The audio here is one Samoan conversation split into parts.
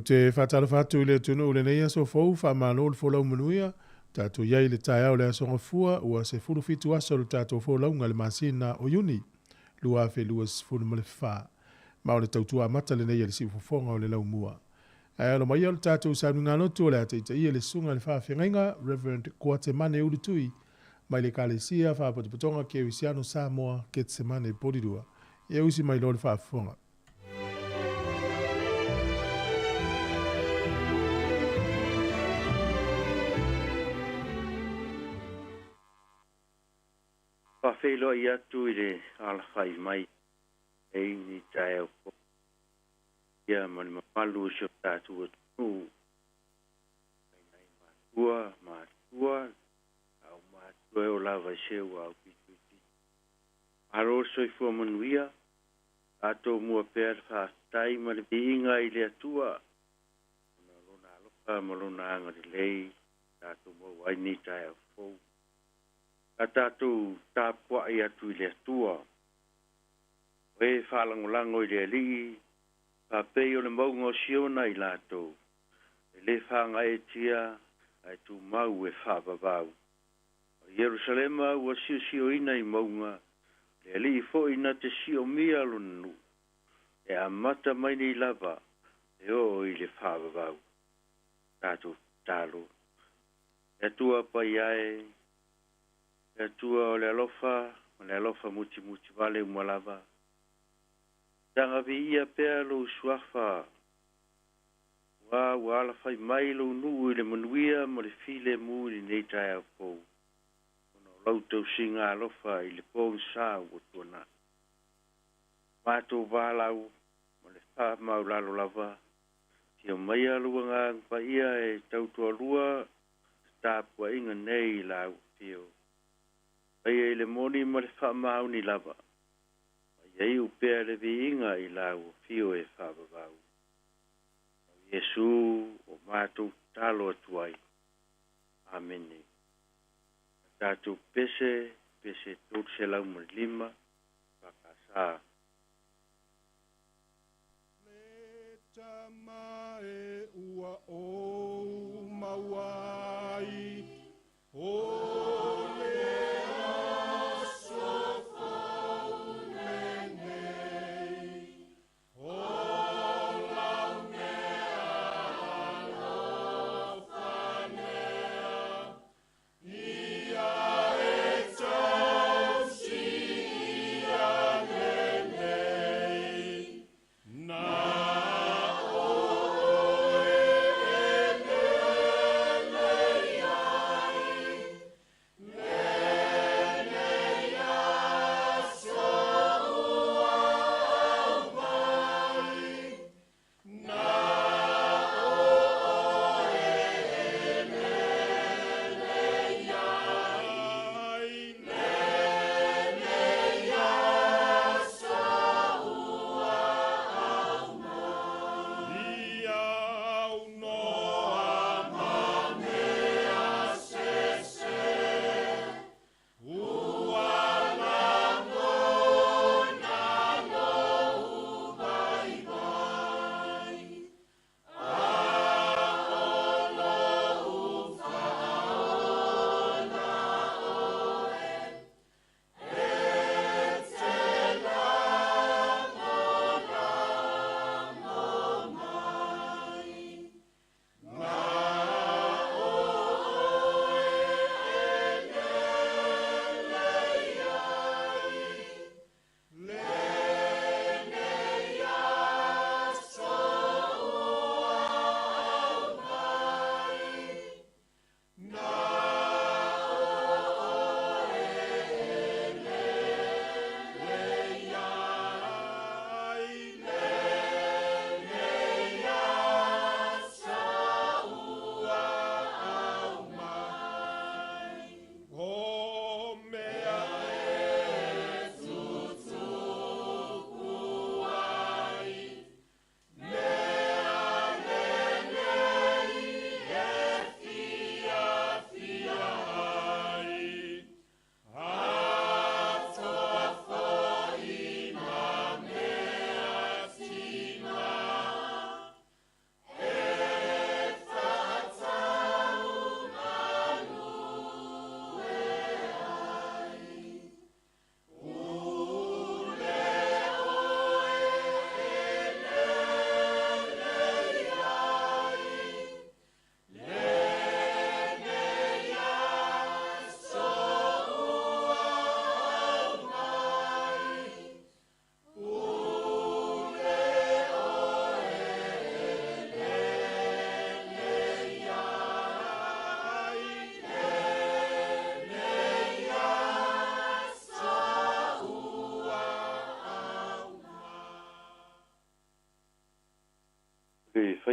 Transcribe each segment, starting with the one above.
Ou te faatalofa atu i le atunuu i lenei aso fou, faamalo le folau manuia. Tatou i ai i le taeao o le Aso Gafua, ua 17 aso o le tatou folauga i le masina o Iuni 2024. Ma o le tautua amata lenei a le siufofoga o le laumua. Ae alo maia o le tatou sauniga lotu o le a taitaia e le susuga i le faafeagaiga Reverend Kuatemane Ulutui mai le Ekalesia Faapotopotoga Kerisiano Samoa Ketsemane Polilua. Ia usi mai loa le faafofoga. Faafeiloai atu i le alafai mai nei ni taeao fou ia ma le mamalu o si o tatou atunuu mai nai matua matua au matua e o lava i se ua au pito i pito. Malo le soifua manuia, tatou mua pea le faafetai ma le viiga i le Atua ona o lona alofa ma lona agalelei tatou maua ai ni taeao fou. Sa tatou tapuai atu i le Atua, o e faalagolago i le Alii, faapei o le mauga o Siona i latou, e le fagaeetia ae tumau e faavavau. O Ierusalema ua siosioina i mauga, le Alii foi na te siomia lona nuu, e amata mai nei lava e oo i le faavavau. Tatou tatalo. Le Atua paia e, le Atua o le alofa ma le alofa mutimuti vale uma lava. Taga viia pea lou suafa, ua ua alafai mai lou nuu i le manuia ma le filemu i lenei taeao fou, ona o lau tausiga alofa i le pogisa ua tuanai. Matou valaau ma le faamaulalo lava, afio maia lou Agaga Paia e tautoalua le tapuaiga nei i lau afio. Faia i le moni ma le faamaoni lava, ma ia iu pea le viiga i lau afio e faavavau. O Iesu o matou tatalo atu ai. Amene. Tatou pese, pese 305, whakasa. Le tama e ua ou maua ai, o le aso fou lenei, o lau mea alofa lea, ia e tausi ia lelei, na o oe e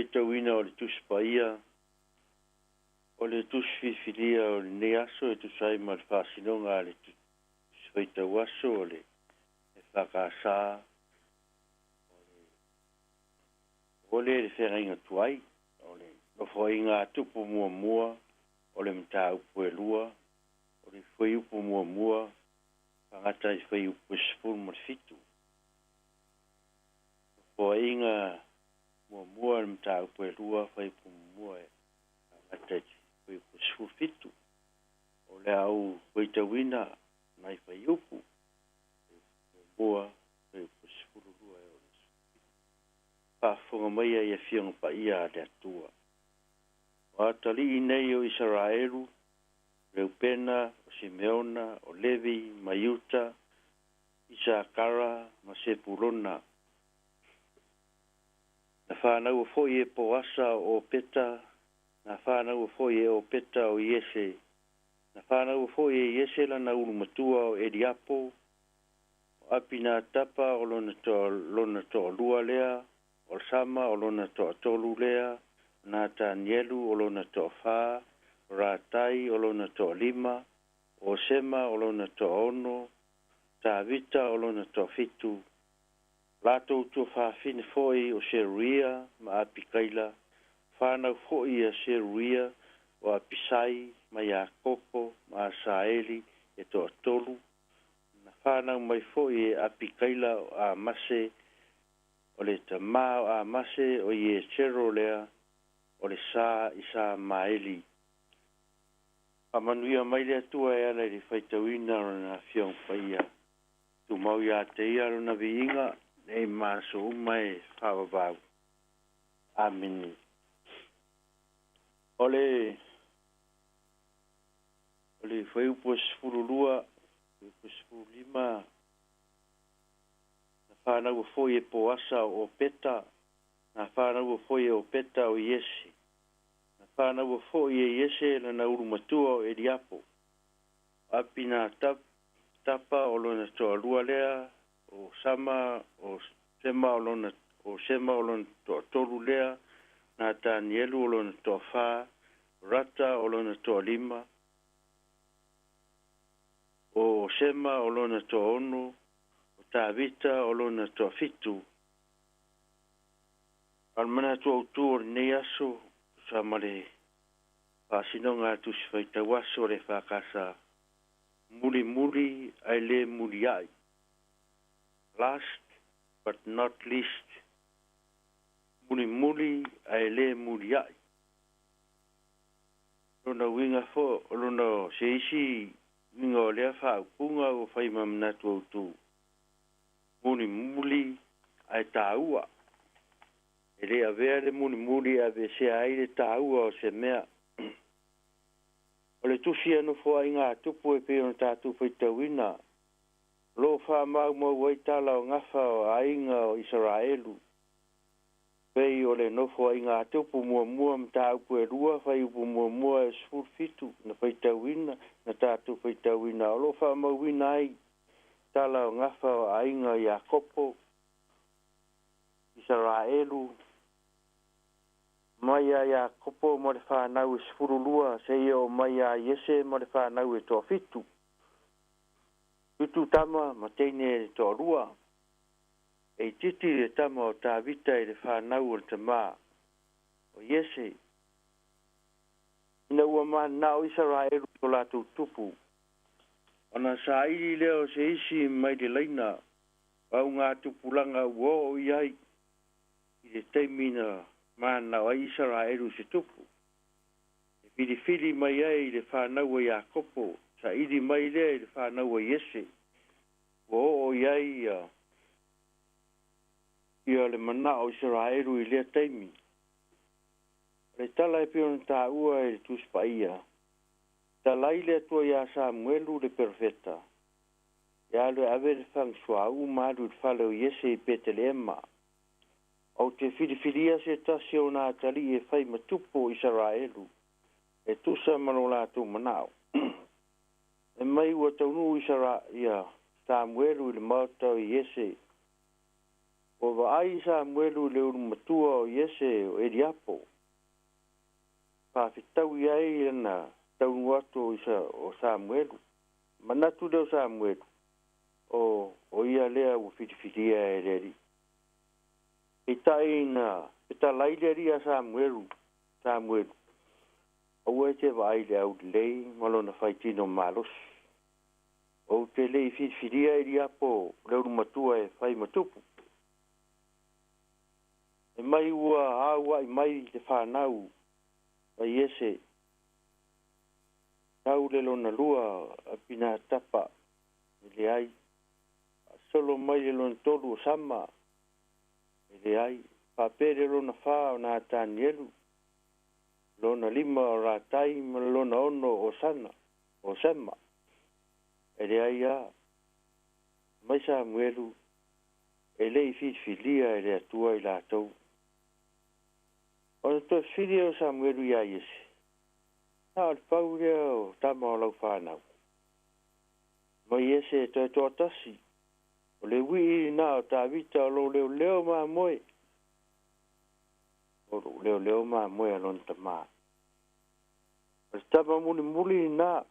faitauina o le Tusi Paia, o le Tusi Filifilia o lenei aso e tusa ai ma le faasinoga a le Tusi Faitau Aso o le EFKS, o le le feagaiga tuai, o le Nofoaiga a Tupu muamua, o le mataupu e 2, o le fuaiupu muamua, faagata i fuaiupu e 17. Nofoaiga muamua, le mataupu e 2, fuaiupu muamua e faagata i fuaiupu e 17. O le a ou faitauina nai fuaiupu muamua, fuaiupu 12 e oo i le 17. Faafofoga maia i Afioga Paia a le Atua. O atalii nei o Isaraelu, Reupena, o Simeona, o Levi, ma Iuta, Isakara ma Sepulona. Na fānaua foi e Poasa o Opeta, na fānaua foi e Opeta o Iese, na fānaua foi e Iese lana ulumatua o Eliapo, o Apinatapa o lona toalua lea, o Sama o lona toatolu lea, o Natanielu o lona toafa, o Ratai o lona toalima, o Sema o lona toaono, Tavita o lona toafitu, latou tuafafine foi o Seruia ma Apikaila, whānau foi a Seruia o Apisai ma Iakopo ma Asaeli e toatolu, na whānau mai foi e Apikaila o Amase, o le tamā o Amase o Ietero lea, o le sa i sa Maeli. Faamanuia mai le Atua e ala i le faitauina o lana Afioga Paia. Tumau ia te ia lona viiga, nei ma aso uma e faavavau. Amene. O le fuaiupu e 12, fuaiupu 15, na whānaua foi e Poasa o Opeta, na whānaua foi e Opeta o Iese, na whānaua foi e Iese lana ulumatua o Eliapo, Apina tapa o lona toalua lea, o Sama o Sema o lona o Sema o lona toatolu lea, Natanielu o lona toafa, Rata o lona toalima, o Sema o lona toaono, o Tavita o lona toafitu. O le manatu autu o lenei aso, sa ma le faasinoga a Tusi Faitau Aso o le EFKS, muli muli ae le muliai. Last but not least. Muli muli ae le muliai. Lona uiga fo, o lona se isi uiga o lea faaupuga ua fai ma manatu autu. Muli muli ae tāua. E le avea le muli muli e avesea ai le tāua o se mea. O le tusi a Nofoaiga a Tupu e pei ona tatou faitauina, o lo o faamaumau ai tala o gafa o aiga o Isaraelu. Pei o le Nofoaiga a Tupu muamua mataupu e 2, fuaiupu muamua e 17, na faitauina, na tatou faitauina, o lo o faamauina ai tala o gafa o aiga o Iakopo, Isaraelu, mai a Iakopo ma le whānau e 12, seia o mai a Iese ma le whānau e toafitu. Fitu tama ma teine e toalua. E titi le tama o Tavita i le whānau o le tamā o Iese. Ina ua mananao Isaraelu i to latou tupu. Ona saili lea o se isi mai le laina o ngā tupulaga ua oo i ai i le taimi na mananao ai Isaraelu i se tupu. E filifili mai ai i le whānau a Iakopo, saili mai lea i le whānau a Iese. Ua oo i ai ia le manao Isaraelu i lea taimi. O le tala e pei ona tāua e le Tusi Paia, talai le Atua iā Samuelu le perofeta, e alu e ave le fagasuauu ma alu i le fale o Iese i Peteleema. Ou te filifilia se tasi o nā atalii e fai ma tupu o Isaraelu, e tusa ma lo latou manao. E mai ua taunuu ia Samuelu i le maota o Iese. Ua vaai Samuelu i le ulumatua o Iese o Eliapo, faafetaui ai lana taunuu atu o Samuelu. Manatu lea o Samuelu, o ia lea ua filifilia e le Alii. Peitai na fetalai le Alii ia Samuelu, Samuelu, aua e te vaai i le aulelei ma lona faitino malosi. Ou te le i filifilia Eliapo le ulumatua e fai ma tupu. E mai ua auai mai le fanau a Iese, tau le lona lua Apinatapa, e leai. Solo mai le lona tolu o Sama, e leai. Faapea le lona fa o Natanielu, lona lima o Ratai ma le lona 6 o Sana, o Sema, e leai a. Mai Samuelu, e le i filifilia e le Atua i latou. Ona toe fesili o Samuelu ia Iese, na o le pau lea o tama o lau fanau. Mai Iese toe toatasi, o le wii na o Tavita o lou leoleo mamoe. O lou leoleo mamoe a lona tamā. O le tama mulimuli na,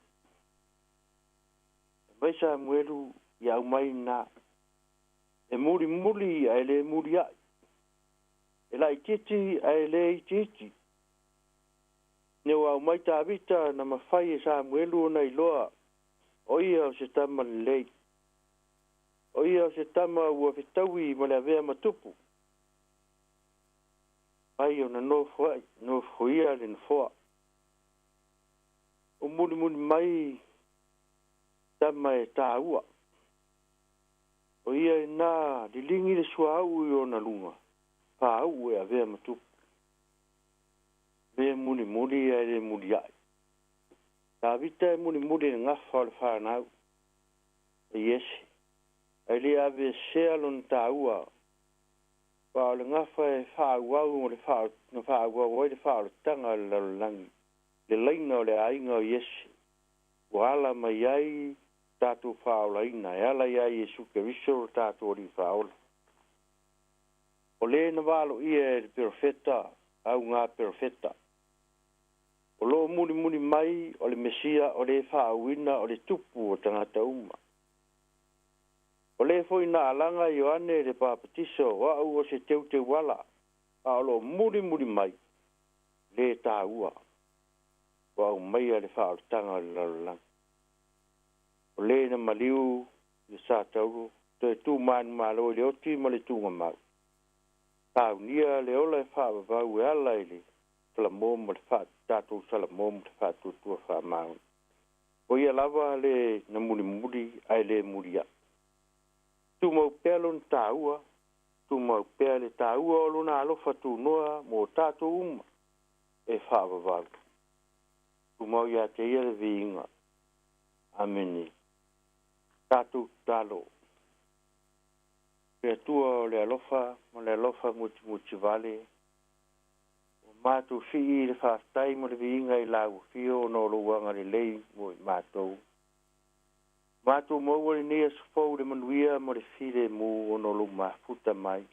mai Samuelu ia au mai na. E mulimuli ae le muliai. E laititi ae le itiiti. Ne ua au mai Tavita na mafai e Samuelu ona iloa, o ia o se tama lelei. O ia o se tama ua fetaui ma le avea matupu. Ai ona nofo ai, nofo ia le nofoa. O mulimuli mai tama e tāua. O ia i nā lilingi le suau i ona lunga, pāu e avea matupu. Le mulimuli ae le muliai. Tavita e mulimuli le gafa o le whanau. E Iese. Ai le ave sea lona tāua. Pa o le gafa e whaauau o le whaauau ai le whaolotanga o le lalolagi. Le laina o le aiga o Iese. Ua ala mai ai tātou whaolaina. E ala ia Iesu Keriso o tātou ori whaola. O le na walo ia e le perofeta, au ngā perofeta. O lo mulimuli mai o le Mesia o le whaauina o le tupu o tangata uma. O le foi na alanga Ioane le papatiso o au o se teuteu wala, a o lo mulimuli mai le tāua. O au mai a le whaolotanga o le lalolagi. O le na maliu le sa tauro, toe tū manu malo i le oti ma le tūnga mau. Tāunia le ola e whaavavau e ala i le salamo ma le wha, tātou salamo ma le whaatuatua whaamauni. O ia lava le na mulimuli ai le mulia. Tūmau pea lona tāua, tūmau pea le tāua o lona alofa tūnoa mō tātou uma e whaavavau. Tūmau ia te ia le viinga. Amene. Tātou talo. Te Atua o le alofa ma le alofa mutimuti vale. O mātou fii le whaaftai mo le viinga i lau fio o no louanga le lei mo i mātou. Mātou maua le nea sofou le manuia mo le file mu o no lou mafuta mai.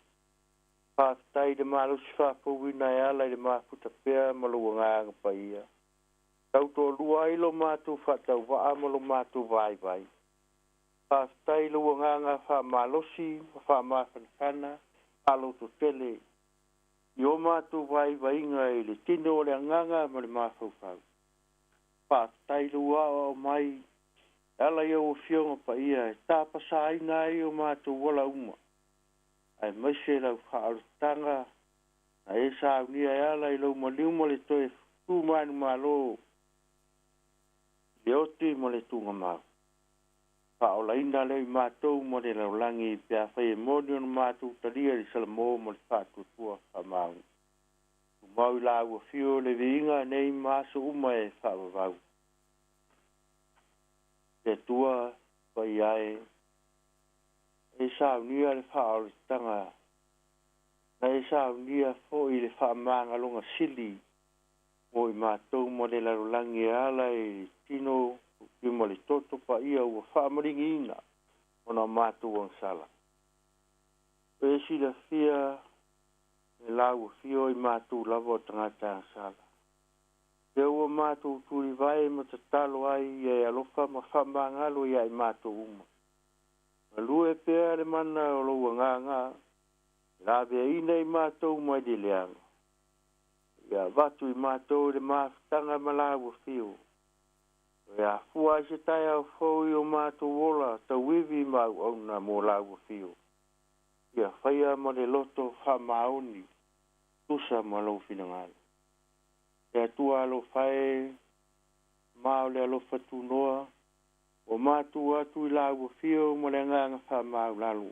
Whaaftai le malosi whaafouina e ala i le mafuta pea ma lou anganga paia. Tautoa lua ai lo mātou whaatau waa ma lo mātou vai vai. Whaaftai lou anganga whaamalosi ma whaamafanafana whaaloto tele. I o mātou vai vainga i le tino o le anganga ma le mafaufau. Whaaftai lou ao mai ala ia o fionga pa ia e tāpasa aina ai o mātou wala uma. Ai maise lau whaarutanga na e saunia e ala i lau maliu ma le toe tū manu malo le oti ma le tūnga mau. Whaolaina leo i mātou ma le laulangi pea whai e moni ona mātou talia i salamo ma le whaatuatua whamau. Tumau i la ua fio le viinga nei maaso uma e whaavavau. Te Atua pai ai e saunia le whaolatanga na e saunia foi le whaamanga sili mo i mātou mo le lalolagi e ala i tino i mo le toto pa ia ua whaamaringiina ona mātou angsala. Ua e silafia le lau afio i matou lava o tagata agasala. Lea ua matou tulivae ma tatalo ai ia e alofa ma faamagalo ia i matou uma. Galue pea le mana o lou Agaga e laveaiina i matou mai le leaga. Ia avatu i matou i le mafutaga ma lau afio. Toe afua ai se taeao fou i o matou ola tauivi ma auauna mo lau afio. Ia faia ma le loto faamaoni tusa ma lou finagalo. Le Atua alofa e, ma o le alofa tunoa, ua matua atu i lau afio ma le agaga faamaualalo.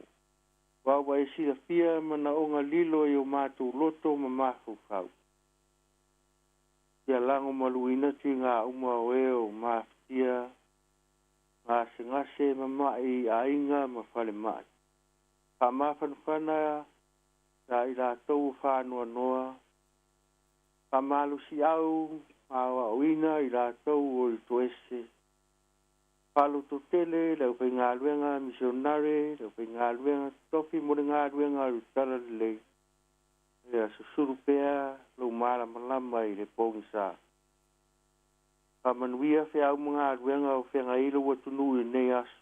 Aua ua e silafia manaoga lilo i o matou loto ma mafaufau. Ia lagomaluina tiga uma o e o mafatia, gasegase, mama'i, aiga ma falemai. Faamafanafana ia i latou o faanoanoa, faamalosiau ma aoaoina i latou o i toese, faalototele le aufaigaluega misionare, le aufaigaluega totofi mo le galuega o le Talalelei, ia susulu pea lou malamalama i le pogisa. Faamanuia feau ma galuega o feagai lou atunuu i lenei aso.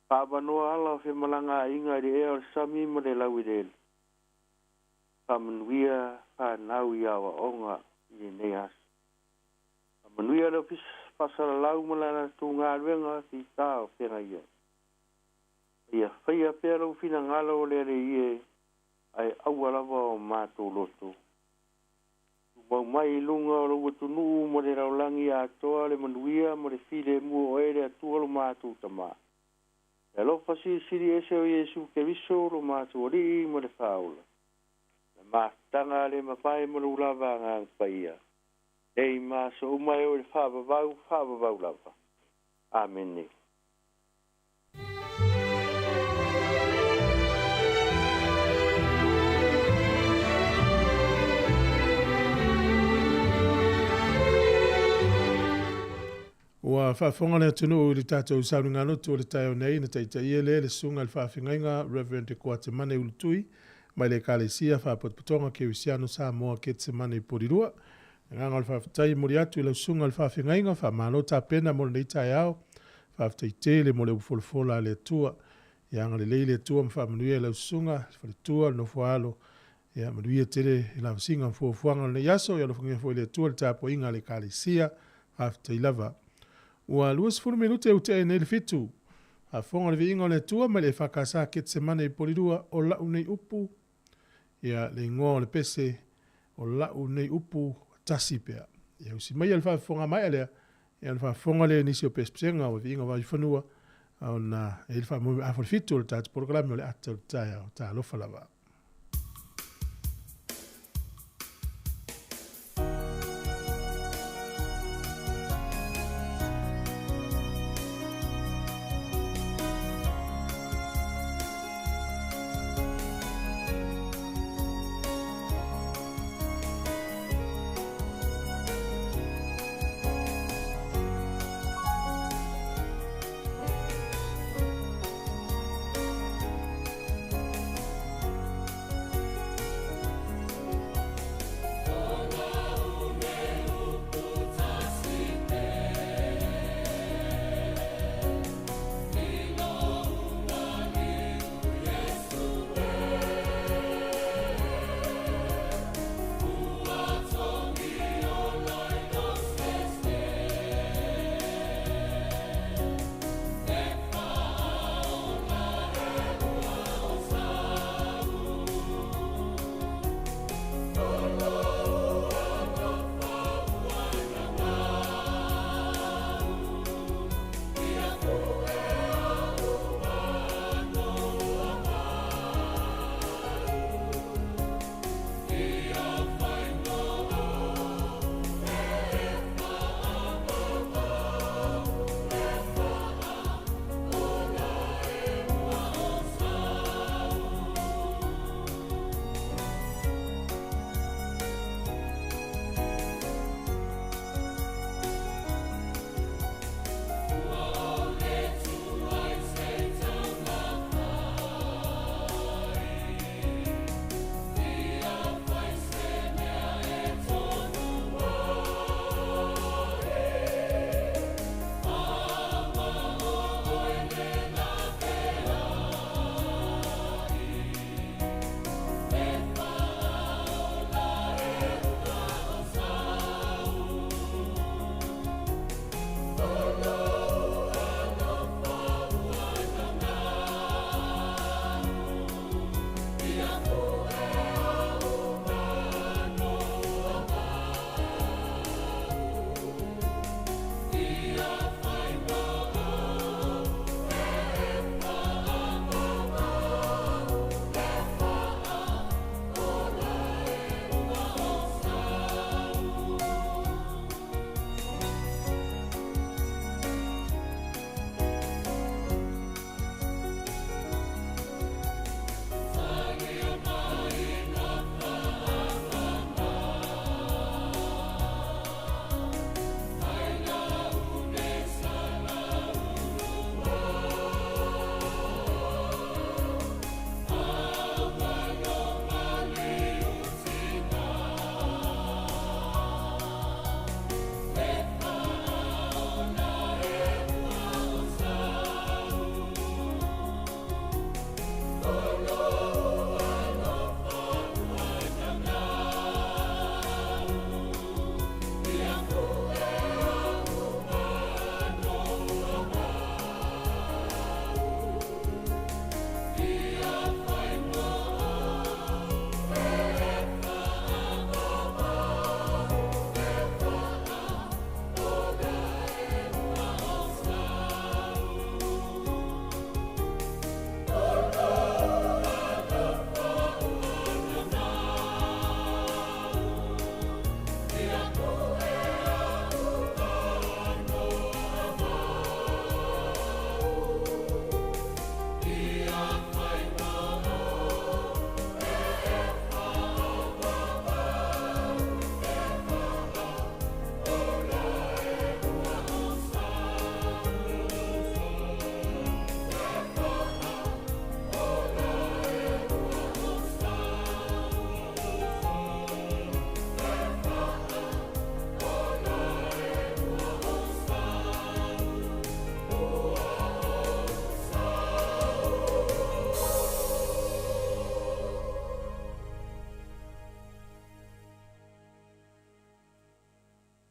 Faavanoa ala o femalagaaiga i le ea o le sami ma le laueleele. Faamanuia fanau i aoaoga i lenei aso. Faamanuia le Ofisa Faasalalau ma le latou galuega fita o feagai ai. Ia faia pea lou finagalo o le Alii e, ae aua lava o matou loto. Tumau mai i luga o lou atunuu ma le lalolagi atoa le manuia ma le filemu o Oe le Atua lo matou Tama. Le alofa silisili ese o Iesu Keriso lo matou Alii ma le Faaola, le mafutaga le mavae ma lou lava Agaga Paia, nei ma aso uma e oo i le faavavau, faavavau lava. Amene. Ua faafofoga le atunuu i le tatou sauniga-lotu o le taeao nei na taitaia lea le Susuga i le Faafeagaiga Rev. Koatemane Ulutui mai le Ekalesia Faapotopotoga Kerisiano Samoa Ketsemane i Polilua. Le agaga o le faafetai e momoli atu i lau Susuga i le Faafeagaiga, faamalo tapena mo lenei taeao. Faafetai tele mo le upu folafola a le Atua. Ia agalelei le Atua ma faamanuia i lau Susuga, le faletua, le nofoaalo, ia manuia tele i lavasiga ma fuafuaga o lenei aso. Ia alofagia foi e le Atua le tapuaiga a le Ekalesia. Faafetai lava. Ua 20 minute ua tea nei le fitu. Faafofoga le viiga o le Atua mai le EFKS Ketsemane i Polilua, o lau nei upu, ia le igoa o le pese, o lau nei upu, tasi pea. Ia usi maia le faafofoga maea lea, ia ona faafofoga lea i nisi o pesepesega o viiga vaifanua, ona e i ai le faamoemoe afa le fitu o le tatou polokalame o le ata o le taeao. Talofa lava.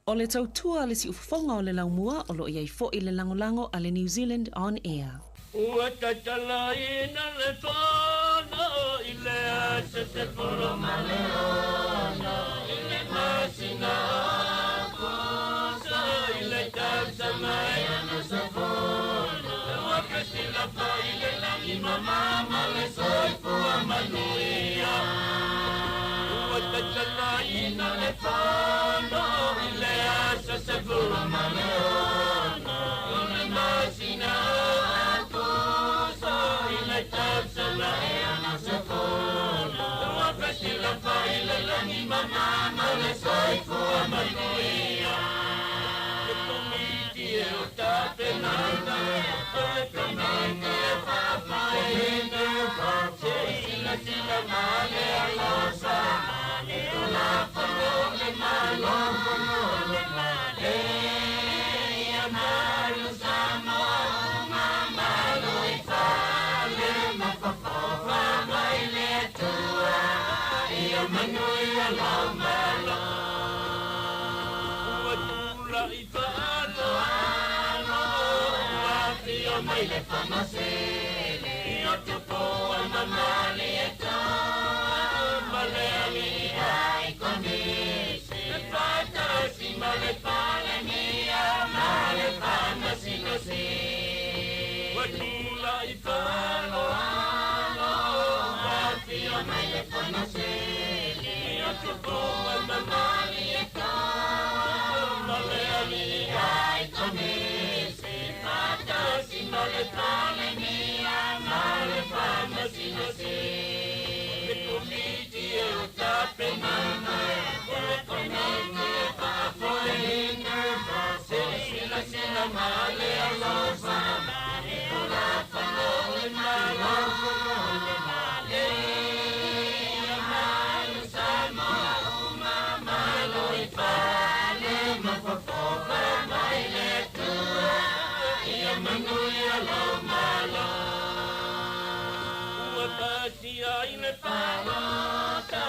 O le tautua a le siufofoga o le laumua o lo o i ai foi le lagolago a le New Zealand On Air. Ua tatalaina le fono i le aso 16 i le masina o Aokuso i le tausaga e 60. Ua fesilafai i le lagi mama le soifua manuia. Ua tatalaina le fono i le aso 16 i le masina o Aokuso i le tausaga e 60. Ua fesilafai i le lagi mama le soifua manuia. Le komiti e o tapenaina, o le komiti e faafoeina, se i silasila ma le alofa i Tulafono a le Malo. E ia malu Samoa uma, malu i fale ma fofofa mai le Atua, ia manuia lou Malo. Ua tulai faaaloalo, ua afio mai le Fono Sili o Tupua ma Malietoa ma le alii ai Komisi, e faatasi ma le Palemia ma le Faamasino Sili. Ua tulai faaaloalo, ua afio mai le Fono Sili o Tupua ma Malietoa ma le alii ai Komisi, faatasi ma le Palemia ma le Faamasino Sili. Le komiti e o tapenaina, o le komiti e faafoeina, se i silasila ma le alofa i Tulafono a le Malo. E ia malu Samoa uma, malu i fale ma fofofa mai le Atua, ia manuia lou Malo. Ua pasia i le palota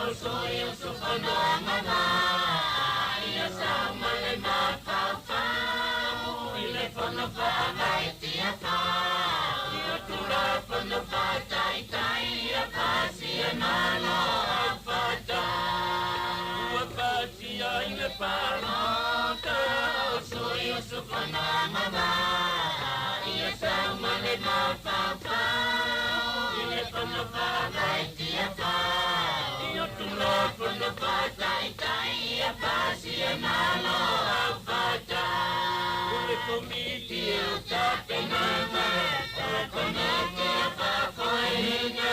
o sui usufono agavaa, ia sau ma le mafaufau i le fono faavae Tiafau, i o Tulafono faataitai ia pasi e Malo aufata. Ua pasia i le palota o sui usufono agavaa, ia sau ma le mafaufau i le fono faavae Tiafau, i o Tulafono faataitai ia pasi e Malo aufata. O le komiti e o tapenaina, o le komiti e faafoeina,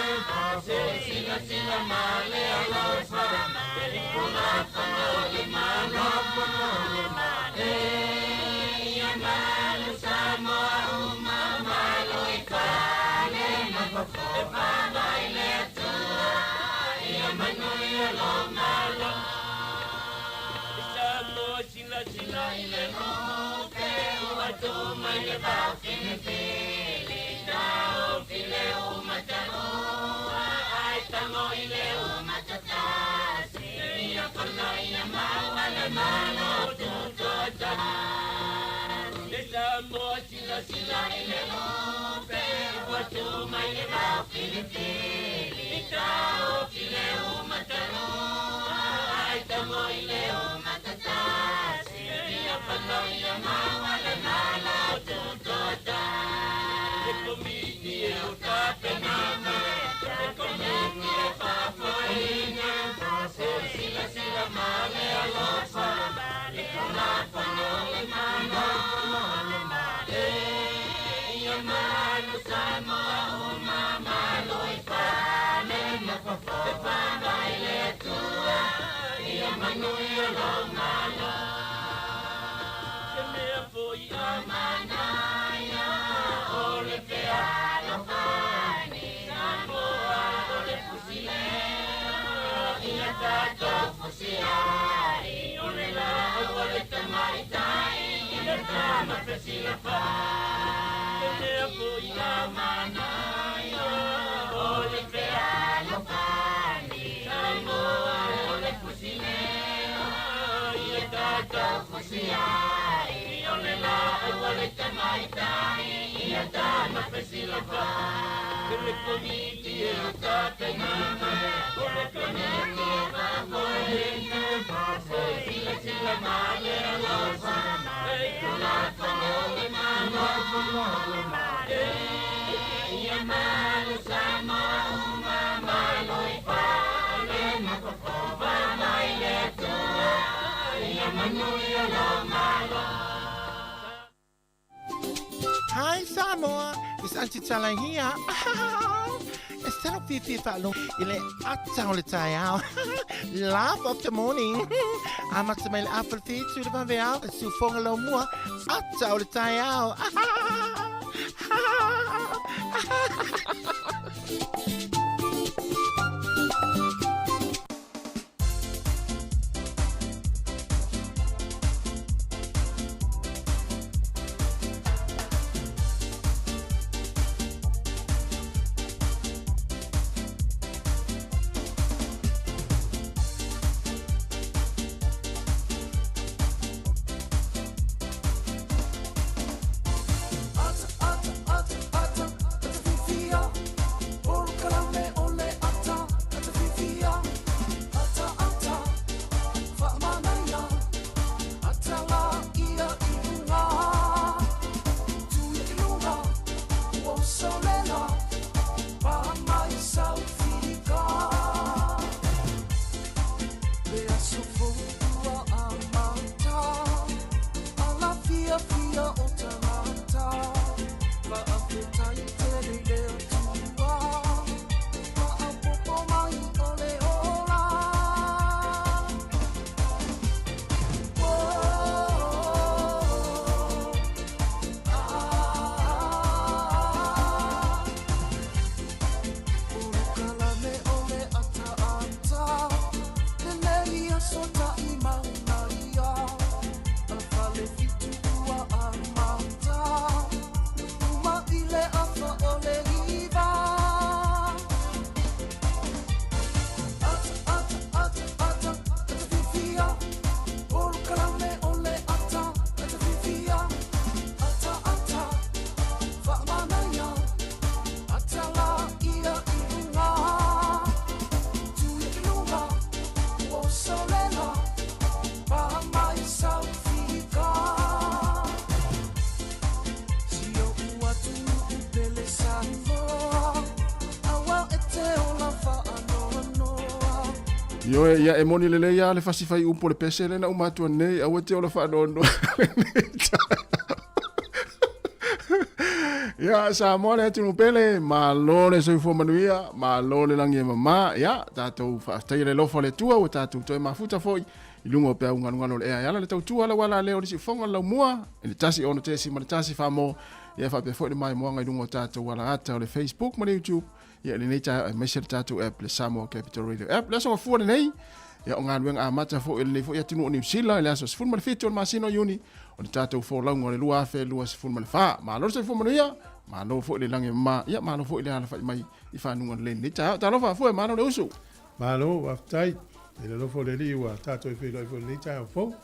se i silasila ma le alofa i Tulafono a le Malo. E ia malu Samoa uma, malu i fale ma fofofa mai le Atua, ia manuia lou Malo. Samoa silasila i le lupe ua tu mai le vaofilifili, taofi le umataua ae tago i le umatatasi, ia fana ia maua le Malo tutoatasi. Samoa silasila i le lupe ua tu mai le vaofilifili, taofi le umataua ae tago i le umatatasi, ia fana ia maua le Malo tutoatasi. Le komiti e o tapenaina, le komiti e faafoeina, se i silasila ma le alofa i Tulafono a le Malo. E ia malu Samoa uma, malu i fale ma fofofa mai le Atua, ia manuia lou Malo. Se mea foi a manaia o le fealofani, Samoa o le fusilea, ia tatou fusi ai, o le laau a le tamaitai i le tama fesilafai. Se mea foi a manaia o le fealofani, Samoa o le fusilea, ia Hi Samoa, it's Auntie Tala here. E salo fifi whaalogo i le ata o le taeao. Laugh of the morning. Amata mai le afa le whitu le vave ao, le siufoga lau mua, ata o le taeao. Ioe, ia e moni lelei lava le fasi faiupu o le pese lea na uma atu nei, aua e te ola faanoanoa. Ia, Samoa le atunuu pele, malo le soifua manuia, malo le lagi e mamā. Ia, tatou faafetaia le alofa o le Atua ua tatou toe mafuta foi i luga o peau galugalu o le ea e ala le tautua lau ala lea o le siufoga o le laumua i le 1 6.1 Samoa. Ia, faapea foi le maimoaga i luga o tatou alaata o le Facebook ma le YouTube. Ia, i lenei taeao aemaise le tatou app, le Samoa Capital Radio app. Le aso gafua lenei, ia, o galuega amata foi o lenei foi atunuu o Niu Sila i le aso 17 o le masina o Iuni o le tatou folauga o le 2024. Malo le soifua manuia, malo foi le lagi e mama, ia malo foi le alafai mai i fanuga lelei i lenei taeao. Talofa afua, malo le usu. Malo, faafetai. I le alofa o le Alii ua tatou feiloai foi i lenei taeao fou.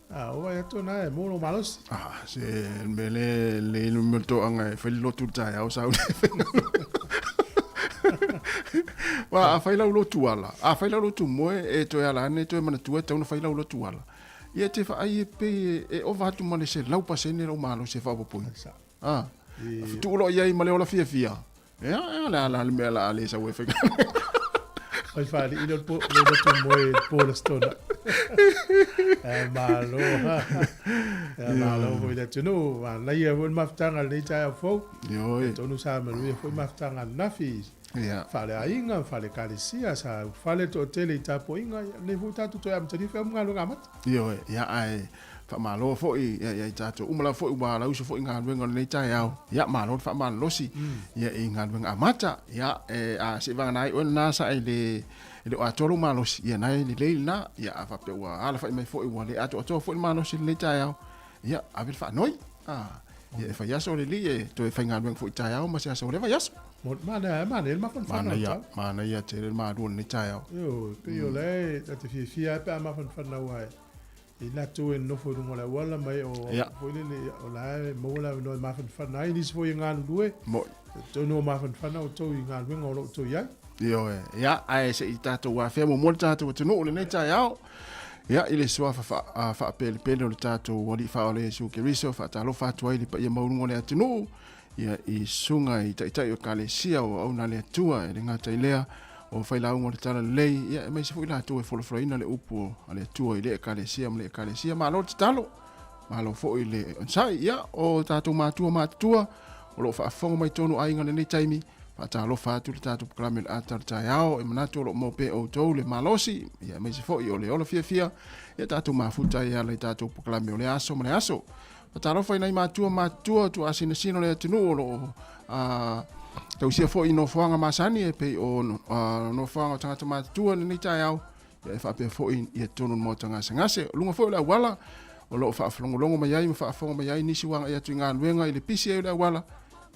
A, o vai atu na e mo lo malosi. Ah, se me le le le me to anga e fai lotu le taeao sau le Wa a fai lau lotu ala. A fai lau lotu moe e toe ala ane toe manatua e tau na fai lau lotu ala. Ia te whaai e pe e ova atu ma le 100% lau malosi e whaapopoi. Ah, fitu lo iai ma le ola fia fia. Ea, ea, le a le mea la a le sau e whai Pai whaali i le po, le lotu moe po le stona. E malo, ha. E malo foi le tunu, ma nei e foi mafutanga le tai au fou. Ioe. E tonu sa manuia foi mafutanga nafi. Ia. Fale aiga, fale kalesia, sa fale toatele i tapuaiga, ia lenei foi tatou toe amatalia feamugaluega amata. Ioe, ia ae faamalo foi ia ia i tatou uma lava foi ua alauso foi galuega o lenei taeao. Ia malo le faamalolosi ia i galuega amata. Ia e a se i vagana ai oe lena sa e le e le o atoa lou malosi, ia na e lelei lena. Ia a faapea ua alafai mai foi ua le atoatoa foi le malosi i lenei taeao, ia ave le faanoi. A ia e fai aso le alii e toe faigaluega foi i taeao ma se aso o lea vaiaso. Manaia, manaia le mafanafana o le tau. Manaia tele le malu o lenei taeao. Ioe, pei o lea e ta te fiafia lava pe a mafanafana aua e. I latou e nonofo i luga o le auala ma e o foi lele o la e maua le avanoa e mafanafana ai nisi foi e galulue. Mo'i. Atonu o mafanafana outou i galuega o lo o outou i ai. Ioe. Ia, ae se i tatou afea muamua le tatou atunuu i lenei taeao. Ia, i le suafa faapelepele o le tatou Alii Faaola Iesu Keriso, faatalofa atu ai i le paia maualuga o le atunuu, ia, i susuga i taitai o Ekalesia o auauna a le Atua, e le gata i lea, o failauga o le Talalelei, ia, aemaise foi latou e folafolaina le upu a le Atua i lea Ekalesia ma lea Ekalesia. Malo le tatalo, malo foi le onosai. Ia, o tatou matua matutua o lo o faafofoga mai totonu o aiga i lenei taimi, faatalofa atu le tatou polokalame o le ata o le taeao, e manatu o lo o maua pea outou le malosi, ia, aemaise foi o le ola fiafia, ia tatou mafuta ai e ala i tatou polokalame o le aso ma le aso. Faatalofa i nai matua matutua tuaasinasina o le atunuu o lo o tausia foi i nofoaga masani e pei o nofoaga o tagata matutua i lenei taeao, ia e faapea foi i totonu o le maota gasegase. O luga foi o le auala o lo o faafalogologo mai ai ma faafofoga mai ai nisi ua agai atu i galuega i le pisi ai o le auala,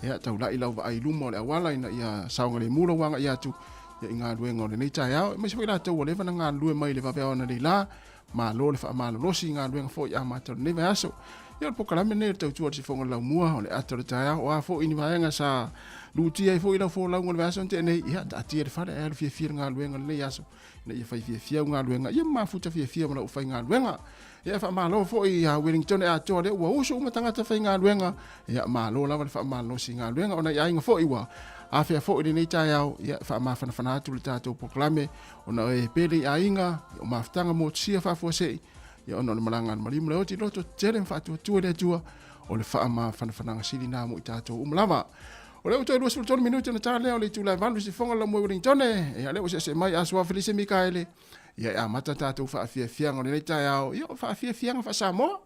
ia taulai lau vaai i luma o le auala ina ia saogalemu lou agai atu ia i galuega o lenei taeao, aemaise foi latou ua leva ona galulue mai i le vaveao analeila. Malo le faamalolosi i galuega foi amata o lenei vaiaso. Ia o le polokalame lenei o le tautua i le sifoga o le laumua, o le ata o le taeao, o a foi ni vaega sa lutia ai foi lau folauga o le vaiaso na tea nei, ia taatia i le fale ae alu fiafia i le galuega o lenei aso, ina ia fai fiafia au galuega, ia mafuta fiafia ma lau faigaluega. Ia faamalo foi ia Wellington e atoa lea ua usu uma tagata faigaluega, ia malo lava le faamalolosi i galuega, o nai aiga foi ua afea foi lenei taeao, ia faamafanafana atu le tatou polokalame Ona e pele i aiga, o mafutaga motusia faafuasei, ia ona o le malaga a le maliu ma le oti, loto tele ma faatuatua i le Atua, o le faamafanafanaga sili na mo i tatou uma lava. O lea ua toe 23 minute ona ta lea o le itula e 8 i sifoga la moe Wellington, ia lea ua seese mai Asoa Felise Mikaele, ia e amata tatou faafiafiaga o lenei taeao, ia o faafiafiaga faa-Samoa.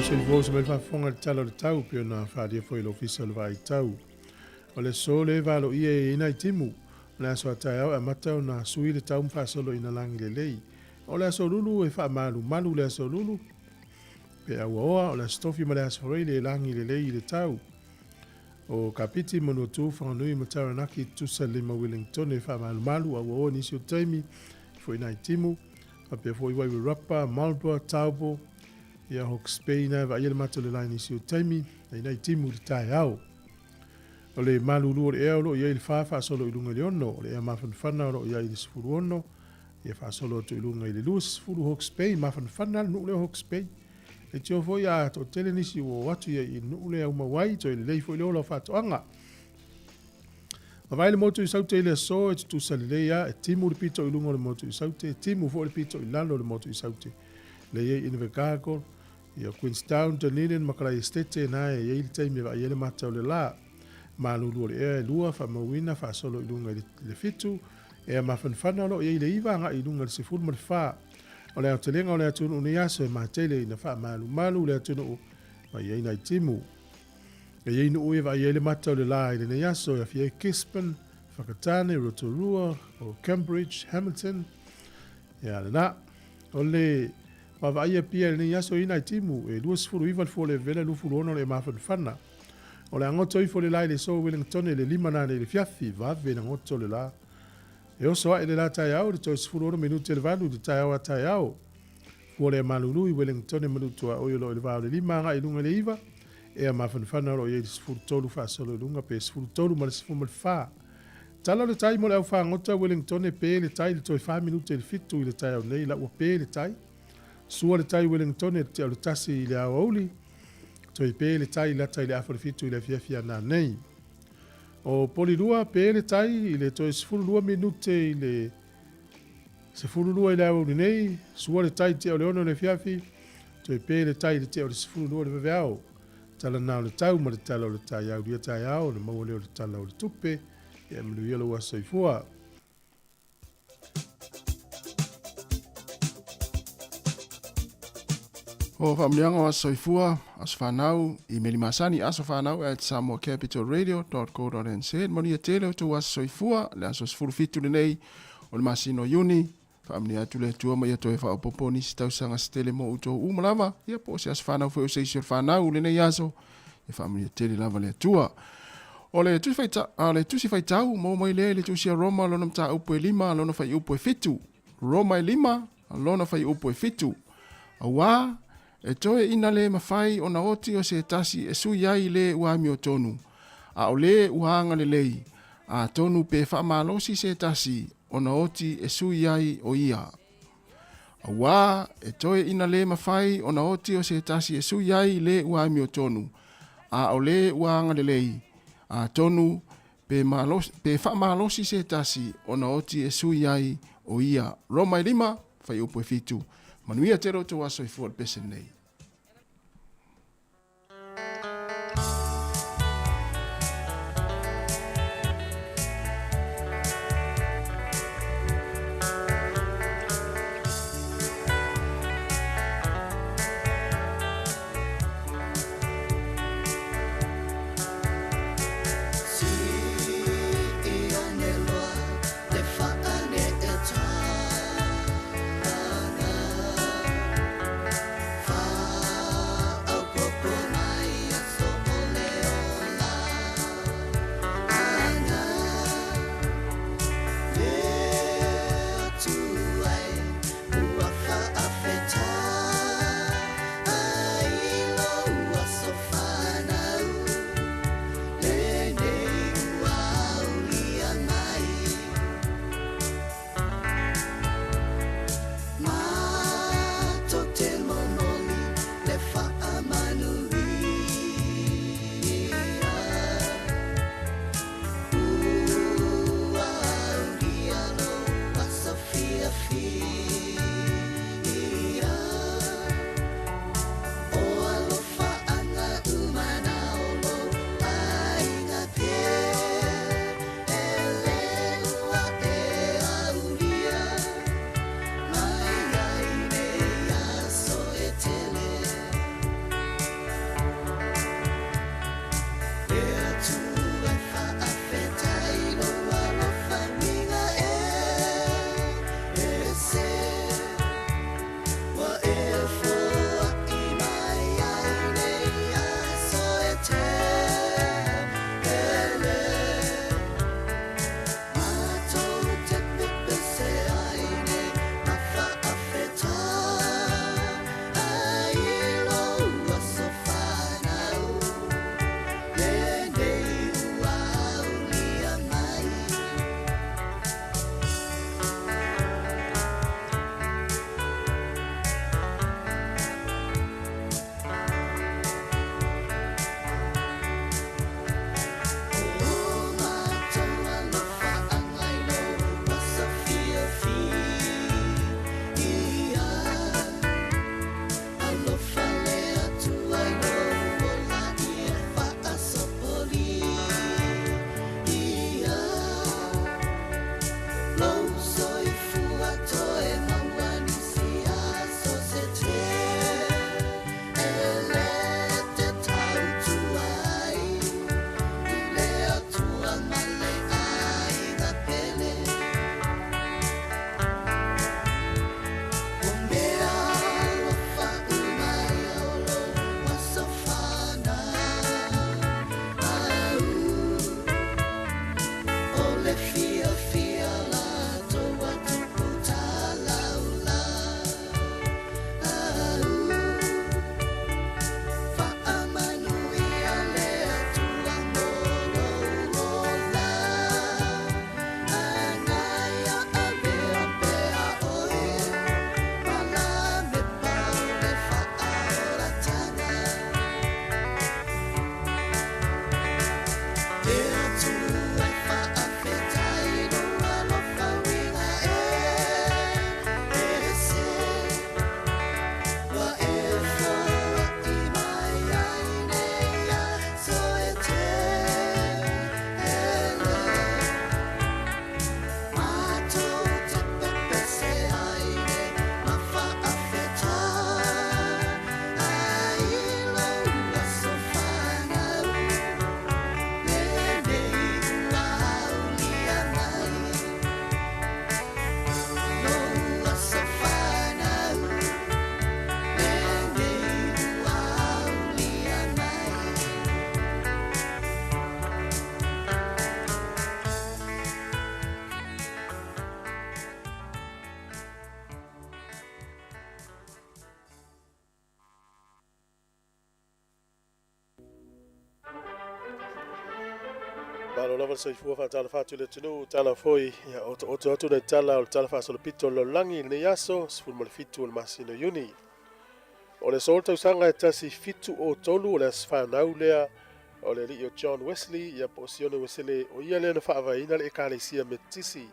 O soifua uso mai le faafofoga i le Tala o le Tau pei ona faaalia foi e le Ofisa o le Vaai Tau. O le aso lea e valoia e i ai nai timu. O le aso a taeao e amata ona sui le tau ma faasolo ina lagi lelei. O le aso lulu e faamalumalu le aso lulu pe auaoa, o le aso tofi ma le aso Faraile e lagi lelei i le tau. O Kapiti, Manuatu, Whanganui ma Taranaki, tutusa lelei ma Wellingtone e faamalumalu auaoa nisi o taimi foi nai timu. Faapea foi Wairarapa, Marlborough, Taupo, ia Hawke's Bay na e vaaia le mata o le la i nisi o taimi, ai nai timu i le taeao. O le malulu o le ea o lo o i ai le 4 faasolo i luga i le 6, o le ea mafanafana o lo o i ai le 16, ia faasolo atu i luga i le 20 Hawke's Bay, mafanafana le nuu lea o Hawke's Bay. E tio foi a toatele nisi ua o atu ia i nuu lea aumau ai, toe lelei foi le ola o faatoaga. Vavae le motu i Saute i le aso e tutusa lelei a, e timu le pito i luga o le motu i Saute, e timu foi le pito i lalo o le motu i Saute. Lea i ai Invercargill, ia Queenstown, Dunedin ma Kalai Estate na e i ai le taimi e vaai ai le mata o le la. Malulu o le ea e 2, faamauina, faasolo i luga i le 7, ea mafanafana o lo o i ai le 9 agai i luga i le 14. O le aotelega o le atunuu nei aso e matele ina faamalumalu le atunuu ma i ai nai timu. E i ai nuu e vaai ai le mata o le la i lenei aso e afia ai Gisborne, Whakatane, Rotorua, o Cambridge, Hamilton, ia lena. O le vaavaaia pia i lenei aso i nai timu e 29 le fua o le vela 26 le mafanafana. O le agoto ifo le la i le aso Wellington le 5 nane i le fiafi, vave na goto le la. E oso ae le la taeao le toe 16 minute le 8 i le taeao a taeao. Fua le malulu i Wellington e manutua oi o lo o i le vao le 5 agai i luga i le 9, ea mafanafana o lo o i ai le 13 faasolo i luga pe 13 ma le 14. Tala o le tai mo le au fagota Wellington e pe le tai le toe 4 minute i le 7 i le taeao nei la ua pe le tai. Sua le tai Wellington e te o le 1 i le aoauli, toe pe le tai lata i le afa o le 7 i le afiafi a nanei. O Polilua pe le tai i le toe 12 minute i le 12 i le aoauli nei, sua le tai te o le 6 i le afiafi, toe pe le tai i le te o le 12 i le vaveao. Tala na o le tau ma le tala o le tai au lia taeao, na maua lea o le tala o le tupe, ia manuia lou aso soifua. O faamanuiaga o aso soifua, aso fanau, i meli masani aso fanau at samoacapitalradio.co.nz. Manuia tele o tou aso soifua, le aso 17 lenei o le masina o Iuni. Faamanuia atu le Atua ma ia toe faaopoopo nisi tausaga se tele mo outou uma lava. Ia po o se aso fanau foi o se isi o le fanau lenei aso. Ia faamanuia tele lava le Atua. O le tusi faitau, a le tusi faitau maua mai lea i le tusi a Roma lona mataupu e 5 lona fuaiupu e 7. Roma e 5 lona fuaiupu e 7. Auā, e toe ina le mafai ona oti o se tasi e sui ai le ua amiotonu, a o le ua agalelei, atonu pe faamalosi se tasi ona oti e sui ai o ia. Auā, e toe ina le mafai ona oti o se tasi e sui ai le ua amiotonu, a o le ua agalelei, atonu pe, malosi, pe faamalosi se tasi ona oti e sui ai o ia. Roma e 5, fuaiupu e 7. Manuia tele o tou aso soifua le pese nei. Malo lava le soifua faatalofa atu i le atunuu, tala foi ia otooto atu nai tala o le Tala Faasolopito o le Lalolagi i lenei aso 17 o le masina o Iuni. O le aso o le tausaga e 1703 o le aso fanau lea o le alii o John Wesley ia po o Sione Wesele, o ia lea na faavaeina le Ekalesia Metotisi.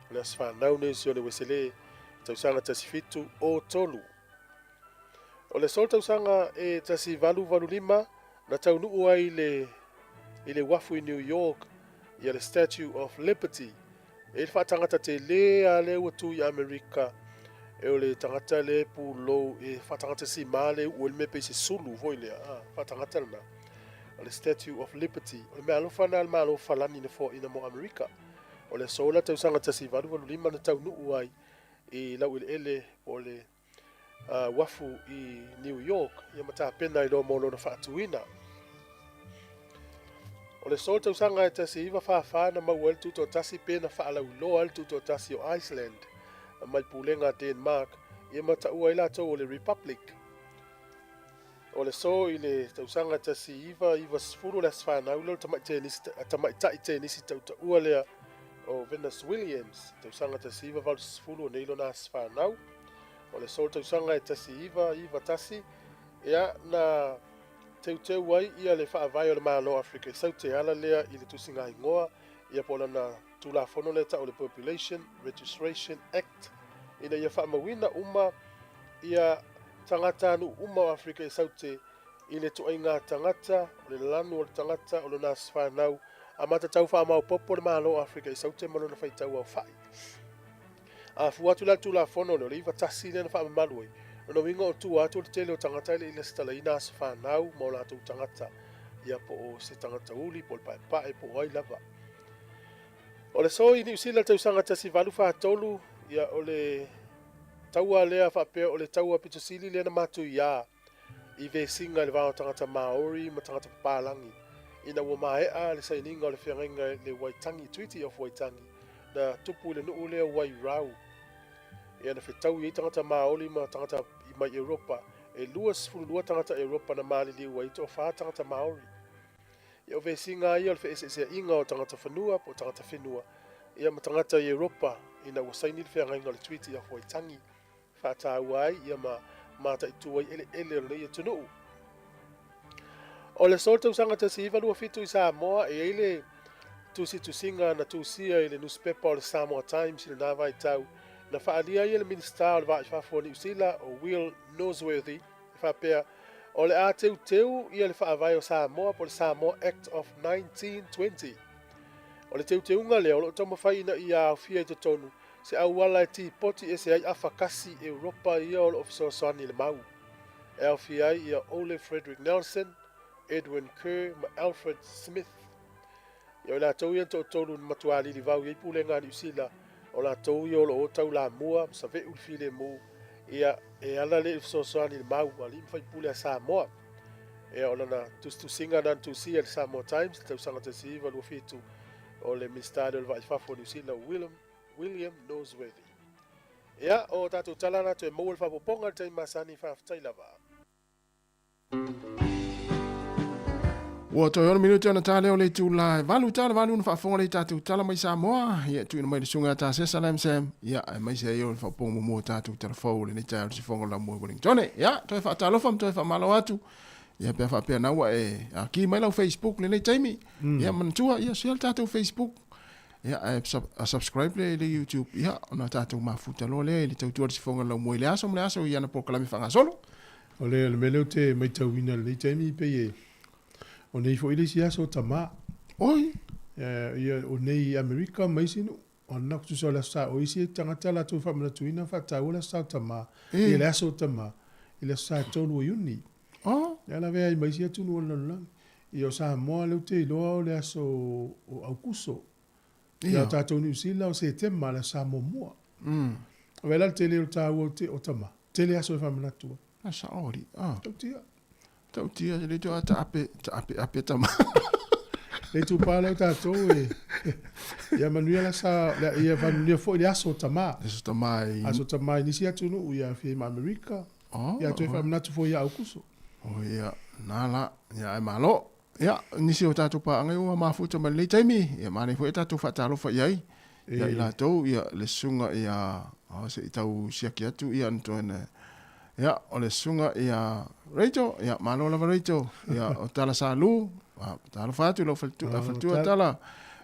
O le aso fanau nei o Sione Wesele, tausaga 1703. O le aso o le tausaga e 1885 na taunuu ai le i le uafu i New York ia le Statue of Liberty e le faatagata tele a lea ua tu i Amerika e o le tagata le pulou e faatagata sima le uu le mea pei se sulu foi lea a faatagata lena o le Statue of Liberty o le mea alofa na le Malo Falani na foaina mo Amerika. O le aso la tausaga 1885 na taunuu ai i laueleele po o le uafu i New York ia ma tapena ai loa mo lona faatuina. O le aso tausaga e 1944 na maua ai le tutoatasi pe na faalauiloa ai le tutoatasi o Iceland mai pulega a Denmark ia ma taua ai latou o le Republic. O le aso i le tausaga 1990 le aso fanau lea o le tamaitai tenisi tautaua lea o Venus Williams, tausaga 1980 o nei lona aso fanau. O le aso o le tausaga e 1991, ia na teuteu ai ia le faavae o le Malo o Afrika i Saute e ala lea i le tusiga igoa ia po o lana Tulafono lea tau o le Population Registration Act ina ia faamauina uma ia tagatanuu uma o Afrika i Saute i le tuaiga tagata, o le lanu o le tagata, o lona aso fanau, a matatau faamaopoopo le Malo o Afrika i Saute ma lona faitau aofai. A fua atu la le Tulafono lea, o le 91 lea na faamamalu ai, lona uiga o tua atu o le tele o tagata e le i lesitalaina aso fanau ma o latou tagata, ia po o se tagata uli, po o le paepae, po o ai lava. O le aso i Niu Sila i le tausaga 1843, ia o le taua lea faapea o le taua pito sili lea na matuiā i vesiga i le va o tagata Māori ma tagata papalagi ina ua maea le sainiga o le feagaiga i le Waitangi, Treaty of Waitangi, na tupu i le nuu lea o Wairau. Ia na fetaui ai tagata Māori ma tagata i mai Europa. E 22 tagata Europa na maliliu ai, toafa tagata Māori. Ia o vesiga ia o le feeseeseaiga o tagata fanua po o tagata whenua ia ma tagata i Europa ina ua saini le feagaiga o le Treaty of Waitangi faataua ai ia ma mataitu ai eleele o lenei atunuu. O le aso o le tausaga 1927 i Samoa e i ai le tusitusiga na tusia i le nusipepa o le Samoa Times i lena vaitau na faaalia ai e le Minisita o le Va i Fafo o Niu Sila o Will Norsworthy e faapea o le a teuteu ia le faavae o Samoa po o le Samoa Act of 1920. O le teuteuga lea o lo o taumafai ina ia aofia i totonu se auala e tipoti ese ai afa kasi Europa ia o lo o fesoasoani i le mau, e aofia ai ia Ole Frederick Nelson, Edwin Kerr ma Alfred Smith. Ia o i latou ia na toatolu na matua lilivau i ai pulega a Niu Sila, o latou ia o lo o taulamua ma save'u le filemu, ia e ala lea i le fesoasoani i le mau a alii ma faipule a Samoa. Ia o lana tusitusiga na na tusia i le Samoa Times i le tausaga 1927 o le Minisita lea o le Vaa i Fafo o Niu Sila o William, William Norsworthy. Ia, o tatou tala na toe maua le faaopoopoga i le taimi masani, faafetai lava. Ua toe ono minute ona ta lea o le itula e valu tala valu na faafofoga lea i tatou tala mai Samoa. Ia, tuuina mai le susuga ia Tasesa Lam Sam. Ia, aemaise ai o le faaopoopoga muamua o tatou tala fou o lenei taeao i le sifoga o le laumua i Wellingtone. Ia, toe faatalofa ma toe faamalo atu. Ia, pe a faapea na ua e ki mai lau Facebook lenei taimi. Ia, manatua, ia, share le tatou Facebook. Ia, ae subscribe le, le YouTube. Ia, ona tatou mafuta loa lea i le tautua le sifoga o le laumua i le aso ma le aso i ana polokalame faagasolo. O le mea lea ou te matauina i lenei taimi pei e o nei foi le isi aso o tamā. Oi! Ia, o nei i Amerika ma isi nuu, o lena tusa o le aso sa, o isi tagata latou e faamanatuina ma faataua le aso sa o tamā, ia le aso o tamā, i le aso sa 3 o Iuni. Oh! Ia lavea ai ma isi atunuu o le lalolagi. Ia o Samoa lea ou te iloa o le aso o Aukuso. Ia o tatou Niu Sila o Setema le aso sa muamua. Vaai la le tele o le taua o tamā. Tele aso e faamanatu ai. A sao alii. Ah. Tautia. Tautia, le toe a taape, taape ape tama. Le itupa lea o tatou e ia manuia la sa ia manuia foi le aso o tamā. Aso tamā i Aso tamā i nisi atunuu ia aofia ai ma Amerika. Oh. Ia toe faamanatu foi ia Aukuso. Oh ia, na la, ia ai malo. Ia, nisi o tatou paaga ua mafuta mai lenei taimi, ia manaia foi e tatou faatalofa i ai, ia i latou, ia le susuga ia, oh, se i tau siaki atu ia na ia, o le susuga ia Rachel, ia malo lava Rachel, ia o Tala Salu, talofa atu i lau faletua Tala,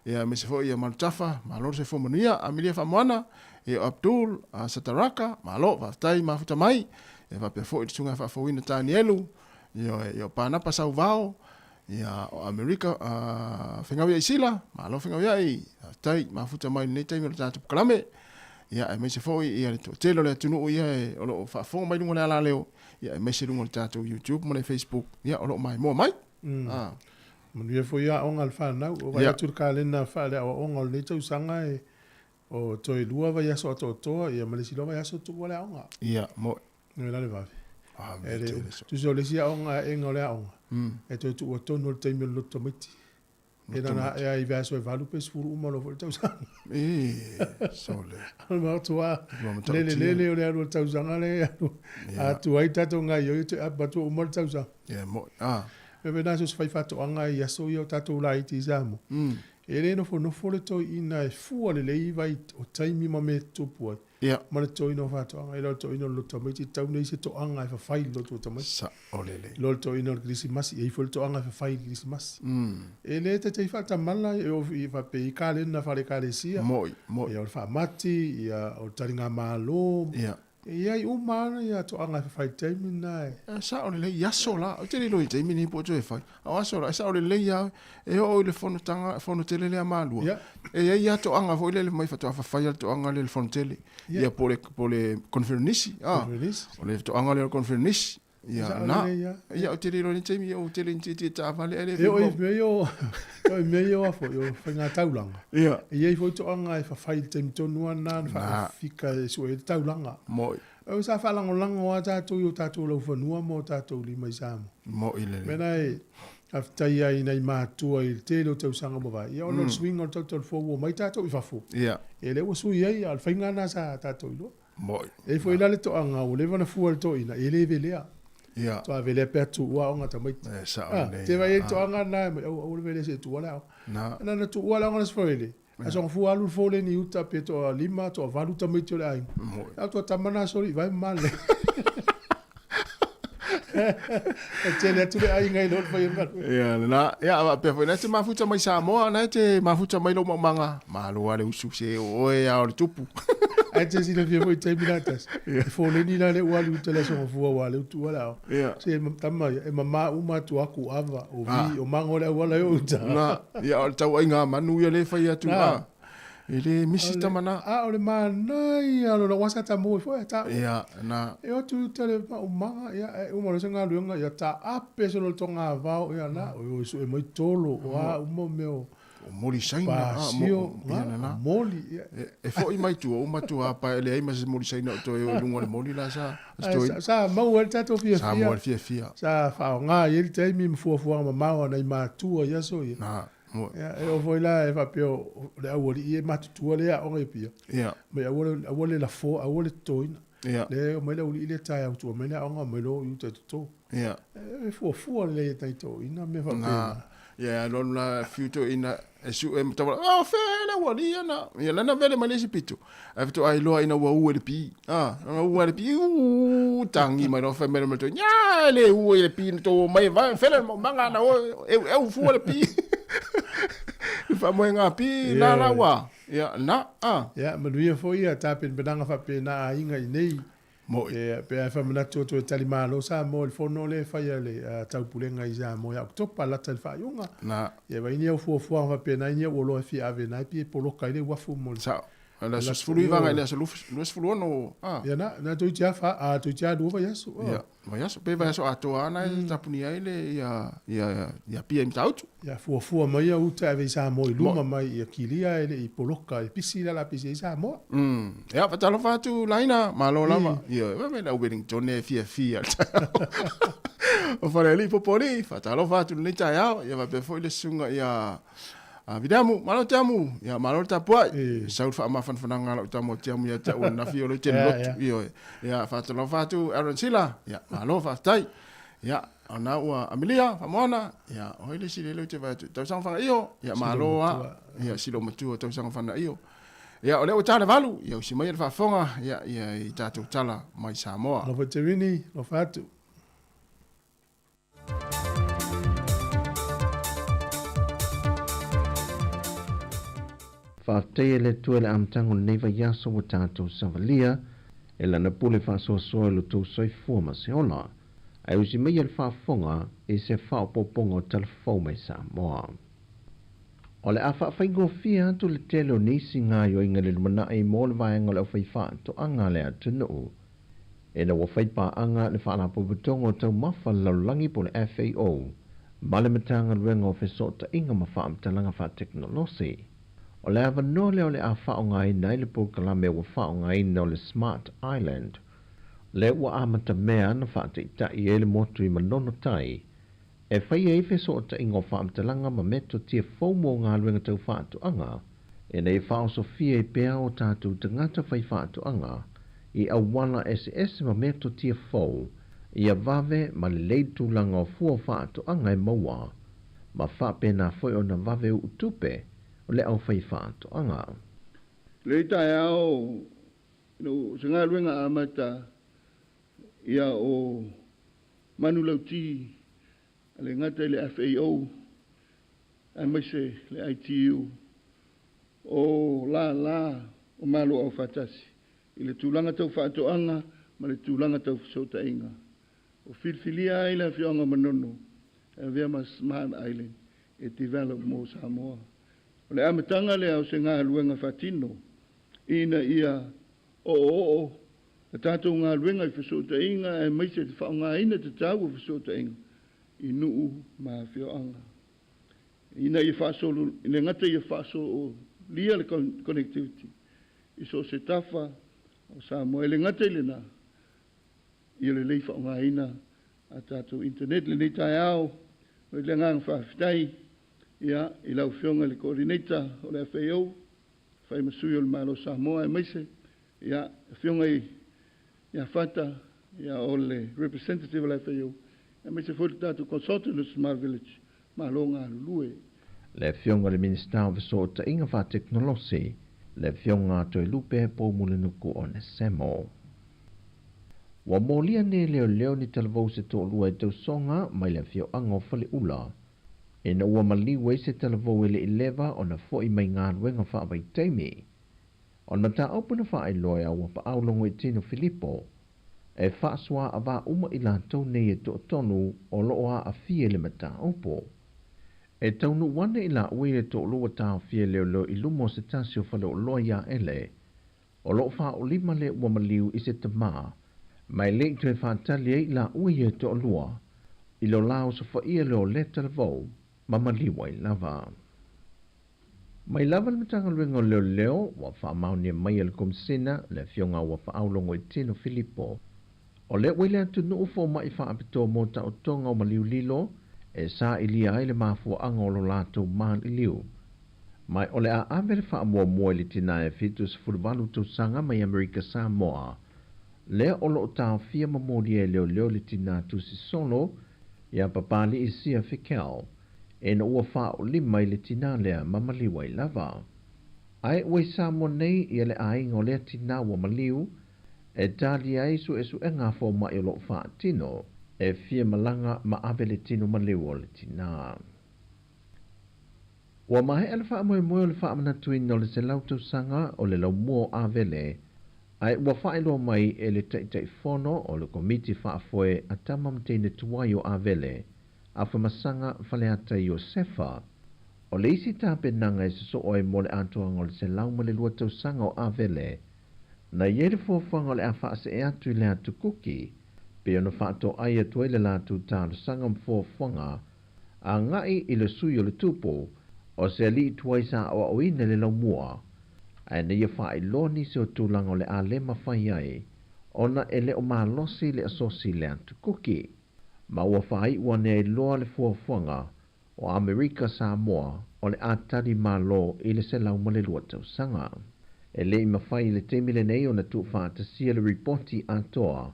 ia aemaise foi ia Malutafa, malo le soifua manuia, Amelia Faamoana, ia o Abdul Sataraka, malo, faafetai mafuta mai, ia faapea foi le susuga faafouina Tanielu, Ioe, ia o Panapa Sauvao, ia o Amerika Fegauiai Sila, malo Fegauiai, faafetai mafuta mai i lenei taimi o le tatou polokalame. Ia aemaise foi ia le toatele o le atunuu ia e, o lo o faafofoga mai luga o le alaleo, ia aemaise luga o le tatou YouTube ma le Facebook, ia o lo o maimoa mai. Manuia foi aoga a le fanau. Ua vaai atu i le kalena faale-aoaoga o lenei tausaga e o toe 2 vaiaso atoatoa ia ma le isi 2 vaiaso tuua le aoga. Ia, moe. Nui la le vave. E le, tusa o le isi aoga aega o le aoga, e toe tuua tonu o le taimi o le loto tamaiti. E nana e ai vaiaso e 8 pe 10 uma loa foi le tausaga. E, sole. O le matua, lele lele o le alu o le tausaga le alu. Atu ai tatou gaoioi toe apa atu uma le tausaga. Ia, mo'i. Ah. E pei so se fai faatoaga i aso ia o tatou laiti i Samoa. E le nofonofo le toeaina e fua lelei vai o taimi ma mea e tutupu ai. Ia. Ma le toeaina o faatoaga, i lo le toeaina o le loto tamaiti, e tatau ona i ai se toaga e fafai i le loto o tamaiti. Sao lelei. I lo le toeaina o le Kerisimasi, e i ai foi le toaga e fafai i le Kerisimasi. E le taitai faatamala, e oo i faapea i kalena faale-ekalesia. Mo'i, mo'i. Ia o le faamati, ia o le taligamalo. Ia. E i ai uma lava ia toaga e fafai i le taimi lena e. E sao lelei i aso la, ou te le iloa i le taimi lenei po o toe fai. A o aso la, e sao lelei lava, e oo i le fonotaga, fono tele lea a Malua. Ia. E i ai lava toaga foi lele mai faatoa fafai lava le toaga lea i le fono tele. Ia. Ia po o le, po o le conferenisi, ah. Conferenisi. O le toaga lea o le conferenisi. Ia, Sao na. lelei lava. Ia, ou te le iloa i le taimi, ou te le tietie taavale ae le E oo i mea ia o, e oo i mea ia o a foi, o faigataulaga. Ia. E i ai foi toaga e fafai i le taimi tonu lava lena na faafika e sue ai le taulaga. Mo'i. O sa faalagolago lava tatou i o tatou laufanua ma o tatou lima i Samoa. Mo'i lelei. Mea na e faafetai ai i nai matua i le tele o tausaga ua mavae, ia ona o le suiga o le tautalafoa ua omai tatou i fafo. Ia. Ia lea ua sui ai, a o le faiga lena sa tatou iloa. Mo'i. E i ai foi la le toaga ua leva ona fua i le toeaina, e le velea. Ia. Toa velea pe a tuua aoga tamaiti. E sao lelei. Te vaai ai le toaga lena e mai, aua, aua le velea se i tuua le aoga. Na. Na na tuua le aoga le aso Faraile, aso gafua alu le foleni i uta pe toa 5, toa 8 tamaiti o le aiga. Mo'i. A o toa tama na soli vai ma male. E tele atu le aiga i lo le fai o le galuega. Ia, lena. Ia, faapea foi, na e te mafuta mai Samoa, na e te mafuta mai lou maumaga. Malo lava le usu, se o oe lava o le tupu. Ae te silafia foi i taimi la tasi, e foleni la le ua alu i uta i le aso gafua ua le utu ala o. Ia. Se tama ia, e mama uma atu aku ava, o vi, o mago le auala e o uta. Na, ia, o le tauaiga manu ia le fai atu. Na. E le misi tama na. A o le manaia lona ua sa tamu ai foi a taua. Ia, na. E o atu i uta le maumaga, ia, e uma loa se galuega, ia taape solo le togavao, ia na, oi oi sue mai tolo, o a uma mea o. O moli saina, a, Pasio, mo, ia, na, na. moli, ia. E foi mai tua, uma tua apa, e leai ma se moli saina o toe o i luga o le moli la sa, Ae sa, sa maua ai le tatou fiafia. Sa maua le fiafia. Sa faaaoga ai le taimi ma fuafuaga mamao a nai matua i aso ia. Na, moe. Ia, e oo foi la e faapea o le aualii e matutua le aoga i Apia. Ia. Mai aua le, aua le lafoa, aua le totoina. Ia. Le omai le aualii lea taeao tua mai le aoga omai loa i uta e toto. Ia. E fuafua lelei e nai toeaiina mea faapena. Na, ia alu alu la fiu toeaiina e sue ma tau oh fea le aualii ana. Ia lana vele mai le isi pito. Ae faatoa iloa ina ua u e le pi. Ah, ua u e le pi, uu, tangi mai loa fai mai le toeaina, nya, e le u e le pi na tou omai e vae, fele le maumaga ana oe, e eu fua le pi. Le faamoega pi, na la ua. Ia, na, ah. Ia, manuia foi ia tapenapenaga faapena a aiga i nei. Mo'i. E, pe a e faamanatu atu e talimalo Samoa i le fono lea e fai a le Taupulega i Samoa ia Oketopa, lata i le faaiuga. Na. Ia vaai ni au fuafuaga faapena i ni au oloa e fia ave na e pei e poloka ai le uafu mo le. Sao. O le aso 19 agai i le aso 26, a. Ia na, na toeitiiti lava fa, a toeitiiti lava 2 vaiaso. Ia, vaiaso, pe vaiaso atoa lava na e tapunia ai le ia, ia, ia Apia i Matautu. Ia fuafua mai ia uta e ave i Samoa i luma mai ia kilia e le i poloka e pisi le ala pisi ai Samoa. Ia, faatalofa atu Laina, malo lava. Ia, vaai mai lau Wellington e fiafia i le taeao. O Falealii Popoalii, faatalofa atu i lenei taeao. Ia faapea foi le susuga ia Viliamu, malo Tiamu, ia malo le tapuai. Sau le faamafanafanaga a lau tama o Tiamu ia te au ananafi o lea ou te lotu. Ioe. Ia, faatalofa atu Aaron Sila, ia malo faafetai. Ia, ona ua Amelia, Faamoana, ia, o ai le isi lele ou te vaai atu, tausaga fanaio, ia, malo lava, ia, si loomatua tausaga fanaio. Ia, o lea ua ta le 8, ia, usi maia le faafofoga, ia, ia, i tatou tala mai Samoa. Alofa Tevini, alofa atu. Faafetai e le Atua i le amataga o lenei vaiaso ua tatou savalia e Lana pule faasoasoa i lo tou soifua ma se ola, ae usi maia le faafofoga i se faaopoopoga o tala fou mai Samoa. O le a faafaigofie atu le tele o nisi gaoioiga i le lumanai mo le vaega o le aufaifaatoaga a le atunuu, ina ua fai paaga le Faalapotopotoga o Taumafa a le Lalolagi po o le FAO ma le Matagaluega o Fesootaiga ma Faamatalaga Faatekonolosi. O le avanoa lea o le a faaaogaina ai le polokalame ua faaaogaina o le Smart Island, lea ua amatamea na faataitai ai le motu i Manono Tai e fai ai fesootaiga o faamatalaga ma metotia fou mo galuega tau faatoaga ina ia faaosofia ai pea o tatou tagata fai faatoaga i auala eseese ma metotia fou ia vave ma lelei le tulaga o fua o faatoaga e maua ma faapena foi ona vave uu tupe o le aufai faatoaga. Lei taeao ina ua se galuega amata ia o manulauti a le gata i le FAO aemaise le ITU o lala o Malo Aufaatasi i le tulaga tau faatoaga ma le tulaga tau fesootaiga. Ua filifilia ai le afioaga o Manono e avea ma Smart Island e develop mo Samoa. O le amataga lea o se galuega faatino ina ia oooo la tatou galuega i fesootaiga aemaise le faaaogaina tatau o fesootaiga i nuu ma afioaga. Ina ia faasolo, e le gata ia faasolia le connectivity i so o se tafa o Samoa, e le gata i lena, ia lelei faaaogaina a tatou internet. Lenei taeao, o le agaga faafetai ia i lau Afioga i le Coordinator o le FAO, fai ma sui o le Malo o Samoa, aemaise ia Afioga i ia Fata, ia o le representative o le FAO, aemaise foi le tatou consultant o Smart Village, malo galulue. Le Afioga i le Minisita o Fesootaiga Faatekonolosi, le Afioga Toelupe Poumulinuku Onesemo. Ua molia nei leoleo ni talavou se toalua i tausoga mai le afioaga o Faleula, ina ua maliu ai se talavou e le i leva ona fo'i mai galuega faavaitaimi. O le mataupu na faailoa e Auapaau Logoitino Filipo, e faasoaavā uma i latou nei e toatolu o lo o aafia i le mataupu. E taunuu ane i laua i le toalua taofia e leoleo i luma o se tasi o faleoloa ia Ele, O lo o faaolima le ua maliu i se tamā, ma e le i toe faatali ai i laua ia e toalua, i lo la osofaia lea o lea talavou, ma maliu ai lava. Mai lava le Matagaluega o Leoleo, ua faamaonia mai e le Komisina le Afioga ua Faaulogoitino Filipo, o lea ua i le atunuu fomaʻi faapitoa mo taotoga o maliu lilo e sailia ai le mafuaaga o lo latou maliliu. Ma o le a ave le faamuamua i le tinā e 78 tausaga mai Amerika Samoa, lea o lo o taofia ma molia e leoleo le tinā tusi solo ia Papali'i Sia Fikel, ina ua faaolima i le tinā lea ma maliu ai lava. Ae ua i Samoa nei ia le aiga o lea tinā ua maliu e talia ai suesuega a fomai o lo o faatino e fia malaga ma ave le tino maliu o le tinā. Ua maea le faamoemoe o le faamanatuina o le 100 tausaga o le laumua o Avele, ae ua faailoa mai e le Taitaifono o le Komiti Faafoe a Tama ma Teine Tuai o Avele, Afamasaga Faleata Iosefa, o le isi tapenaga e sosoo ai mo le atoaga o le 102 tausaga o Avele, na i ai le fuafuaga o le a faasee atu i le atu Kuki, pei ona faatoai atu ai le latou talosaga ma fuafuaga agai i le sui o le tupu o se alii tuai sa aoaoina i le laumua, ae na ia faailoa nisi o tulaga o le a le mafai ai ona e le o malosi le asosi i le atu Kuki, ma ua faaiu ane ai loa le fuafuaga o Amerika Samoa o le a tali malo i le 102 tausaga. E le i mafai i le taimi lenei ona tuufaatasia le ripoti atoa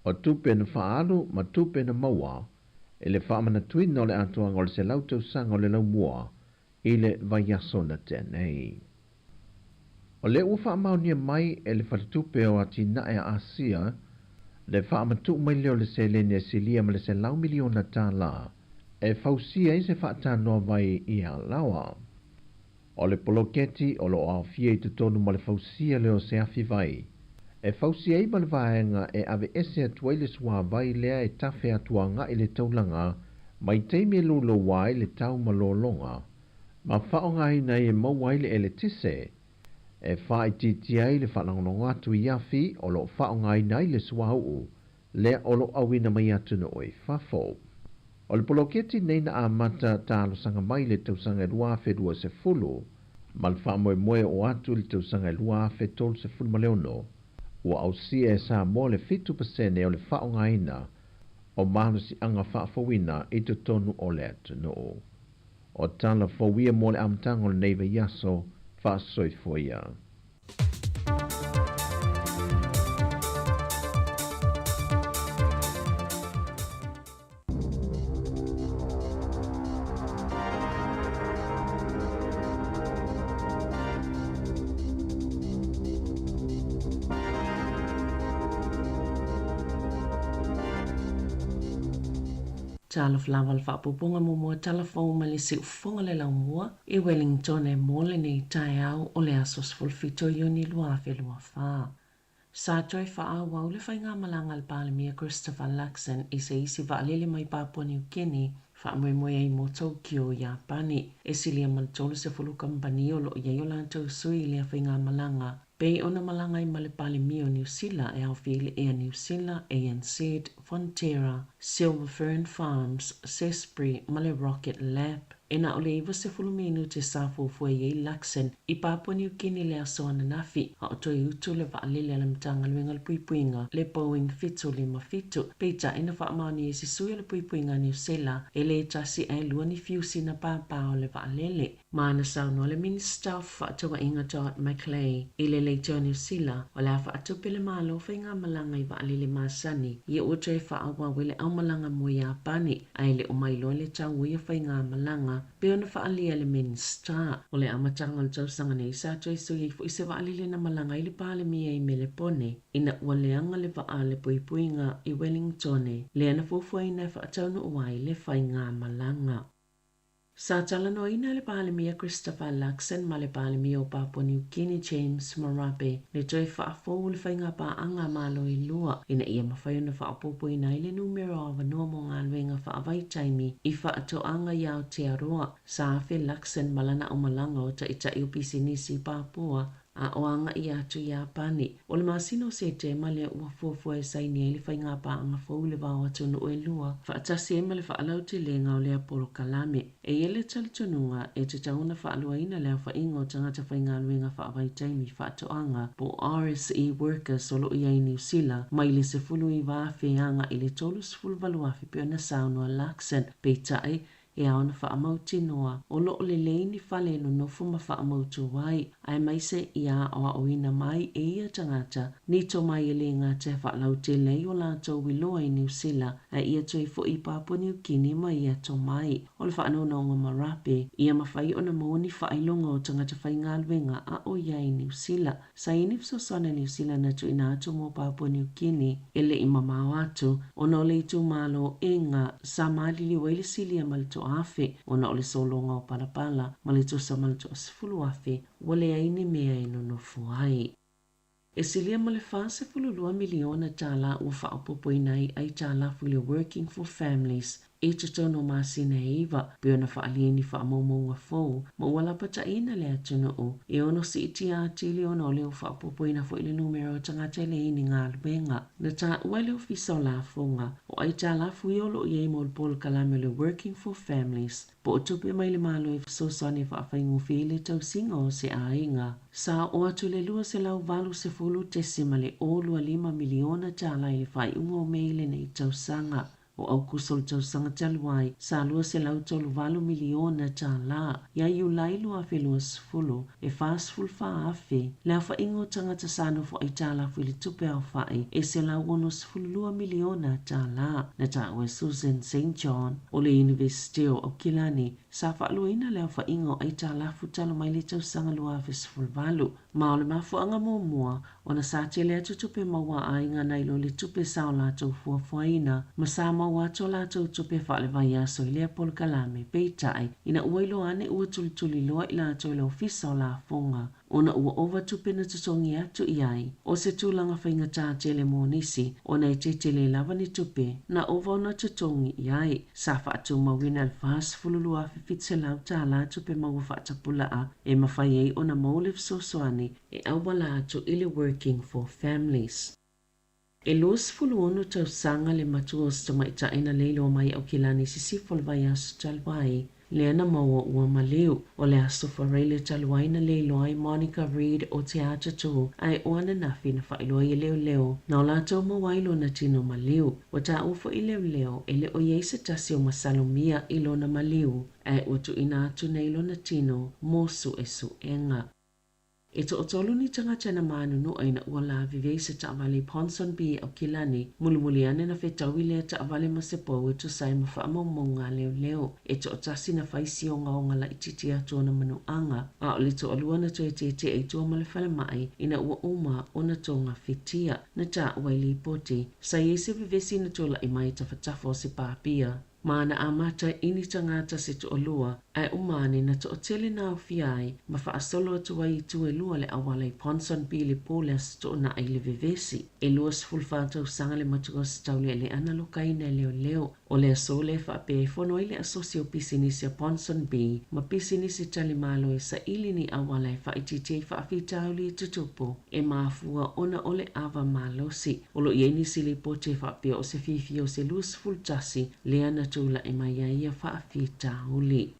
o tupe na faaalu ma tupe na maua. I le faamanatuina o le atoaga o le 100 tausaga o le laumua i le vaiaso na tea nei. O lea ua faamaonia mai e le Faletupe o Atinae a Asia le faamatuu mai lea o le seleni e silia ma le $100 miliona e fausia ai se faatanoa vai i Alaoa. O le poloketi o lo o aofia i totonu ma le fausia lea o se afi vai, e fausia ai ma le vaega e aveese atu ai le suavai lea e tafe atu agai le taulaga mai taimi e louloua ai le tau ma lologa, ma faaaogaina ai e maua ai le eletise, e faaitiitia ai le faalagolago atu i afi o lo o faaaogaina ai le suauu lea o lo o auina mai atunuu i fafo. O le poloketi nei na amata talosaga mai le tausaga 2020 ma le faamoemoe o atu i le tausaga 2036, ua ausia e Samoa le 7% o le faaaogaina o malosiaga faafouina i totonu o le atunuu. O tala fou ia mo le amataga o lenei vaiaso faasoifoia. Talofa lava le faapupuga muamua tala fou mai le siufofoga le laumua i Wellington e mo lenei taeao o le aso 17 o Iuni 2024. Sa toe faaauau le faigamalaga a le Palemia Christopher Luxon i se isi vaalele mai Papua New Guinea faamoemoe ai mo Tokyo, Iapani. E silia ma le 30 kamupani o lo o i ai o latou sui i lea faigamalaga pei ona malaga ai ma le Palemia o Niu Sila e aofia i le Air New Sila, ANZ, Fonterra, Silver Fern Farms, Zespri ma le Rocket Lab. E na o le 90 minute sa fuafua i ai Luxon i Papua New Guinea i le aso ananafi, a o toe utu le vaalele a le Matagaluega o le Puipuiga, le Boeing 757, peitai na faamaonia e se sui o le Puipuiga a Niu Sela e le tasi ae lua ni fiusi na pāpā o le vaalele. Ma na saunoa le Minista o Fefaatauaiga Dot McLay i le leitio a Niu Sila o le a faatupe le Malo faigamalaga i vaalele masani ia ua toe faaauau ai le aumalaga mo Iapani ae le o mailoa le tau o ia faigamalaga pei ona faaalia e le Minista. O le amataga o le tausaga nei sa toe sui ai foi se vaalele na malaga ai le Palemia i Melepone ina ua leaga le vaa a le puipuiga i Wellingtone lea na fuafuaina e faataunuu ai le faigamalaga. Sa talanoaina e le Palemia Christopher Luxon ma le Palemia o Papua New Guinea James Marape le toe faafou o le faigapaaga a Malo e lua ina ia mafai ona faaopoopoina ai le numera o avanoa mo galuega faavaitaimi i faatoaga i Aotearoa. Sa afe Luxon ma lana aumalaga o taitai o pisinisi i Papua a o agaʻi atu i Iapani. O le masina o Setema lea ua fuafua e saini ai le faigapaaga fou i le vao atunuu e lua, faatasi ai ma le faalautelega o lea polokalame. E i ai le talitonuga e tatau ona faaluaina le aofaiga o tagata faigaluega faavaitaimi faatoaga po o RSE workers o lo o i ai i Niu Sila mai le 19,000 agaʻi i le 38,000 pei ona saunoa Luxon. Peitai, e ao ona faamautinoa o lo o lelei ni fale e nonofo ma faamautu ai, aemaise ia aoaoina mai e ia tagata ni tomai e le gata e faalautele ai o latou iloa i Niu Sila ae ia toe foi i Papua Niu Kini ma ia tomai. O le faanoanoga marape, ia mafai ona maua ni faailoga o tagata faigaluega a o i ai i Niu Sila. Sa i ai ni fesoasoani a Niu Sila na tuuina atu mo Papua Niu Kini e le i mamao atu ona o le itumalo Enga sa maliliu ai le silia ma le 1,000 ona o le sologa o palapala ma le tusa ma le 10,000 ua leai ni mea e nonofo ai. E silia ma le $42 miliona ua faaopoopoina ai aitalafu i le Working for Families i totonu o masina e iva, pei ona faaalia ai ni faamaumauga fou ma ua lapataiina le atunuu e ono siitia atili ona o lea ua faaopoopoina foi le numera o tagata e leai ni galuega. Na taua e le Ofisa o Lafoga o aitalafu ia o lo o i ai mo le polokalame o le Working for Families po o tupe mai le Malo e fesoasoani e faafaigofie ai le tausiga o se aiga. Sa oo atu le $280.025 miliona i le faaiuga o Mei lenei tausaga. O Aokuso o le tausaga talu ai, sa $238 miliona tala. Ia Iulai 2020, e 44,000 le aofaiga o tagata sa nofo aitalafu i le tupe aofa'i e $162 miliona tala. Na taua e Susan St John o le Iunivesite o Aukilani, sa faaluaina le aofaiga o aitalafu talu mai le tausaga 2018, ma o le mafuaaga muamua ona sa tele atu tupe maua a aiga nai lo le tupe sa o latou fuafuaina, ma sa maua atu a latou tupe faalevaiaso i lea polokalame. Peitai, ina ua iloa ane ua tulituliloa i latou e le Ofisa o Lafoga ona ua ova tupe na totogi atu i ai, o se tulaga faigata tele mo nisi ona e tetele lava ni tupe na ova ona totogi i ai. Sa faatumauina le $42,700 tupe maua faatapulaa e mafai ai ona maua le fesoasoani e auala atu i le Working for Families. E 26 tausaga le matua o se tamaitai na leiloa mai Aukilani i sisifo o le vaiaso talu ai, lea na maua ua maliu. O le aso Faraile talu ai na leiloa ai Monica Reid o Te Atatū, ae o ananafi na faailoa ai e leoleo na o latou maua ai lona tino maliu. Ua taua foi i leoleo e le o i ai se tasi o masalomia i lona maliu, ae ua tuuina atu nei lona tino mo suesuega. E toatolu ni tagata na manunua ina ua lavevea i se taavale i Ponsonby i Aukilani, mulimuli ane na fetaui lea taavale ma se pou e tusa ai ma faamaumauga a leoleo. E toatasi na fai si ogaoga laitiiti atu ona manuaga, a o le toalua na toe tietie i tua ma le falemai ina ua uma ona togafitia. Na taua i lipoti, sa i ai se vevesi na tulai mai i tafatafa o se pāpia. Ma na amata i ni tagata se toalua, ae uma ane na toatele na aofia ai ma faasolo atu ai i itu e lua le auala i Ponsonby i le po o le Aso Toonai i le vevesi. E 24 tausaga le matua o se taulealea na lokaina e leoleo. O le aso lea e faapea e fono ai le Asosi o Pisinisi a Ponsonby ma pisinisi talimalo e saili ni auala e faaitiitia ai faafitauli e tutupu e mafua ona o le ava malosi. O lo o i ai nisi lipoti e faapea o se fiafia o se 21 lea na tulai mai ai ia faafitauli.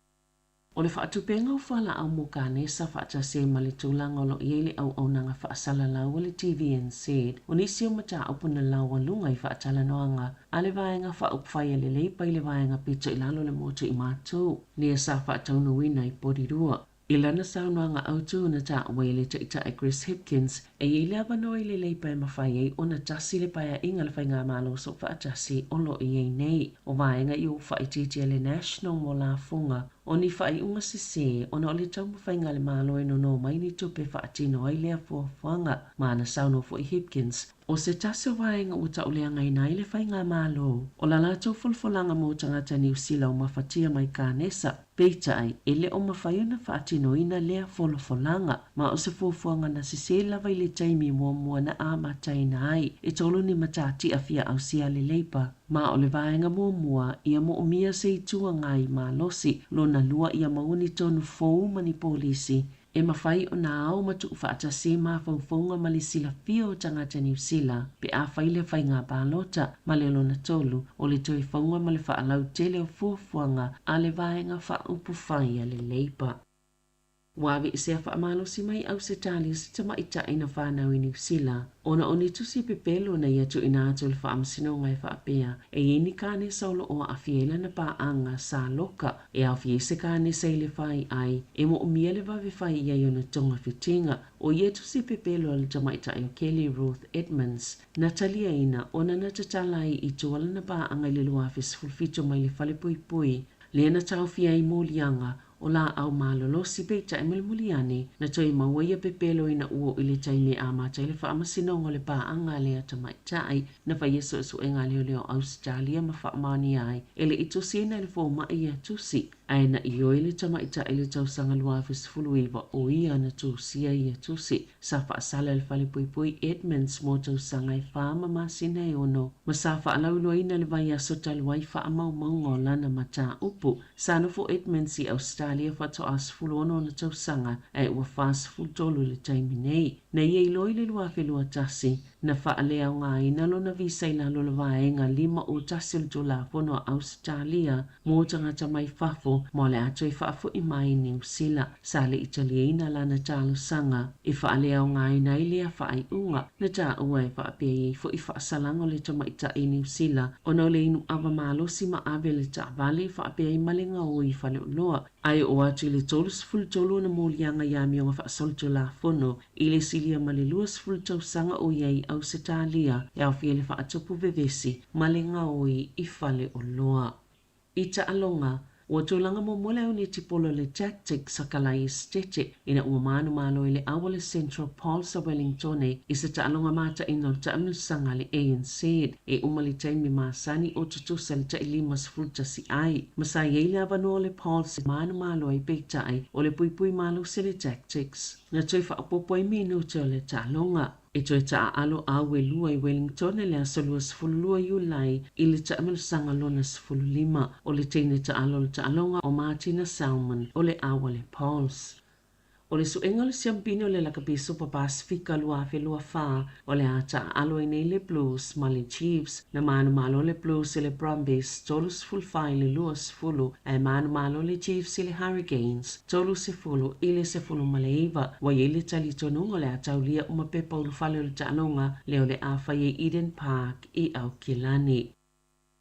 O le faatupega o fualaau mo kanesa faatasi ai ma le tulaga o lo o i ai le auaunaga faasalalau a le TVNZ, o nisi o mataupu na laualuga i faatalanoaga a le Vaega Faaupufai a le Leipa i le Vaega Pito i Lalo o le Motu i Matou, lea sa faataunuuina i Porirua. I lana saunoaga autu na taua e le Taitai Chris Hipkins, e i ai le avanoa i le Leipa e mafai ai ona tasi le paeaiga a le Faigamalo Soofaatasi o lo o i ai nei. O vaega ia ua faaitiitia e le National mo lafoga o ni faaiuga sesē ona o le taumafaiga a le Malo e nono mai ni tupe e faatino ai lea fuafuaga. Ma na saunoa foi Hipkins, o se tasi o vaega ua tauleagaina ai le Faigamalo, o la latou folafolaga mo tagata Niu Sila o mafatia mai Kanesa. Peitai, e le o mafai ona faatinoina lea folafolaga, ma o se fuafuaga na sesē lava i le taimi muamua na amataina ai. E tolu ni matatia fia ausia a le Leipa, ma o le vaega muamua ia moomia se itu agai malosi, lona lua ia maua ni tonu fou ma ni polisi e mafai ona ao ma tuufaatasi ai mafaufauga ma le silafia o tagata Niu Sila pe afai le faiga palota, ma le lona tolu o le toe fauga ma le faalautele o fuafuaga a le Vaega Faaupufai a le Leipa. Ua aveesea faamalosi mai Ausetalia se tamaitai na fanau i Niu Sila ona o ni tusi pepelo na ia tuuina atu i le Faamasinoga e faapea e i ai ni kanesa o lo o aafia ai lana paaga sa loka e aofia ai se kanesa i le fai ai e moomia le vave fai i ai ona togafitiga. O ia tusi pepelo a le tamaitai o Kelly Ruth Edmonds na taliaina ona na tatala ai i tua lana paaga i le 2017 mai le falepuipui lea na taofia ai moliaga o laau malolosi. Peitai mulimuli ane na toe maua ia pepelo ina ua oo i le taimi e amata ai le faamasinoga o le paaga a lea tamaitai. Na faia suesuega a leoleo o Ausetalia ma faamaonia ai e le i tusiina e le fomai ia tusi, ae na ioe le tamaitai i le tausaga 2019 o ia na tusia ia tusi. Sa faasala e le falepuipui Edmonds mo tausaga e fa ma masina e ono, ma sa faalauiloaina i le vaiaso talu ai faamaumauga o lana mataupu. Sa nofo Edmonds i Ausetalia faatoa 16 ona tausaga, ae ua 43 i le taimi nei. Na ia iloa i le 2021, na faaleaogaina lona visa i lalo o le Vaega 51 o le Tulafono a Ausetalia mo Tagata Mai Fafo ma o le a toe faafo'i mai i Niu Sila. Sa le i taliaina lana talosaga e faaleaogaina ai lea faaiuga na taua e faapea i ai fo'i faasalaga o le tamaitai Niu Sila ona o le inu ava malosi ma ave le taavale faapea ai ma le gaoi i faleoloa ae oo atu i le 33 ona moliaga i amioga faasolitulafono i le silia ma le 20 tausaga o i ai i Ausetalia e aofia i le faatupu vevesi ma le gaoi i faleoloa. I taaloga, ua tulaga muamua le aunetipolo le Tactics a Kalai Esitete ina ua manumalo i le au a le Central Pulse a Wellingtone i se taaloga mataina o le taamilosaga a le ANZ e uma le taimi masani o tutusa le tai 51 ai ma sa i ai le avanoa o le Pulse e manumalo ai peitai o le puipui malosi le Tactics na toe faaopoopo ai minute o le taaloga. E toe taaalo au e lua i Wellington i le aso 22 Iulai i le taamilosaga lona 15 o le teine taalo o le taaloga o Martina Salmon o le au a le Pulse. O le suega o le siampine o le Lakapi Supa Pasefika 2024 o le a taaalo ai nei le Blues ma le Chiefs. Na manumalo le Blues i le Brumbies 34 i le 20 ae manumalo le Chiefs i le Hurricanes 30 i le 19. Ua i ai le talitonuga o le a taulia uma pepa ulufale o le taaloga lea o le a fai ai Eden Park i Aukilani.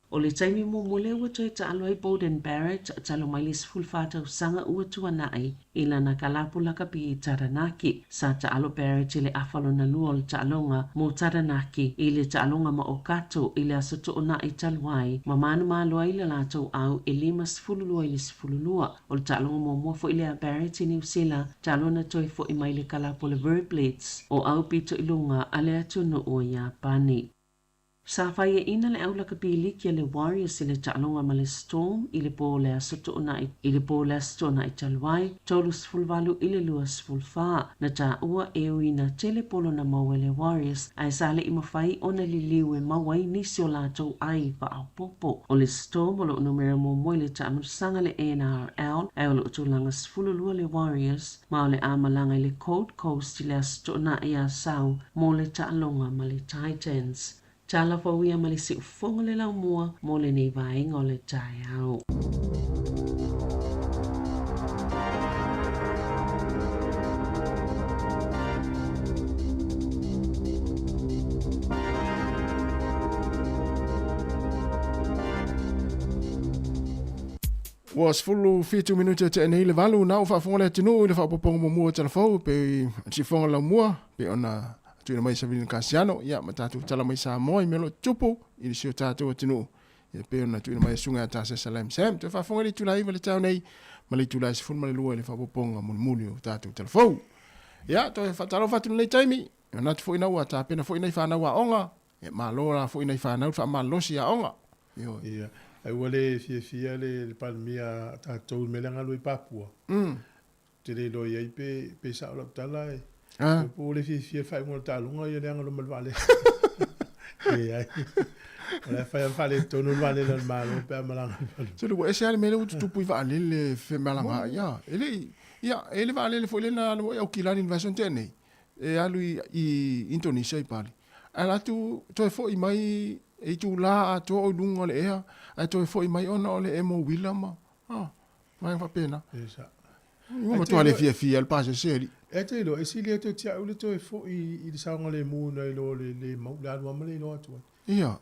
O le taimi muamua lea ua toe taalo ai Beauden Barrett talu mai le 14 tausaga ua tuanai i lana kalapu lakapi i Taranaki. Sa taalo Barrett i le afa lona lua o le taaloga mo Taranaki i le taaloga ma Okato i le aso Toonai talu ai ma manumalo ai le latou au e 52 i le 12. O le taaloga muamua foi lea a Barrett i Niu Sila talu ona toe fo'i mai le kalapu o le Verblitz o au pito i luga a le atunuu o Iapani. Sa faiaina le au lakapi liki a le Warriors i le taaloga ma le Storm i le po o le Aso Toonai i le po o le Aso Toonai talu ai, 38 i le 24. Na taua e ui na tele polo na maua e le Warriors ae sa le i mafai ona liliu e maua ai nisi o latou ai faaopoopo. O le Storm o lo o numera muamua i le taamilosaga le NRL ae o lo o tulaga 12 le Warriors ma o le a malaga i le Gold Coast i le Aso Toonai Asau mo le taaloga ma le Titans. Tala fou ia ma le siufofoga le laumua mo lenei vaega o le taeao. Ua 17 minute e tea nei le valu, na ua faafofoga le atunuu i le faaopoopoga muamua o Tala Fou, pe i siufofoga laumua, pe ona tuuina mai Savilina Kasiano, ia ma tatou tala mai Samoa i mea o lo o tutupu i si o tatou atunuu, ia pei ona tuuina mai e Susuga ia Tasesa Salam Sam. Toe faafofoga i le itula 9 i le taeao nei ma le itula 12 i le faaopoopoga mulimuli o tatou tala fou. Ia, toe faatalofa atu i lenei taimi, e manatu foi ina ua tapena foi nai fanau aoga, ia malo la foi nai fanau le faamalolosi i aoga. Ioe. Ia, ai ua le fiafia le Palemia a tatou i le mea lea na alu ai Papua. Ou te le iloa i ai pe, pe sao lau tala e. Ah. Po o le fiafia le faaiuga o le taaloga ia leaga loa ma le vaalele. Leai. O la e fai lava faaletonu le vaalele a le Malo pe a malaga i fafo. Sole ua ese lava le mea lea ua tutupu i vaalele femalaga ia. E le i, ia, e le vaalele foi lea na alu ai Aukilani i le vaiaso na tea nei, e alu i, i Indonesia i Bali. Ae alu atu toe foi mai e itula atoa o i luga o le ea, ae toe foi mai ona o le emo uila ma, ah, Vaega faapena. E sao. Ua matua le fiafia le pasese alii. E te iloa, e sili atu ia te au le toe foi i le saogalemu nai lo le le mau, le alu lava ma le iloa atu ai. Ia.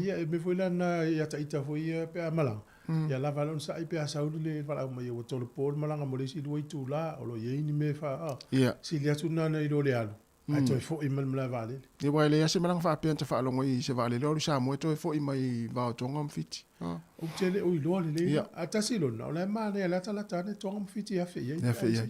Ia, e mea foi la lena ia ita foi ia pe a malaga, ia lava le onosai pe a sau le valaau mai ua tolopo le malaga mo le isi lua itula, o lo o i ai ni mea e fa, sili atu lena nai lo le alu. Ae toe foi mai le malae vaalele. Ia aua e leai lava se malaga faapea na ta faalogo i se vaalele o alu i Samoa e toe foi mai i va o Tonga ma Fiti. Ou te le o iloa lelei. Ae tasi lona, o la e manaia, o la e latalata ane Tonga ma Fiti e afe i ai. E afe i ai.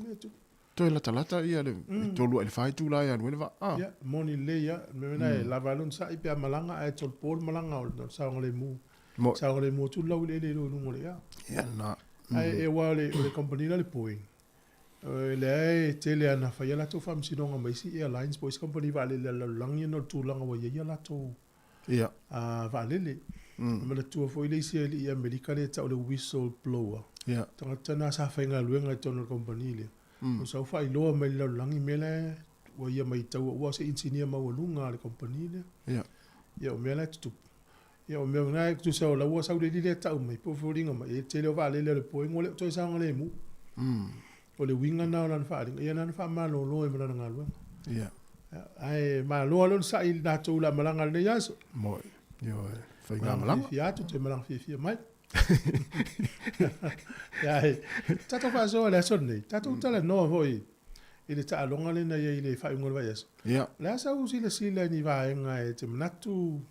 Toe latalata ia le tolu ae i le fa itula e alu ai le vaa. Ia, moni lelei lava. O le mea lena e lava ai lona sa'i pe a malaga ae tolopo le malaga o le saogalemu. Saogalemu atu le laueleele i luga o le ea. Ia lena. Ae aua o le kamupani lea o le Boeing, O lea e tele lava ina fai a latou faamasinoga ma isi airlines po o isi kamupani vaalele a le lalolagi ona o le tulaga ua i ai a latou vaalele. E manatua foi le isi alii Amerika lea e tau o le whistle blower. Tagata na sa faigaluega i totonu o le kamupani lea. Ua sau faailoa mai i le lalolagi mea la e Ua ia maitaua ua o se inisinia maualuga a le kamupani lea. Ia. Ia o mea la e tutupu. Ia o mea na e tusa o la ua sau le alii lea tau mai po o foliga mai e tele o vaalele a le Boeing ua le o toe saogalemu. O le uiga na o lana faaaliga, ia na ona faamalolo ai ma lana galuega. Ia. Ae malo lava le onosai i latou o le a malaga i lenei aso. Moi. Ioe. Faigamalaga. Malaga fiafia atu, toe malaga fiafia mai. Ia, ae tatou faasoa i le aso lenei, tatou talanoa foi i le taaloga lea na i ai i le faaiuga o le vaiaso. Ia. O le a sau silasila i ni vaega e te manatu,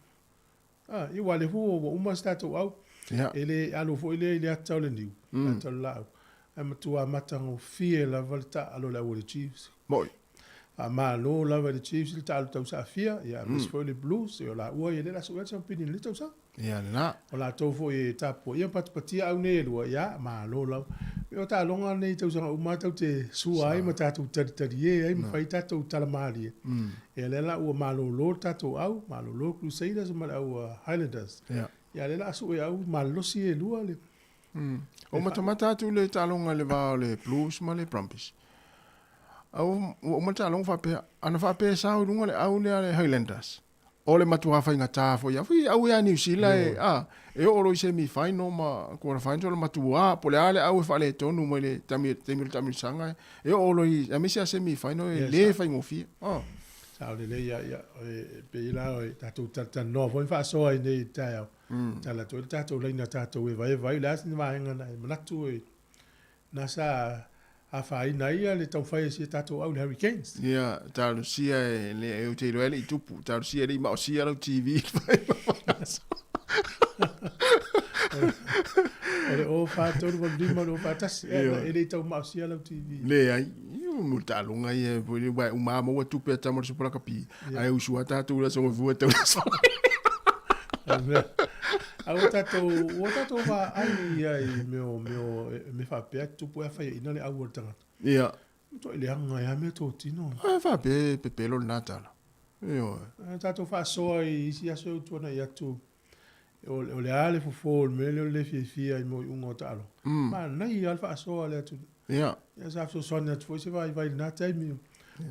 ah, ia aua o lea foi ua uma se tatou au. Ia. E le alu foi lea i le ata o le niu, ata o le laau. Ae matua matagofie lava le taaalo a le au a le Chiefs. Moi. Faamalo lava i le Chiefs i le taaalo tausaafia, ia aemaise foi o le Blues, ia o laua ia lea o le a sue atu siamupini i lenei tausaga. Ia lena. O latou foi e tapuaia ma patipatia au nei e lua, ia, malo lava. E pei o taaloga nei i tausaga uma lava tatou te sua ai ma tatou talitalie ai ma fai tatou tala malie. Ia lea la ua malolo le tatou au, malolo le Crusaders ma le au Highlanders. Ia. Ia lea la a sue au malolosi e lua le O matamata atu le taaloga i le va o le Blues ma le Brumbies. A ua uma le taaloga faapea, ana faapea e sao i luga le au lea a le Highlanders, o le matua faigata foi ia. Fui au ia Niu Sila e, a, e oo loa i semi final ma quarter final o le matua, po o le a le au e faaletonu mai le taimi o le taamilosaga, e oo loa i, aemaise lava semi final e le faigofie. Sao lelei ia, ia, e pei la o tatou talatalanoa foi ma faasoa ai nei i le taeao. Tala atu ai le tatou laina tatou evaeva ai, o le a se vaega na e manatu e na sa afaina ai le taumafai a si a tatou au i le Hurricanes. Ia, talosia e le, ou te iloa e le i tupu, talosia e le i maosia lau TV i le vaiaso. O le 04 385 241, e le i tau maosia lau TV. Leai, mo le taaloga ia, aua e uma lava maua tupe a tama o le supa lakapi, Ae usu a tatou i le aso Gafua tau le aso. A ua tatou, ua tatou vaai ia i mea o, mea o, mea faapea e tutupu ai a faiaina le au a le tagata. Ia. Matuai leaga ai lava mea totino. Ae faapea e pepelo lena tala. Ioe. A tatou faasoa i isi aso e tuanai atu, o le a le fofo o le mea lea o le le fiafia i moiuga o taaloga. Manaia lava le faasoa a le atunuu. Ia. Ia sa fesoasoani atu foi se vaivai i lena taimi.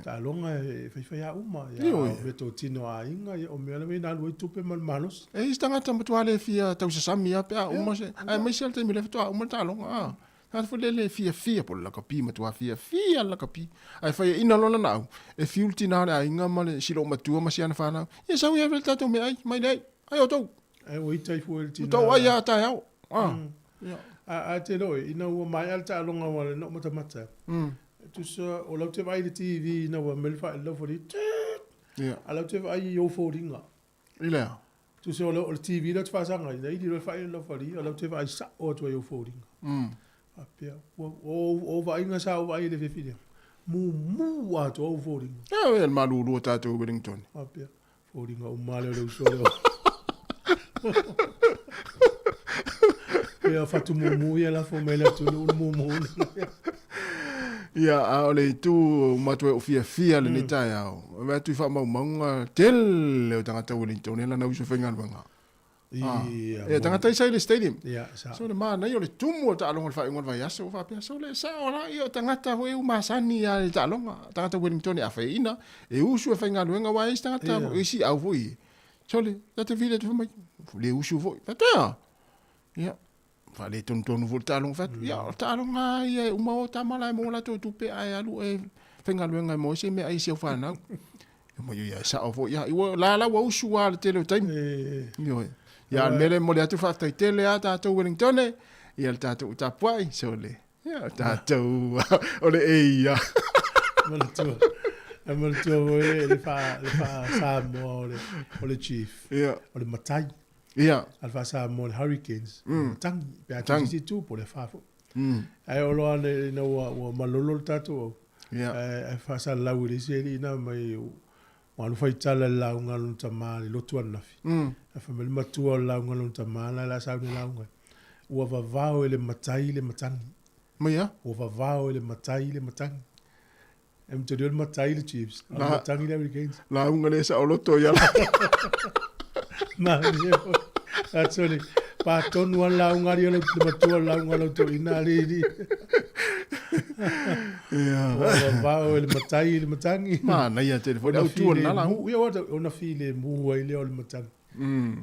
Taaloga e faifai lava uma. Ia, o meatotino a aiga, ia o mea lava ia na alu ai tupe ma le malosi. E i ai se tagata matua le fia tausasami lava pe a uma se, aemaise lava le taimi lea faatoa uma le taaloga, a. Tagata foi lea le fiafia po o le lakapi, matua fiafia le lakapi. Ae faiaina loa lana au, e fiu le tina o le aiga ma le si loomatua ma si ana fanau, ia sau ia ave le tatou meaai mai le ai, ai outou. Ai ua ita ifo e le tina. Ua tou ai lava taeao. A. Ia. A, a te loe, ina ua maea le taaloga ua le noo matamata. Tusa, o lau te vaai i le TV ina ua mele fae lau fali, tut! Ia. A lau te vaai i ou foliga. I le a? Tusa o le TV lea ou te faasaga ai, na ili loa fae lau fali, o lau te vaai sao atu ai i ou foliga. Faapea, ua, o, o vaaiga sa ou vaai i le fiafi lea, mumu atoa ou foliga. Ia, le malulu o tatou i Wellington. Faapea, Foliga uma lea o le uso lea. Ia fatu mumu ia lafo mai le atunuu le mumu. Ia, a o le itu matua e fiafia lenei taeao. E vaai atu i faamaumauga tele o tagata Wellington e lana uso faigaluega. Ia, Ia, tagata i sa i le stadium. Ia, sa. So le manaia o le tumu o le taaloga o le faaiuga o le vaiaso, ua faapea, so le sao la, ia o tagata foi e masani lava i le taaloga. Tagata Wellington e afaiaina, e usu e faigaluega, aua e i ai isi tagata, e isi au foi. So le, ta te vili atu fai mai, le usu foi. Faapea, ia, faaletonu foi le taaloga fai atu, ia, o le taaloga lava ia e uma o tama la e maua latou tupe ae alu e faigaluega e maua ai se meaai i si au fanau. Mai ia e sao foi ia. Ua la la ua usu lava le tele o taimi. Ioe. Ia le mea lea e momoli atu faafetai tele lava tatou Wellington ia le tatou tapuai so le ia tatou o le eia. Manatua. E manatua foi le faa le faa Samoa o le o le chief. Ia. O le matai. Ia. A le faa Samoa o le Hurricanes. Matangi. Pe a tu sisi tu po le fa foi. Ae o loa ane ina ua ua malolo le tatou au. Ia. Ae faasalalau i le isi alii na mai ua alu faitala i le lauga a lona tama i le lotu ananafi. Ae fai mai le matua o le lauga a lona tama la o le a sauni e lauga ai. Ua vavao e le matai le matagi. Mai a? Ua vavao e le matai le matagi. E matalia le matai le Chiefs, a o le matagi le Hurricanes. Lauga le saoloto ia la. Malie foi. Actually, pa tonu a lauga ali o le matua o le lauga o lau toeaina ali ali. Ia. Ua vavao e le matai i le matagi. Manaia tele foi le autu o lena lauga. Ia ona filemu ai lea o le matagi.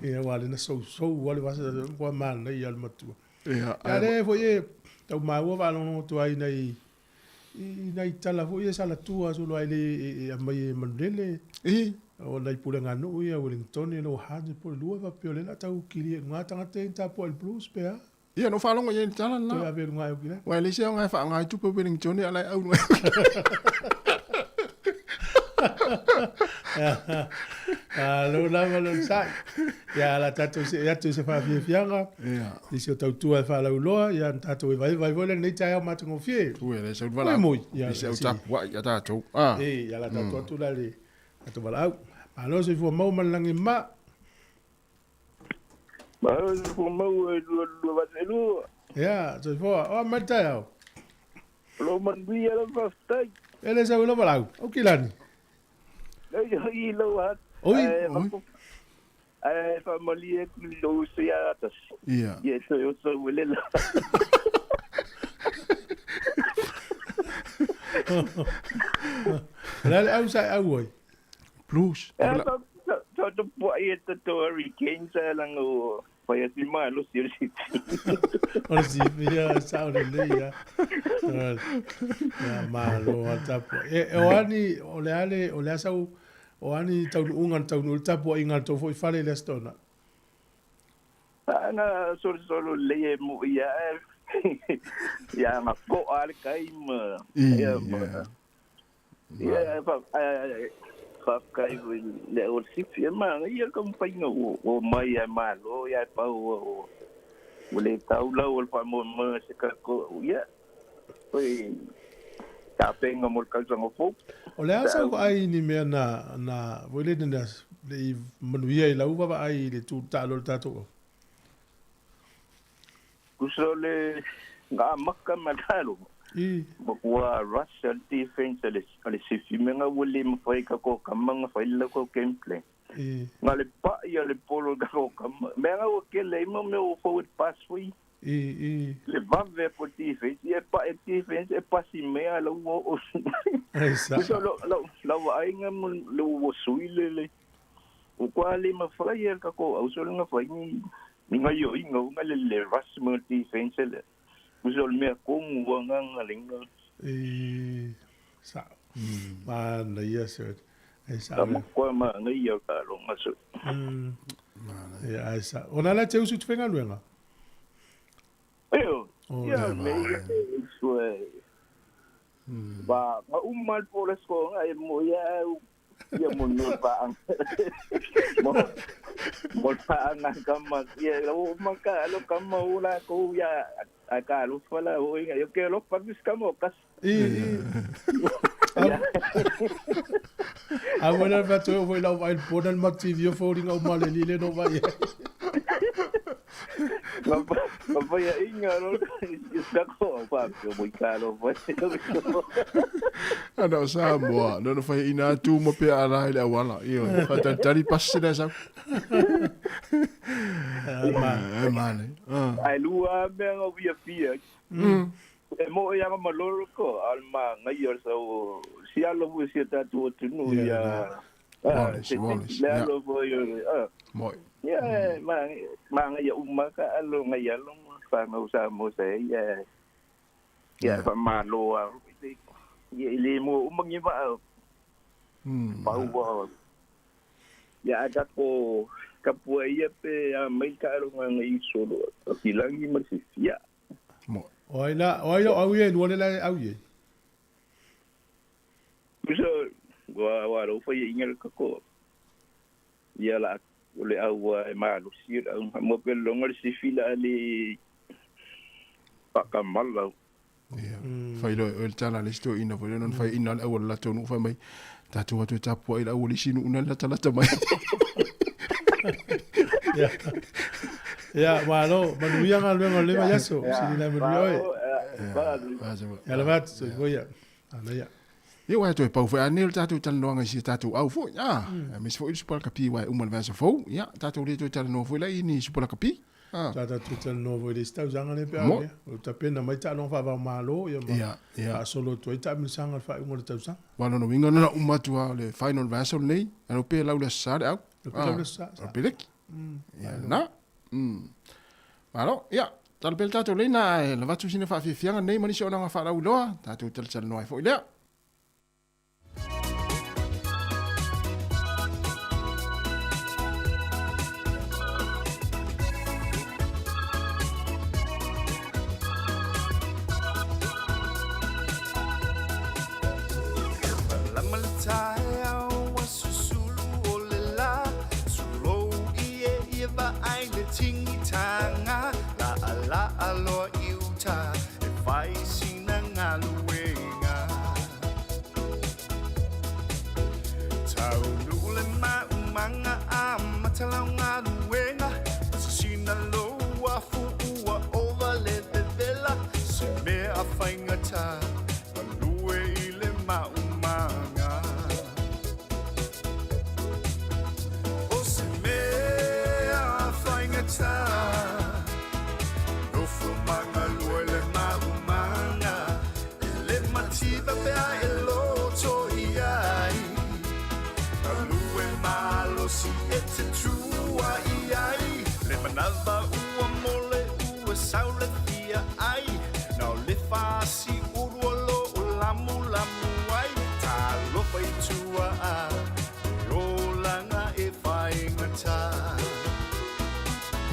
Ia aua lea na sousou lava le vasa ua manaia le matua. Ia, Ia lea foi e tau maua faalogologo atu ai nai i nai tala foi ia sa latua solo ai le e aumai e Manulele. I. O nai pulega nuu ia Wellington e Lower Hutt po o le lua faapea o lea o le a tau kili ai i luga tagata ia na tapuai i le Blues pe a. Ia, na ou faalogo i ai i le tala lena. Toe ave i luga e Aukilani. Aua e leai se aoga e faaaoga ai tupe Wellington a o la e au i luga. Malo lava le onosai. Ia, o le a tatou see atu i se faafiafiaga. Ia. I si o tautua e faalauiloa, ia na tatou evaeva ai foi lenei taeao matagofie. Ui, e le sau le valaau. Ui, moi. Ia, I se au tapuai ia tatou. Ah. E, ia, o le a tatou atu la i le tatou valaau. Malo soifua maua ma le lagi e mama. Malo soifua maua e lua lua vase lua. Ia, soifua. O a mai le taeao. O lou manuia lau faafetai. E le sau i lau valaau. Aukilani. Nei i lau hat. Oi. Oi. Ae faamalie atu i lou uso ia Atasi. Ia. Ia e toe oso ua lela. O le a le au sa e au ai? Blues. Ea sa tapuai e tatou Hurricanes ae langa ua fai atu i malosi o le City. O le City, ia, sao lelei lava. Ia, malo lava le tapuai. E, o a ni, o le a le, o le a sau, o a ni taunuuga na taunuu ai le tapuaiga a le tou foi fale i le Aso Toonai? Ana solosolo lelei e moi ae ia na po'a le kai ma ia ma ia faafetai foi le au o le sifi e manaia le taumafaiga ua mai ae malo ia e pau ua le tau lau o le faamoemoe se tatou ia foi tapenga mo le tausaga fou. O le a sau vaai i ni mea na na foi lele na le i manuia i lau vaavaai i le tu taalo o le tatou au? Tusa o le amata ma le taaloga, I. ua rush le defense a le Sifi mea ua le mafai e tatou tama ona fai le latou game plan. I. Na o le pai a le polo i le tatou tama, mea ua tele ai mo mea o forward pass foi. I, i. Le vave atu o le defense, ia e pai e le defense e pasi mai a la ua oo. Ai sa. Tusa lau vaaiga mo le ua sui le ua kwa le mafai e le tatou au sole na fai ni ni gaioiga uma le le rush mo le defense le. Tusa o le mea tonu ua agaga le iga. I, sa. Manaia se. Ai sa. Ka matua manaia o taaloga sole. Ia, ai sa. Ona la te usu te whaigaluega? Io, ia, me ia te usu e. Ba, nga uma le po le skonga e mo ia au ia mo no pa ang. Mo mo pa ang kama ia lo ma ka lo kama ula ko ia a ka lo fala o inga yo ke lo pa bis kama kas. I i. A wena fa toe o lau vai pona le mati vio fo ringa o male lile no vai. Ma vai inga lo sa ko pa yo mo ka lo vai. Ana o Samoa, no no fai ina atu ma pea ala i le auala. Io, whatantari pasi le sau. E mane. Ai lua mea ngau via fia. E mo e anga maloro ko al ma ngai o sau si alo fu si tatu atunuu ia. Wallace, Wallace. Le alo fo yo. Moi. Ia ma ma ngai uma ka alo ngai alo fa ngau sa mo se ia. Ia fa malo a. Ia ile mo uma ngi va. Pa ua. Ia ka ko ka pua ia pe a mai ka alo ngai solo. Kilangi ma si fia. Moi. O ai la, o ai o au ie, lua le la au ie. Kusa, wa wa ro fa inga le kako. Ia la o le au e malosi au mo pe longa le sifi la le pakamala. Ia. Fai lo o le tala le sto ina foi non fai ina le au la tonu fai mai. Tatu atu e tapua i le au le sinu una la talata mai. Ia. Ia, malo, manuia galuega o le vaiaso. Sili la manuia oe. Ia la vat, soifua ia. Ana ia. Ia uae toe pau foi a nei o le tatou talanoaga i si a tatou au foi, a. Aemaise foi le supalakapi uae uma le vaiaso fou. Ia, tatou le toe talanoa foi la i ni supalakapi. Sa tatou talanoa foi i le isi tausaga lea pe a lea. O tapena mai taaloga faava-o-Malo ia ma faasolo atu ai taamilosaga i le faaiuga o le tausaga. Aua o lona uiga na ona uma atu lava o le final o le vaiaso lenei, ae pe lau le Aso Sa le au. Pe lau le Aso Sa. O le peleki. Ia lena. Malo, ia, tala pea le tatou laina ae lavatu sina faafiafiaga nei ma nisi o naga faalauiloa, tatou talatalanoa ai foi lea.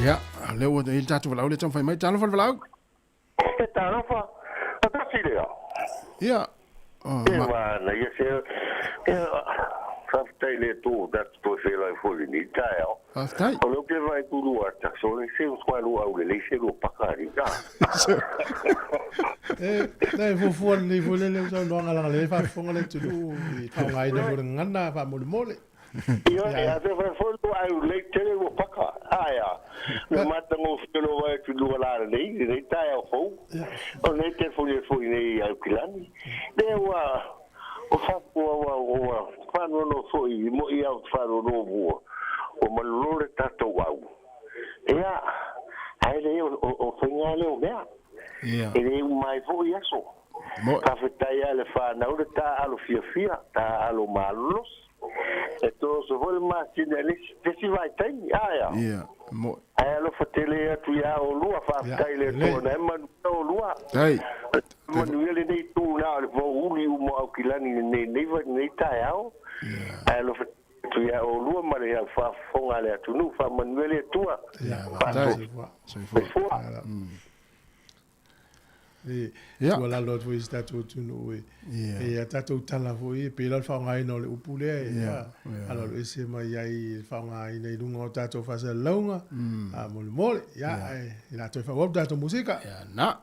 Ia, lea ua i le tatou valaau lea taumafai mai. Talofa le valaau. E talofa, atasi lea. Ia. E manaia se faafetai i le Atua ua tatou toe feiloai foi i lenei taeao. Faafetai. O lea ou te vaai atu lua ata, sole se ua lua aulelei se lua paka alii. E, e fuafua lelei foi lea lea saunoaga leaga lea e faafofoga le atunuu i le faaaogaina foi o le gagana faamolemole. Ioe, a te fai foi lua aulelei tele lua paka. Ae a? Na matagofie lou vaai atu i lua la lenei, lenei taeao fou. O lenei telefoni atu foi nei i Aukilani. Lea ua ua fa ua ua ua faanoanoa foi i moi au te faanoanoa ua ua malolo le tatou au. Ia, ae le o o o faiga lea o mea. E le uma ai foi aso. Faafetai lava i le fanau le taaalo fiafia, taaalo malolosi. E toso foi le masina i le isi vaitaimi. Ae a? Ae alofa tele atu ia oulua. Faafetai i le Atua na e manuia oulua. Manuia lenei itu na o le fouli uma o Aukilani i lenei taeao. Ae alofa tele atu ia oulua ma le au faafofoga a le atunuu. Faamanuia le Atua. Soifua. E tuualalo atu foi i si tatou atunuu e e a tatou tala foi e pei la o le faaaogaina o le upu lea e aloaloese mai ai i le faaaogaina i luga o tatou faasalalauga faamolemole. Ia, ae o le a toe faaauau le tatou musika. Ia na.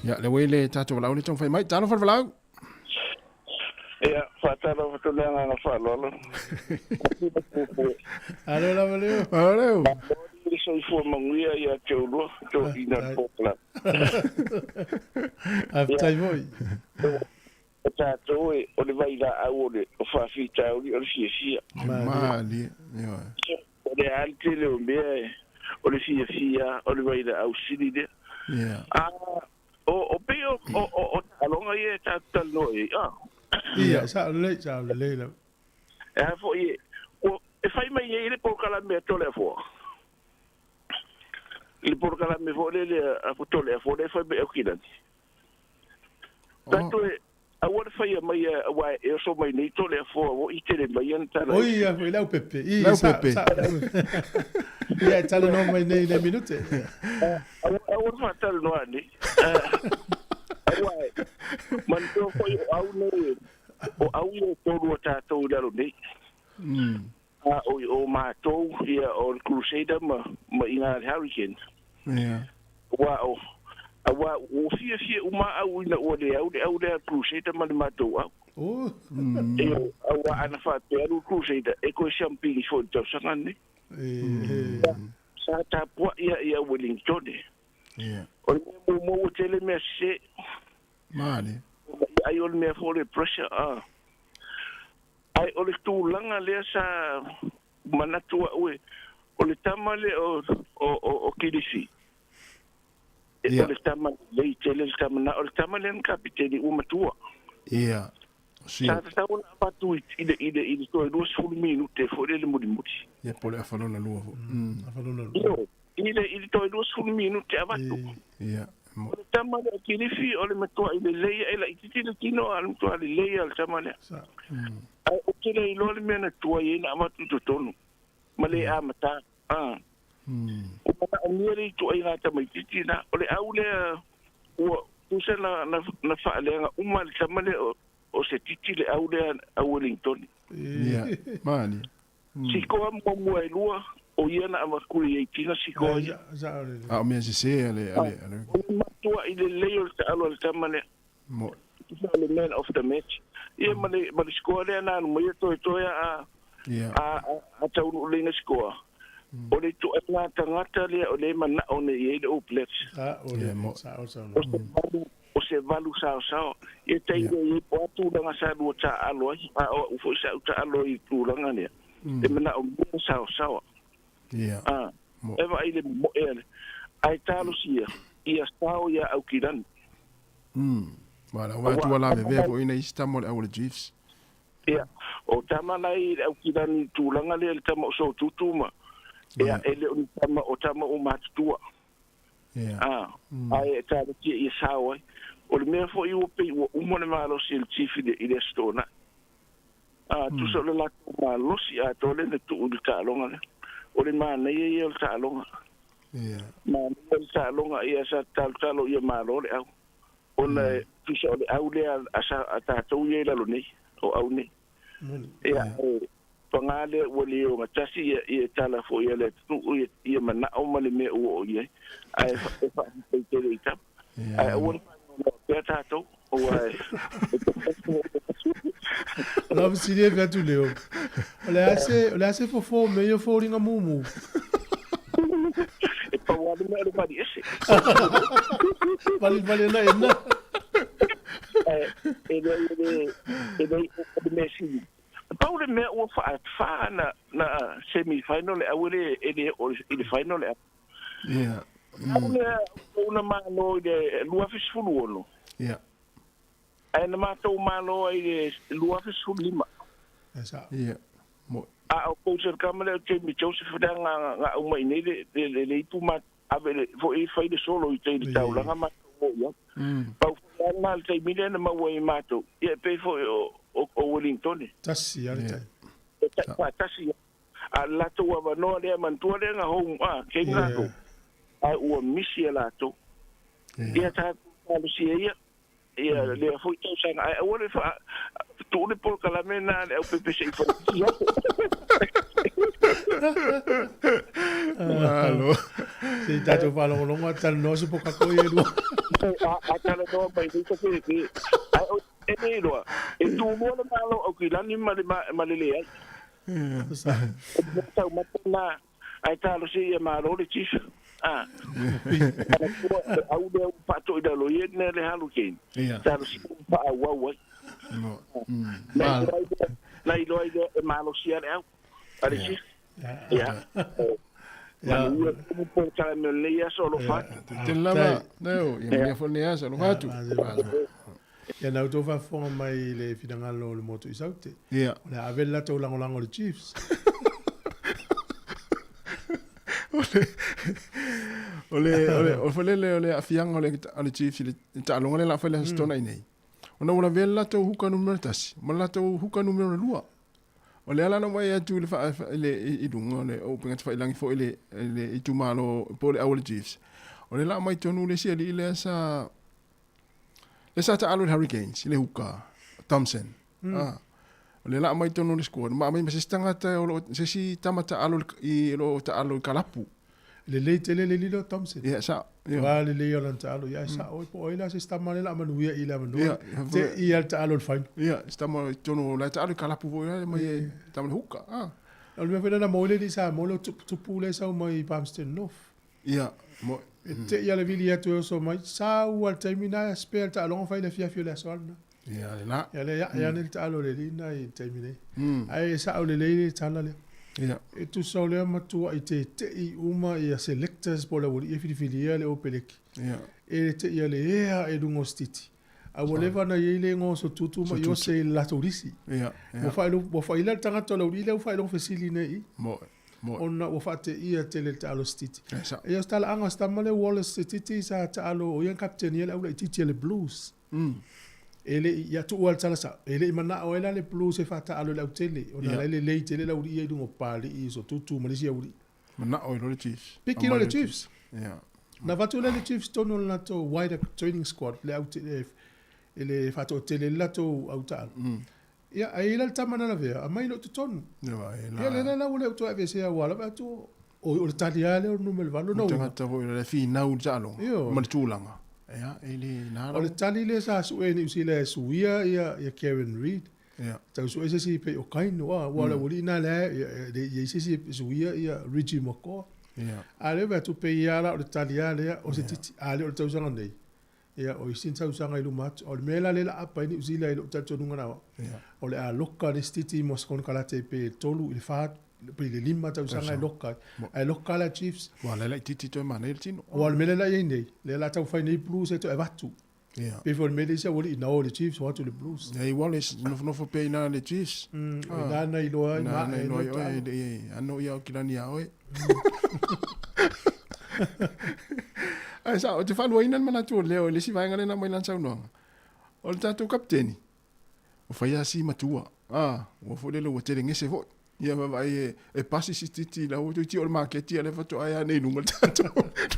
Ia, lea ua i le tatou valaau lea taumafai mai. Talofa le valaau. Ia, faatalofa atu le agaga faaaloalo. Alo lava Leo. Alo Leo. Le soifua manuia ia te oulua, toeaiina o le polokalame. Faafetai foi. O tatou e, o le vailaau o le o faafitauli o le fiafia. Malie. Ioe. le a le tele o mea e o le fiafia o le vailaau sili lea. Ia. A o pei o o taaloga ia e tatou talanoa i ai a. Ia, sao lelei, sao lelei lava. E a foi e fai mai ai le polokalame a Toleafoa. I le polokalame foi lele a Toleafoa lea e fai mai Aukilani. Tatou e aua le faia mai aua e oso mai nei Toleafoa ua i tele mai ana tala. Oi, ia foi lau pepe. I, Lau sa, pepe. sa. Ia, e talanoa mai nei i le minute. Aua aua le faatalanoa nei. Aua e manatua foi o au nei o au ia e tolu a tatou i lalo nei. A o o matou ia o le Crusader ma ma i le Hurricane. Ia. Ua o aua ua fiafia uma au ina ua le au le au lea Crusader ma le matou au. Oh. E aua ana faapea alu Crusader e koe siampini foi i le tausaga lenei. Sa tapuai ia ia Wellington. Ia. O le mea muamua ua tele mea sese. Male. Ai o le mea foi o le pressure a. Ai o le tulaga lea sa manatu au e o le tama lea o o Kilifi. E Ia. o le tama lelei tele le tama na o le tama lea na kapiteni ua matua. Ia. Sa tatau ona avatu i le i le i le toe 20 minute foi lele mulimuli. Ia po o le afalona lua foi. Afalona lua. I le i le toe 20 minute avatu. Ia. O le tama lea o Kilifi o le matua i lelei e laitiiti le tino a le matua lelei a le tama lea. Ai ou te le iloa le mea na tuai ai na avatu i totonu. Ma le amata. Ah. O manaomia le ituaiga tamaitiiti na. O le au lea ua tusa na na na faaleaga uma le tama lea o o se titi le au lea a Wellington. Ia. Male. Sikoa muamua e lua o ia na avatu i ai tina sikoa ia. A o mea sese a le a le a le. O le matua i lelei o le taalo a le tama lea. Mo. Tusa o le man of the match. Ia ma le ma le sikoa lea na alu mai ia toetoe a Ia. a a taunuu lelei na sikoa. O le ituaiga tagata lea o le manao nei i ai le All Blacks. Sa o le sa o sa. O se valu o se valu saosao. Ia tailo i ai po o a tulaga sa lua taalo ai. A o au foi sa ou taalo ai i tulaga lea. E manaomia saosaoa. Ia. A e vaai le momoe ale. Ae talosia ia sao ia Aukilani. Wala, ua atu la vevea foi ina isi tama o le au o le Chiefs. Ia, o tama lai i le Aukilani i tulaga lea le tama o Sotutu ma. Ia, e le o ni tama o tama o matutua. Ia. A, ae talosia ia sao ai. O le mea foi ua pei ua uma le malosi e le Chief i le i le aso Toonai. A, tusa o le latou malosi atoa lea na tuu i le taaloga lea. O le manaia ia o le taaloga. Ia. Manaia le taaloga ia sa talotalo ia malo le au. Ona e tusa o le au lea a sa a tatou ia i lalo nei, o au nei. Ia, e paga lea ua le ogatasi ia ia tala foi a le atunuu ia ia manao ma le mea ua oo i ai. Ae e faafetai tele i tama. Ae aua le faanoanoa pea tatou, aua e La fesili e atu leo. O le a se o le a se fofo me ia foliga mumu. E pau lava le mea o le vali ese. Vali vali na ena. E le e le e le o le mea sili. Pau le mea ua faatufā na na semi final le au e le e le o i le final le au. Ia. Au lea o na malo i le 2016. Ia. Ae na matou malo ai i le 2015. Ia. Mo. A o coach o le kama lea o Jamie Joseph lea nga nga au mai nei le le le ipu ma ave le foi fai le solo i te i le taulaga matou o ia. Pau foi lava le taimi lea na maua ai matou. Ia e pei foi o o Wellington. Tasi ale tai. E tai faatasi. A latou avanoa lea manatua lea na home a kei latou. Ae ua misi e latou. Ia tatou talosia ia. Ia lea foi tausaga ae aua le faa tuu le polokalame na le au pepe se i fai. Malo. Se tatou faalogologo a talanoa se pokako ia e lua. A talanoa mai nei se ke. Ai o e le iloa. E tulua le malo Aukilani ma le ma le leai. Ia. Tau mata na ai talosia ia malo le Chief. Ah. Au lea ua faatoʻi lalo ia na le Hurricane. Ia. Talosia ua faaauau ai. Mo. Na iloa ai lea e malosia le au. A le Chief. Ia. Manuia tumu polokalame o lenei aso alofa atu. Tele lava, leo, ia manuia foi lenei aso alofa atu. Ia na outou faafofoga mai i le finagalo o le Motu i Saute. Ia. O le a ave le latou lagolago i le Chiefs. O le, o le, o le, o le aafiaga o le, o le Chiefs i le taaloga lea o le a fai i le Aso Toonai nei. Ona ua lavea le latou huka numera 1 ma le latou huka numera 2. O lea la na ou vaai atu i le faa, i le i luga o le o upega tafailagi foi i le i le itumalo po o le au o le Chiefs. O lea la aumai tonu le isi alii lea sa lea sa taalo i le Hurricanes i le huka Thompson. Mm. Ah. O lea la aumai tonu le squad ma aumai ma se isi tagata o lo o se isi tama taalo i o lo o taalo i kalapu. Lelei tele le lilo Thompson. Ia sa. Ia. Wa lelei o lana taalo. Ia sa oi po oi la se tama le la manuia i le avanoa. Ia, Te i al taalo le final. Ia, se tama i tonu o la taalo i kalapu foi la mai e tama le huka. Ah. O le mea foi lena mo le li sa mo le tupu le sau mai Palmerston North. Ia, mo E te i ale vili atu e oso mai sa u al taimi na spare le taaloga fai le afiafi o le aso lena. Ia, le la. Ia le ia ia le taalo le li na i taimi nei. Ai sa o le lei le tala lea. Ia. E tusa o lea matua i te te'i uma ia selectors po o le aualii e filifilia le Opeleki. Ia. E le te'i a le ea e luga o Stiti. A ua leva ona i ai le igoa o Sotutu ma Iose i le latou lisi. Ia. Ua faailoga ua faaila le tagata o le aualii lea ua faailoga fesili nei i. Moe. Moe. Ona ua faateia tele le taalo Stiti. Ia sa. Ia o se talaaga o se tama lea Wallace Stiti sa taalo o ia na kapitenia le au laitiiti a le Blues. E le i, ia tuu lava le tala sao, e le i manao ai la le Blues e faataalo i le autele, ona la e lelei tele le aualii ia i luga o Papalii, o Sotutu ma le isi aualii. Manao ai loa le Chiefs. Piki loa le Chiefs. Ia. Na avatu lea e le Chiefs tonu o le latou wider training squad, le au, e le faatoatele ai le latou au taalo. Ia, ae i ai la le tama na lavea, aumai loa i totonu. Ia, lea la ua le toe aveesea aua lava atu o le tali lava lea o le numera 8. O le tagata foi o le finau i le taaloga ma le tulaga. Ia, e le na O le tali lea sa sue e Niu Sila e suia ia Karen Reid. Ia. Tau sue se isi pei o Kaino, aua o le aualii lena lea e le i ai se isi e suia ia Reggie McCaw. Ia. A lea e vaai atu pei lava la o le tali lava lea o se titi, a le o le tausaga nei. Ia, o isi tausaga i luma atu. O le mea la lea la apa ai Niu Sila i lou talitonuga na au, o le a loka le isi titi mo se konekarate pe 3 i le 4 pe i le 5 tausaga e loka ai. Ae loka la Chiefs. Ua la laitiiti toe manaia le tino. Aua o le mea lea la i ai nei, lea la taumafai nei Blues e toe avatu. Ia. Pei foi o le mea lea isi aualii na o i le Chiefs o atu i le Blues. Ia i Wallace, nofonofo pea i ina le Chiefs. O ina na iloa ai ma na iloa ai oe, e le i ano ia o kilani ia oe. Ae sa, ou te faaluaina le manatu o Leo i le isi vaega lea na aumai i lana saunoaga. O le tatou kapiteni, ua fai lava si matua. A, ua foi lele ua tele gese foi. Ia vaavaai e, e pasi si titi i lau toeitiiti o le maketi a lea faatoa ea ane i luga le tatou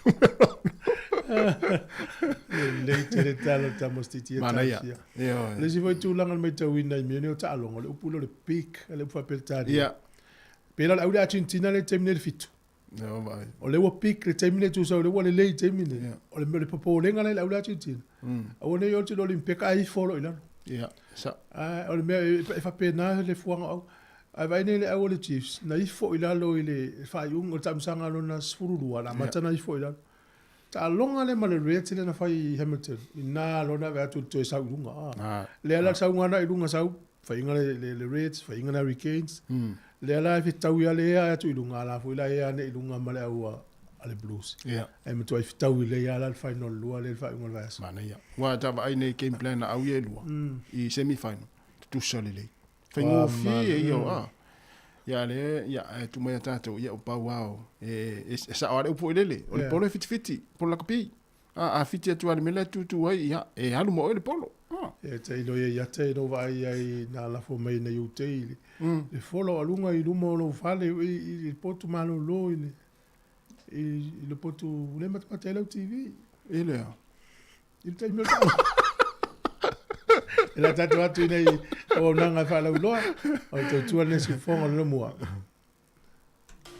numera. Lelei tele tala tama si titi e Manaia. tausia. Ioe. Le isi foi tulaga na matauina i mea nei o taaloga, o le upu lea o le peak, le upu faa-Peretania. Ia. Pei la o le au le Argentina lea i le taimi nei i le 7. Ia, vaai. O lea ua peak le taimi nei tusa o lea ua lelei i le taimi nei. Ia. O le mea o le popolega la i le au le Argentina. Aua ne i oti le Olimpeka ae ifo loa i lalo. Ia, sa. Ae o le mea e faapena le fuaga o au. Ae vaai nei le au o le Chiefs, na ifo i lalo i le faaiuga o le taamisaga lona 12, na amata ona ifo i lalo. Taaloga lea ma le Reds lea na fai i Hamilton, ina loa na ave atu i le toe sau i luga. Lea la le sauga na i luga sau, faiga le Reds, faiga le Hurricanes. Lea la e fetaui lava le ea atu i luga, a la foi la ea ane i luga ma le au a le Blues. Ia. Ae matuai fetaui lelei lava la le final lua lea i le faaiuga o le vaiaso. Manaia. Aua ta vaai nei i game plan a au ia e lua i semi final, tutusa lelei. Faigofie ia o a. Ia le ia e tu mai a tatou ia o pau lava o e sao lava le upu foi lele, o le polo e fitifiti, polo lakapi. A fiti atu lava i le mea la e tutu ai, ia e alu ma oe le polo. E tailo ia ia te no vaai ai na lafo mai nei u te i le folo o aluga i luma o lou fale i le potu malolo i le i le potu le matamata ai lau TV. I lea. I le taimi o le taaloga. E la tatou atu i nei auaunaga e faalauiloa o le tautua lenei siufofoga o le Lomua.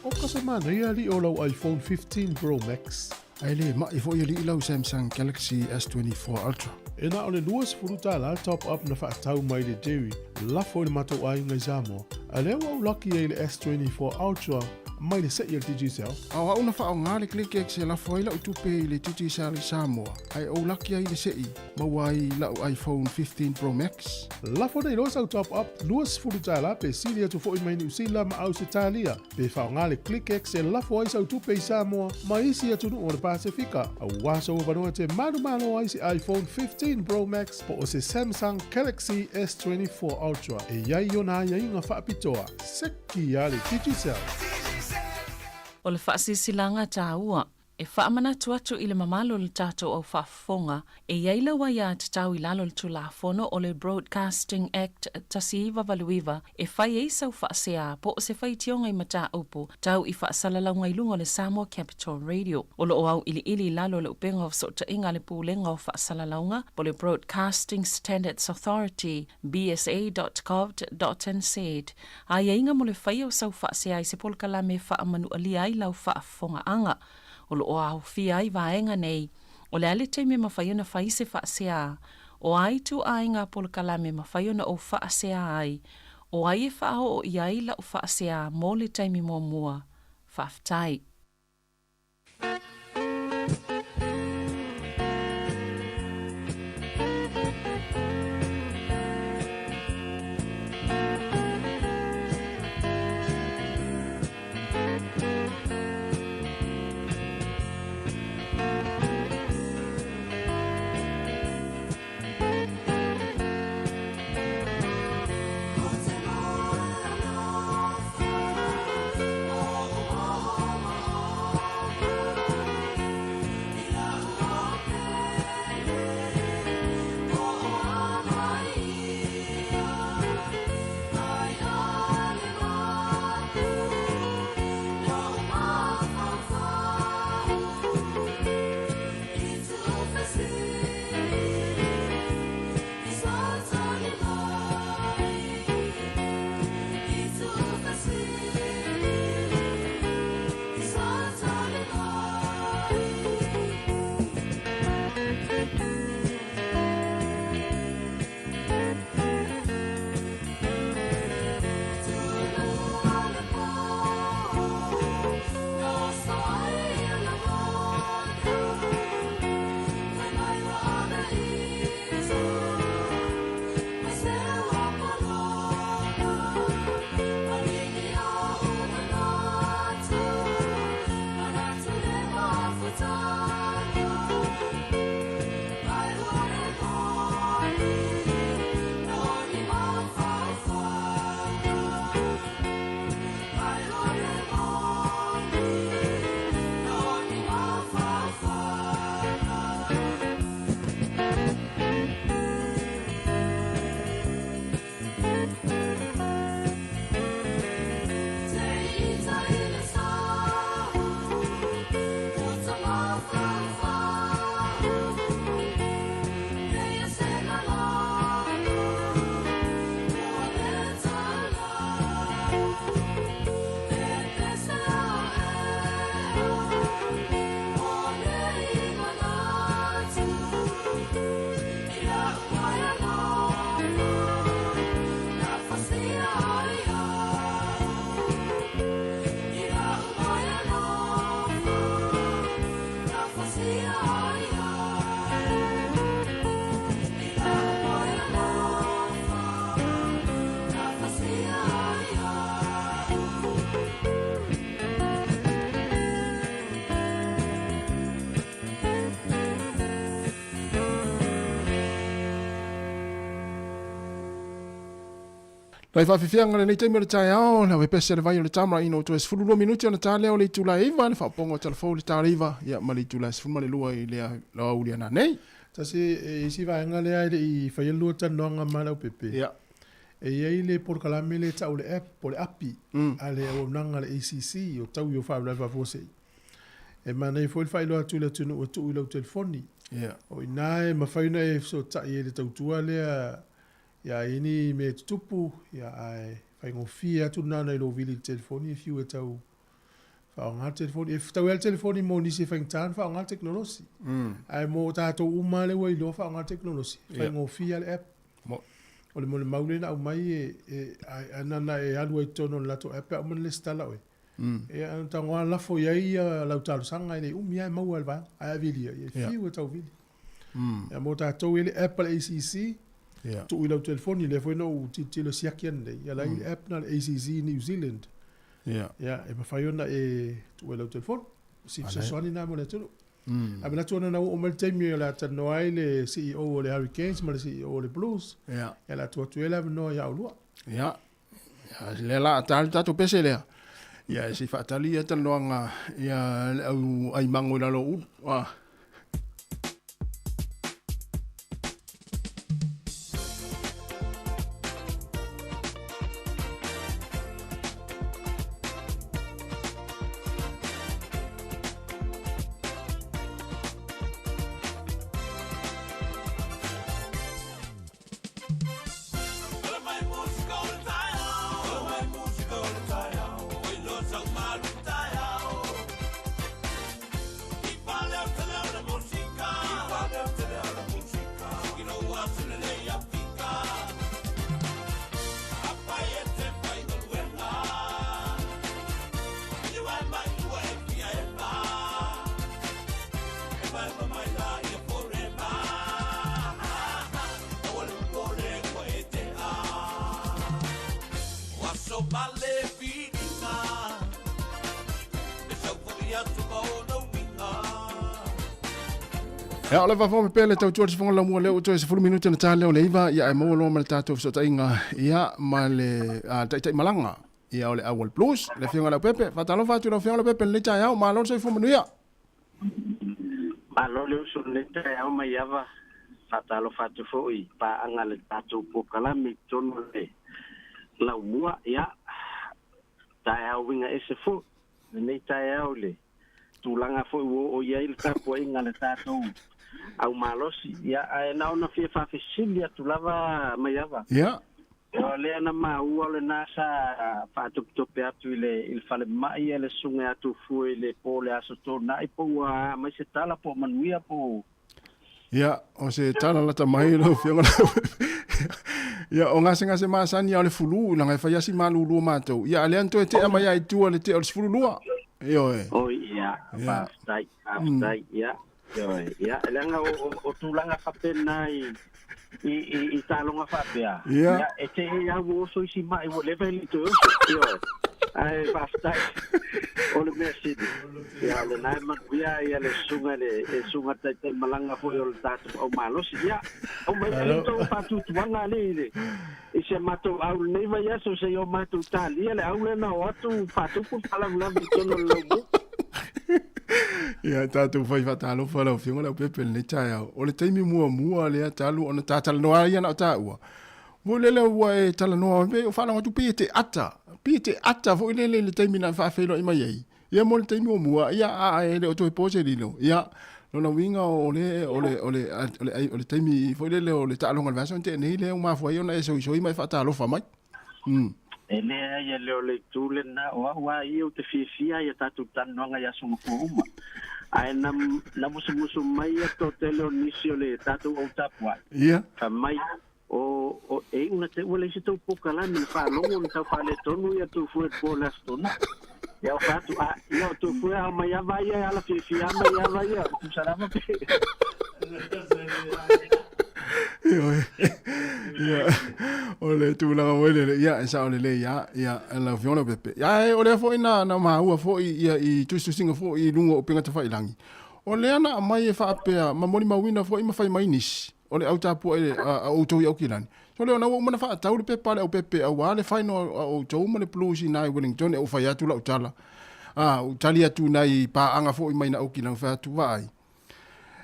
O ka se manaia alii o lau iPhone 15 Pro Max. Ae le mai foi alii lau Samsung Galaxy S24 Ultra. E na o le $20 top up na faatau mai le Jerry, lafo i le matou aiga i Samoa. A lea ua ou laki ai i le S24 Ultra. mai le se'i a le Digicel. A o a'u na fa'aaogā le ClickX e lafo ai la'u tupe i le Digicel i Samoa, ae ou laki ai i le se'i, maua ai la'u iPhone 15 Pro Max. Lafo nei loa sau top up $20 pe sili atu fo'i mai Niu Sila ma Ausetalia, pe fa'aaogā le ClickX e lafo ai sau tupe i Samoa ma isi atunuu o le Pasefika, auā sou avanoa e te manumalo ai se iPhone 15 Pro Max po o se Samsung Galaxy S24 Ultra e i ai ona aiaiga fa'apitoa. Seki a le Digicel. O le faasilasilaga taua e faamanatu atu i le mamalu o le tatou au faafofoga e i ai lau aiatatau i lalo o le Tulafono o le Broadcasting Act 1989 e fai ai sau faasea po o se faitioga i mataupu tau i faasalalauga i luga o le Samoa Capital Radio. O lo o auiliili i lalo o le upega o fesootaiga a le Pulega o Faasalalauga po o le Broadcasting Standards Authority, bsa.govt.nz, Aiaiga mo le faia o sau faasea i se polokalame e faamanualia ai lau faafofogaaga. O lo o aofia ai vaega nei, o le a le taimi e mafai ona fai se faasea, o a ituaiga polokalame e mafai ona ou faasea ai, o ai e faaoo i ai lau faasea mo le taimi muamua. Faafetai. Nai faafiafiaga lenei taimi o le taeao, le pese le vai o le tama ina o toe 12 minuti ona ta lea o le itula e 9 le faaopoopoga o talafou le ta 9 ia ma le itula e 12 i le aoauli ana nei. Tasi e isi vaega lea e le i faia le lua talanoaga ma le aupepe. Ia. E i ai le polokalame lea e tau o le app po o le api a le auaunaga a le ACC o taui o faalavelave faafuasei. E manaia foi le faailoa atu i le atunuu e tuu i lau telefoni. Ia. O i ina e mafai ona e fesootai ai i le tautua lea ia i ni mea e tutupu, ia ae faigofie atu lena nai lou vili i le telefoni e fiu e tau faaaoga le telefoni. E fetaui lava le telefoni mo nisi e faigata ona faaaoga le tekonolosi. Ae mo tatou uma lava lea ua iloa faaaoga le tekonolosi, e faigofie lava le app. O le molimau lea na aumai, e, e, a, na, na e alu ai i totonu o le latou app pe a uma ona resitala oe. Ia, ona tago lava lafo i ai ia lau talosaga e le umi lava e maua e le vaega. Ae a vilia, ia e fiu e tau vili. Ia mo tatou e i ai le app a le ACC, tuu i lau telefoni, lea foi na ou tilotilo e siaki ananei, ia la e i ai le app lena a le ACC New Zealand. Ia, e mafai ona e tuu ai i lau telefoni. O si fesoasoani lena mo le atunuu. Ae manatu ona na ua oo mai le taimi o le a talanoa ai le CEO o le Hurricanes ma le CEO o le Blues, ia o le a tuu atu ai le avanoa ia oulua. Ia, lea la a ta le tatou pese lea. Ia, se i faatali ia talanoaga ia le au aimago i lalo o ulu. Ah. Ia, o le vavao pea le tautua le sifonga lamua lea ua toe 10 minute na ta lea o le iva, ia ae maua loa ma le tatou fesootaiga, ia, ma le taitai malaga, ia o le Aual Blues, le Afioga ia Leaupepe. Faatalofa atu i lau Afioga Leaupepe i lenei taeao, malo le soifua manuia. Malo le uso i lenei taeao Maiava, faatalofa atu foi i paaga a le tatou polokalame i totonu o le laumua, ia, taeao uiga ese foi lenei taeao i le tulaga foi ua oo i ai le tapuaiga a le tatou au malosi. Ia, ae na ona fia faafesili atu lava Maiava. Ia. O lea na maua o lena sa faatopetope atu i le i le falemai le susuga ia Tufue i le po o le Aso Toonai po ua aumai se tala po o manuia po o Ia, o se tala lata mai lau Afioga. Ia, o gasegase masani o le fulu, leaga e fai lava si malulu o matou. Ia, a o lea na toe tea mai lava i tua le tea o le 12. Ioe. Oi, ia, faafetai, faafetai, ia. Ioe, ia, leaga o tulaga faapena i i taaloga faapea, ia, e te i lava ua oso isi mai ua leva e le i toe oso. Ioe. Ae faafetai, o le mea sili, ia, o lena e manuia ia le susuga i le susuga taitai malaga foi o le tatou au malosi. Ia, aumai ia le tou faatuatuaga alii i le i si a matou au i lenei vaiaso se i o matou talia le au lea na o atu faatupu le faalavelave i totonu o le laumua. Ia, tatou fai faatalofa lau Afioga Leaupepe i lenei taeao. O le taimi muamua lea talu ona ta talanoa ai ia na o taua, foi lele ua e talanoa, pei o faalogo atu pei e te ata, pei e te ata foi lele i le taimi na faafeiloai mai ai. Ia mo le taimi muamua, ia a e le o toe po se lilo. Ia, lona uiga o le, o le, o le, o le, o le taimi foi lele o le taaloga o le vaiaso na tea nei lea ua mafua ai ona e soisoi ma e faatalofa mai. E leai e le o le itu lena, o au lava ia ou te fiafia i a tatou talanoaga i aso mafua uma. Ae na, na musumusu mai ia toatele o nisi o le tatou au tapuai, fai mai, o, o, e iu na te ua leai se tou polokalame na faalogo na tau faaletonu ia tou fue i le po o le Aso Toonai. Ia ou fai atu, a, ia o tou fue ao mai ava ia e ala fiafia mai ava ia, tusa lava pe. Ioe. Ia, o le tulaga foi lele, ia, e sao lelei lava, ia, lau Afioga Leaupepe. Ia, ae o lea foi na, na maua foi ia i tusitusiga foi i luga o upega tafailagi, o lea na aumai e faapea, ma molimauina foi ma fai mai nisi, o le au tapuai a outou i Aukilani. So lea ona ua uma ona faatau le pepa a le aupepe aua le final a outou ma le Blues i na i Wellington, e ou fai atu lau tala. A, ou tali atu i nai paaga foi mai na Aukilani, fai atu, vaai,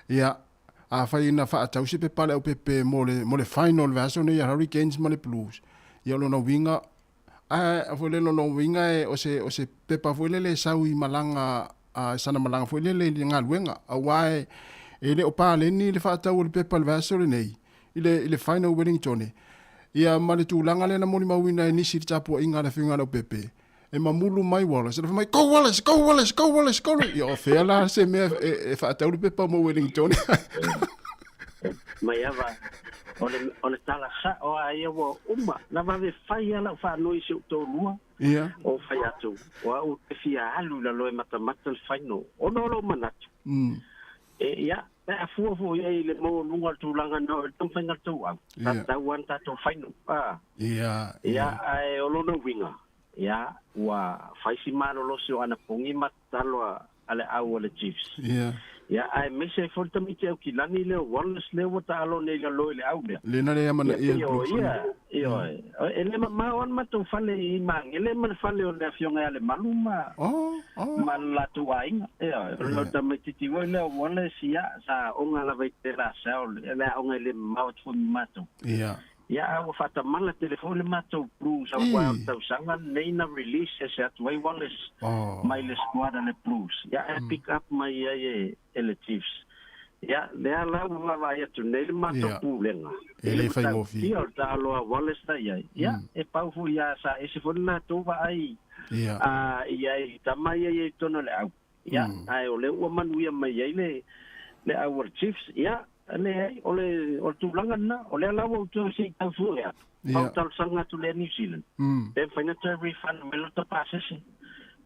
ia, afai na faatau se pepa a le aupepe mo le, mo le final o le vaiaso nei a Hurricanes ma le Blues, ia o lona uiga, a foi lele o lona uiga e, o se, o se pepa foi lele e sau i malaga, a, sana malaga foi lele i le galuega, aua e, e le o paleni le faatau o le pepa i le vaiaso lenei, i le, i le final Wellington, ia ma le tulaga lea na molimauina e nisi i le tapuaiga a le Afioga ia Leaupepe, e mamulu mai Wallace, na fai mai, Go Wallace, go Wallace, go Wallace, go Wallace. Ia, o fea la se mea e, e faatau le pepa mo Wellington. Mai ava. O le tala sa'o a ia ua uma na vave fai a la'u faanoi i si o'u toalua ou fai atu o a'u ou te fia alu i lalo e matamata le final ona o lo'u manatu e ia pe a fua fo'i ai i le maualuga o le tulaga na oo i le taumafaiga o le tauau tatau lava ona tatou final a ia ae o lona uiga ia ua fai si malolosi o anapogi ma tatalo a le au a le Chiefs. Ia, aemaise ai foi le tamaiti Aukilani lea o Wallace lea ua taalo nei i lalo i le au lea. Lena le amanaia le Blues. Ia, ioe. E le mamao lava le matou fale i Magele ma le fale o le Afioga ia Lemalu ma ma le latou aiga. Ioe, o le tamaititi foi lea o Wallace, ia, sa aoga lava i De La Salle, le aoga e le mamao atu foi ma matou. Ia, a ua faatamala tele foi le matou Blues aua o le tausaga lenei na release ese atu ai Wallace mai le squad a le Blues. Ia, ae pick up mai ai e le Chiefs. Ia, lea la ua vaavaai atu nei le matou pulega i le matautia o le taalo a Wallace la i ai. Ia, e pau foi ia sa ese foi le latou vaai i ai i tama ia i totonu o le au. Ia, ae o lea ua manuia mai ai le le au a le Chiefs. Ia, leai, o le, o le tulaga lena, o lea la ua ou toe se i tau sue atu, pau talosaga atu lea New Zealand, pe mafai ona toe refund mai lota pasese.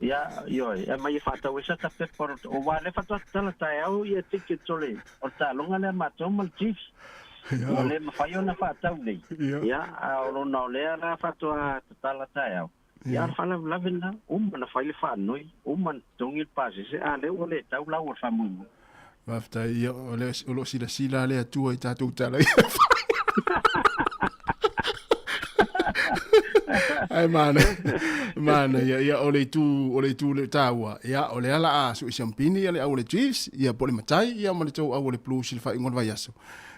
Ia, ioe, e aumai e faatau ai sata pepa o le, aua o lea faatoa tatala taeao ia tickets o le, o le taaloga lea a matou ma le Chiefs. Ua le mafai ona faatau nei. Ia, a o lona o lea la faatoa tatala taeao. Ia, a o le faalavelave lena, uma ona fai le faanoi, uma ona totogi le pasese, a o lea ua le tau lau o le faamoemoe. Faafetai, ia, o lea o lo o silasila le Atua i tatou tala ia. Ai mana, mana ia, ia o le itu, o le itu le taua. Ia, o le ala a sui siampini ia le au o le Chiefs, ia po le matai, ia ma le tou au o le Blues i le faaiuga o le vaiaso.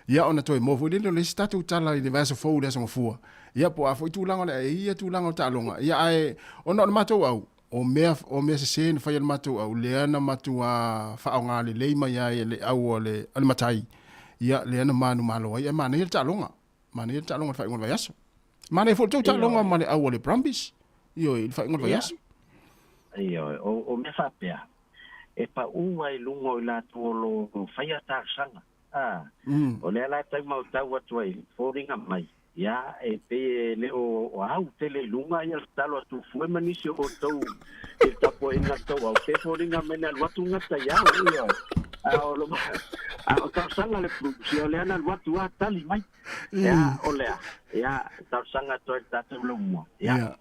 Ia, ona toe maua foi lele o le isi tatou tala i le vaiaso fou i le aso Gafua. Ia po o a foi tulaga o le a ia tulaga o taaloga. Ia ae ona o le matou au, o mea o mea sese na fai e le matou au, lea na matua faaaoga lelei mai ai e le au a le a le matai. Ia lea na manumalo ai ae manaia le taaloga. Manaia le taaloga i le faaiuga o le vaiaso. Manaia foi le tou taaloga ma le au a le Brumbies. Ioe, i le faaiuga o le vaiaso. Ioe, o mea faapea, e pau ai i luga o i latou o lo o faia talosaga. A, o lea la e tau mautau atu ai, foliga mai, ia, e pei e le o au tele i luga ia le tatalo a Tufue ma nisi o outou i le tapuaiga a le tou au, pe foliga mai na alu atu gata i au, ioe. A o lo, a o talosaga a le Blues, ia o lea na alu atu a tali mai. Ia, o lea, ia, talosaga atu ai i le tatou laumua, ia,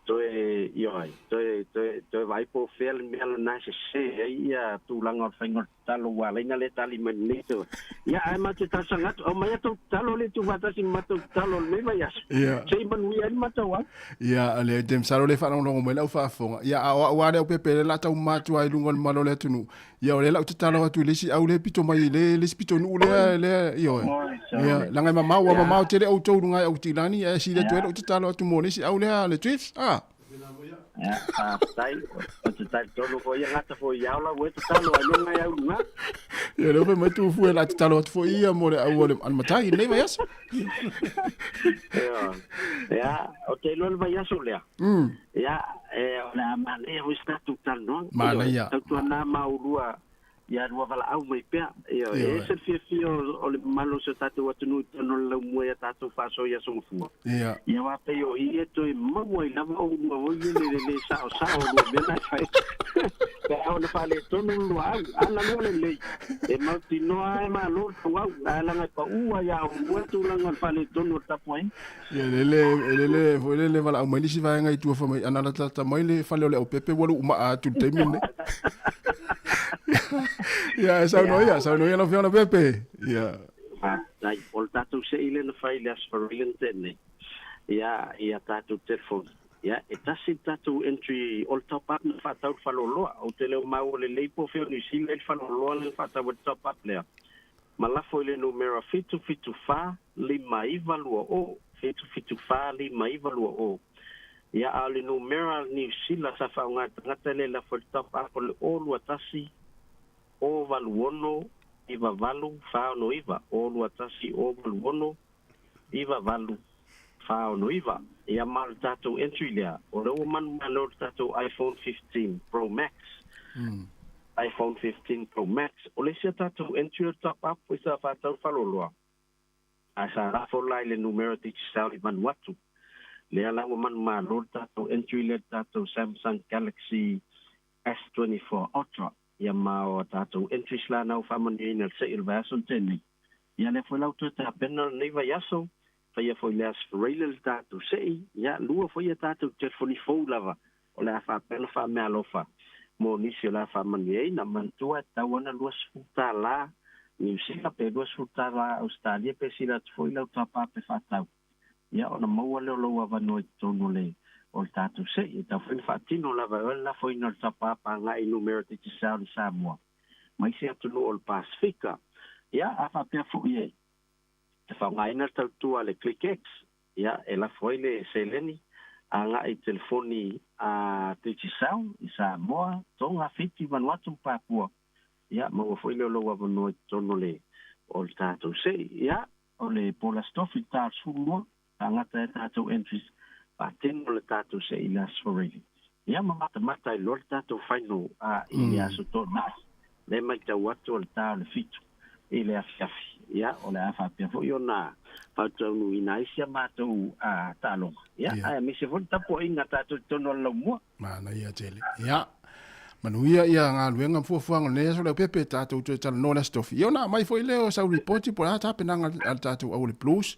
toe, ioe, toe, toe, toe vaai po o fea le mea lena e sese ai ia tulaga o le faiga o le Tatalo ua ala ai na le tali mai lenei tau. Ia, ae matou te talosaga atu, aumai a tou tatalo lea tuufaatasi ma matou tatalo o lenei vaiaso. Se i manuia ai le matou au. Ia, le te masalo le faalogologo mai lau faafofoga. Ia, a o au lava le au pepe lea o le a tau matua ai i luga o le malu o le atunuu. Ia, o lea la ou tatalo atu i le isi au lea e pito mai i le isi pitonuu lea, lea, ioe. Ia, leaga e mamao, ua mamao tele outou i luga i Aukilani, ae sili atu ai lou tatalo atu mo le isi au lea a le Chiefs. Ah. Ia, faafetai. Ou te talitonu foi ia gata foi i ao lau e tatalo ai luga e au luga. Ia, lea foi mai Tufue la tatalo atu foi ia mo le au o le matai i lenei vaiaso. Ia, ia, ou te iloa le vaiaso lea. Ia, e, o le a manaia foi se tatou talanoaga. Manaia. Tautuana ma oulua Ia lua valaau mai pea. Ioe, e ese le fiafia o le mamalu o si o tatou atunuu i totonu o le laumua i a tatou faasoa i Aso Gafua. Ia. Ia aua pei o i e toe maua ai lava oulua foi lele le le saosao o lua mea na e fai. Pe a ona faaletonu le lua au, a na lua lelei, e mautinoa lava e malo le tou au, ae leaga e pau lava ia oulua le tulaga o le faaletonu o le tapuaiga. Ia, lele, lele, foi lele valaau mai le isi vaega i tua fai mai, ana latalata mai le fale o le aupepe ua luumaa atu i le taimi lenei. Ia, e saunoa ia, saunoa ia lau Afioga Leaupepe. Ia. Faafetai. O le tatou sei lea na fai i le Aso Faraile na tea nei, ia, i a tatou telefoni. Ia, e tasi le tatou entry o le top up na faatau i le faleoloa. Ou te le o maua lelei po o fea o Niu Sila i le faleoloa lea na faatau ai le top up lea. Ma lafo i le numera 774 5920, 774 5920. Ia, a o le numera a le Niu Sila sa faaaoga e tagata lea e lafo i le top up o le 021 086 98 469, 021 086 98 469. Ia, ma o le tatou entry lea, o lea ua manumalo le tatou iPhone 15 Pro Max. iPhone 15 Pro Max. O le isi a tatou entry o le top up sa faatau i faleoloa. Ae sa lafo la i le numera Digicel i Vanuatu. Lea la ua manumalo le tatou entry lea i le tatou Samsung Galaxy S24 Ultra. Ia ma o a tatou entries la na ua faamanuiaina i le se'i o le vaiaso na tea nei. Ia lea foi la ua toe tapena lenei vaiaso, faia foi i le Aso Faraile le tatou se'i, ia lua foi a tatou telefoni fou lava o le a faapea ona faameaalofa mo nisi o le a faamanuiaina. Manatua e tatau ona $20 Niu Sila pe $20 Ausetalia pe sila atu foi lau tapa pe faatau, ia ona maua lea o lou avanoa i totonu o le o le tatou se'i. E tatau foi ona faatino lava e oe le lafoina o le tapa pa agai i numera Digicel i Samoa ma isi atunuu o le Pasefika. Ia, a faapea foi e faaaogaina le tautua a le ClickX, ia, e lafo ai le seleni agai i telefoni a Digicel i Samoa, Tonga, Fiti, Vanuatu ma Papua, ia, maua foi lea o lou avanoa i totonu o le o le tatou se'i. Ia, o le po le Aso Tofi le ta o le 12, faagata ai a tatou entries, faatino le tatou se'i i le Aso Faraile. Ia, ma matamata ai loa le tatou final i le Aso Toonai, lea e matau atu o le ta o le 7 i le afiafi. Ia, o le a faapea foi ona faataunuuina ai si a matou taaloga. Ia, ae aemaise foi le tapuaiga a tatou i totonu o le laumua. Manaia tele. Ia, manuia ia galuega ma fuafuaga o lenei aso Leaupepe, tatou toe talanoa i le Aso Tofi. Ia ona aumai foi lea o sau ripoti po o le a tapenaga a le tatou au o le Blues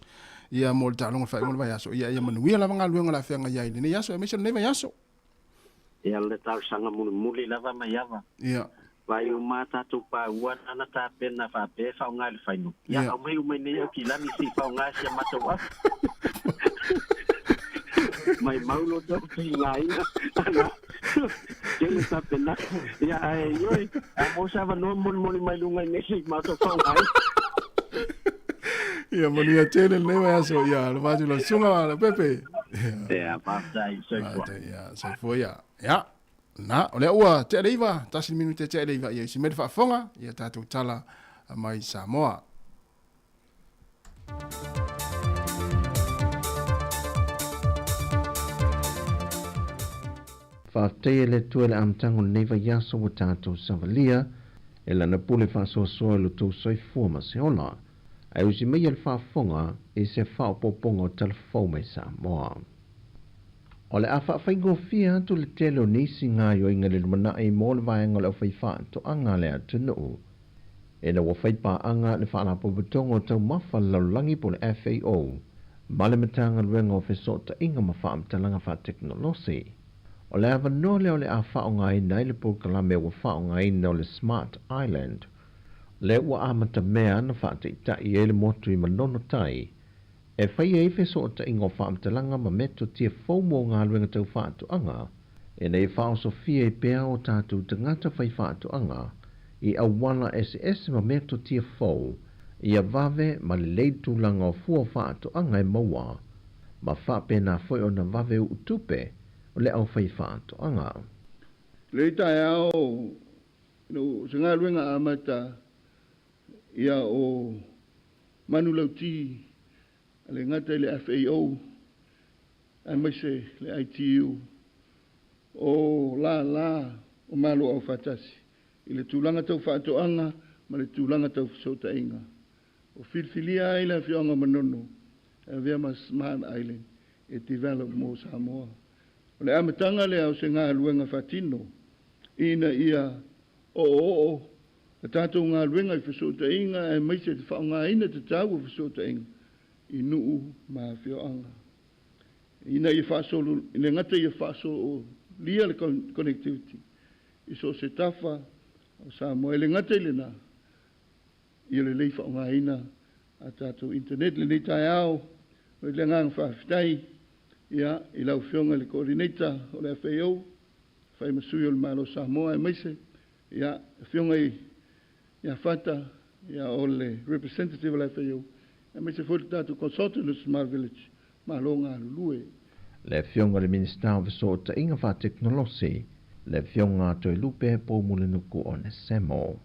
ia mo le taaloga o le faaiuga o le vaiaso. Ia, ia manuia lava galuega o le a feagai ai i lenei aso aemaise o lenei vaiaso. Ia, o le talosaga mulimuli lava Maiava. Ia. Vaai uma a tatou paua na tapena faapea e faaaoga i le final. Ia, aumai uma i nei Aukilani se i faaaoga si a matou afu. Maimau lo tou tigaina. Ana, tele tapena. Ia, ae ioe, a maua se avanoa molimoli mai luga i nei se i matou faaaogaina. Ia, manuia tele lenei vaiaso. Ia, alofa atu i lau susuga Leaupepe. Ia, faafetai, soifua. Ia, soifua ia. Ia. Na, o lea ua tea le 9, tasi le minute tea le 9, ia isi mai le faafofoga, ia tatou tala mai Samoa. Faafetai e le Atua i le amataga o lenei vaiaso ua tatou savalia e Lana pule faasoasoa i lo tou soifua ma se ola, ae usi maia le faafofoga i se faaopoopoga o tala fou mai Samoa. O le a faafaigofie atu le tele o nisi gaoioiga i le lumanai mo le vaega o le aufaifaatoaga a le atunuu ina ua fai paaga le Faalapotopotoga o Taumafa a le Lalolagi po o le FAO ma le Matagaluega o Fesootaiga ma Faamatalaga Faatekonolosi. O le avanoa lea o le a faaaogaina ai le polokalame ua faaaogaina o le Smart Island lea ua amatamea na faataitai ai le motu i Manono Tai E fai ai fesootaiga o faamatalaga ma metotia fou mo galuega tau faatoaga, ina ia faaosofia ai pea o tatou tagata fai faatoaga i auala eseese ma metotia fou ia vave ma lelei le tulaga o fua o faatoaga e maua, ma faapena foi ona vave uu tupe o le aufai faatoaga. Lei taeao ina ua se galuega amata ia o manulauti a le gata i le FAO aemaise le ITU o lālā o Malo Aufaatasi i le tulaga tau faatoaga ma le tulaga tau fesootaiga. O filifilia ai le afioaga o Manono e avea ma Smart Island e develop mo Samoa. O le amataga lea o se galuega faatino ina ia oooo La tatou galuega i fesootaiga aemaise te faaaogaina tatau o fesootaiga i nuu ma afioaga. Ina ia faasolo, e le gata ia faasolia le connectivity i so o se tafa o Samoa, e le gata i lena, ia lelei faaaogaina a tatou internet. Lenei taeao, o le agaga faafetai ia, i lau Afioga i le Coordinator o le FAO, fai ma sui o le Malo o Samoa aemaise Ia, Afioga ia Fata, ia, o le representative o le FAO, aemaise foi le tatou consultant o Smart Village, malo galulue. Le Afioga i le Minisita o Fesootaiga Faatekonolosi, le Afioga Toelupe Poumulinuku Onesemo.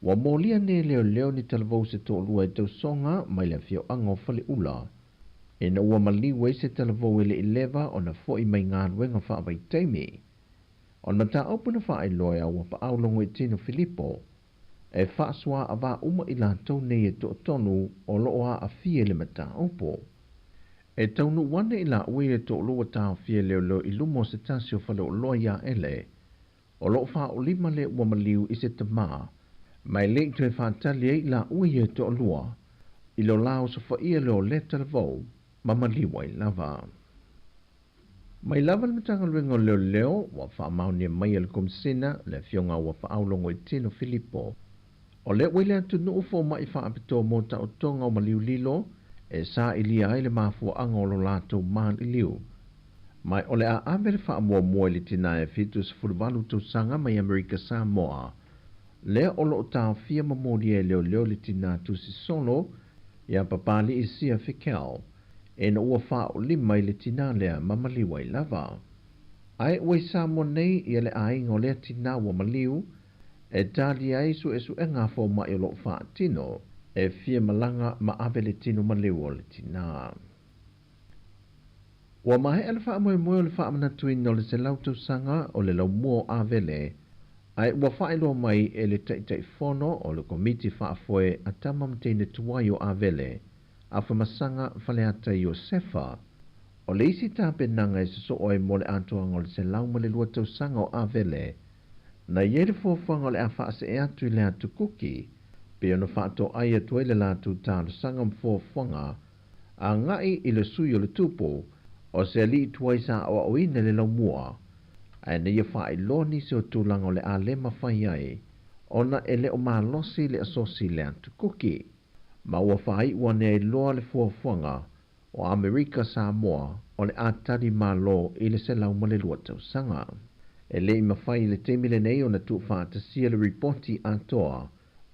Ua molia nei leoleo ni talavou se toalua i tausoga mai le afioaga o Faleula, ina ua maliu ai se talavou e le i leva ona fo'i mai galuega faavaitaimi. O le mataupu na faailoa e Auapaau Logoitino Filipo, e faasoaavā uma i latou nei e toatolu o loo aafia i le mataupu. E taunuu ane i laua i le toalua taofia e leoleo i luma o se tasi o faleoloa i Aele, o loo faaolima le ua maliu i se tamā, ma e le i toe faatali ai i laua ia e toalua i lo la osofaia lea o lea talavou ma maliu ai lava. Mai lava le Matagaluega o Leoleo ua faamaonia mai e le Komesina le Afioga ua Faau Logoitino Filipo. O lea ua i le atunuu fomai faapitoa mo taotoga o maliu lilo e sailia ai le mafuaaga o lo latou maliliu. Ma o le a ave le faamuamua i le tinā e 78 tausaga mai Amerika Samoa, lea o loo taofia ma molia e leoleo le tinā tusi solo ia Papali'i Sia Fikel, ina ua faaolima i le tinā lea ma maliu ai lava. Ae ua i Samoa nei ia le aiga o lea tinā ua maliu e talia ai suesuega a fomai o loo faatino e fia malaga ma ave le tino maliu o le tinā. Ua maea le faamoemoe o le faamanatuina o le 100 tausaga o le laumua o Avele, ae ua faailoa mai e le Taitaifono o le Komiti Faafoe a Tama ma Teine Tuai o Avele, Afamasaga Faleata Iosefa, o le isi tapenaga e sosoo ai mo le atoaga o le 102 tausaga o Avele, na i ai le fuafuaga o le a faasee atu i le atu Kuki, pei ona faatoai atu ai le latou talosaga ma fuafuaga agai i le sui o le tupu o se alii tuai sa aoaoina i le laumua, ae na ia faailoa nisi o tulaga o le a le mafai ai ona e le o malosi le asosi i le atu Kuki. Ma ua faaiu ane ai loa le fuafuaga o Amerika Samoa o le a tali malo i le 102 tausaga. E le i mafai i le taimi lenei ona tuufaatasia le ripoti atoa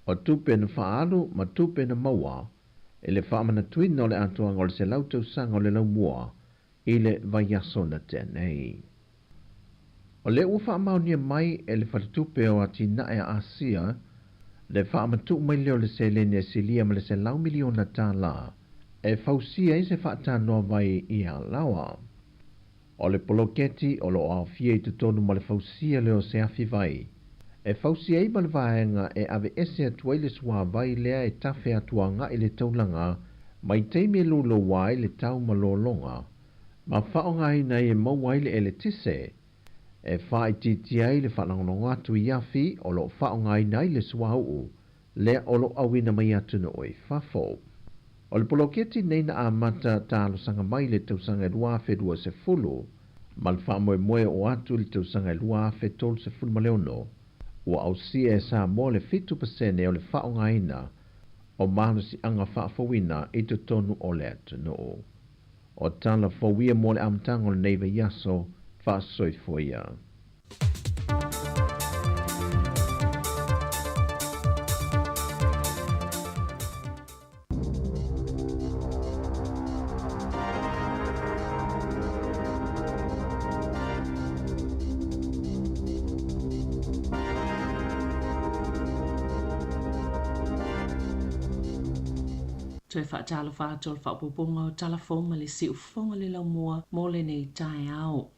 o tupe na faaalu ma tupe na maua i le faamanatuina o le atoaga o le 100 tausaga o le laumua i le vaiaso na tea nei. O lea ua faamaonia mai e le Faletupe o Atinae a Asia le faamatuu mai lea o le seleni e silia ma le $100 miliona e fausia ai se faatanoa vai i Alaoa. O le poloketi o lo o aofia i totonu ma le fausia lea o se afi vai, e fausia ai ma le vaega e aveese atu ai le suavai lea e tafe atu agai le taulaga mai taimi e louloua ai le tau ma lologa, ma faaaogaina ai e maua ai le eletise, e faaitiitia ai le faalagolago atu i afi o lo o faaaogaina ai le suauu lea o lo o auina mai atunuu i fafo. O le poloketi nei na amata talosaga mai i le tausaga e 2020 ma le faamoemoe o atu i le tausaga e 2036, ua ausia e Samoa le 7% o le faaaogaina o malosiaga faafouina i totonu o le atunuu. O tala fou ia mo le amataga o lenei vaiaso faasoifua ia. Toe faatalofa atu o le faaopoopoga o tala fou ma le siufofoga le laumua mo lenei taeao.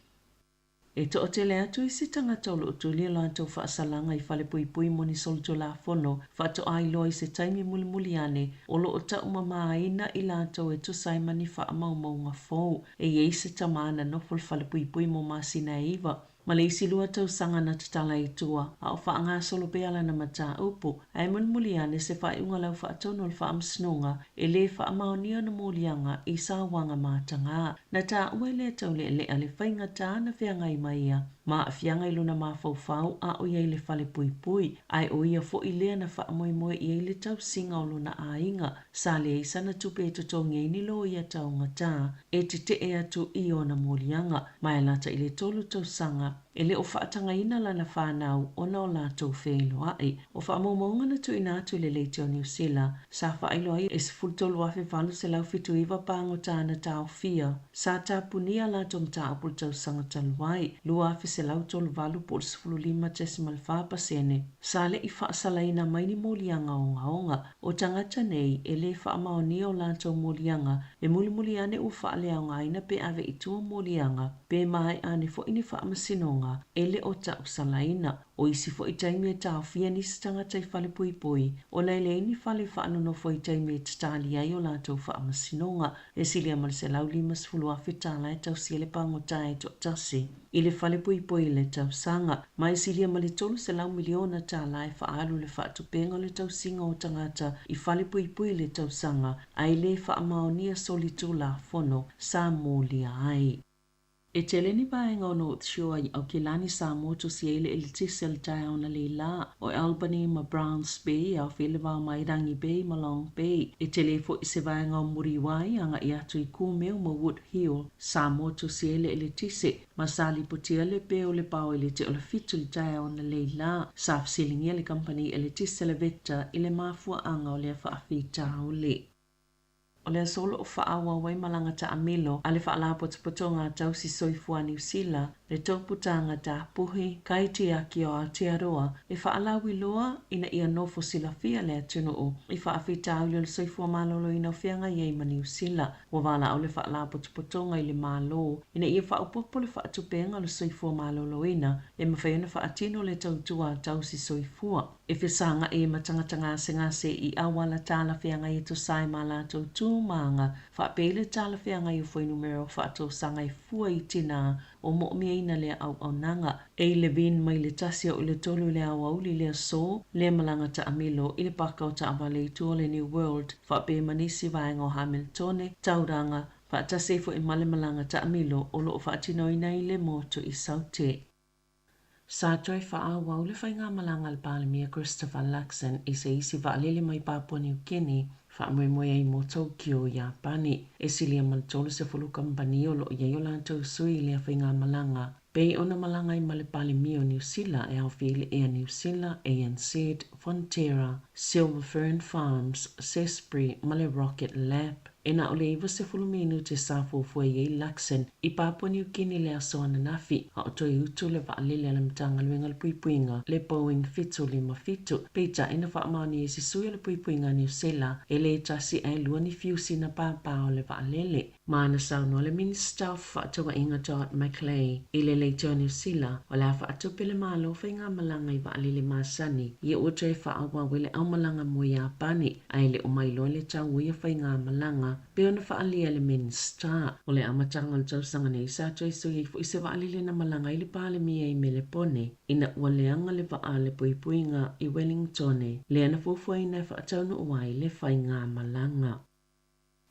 E toatele atu isi tagata o lo o tulia latou faasalaga i falepuipui mo ni solitulafono faatoa iloa i se taimi mulimuli ane o lo o taumamāina i latou e tusa ai ma ni faamaumauga fou. E i ai se tama na nofo i le falepuipui mo masina e iva ma le isi lua tausaga na tatala i tua, a o faagasolo pea lana mataupu, ae mulimuli ane se faaiuga laufaatonu o le Faamasinoga e lē faamaonia ona moliaga i sauaga matagā. Na taua e lea taulealea le faigata na feagai ma ia ma aafiaga i lona mafaufau a o i ai i le falepuipui, ae o ia foi lea na faamoemoe i ai le tausiga o lona aiga. Sa leai sana tupe e totogi ai ni loia taugata e tetee atu i ona moliaga, ma e lata i le tolu tausaga e le o faatagaina lana fanau ona o latou feiloai. O faamaumauga na tuuina atu i le Leitio Niu Sila, sa faailoa ai e 13,879 pagota na taofia, sa tapunia latou mataupu i le tausaga talu ai, 2,138 po o le 15.4%, sa le i faasalaina mai ni moliaga ogaoga. O tagata nei, e lē faamaonia o latou moliaga, e mulimuli ane ua faaleaogaina pe ave i tua moliaga, pe maea ane foi ni faamasinoga. Faamasinoga e le o tausalaina. O isi foi taimi e taofia nisi tagata i falepuipui ona e leai ni fale faanonofo i taimi e tatali ai o latou faamasinoga. E silia ma le $150,000 tala e tausia le pagota e toatasi i le falepuipui i le tausaga, ma e silia ma le $300 miliona tala e faaalu i le faatupega o le tausiga o tagata i falepuipui i le tausaga, ae le faamaonia solitulafono sa molia ai. E tele ni vaega o North Shore i Aukilani sa motusia ai le eletise i le taeao analeila, o Albany ma Browns Bay, e aofia ai le Vaomairangi Bay ma Long Bay. E tele foi se vaega o Muriwai agai atu i Kumeu ma Wood Hill sa motusia ai le eletise, ma sa lipotia le pe o le pao i le te o le 7 i le taeao analeila. Sa fesiligia le kamupani eletise le Vector i le mafuaaga o lea faafitauli. O le aso o lo o faaauau ai malaga taamilo a le Faalapotopotoga a Tausi Soifua a Niu Sila, le Toputaga Tapuhi, Kaitiaki o Aotearoa, e faalauiloa ina ia nofo silafia le atunuu i faafitauli o le soifua maloloina o feagai ai ma Niu Sila. Ua valaau le Faalapotopotoga i le Malo ina ia faaopoopo le faatupega o le soifua maloloina e mafai ona faatino le tautua a tausi soifua. E fesagai ai ma tagata gasegase i auala talafeagai e tusa ai ma a latou tu ma aga, faapea i le talafeagai o fuainumera o faatausaga e fua i tinā o mo'omiaina lea auaunaga. A Levine mai le 1 oo i le 3 i le aoauli i le aso, lea malaga taamilo i le paka o taavale i tua o le New World, faapea ma nisi vaega o Hamiltone, Tauranga, faatasi ai foi ma le malaga taamilo o lo o faatinoina i le motu i Saute. Sa toe faaauau le faigamalaga a le Palemia Christopher Luxon i se isi vaalele mai Papua Niu Kini, faamoemoe ai mo Tokyo, Iapani. E silia ma le 30 kamupani o lo o i ai o latou sui i lea faigamalaga, pei ona malaga ai ma le Palemia o Niu Sila e aofia i le Air New Sila, ANZ, Fonterra, Silver Fern Farms, Zespri ma le Rocket Lab. E na o le 90 minute sa fuafua i ai Luxon i Papua Niu Kini i le aso ananafi, a o toe utu le vaalele a le Matagaluega o le Puipuiga, le Boeing 757, peitai na faamaonia e se sui o le Puipuiga a Niu Sela e le tasi ae lua ni fiusi na pāpā o le vaalele. Ma na saunoa le Minisita o Fefaatauaiga Todd McClay i le leitio a Niu Sila, o le a faatupe le Malo faigamalaga i vaalele masani ia ua toe faaauau ai le aumalaga mo Iapani, ae le o mailoa le tau o ia faigamalaga pei ona faaalia e le Minisita. O le amataga o le tausaga nei sa toe sui ai foi se vaalele na malaga ai le Palemia i Melepone ina ua leaga le vaa a le puipuiga i Wellingtone, lea na fuafuaina e faataunuu ai le faigamalaga.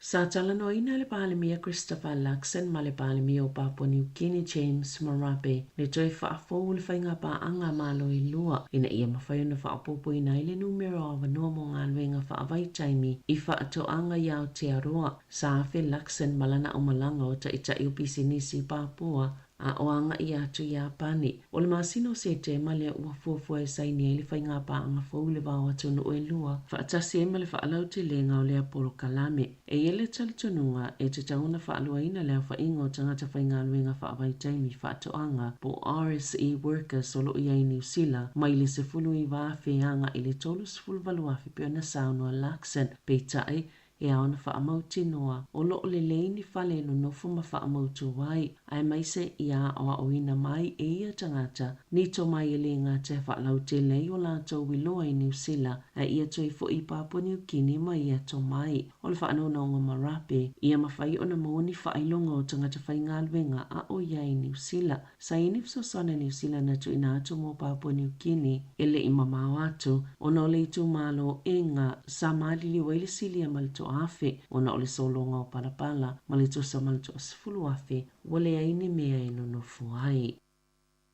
Sa talanoaina e le Palemia Christopher Luxon ma le Palemia o Papua Niu Kini James Marape le toe faafou o le faigapaaga a Malo e lua ina ia mafai ona faaopoopoina ai le numera o avanoa mo galuega faavaitaimi i faatoaga i Aotearoa. Sa afe Luxon ma lana aumalaga o taitai o pisinisi i Papua a o agai atu i Iapani. O le masina o Setema lea ua fuafua e saini ai le faigapaaga fou i le va o atunuu e lua, faatasi ai ma le faalautelega o lea polokalame. E i ai le talitonuga e tatau ona faaluaina le aofaiga o tagata faigaluega faavaitaimi faatoaga po o RSE workers o lo o i ai i Niu Sila mai le 19,000 agai i le 38,000 pei ona saunoa Luxon. Peitai, E ao ona faamautinoa o lo o lelei ni fale e nonofo ma faamautu ai, aemaise ia aoaoina mai e ia tagata ni tomai e le gata e faalautele ai o latou iloa i Niu Sila, ae ia toe foi i Papua Niu Kini ma ia tomai. O le faanoanoga marape, ia mafai ona maua ni faailoga o tagata faigaluega a o i ai i Niu Sila. Sa i ai ni fesoasoani a Niu Sila na tuuina atu mo Papua Niu Kini e le i mamao atu, ona o le itumalo Enga sa maliliu ai le silia ma le toaafe, ona o le sologa o palapala ma le tusa ma le toasefulu afe ua leai ni mea e nonofo ai.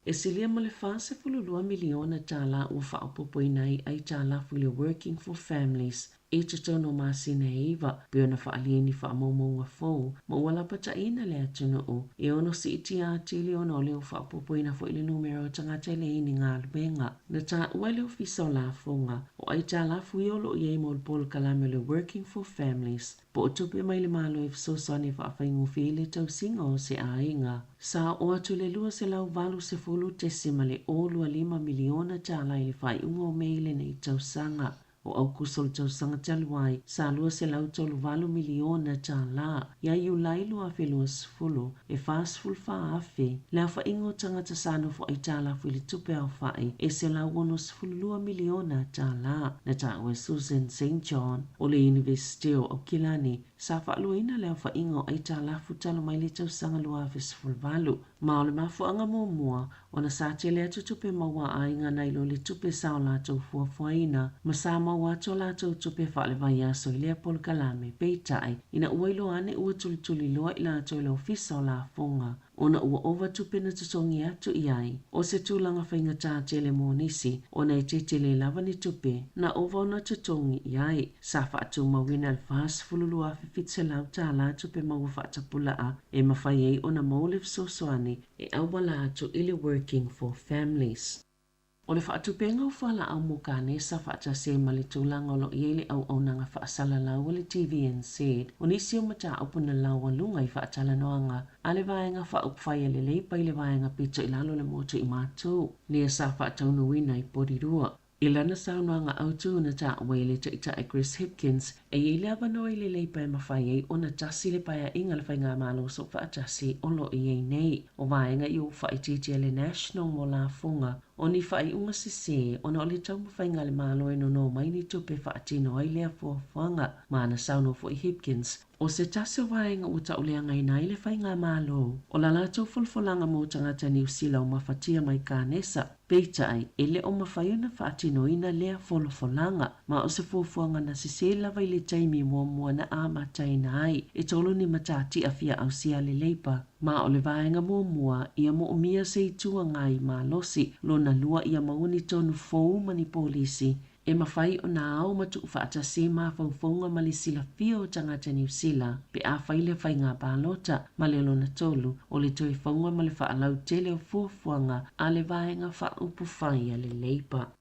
E silia ma le $42 miliona tālā ua faaopoopoina ai aitalafu i le Working for Families i totonu o masina e iva, pei ona faaalia i ni faamaumauga fou ma ua lapataiina le atunuu e ono siitia atili ona o lea ua faaopoopoina foi le numera o tagata e leai ni galuega. Na taua e le Ofisa o Lafoga, o aitalafu ia o lo o i ai mo le polokalame o le Working for Families, po o tupe mai le Malo e fesoasoani e faafaigofie ai le tausiga o se aiga. Sa oo atu i le $280.025 miliona tālā i le faaiuga o Mei lenei tausaga. O Aukuso o le tausaga talu ai, sa $238 miliona tālā. Ia Iulai 2020, e 44,000 le aofaiga o tagata sa nofo aitalafu i le tupe aofa'i e $162 miliona tālā. Na taua e Susan St John o le Iunivesite o Aukilani, sa faaluaina le aofaiga o aitalafu talu mai le tausaga 2018, ma o le mafuaaga muamua ona sa tele atu tupe maua a aiga nai lo le tupe sa o latou fuafuaina ma sa maua atu a latou tupe faale-vaiaso i lea polokalame. Peitai, ina ua iloa ane ua tulituliloa i latou i le Ofisa o Lafoga ona ua ova tupe na totogi atu i ai, o se tulaga faigata tele mo nisi ona e tele lava ni tupe na ova ona totogi i ai. Sa faatumauina le $42,700 tala tupe maua faatapulaa e mafai ai ona maua le fesoasoani e auala atu i le Working for Families. O le faatupenga o fualaau mo kanesa faatasi ai ma le tulaga o lo o i ai le auaunaga faasalalau a le TVNZ, o nisi o mataupu na laualuga i faatalanoaga a le Vaega Faaupufai a le Leipa i le vaega pito i lalo o le motu i Matu, lea sa faataunuuina i Porirua. I lana saunoaga autu na taua ai le Taitai Chris Hipkins, e i ai le avanoa i le Leipa e mafai ai ona tasi le paeaiga a le Faigamalo Soofaatasi o lo o i ai nei. O vaega i ua faaitiitia le National mo lafoga o ni faaiuga sesē ona o le taumafaiga a le Malo e nono mai ni tupe e faatino ai lea fuafuaga. Ma na saunoa foi Hipkins, o se tasi o vaega ua tauleagaina ai le Faigamalo, o la latou folafolaga mo tagata Niu Sila o mafatia mai kanesa. Peitai, e le o mafai ona faatinoina lea folafolaga, ma o se fuafuaga na sesē lava i le taimi muamua na amataina ai. E tolu ni matatia fia ausia a le Leipa, ma o le vaega muamua ia moomia se Itu Agai malosi, lona lua ia maua ni tonu fou ma ni polisi e mafai ona ao ma tuufaatasi ai mafaufauga ma le silafia o tagata Niu Sila pe afai le faiga palota, ma le lona tolu o le toe fauga ma le faalautele o fuafuaga a le Vaega Faaupufai a le Leipa.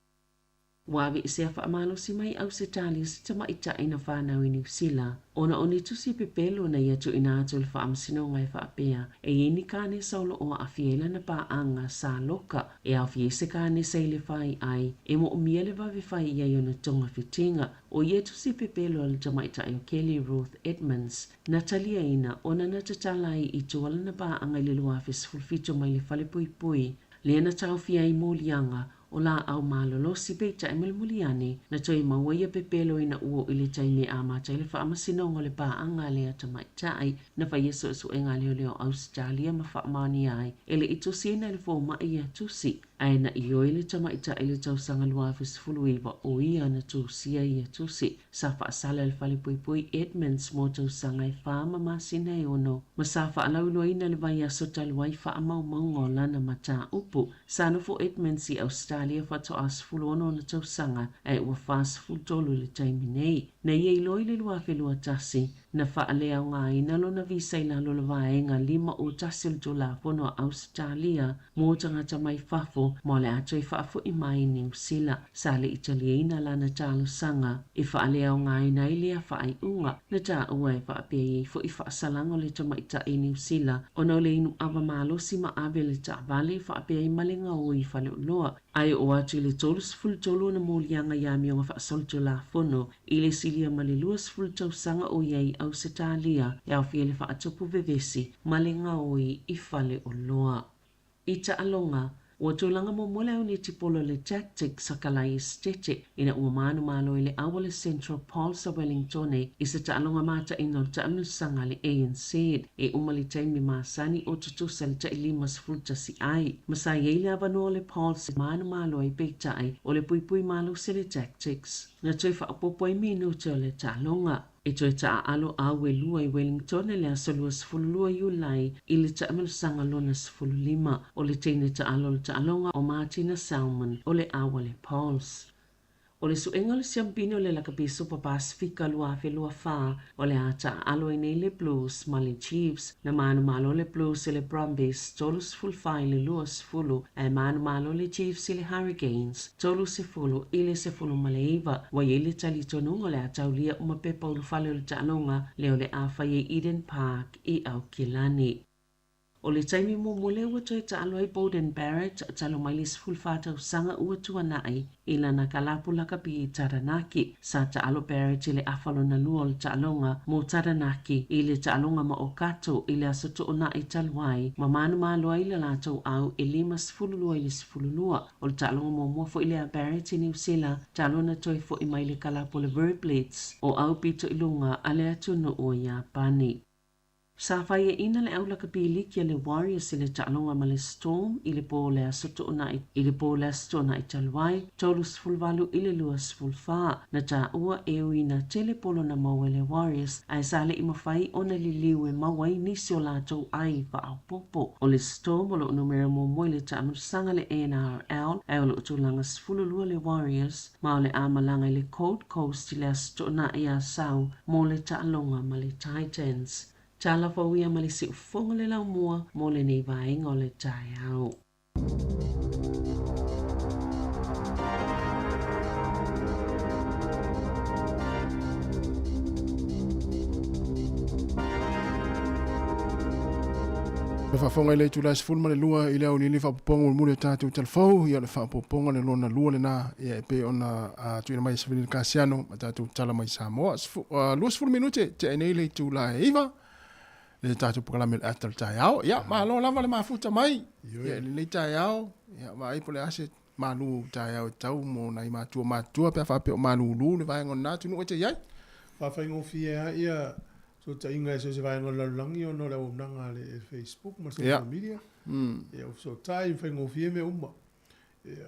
Ua aveesea faamalosi mai Ausetalia se tamaitai na fanau i Niu Sila ona o ni tusi pepelo na ia tuuina atu i le Faamasinoga e faapea e i ai ni kanesa o lo o aafia ai lana paaga sa loka e aofia ai se kanesa i le fai ai e moomia le vave fai i ai ona togafitiga. O ia tusi pepelo a le tamaitai o Kelly Ruth Edmonds na taliaina ona na tatala ai i tua lana paaga i le 2017 mai le falepuipui lea na taofia ai moliaga o laau malolosi. Peitai mulimuli ane na toe maua ia pepelo ina ua oo i le taimi e amata ai le faamasinoga o le paaga a lea tamaitai. Na faia suesuega a leoleo o Ausetalia ma faamaonia ai e le i tusiina e le foma'i ia tusi, ae na ioe le tamaitai i le tausaga 2019 o ia na tusia ia tusi. Sa faasala e le falepuipui Edmonds mo tausaga e fa ma masina e ono, ma sa faalauiloaina le vaiaso talu ai faamaumauga o lana mataupu. Sa nofo Edmonds i Ausetalia faatoa 16 ona tausaga, ae ua 43 i le taimi nei. Na ia iloa i le 2021, na faaleaogaina lona visa i lalo o le Vaega 51 o le Tulafono a Ausetalia mo tagata mai fafo ma o le a toe faafo'i mai i Niu Sila. Sa le i taliaina lana talosaga e faaleaogaina ai lea faaiuga. Na taua e faapea i ai fo'i faasalaga o le tamaitai i Niu Sila ona o le inu ava malosi ma ave le taavale faapea ai ma le gaoi i faleoloa, ae oo atu i le 33 ona moliaga i amioga faasolitulafono i le silia ma le 20 tausaga o i ai i Ausetalia e aofia i le faatupu vevesi ma le gaoi i faleoloa. I taaloga, ua tulaga muamua le aunitipolo le Tactics a Kalai Esetete ina ua manumalo i le au a le Central Pulse a Wellingtone i se taaloga mataina o le taamilosaga a le ANZ e uma le taimi masani o tutusa le tai 51 ai. Ma sa i ai le avanoa o le Pulse e manumalo ai, peitai o le puipui malosi le Tactics na toe faaopoopo ai minute o le taaloga. E toe taaalo au e lua i Wellington i le aso 22 Iulai i le taamilosaga lona 15. O le teine taalo o le taaloga o Martina Salmon o le au a le Pulse. O le suega o le siampine o le Lakapi Supa Pasifika 2024 o le a taaalo ai nei le Blues ma le Chiefs. Na manumalo le Blues i le Brumbies 34 i le 20, ae manumalo le Chiefs i le Hurricanes 30 i le 19. Ua i ai le talitonuga o le a taulia uma pepa ulufale o le taaloga lea o le a fai ai Eden Park i Aukilani. O le taimi muamua lea ua toe taalo ai Beauden Barrett talu mai le 14 tausaga ua tuanai i lana kalapu lakapi i Taranaki. Sa taalo Barrett i le afa lona lua o le taaloga mo Taranaki i le taaloga ma Okato i le Aso Toonai talu ai ma manumalo ai le latou au e 52 i le 12. O le taaloga muamua foi lea a Barrett i Niu Sila talu ona toe foi mai le kalapu o le Verblitz o au pito i luga a le atunuu o Iapani. Sa faiaina le au lakapi liki a le Warriors i le taaloga ma le Storm i le po o le Aso Toonai i le po o le Aso Toonai talu ai, 38 i le 24. Na taua e uina tele polo na maua e le Warriors ae sa le i mafai ona liliu e maua ai nisi o latou ai faaopoopo. O le Storm o lo o numera muamua i le taamilosaga le NRL ae o lo o tulaga 12 le Warriors ma o le a malaga i le Gold Coast i le Aso Toonai Asau mo le taaloga ma le Titans. Tala fou ia ma le siufofoga o le laumua mo lenei vaega o le taeao. Le faafofoga i le itula e 12 i le aoiliili faaopoopoga mulimuli o tatou talafou, ia o le faaopoopoga le lona lua lena, ia e pei ona tuuina mai e Savilina Kasiano ma tatou tala mai Samoa. 20 minute tea ai nei le itula e 9 le tatou polokalame o le ata o le taeao. Ia, malo lava le mafuta mai ia i lenei taeao. Ia, vaai po o le a se malu taeao e tau mo nai matua matutua pe a faapea o malulu le vaega o lena atunuu e te i ai. Faafaigofie lava ia fesootaiga i so o se vaega o le lalolagi ona o le auaunaga a le Facebook ma le social media. Ia ua fesootai ma faigofie mea uma.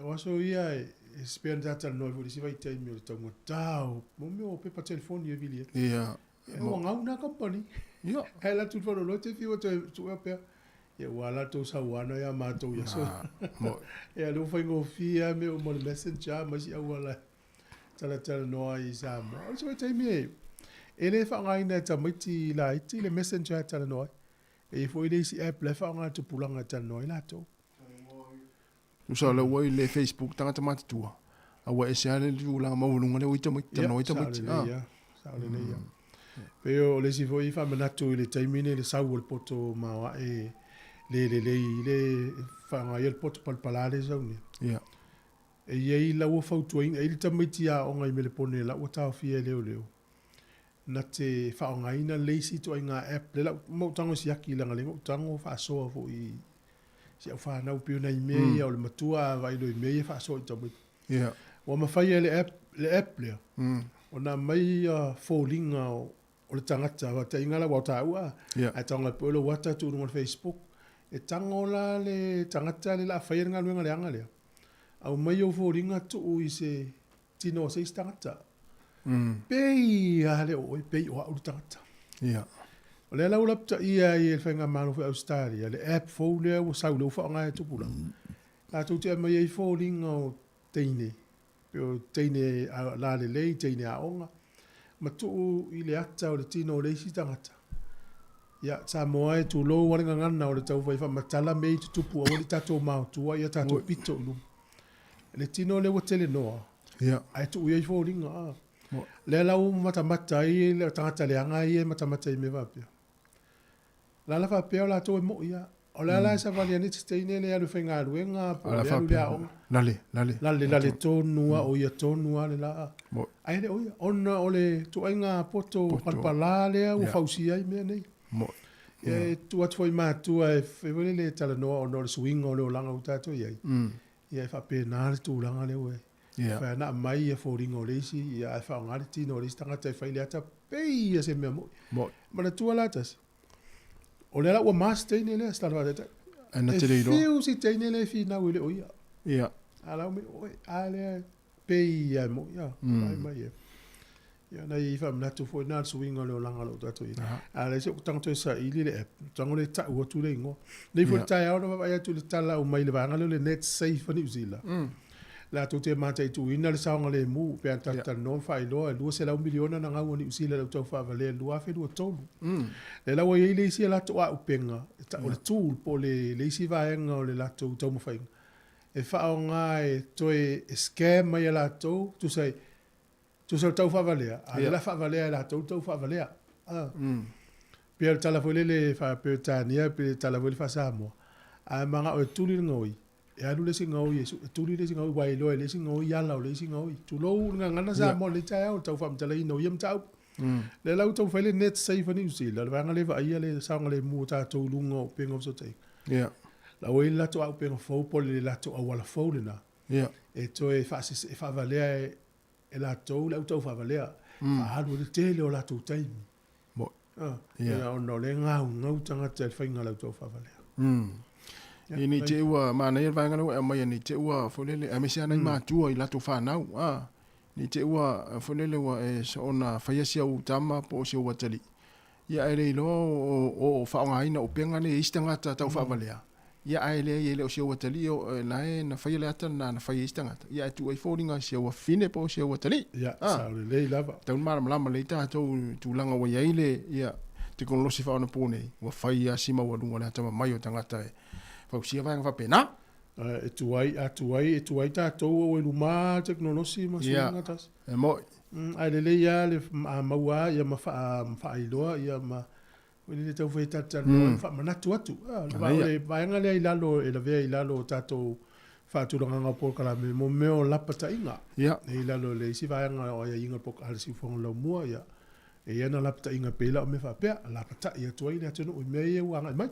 O aso ia e spare na talanoa ai foi i le isi vaitaimi o le taugata o mea o pepa telefoni e vili ai. Ia. Ua gau na kamupani. Ia. Ae alu atu i le faleoloa e te fiu e toe suea pea. Ia ua latou sauana ia matou i aso ia. Ia lea ua faigofie lava mea uma o le messenger ma isi auala e talatalanoa ai i Samoa. O le isi vaitaimi e le faaaogaina e tamaiti laiti le messenger e talanoa ai. E i ai foi le isi app la e faaaoga e tupulaga e talanoa ai latou. Tusa o lea ua i le Facebook tagata matutua, a ua ese lava le tulaga maualuga lea ua i tamaiti, talanoa ai tamaiti. Ia, sao lelei lava, sao lelei lava. Pei o le isi foi faamanatu i le taimi lenei i le sau o le poto maoae le lelei i le faaaoga ai o le poto palapala lea e sau nei. Ia. E i ai la ua fautuaina, e i ai le tamaiti aoga i Melepone la ua taofia e leoleo na te faaaogaina le isi ituaiga app lea la ua ou tago e siaki leaga lea na ou tago faasoa foi i si au fanau pei o nai mea ia o le matua a vaai loa i mea ia faasoa i tamaiti. Ia. Ua mafai e le app, le app lea ona aumai foliga o le tagata, faataitaiga la ua taua ae tago atu pea lou ata tuu i luga o le Facebook, e tago la le tagata lea o le a faia le galuega leaga lea, aumai ou foliga tuu i se tino o se isi tagata. Pei lava le o oe, pei o au le tagata. Ia. O lea la ua lapataia ai e le Faigamalo foi a Ausetalia le app fou lea ua sau lea ua faaaoga e tupulaga. Latou te aumai ai foliga o teine, pei o teine lalelei, teine aoga, ma tuu i le ata o le tino o le isi tagata. Ia, Samoa e, tulou lava le gagana o le taufai faamatala mea i tutupu aua ne i tatou maotua ia tatou pito i luma. Le tino lea ua telenoa, Ia. ae tuu i ai foliga. A. Lea la ua matamata ai le tagata leaga ia e matamata i mea faapea. La la faapea o latou e moi lava. O le a la e savali ane se teine lea e alu e faigaluega po o le alu i le aoga. Lale, lale. Lale, lale tonu lava, o ia tonu lava le la. Ae le o ia, ona o le ituaiga poto palapala lea ua fausia ai mea nei. E tuu atu foi i matua e fai foi lele e talanoa ona o le suiga o le olaga ua tatou i ai. Ia e faapena le tulaga lea ua fai ana aumai ia foliga o le isi ia ae faaaoga le tino o le isi tagata e fai le ata pei ia se mea moi. Manatua la tasi, o lea la ua ma se teine lea, se tala faataitai. Ae na te le iloa. E fiu si teine lea e finau e le o ia. Ia. A lau mai, oe, a lea pei ia e moi, a, vaai mai e. Ia, nai faamanatu foi na le suiga o le olaga o lo o tatou i ai. A leai se tago toe saili le app, tago le tau atu le igoa. Nei foi le taeao na vaavaai atu i le tala aumai le vaega lea o le Netsafe a Niu Sila. Latou te mataituina le saogalemu pe a tatou talanoa ma faailoa e 200 miliona na gau a Niu Sila i lau tau faavalea i le 2023. Lea la ua i ai le isi a latou auupega, e tau o le tool po o le isi vaega o le latou taumafaiga e faaaoga e toe scam mai e latou, tusa ai, Tusa o le tau faavalea, a o lea la faavalea e latou le tau faavalea. Pei o le tala foi lele faa-Peretania pe le tala foi lele faa-Samoa, a e mana'o e tuli le gaoi, e alu le isi gaoi e su'e tuli le isi gaoi ua e iloa e le isi gaoi ala o le isi gaoi. Tulou le gagana Samoa i lenei taeao i le tau faamatalaina o ia mataupu. Lea la ua taumafai le Netsafe a Niu Sila, o le vaega lea e vaaia le saogalemu o tatou i luga o upega o fesootaiga. La ua i ai le latou auupega fou po o le latou auala fou lena e toe faasese, e faavalea e latou le au taufaavalea, faaalu ai le tele o latou taimi. Ia, ona o lea e gaugau tagata i le faiga o le au taufaavalea. Ia, ne i te i ua manaia le vaega lea ua e aumaia, ne i te i ua foi lele, aemaise lava nai matua i latou fanau, a, ne i te i ua foi lele ua e soona faia si au tama po o si ou atalii, ia ae le iloa o faaaogaina upega nei e isi tagata taufaavalea. Ia ae leai e le o si ou atalii o na e na faia le ata lena na fai e isi tagata, ia ae tuu ai foliga i si au afafine po o si au atalii. Ia, sao lelei lava. Tatau ona malamalama lelei tatou i tulaga ua i ai le ia tekonolosi faaonapo nei, ua fai lava si maualuga o le atamamai o tagata e fausia vaega faapena. E tuai, a tuai, e tuai tatou ua i luma le tekonolosi ma suiga tasi. Ia, e moi. Ae lelei lava le a maua lava ia ma faailoa ia ma Ua lele tau fai talatalanoa ma faamanatu atu. O le vaega lea i lalo e lavea i lalo o tatou faatulagaga o polokalame mo mea o lapataiga. E i lalo o le isi vaega o aiaiga o le Siufofoga Laumua, ia, e i ai ana lapataiga pei la o mea faapea, lapatai atu ai le atunuu i mea ia ua agai mai.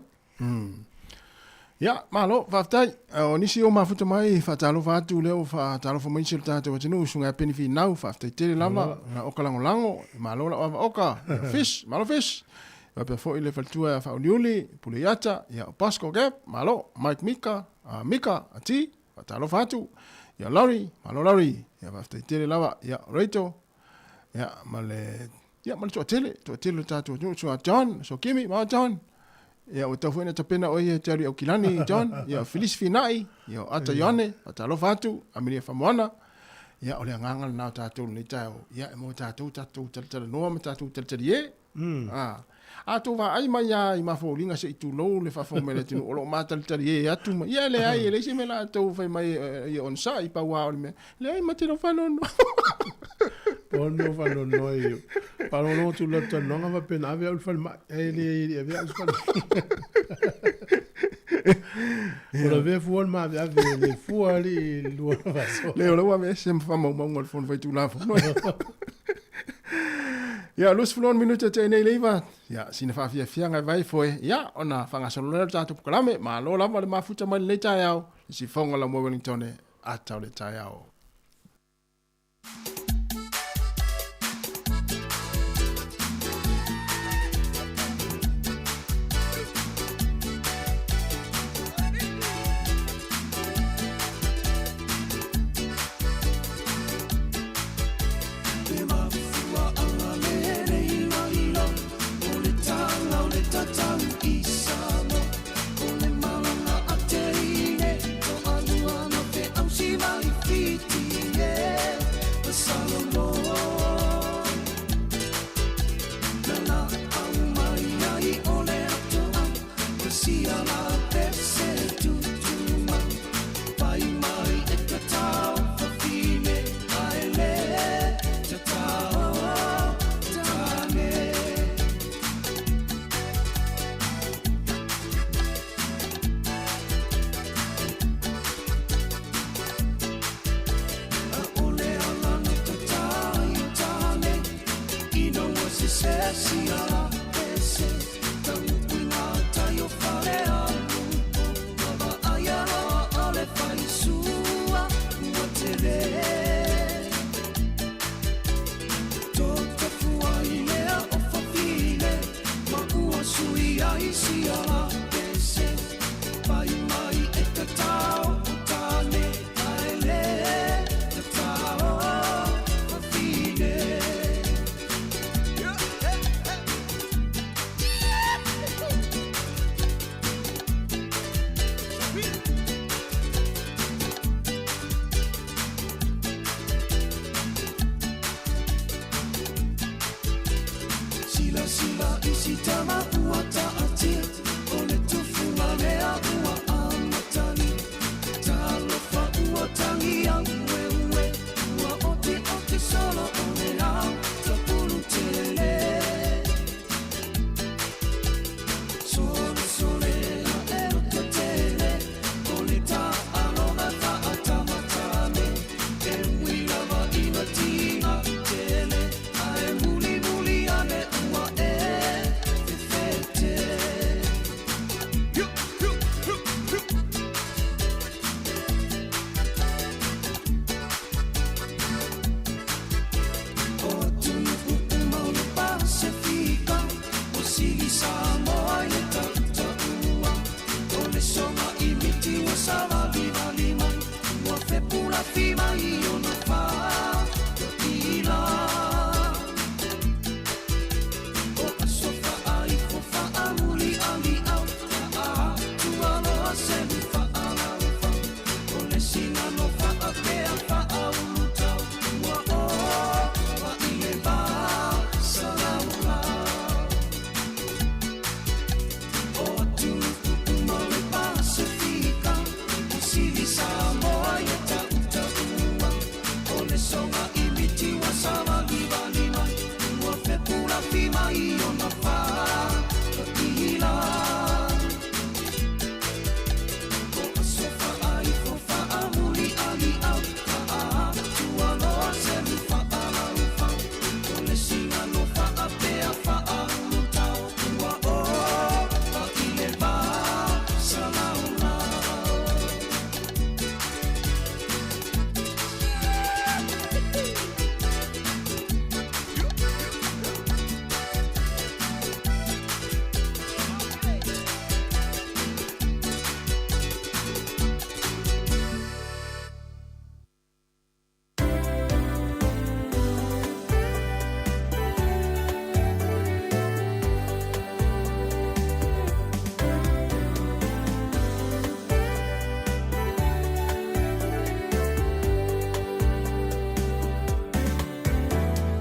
Ia, malo, faafetai. O nisi o mafuta mai, faatalofa atu lea ua faatalofa mai nisi o le tatou atunuu, Susuga ia Peni Finau, faafetai tele lava, na oka lagolago, malo lau ava oka, Fish, malo Fish. Faapea foi le faletua ia Faauliuli, Puleiata, ia o Pasco Gap, malo, Mike Mika, Mika, Ati, faatalofa atu, ia Larry, malo Larry, ia faafetai tele lava, ia Rachel, ia ma le ia ma le toatele, toatele o le tatou atunuu, Susuga John, Sokimi, malo John. Ia ua tau foi na tapena oe ia te alu i Aukilani, John. Ia Felisi Finai, ia o Ata Ioane, faatalofa atu, Amelia Famoana. Ia o le agaga lena o tatou i lenei taeao. Ia e mo tatou tatou talatalanoa ma tatou talitalie. Ah, a tou vaai mai lava i mafauliga se i tulou le faafofoga mai a le atunuu o lo o matalitalie atu ma ia leai e leai se mea la tou fai mai ia onosai pau lava o le mea leai ma te le o faanoanoa. Po o le mea o faanoanoa i faalogologo atu i le talanoaga faapea na ave au i le falemai ae le i avea au i se falemai. O lavea fua le maaveave e le fua alii i le lua faasoa. Leai o la ua aveese ma faamaumauga o le Fono Faitulafono. Ia, 26 minute te nei leiva. Ia, sina faafiafiaga e vai foe. Ia, ona faagasolo lea o le tatou polokalame. Malo lava le mafuta mai lenei taeao. Le sifoga la mua Wellington ata o le taeao.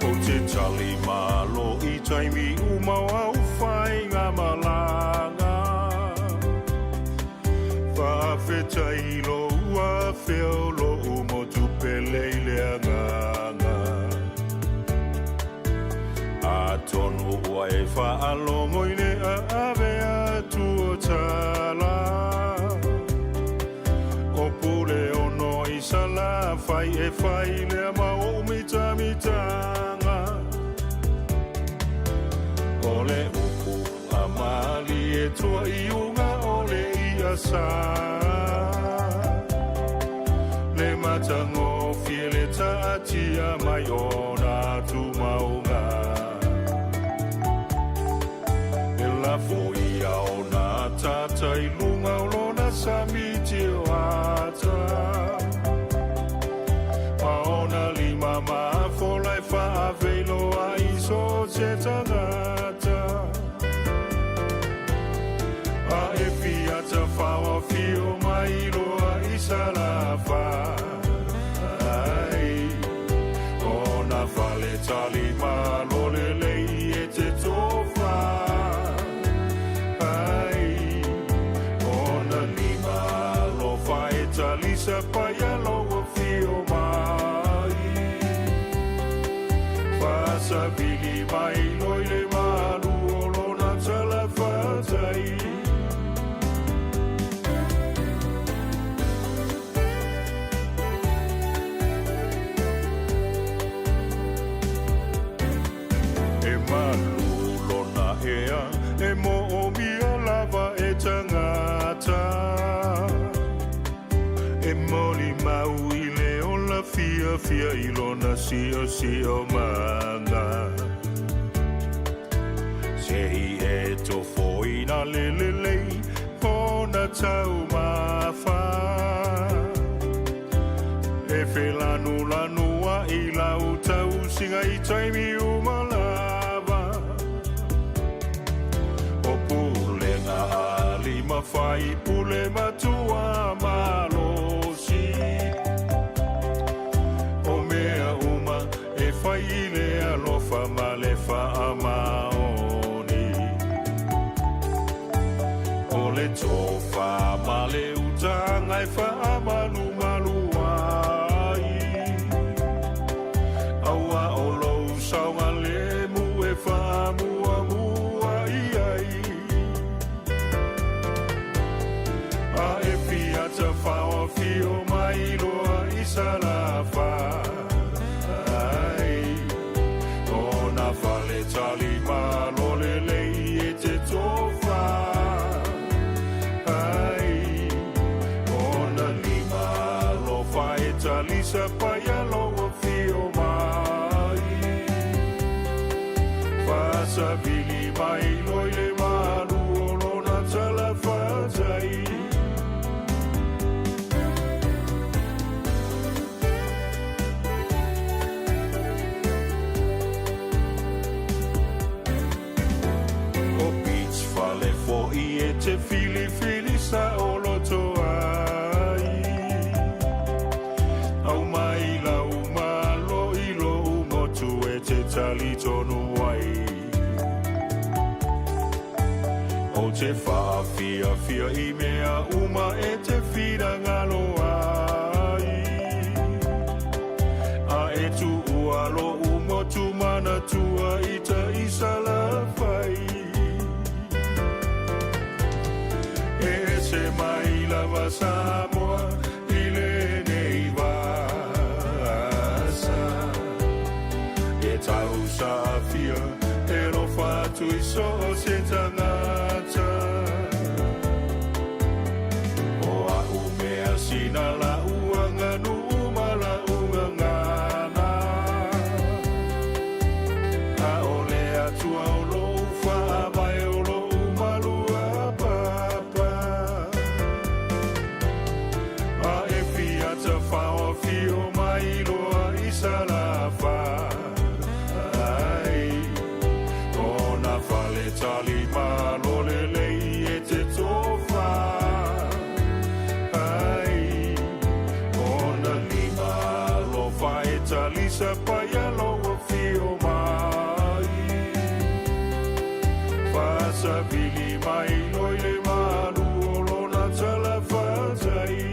Ou te tali malo i taimi uma o au whainga malanga. Whaafetai lo ua feo lo umo tupe le anganga. A tonu ua e whaalongo i le aave atu o tala. O pule ono i sala whai e whai lea ma o mita mitanga. O le upu a mali e tua i unga o le ia sa. Le matango fiele taatia mai ona tu maunga. E la foia ona tata i lunga o lona samiti o ata. Ma ona lima maafola e faaveiloa i so se tagata. A e fiata whawa fio mai loa i salafa. Ai, ona fale tali malo le lei e te tofa. Ai, ona lima lofa e talisa paia loa fio mai. Fasavili mai loi le malu o lona talafatai. E malu lona ea, e mo o mia lava e tangata. E moli mau i le ola fia fia i lona sio sio manga. Se i e tofo ina le le lei, ona tau mafa. E felanu lanu a i lau tau singa i taimi umalava. O pulenga a lima whai pule matua malosi. O mea uma e whai i le alofa ma le wha maoni. O le tofa ma le utanga e wha malu malu ai. Aua o lou saunga le mu e wha mua mua i ai. A e fiata whawa fio mai loa i salafa. Ai, ona fale tali malo le lei e te tofa. Ai, ona lima lofa e talisa paia loa fio mai. Fasavili mai loi le malu o lona talafatai. talitonu ai. O te whaafiafia i mea uma e te whirangalo ai. A e tu ua lo umotu manatua i ta isala whai. E se mai lava Samoa i lenei vasa. E tau saafia e lofa atu i so o se tangata. O au mea sina la uanga numa la unga ngana. A o le atua o lo ufa a mai o lo umalua papa. A e fiata whao fio mai loa i salafa. Ai, o na fale tali malo le lei e te tofa. Ai, o na lima alofa e talisa pai a lo fio mai. Whasavili mai loi le malu o lona tala whatai.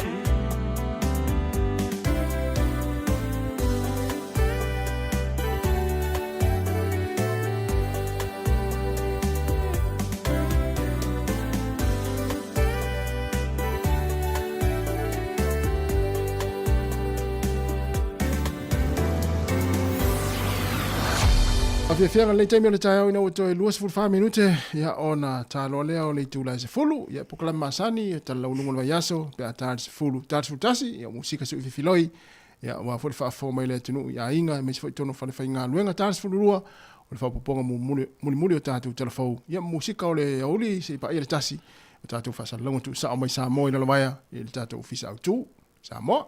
Afiafiaga lenei taimi o le taeao ina ua toe 24 minute ia ona taloa lea o le itula e 10 ia polokalame masani e talalauluga o le vaiaso pe a ta le 10 ta le 11 ia musika seʻu fifiloi ia aua foi le faafofoga mai le atunuu i aiga aemaise foi totonu o falefaigaluega ta le 12 o le faaopoopoga mulimuli o tatou talafou ia musika o le aouli seia paia le tasi o tatou faasalalauga tuusao mai Samoa i Lalovaea i le tatou ofisa autu Samoa.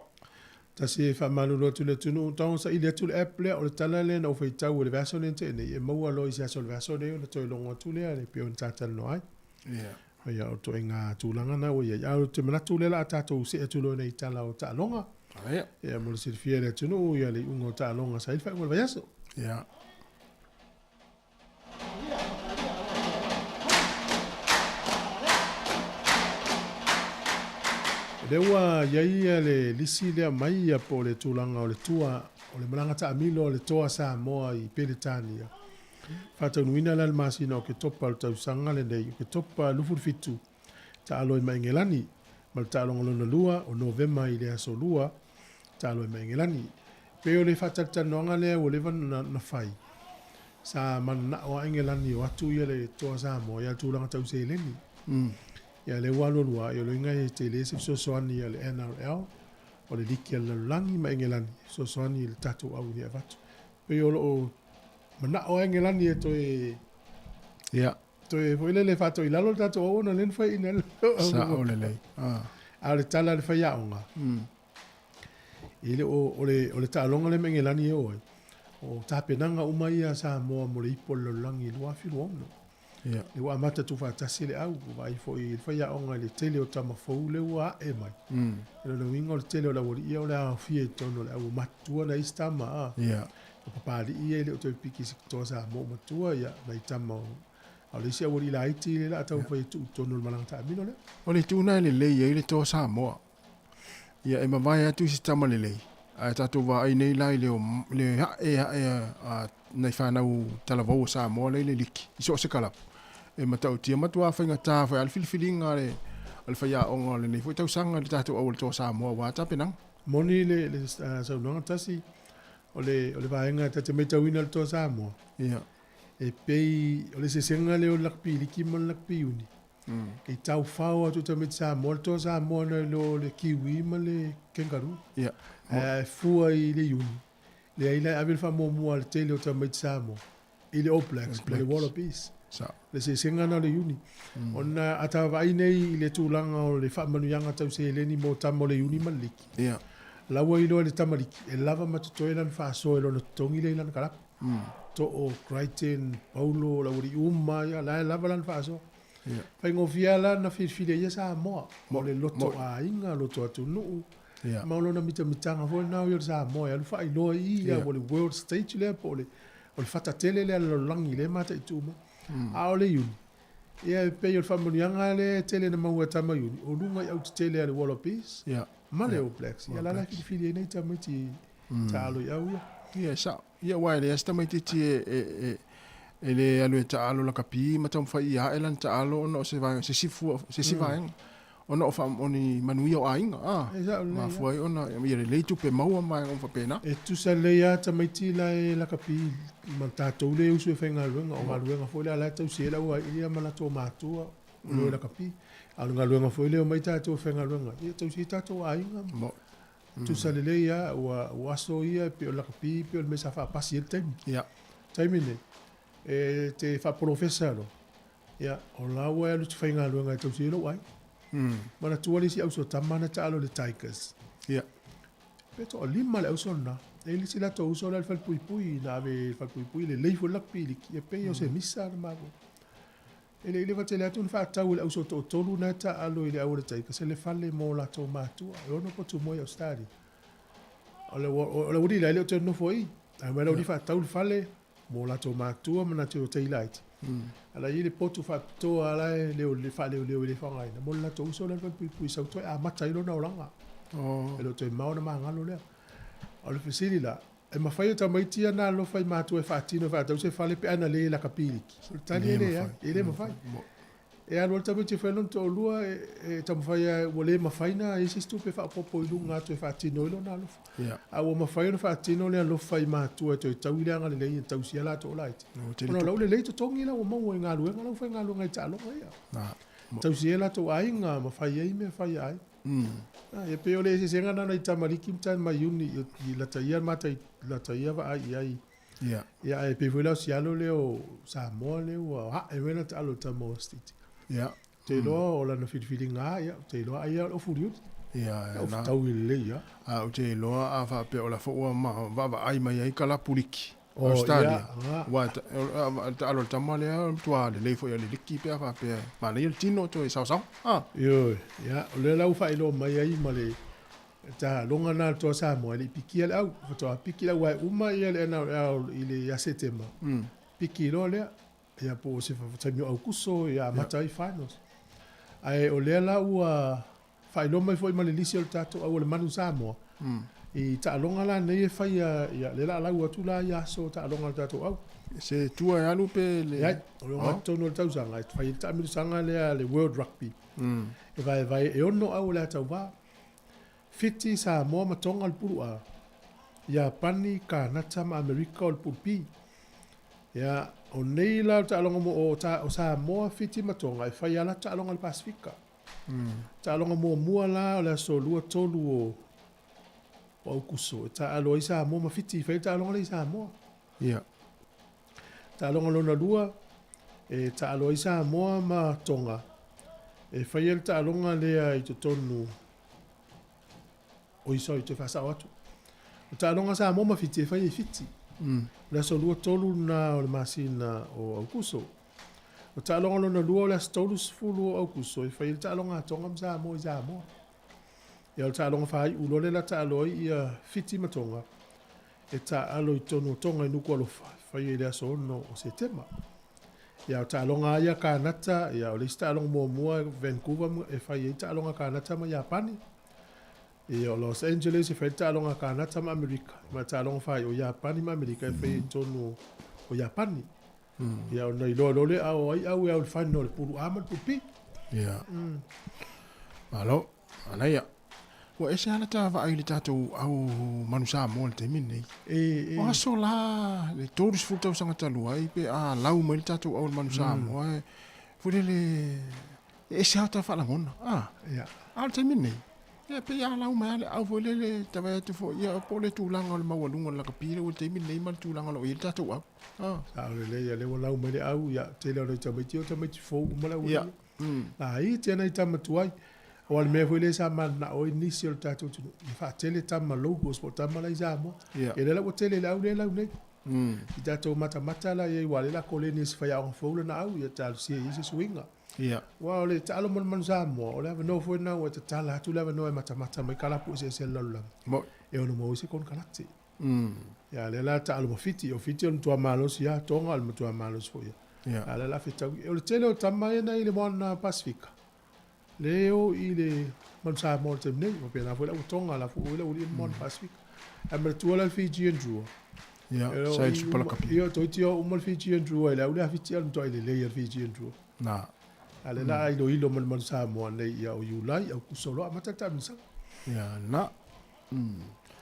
Tasi e faamalulu atu i le atunuu, tago saili atu le app lea, o le tala lea na ou faitau i le vaiaso lea na tea nei, e maua loa i se aso o le vaiaso nei ona toe logo atu lea e pei ona ta talanoa ai. Ia, o le ituaiga tulaga lena ua i ai. A o te manatu lea o le a tatou see atu loa nei i tala o taaloga. Ia, mo le silafia e le atunuu, ia le iuga o taaloga sa i le faaiuga o le vaiaso. O lea ua i ai le lisi lea mai ia po o le tulaga o le tua o le malaga taamilo a le Toa Samoa i Peretania. Faataunuuina la le masina o Oketopa o le tausaga lenei, Oketopa 27, taalo ai ma Engelani, ma le taaloga lona lua o Novema i le aso 2, taalo ai ma Engelani. Pei o le faatalatalanoaga lea ua leva ona fai, sa mananao lava Engelani e o atu ia le Toa Samoa ia le tulaga tau seleni. Ia lea ua alualu lava, ia o lona uiga e tele se fesoasoani a le NRL, o le liki a le lalolagi ma Engelani e fesoasoani i le tatou au ina ia avatu. Pei o lo o manao lava Engelani e toe toe foi lele faatoilalo le tatou auauna lea na fai ina le Sao lelei. A o le tala a le faiaoga, e le o, o le, o le taaloga lea ma Engelani e o ai, o tapenaga uma ia a Samoa mo le ipu o le lalolagi i 2026. Lea ua amata tuufaatasi le au, ua vaai foi i le faiaoga i le tele o tama fou lea ua ae mai. O lona uiga o le tele o le aualii ia o le a aofia i totonu o le au matutua nai isi tama, a. O Papalii ia e le o toe piki i se toa Samoa ua matua, ia, nai tama o, a o le isi aualii laiti lea o le a taumafai e tuu i totonu o le malaga taamilo lea. O le itu lena e lelei ai le toa Samoa. Ia e mavae atu i se tama lelei, ae tatou vaai nei la i le le ae ae a nai fanau talavou o Samoa lea i le liki i so o se kalapu. E matautia matua faigata foi a le filifiliga a le a le faiaoga o lenei foi tausaga i le tatou au o le Toa Samoa aua tapenaga. Moni le le saunoaga tasi o le o le vaega ta te maitauina le Toa Samoa. E pei o le eseesega lea o le lakapi liki ma le lakapi uni. Kei taufao atu tamaiti Samoa, le toa Samoa nai lo le Kiwi ma le Kangaroo. Ae fua i le Iuni, leai la e ave le faamuamua a le tele o tamaiti Samoa i le All Blacks ma le Wallabies. Le eseesega lena o le Iuni. Ona a ta vaai nei i le tulaga o le faamanuiaga tau seleni mo tama o le Iuni ma le Liki, la ua iloa e le tama Liki, e lava ma totoe lana faasoa i lona totogi lea i lana kalapu. Too, Crichton, Paulo, la ua uma ia, la e lava lana faasoa. Faigofie lava la na filifili ai ia Samoa, mo le loto aiga, loto atunuu, ma o lona mitamitaga foi lena o ia o le Samoa e alu faailoa i i, mo le world stage lea po o le O le fata tele lea a le lalolagi i lea mataitu uma. A o le Iuni, ia e pei o le faamanuiaga lea e tele ina maua e tama Iuni, o luga i au tetele a le Wallabies ma le All Blacks. Ia la la e filifili ai nai tamaiti taalo i au ia. Ia e sao. Ia aua e leai se tamaitiiti e, e, e, e le alu e taalo lakapi ma taumafai ia ae lana taalo ona o se vaega, se isi fua, se isi vaega. Ona o, fa, o ni manuia o aiga, a, E sao lelei, mafua ai ona ia lelei tupe maua ma vaega uma faapena. E tusa lelei lava tamaiti la e lakapi ma tatou le usu e faigaluega, o galuega foi lea la e tausi ai le auai'a ma latou matua o lo o lakapi. A o le galuega foi lea e omai tatou e faigaluega ai, ia e tausi ai tatou aiga ma tusa lelei lava ua, ua aso ia e pei o le lakapi pei o le mea sa faapasi ai le taimi. Taimi lenei, e te faapolofesa loa, Ia, o la ua e alu e te faigaluega e tausi ai lou aiga. Manatua le isi auso tama na taalo i le Tigers. Ia. Pe toalima le auso lena. E i ai le isi latou uso la i le falepuipui, na ave i le falepuipui, lelei foi le lakapi liki, e pei o se misa na maua. E le i leva tele atu ona faatau e le auso toatolu na e taalo i le au a le Tigers le fale mo latou matua, e ono potu moe i Ausetalia. O le, o le aualii la e le o toe nonofo i i, ae omai le aualii faatau le fale, mo latou matua ma latou o laiti. A la e i ai le potu faapitoa la e leo, faaleoleo e le faaaogaina mo le latou uso lea e falepuipui sau toe amata ai lona olaga. Oh. E le o toe mao ona magalo lea. O le fesili la, e mafai e tamaiti ia na alofa i matua e faatino e faatau se fale pe ana le lakapi liki? O le tali e leai, e le mafai. E alu lava le tamaiti e fai lona toalua e taumafai lava ua le mafai ona i ai se isi tupe faaopoopo i luga atu e faatino ai lona alofa. A ua mafai ona faatino le alofa i matua e toe tau i le agalelei e tausia latou laiti. Ona o la ua lelei totogi la ua maua i galuega la ua faigaluega i taaloga ia. Tausi ai latou aiga ma fai ai mea fai a aiga. Ia pei o le eseesega lena o nai tamaliki ma tama Iuni i lata ia mata lata ia vaai i ai. Ia. Ia ae pei foi la o si alo lea o Samoa lea ua ae mai lana taalo i le tama o Stiti. Ia. Ou te iloa o lana filifiliga lava, ia, ou te iloa ai lava o le ofuliuli. Ia, O fetaui lelei lava. A ou te iloa a faapea o la foi ua vaavaai mai ai kalapu liki o Australia. Aua o le taalo a le tama lea o le matua lelei foi o le liki pe a faapea e manaia le tino toe saosaoa. Ioe, ia, o lea la ua faailoa mai ai ma le taaloga lena a le Toa Samoa, e le i pikia le au. Faatoa piki le au aua e uma le NRL i le ia Setema, piki loa lea. Ia po o se taimi o Aukuso ia amata ai finals. Ae o lea la ua faailoa mai foi ma le lisi o le tatou au o le Manu Samoa i taaloga la nei e faia ia lea la lau atu la ia aso taaloga a le tatou au. Se tua e alu pe le. Leai, o le ogatotonu o le tausaga e fai ai le taamilosaga lea a le World Rugby. E vaevae e ono au o le a tauva. Fiti, Samoa ma Tonga o le pulu A, Iapani, Kanata ma Amerika o le pulu B. Ia, o nei la o le taaloga mo, o, ta, o Samoa, Fiti ma Tonga e fai a latou taaloga i le Pasefika. Taaloga muamua la o le aso 2, 3 o, o Aukuso e taaalo ai Samoa ma Fiti, fai le taaloga lea i Samoa. Ia. Taaloga lona lua e taaalo ai Samoa ma Tonga, e faia le taaloga lea i totonu Oi sorry, toe faasao atu. O taaloga a Samoa ma Fiti e fai e Fiti. O le aso 2, 3 lena o le masina o Aukuso. O taaloga lona lua o le aso 30 o Aukuso e fai ai le taaloga a Tonga ma Samoa i Samoa. Ia o le taaloga faaiu loa lea la taalo ai ia Fiti ma Tonga e taaalo i totonu o Tonga i Nukualofa e fai ai i le aso 6 o Setema. Ia o taaloga lava ia a Kanata, ia o le isi taaloga muamua Vancouver e fai ai taaloga a Kanata ma Iapani. Ia o Los Angeles e fai ai le taaloga a Kanata ma Amerika, ma le taaloga faaiu o Iapani ma Amerika e fai ai i totonu o Iapani. Ia ona iloa loa lea o ai au e au i le final o le pulu A ma le pulu B. Ia. Malo, manaia. Ua ese lava la ta vaai i le tatou au manu Samoa i le taimi lenei. E, e. O aso la, le 30 tausaga talu ai pe a lau mai le tatou au manu Samoa, e, foi lele, e ese lava ta faalagona. A, Ia. a o le taimi lenei, ia pei a lau mai lava le au foi lele, ta vaai atu foi, ia, po o le tulaga o le maualuga o le lakapi lea ua i le taimi lenei ma le tulaga o lo o i ai le tatou au. A. Sao lelei, ia lea ua lau mai le au, ia, tele o nai tamaiti, o tamaiti fou uma le au Ia. lea. Laiti lava nai tama tuai. Aua o le mea foi lea sa mananao ai nisi o le tatou atunuu, ia faatele tama locals po o tama la i Samoa. Ia. Ia lea la ua tele le au lea e lau nei. I tatou matamata la i ai, aua o lea o le a koleni e se faiaoga fou lana au, ia talosia i ai se suiga. Ia. Aua o le taalo mo le manu Samoa, o le avanoa foi lena ua tatala atu le avanoa e matamata mai kalapu eseese a le lalolagi. Moi. E ono maua ai se konekarate. Ia, lea la taalo ma Fiti. O Fiti o le matua malosi lava, Tonga o le matua malosi foi lava. A o lea la fetau. O le tele o tama ia na i le Moana Pasefika, lea e o i le Manu Samoa i le taimi nei. Faapena foi le au Tonga, la foi ua i le aualii i le Moana Pasefika. Ae manatua la le Fijian Drua. Ia, sa i le Super Lakapi. Ia, toeitiiti o uma le Fijian Drua i le au lea a Fiti a o le matuai lelei lava le Fijian Drua. Na. A o lea la a iloilo ma le Manu Samoa nei, ia o Iulai, Aukuso loa amata le taamilosaga. Ia, na.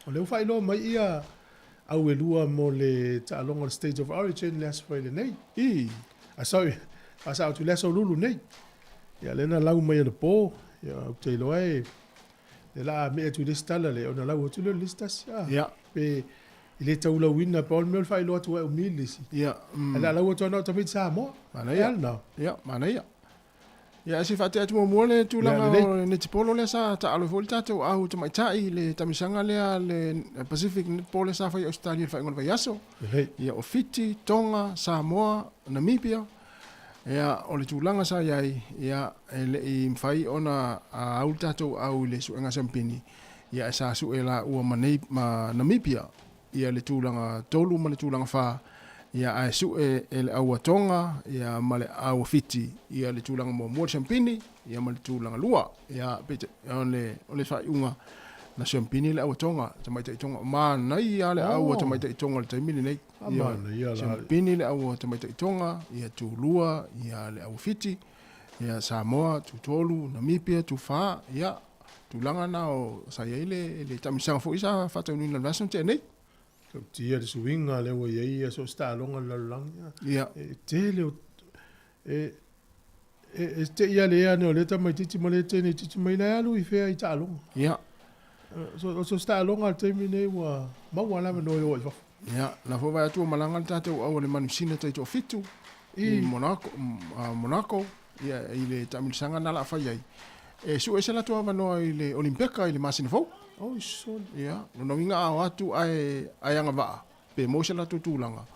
O lea ua faailoa mai ia au e lua mo le taaloga o le State of Origin le Aso Faraile nei. I. Ah, sorry, faasao atu i le Aso Lulu nei. Ia, lea na lau mai anapo, ia, ou te iloa e, le la a mee atu i le isi tala lea, ona lau atu lea o le lisi tasi. Ah, Ia. Pe i le taulauina, pau le mea o le faailoa atu ai o mi le isi. Ia. Ae le a lau atu ana o tamaiti Samoa. Manaia. E a lena? Ia, manaia. Ia, ae se i faatea atu muamua le tulaga o le netipolo lea sa taalo ai foi le tatou au tamaitai i le tamisaga lea a le Pacific Netball lea sa fai i Ausetalia i le faaiuga o le vaiaso. Ia, o Fiti, Tonga, Samoa, Namibia. Ia, o le tulaga sa i ai, ia, e le i mafai ona au le tatou au i le suega siampini, ia, ae sa sue laua ma, ma Namibia. ia le tulaga tolu ma le tulaga fa, ia ae sue e le au a Tonga ia ma le au a Fiti ia le tulaga muamua le siampini ia ma le tulaga lua. Ia peitai o le o le faaiuga na siampini le au a Tonga, tamaitai Tonga. Manaia le au a tamaitai Tonga i le taimi lenei. Ia siampini le au a tamaitai Tonga, ia tulua ia le au a Fiti, ia Samoa tutolu, Namibia tufa, ia Tulaga na o sa i ai le le taamilosaga foi sa faataunuina i le vaiaso na tea nei. Tautia le suiga lea ua i ai so o se taaloga i le lalolagi. Ia. E tele o e e e te i ale ane o lea tamaitiiti ma lea teine itiiti mai la e alu i fea i taaloga. Ia. So o so se taaloga i le taimi lenei ua maua lava avanoa e o ai i fafo. Ia, la foi vaai atu ua malaga le tatou au a le Manusina taitoafitu i Monaco, Monaco ia, i le taamilosaga na la fai ai. E sue se latou avanoa i le Olimpeka i le masina fou. Oi sole. Ia, lona uiga a o atu ae, ae agavaa, pe maua se latou tulaga.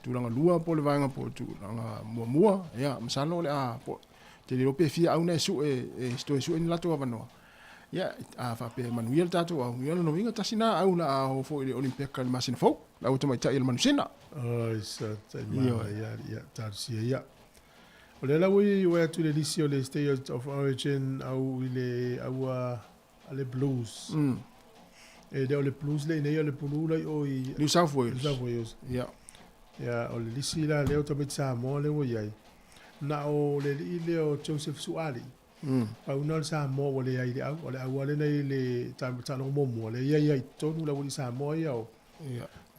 Tulaga lua po o le vaega po o le tulaga muamua, ia, masalo o le a, po, te le iloa pe fia au na e sue, e toe sue ni latou avanoa. Ia, a faapea e manuia le tatou au, ia lona uiga tasi na au la a o foi i le Olimpeka i le masina fou, le au tamaitai a le Manusina. Oi, sa tai mana ia, ia, talosia ia. O lea la ua i ua atu i le lisi o le State of Origin au i le aua a le Blues. E le o le Blues le inei o le pulu la i o i New South Wales. New South Wales. Ia. Ia, o le lisi la lea o tamaiti Samoa lea ua i ai. Na o le alii lea o Joseph Suaalii. Pau na o le Samoa ua leai i le au. O le au lava lea na i le taaloga muamua, lea e i ai i totonu le aualii Samoa ia o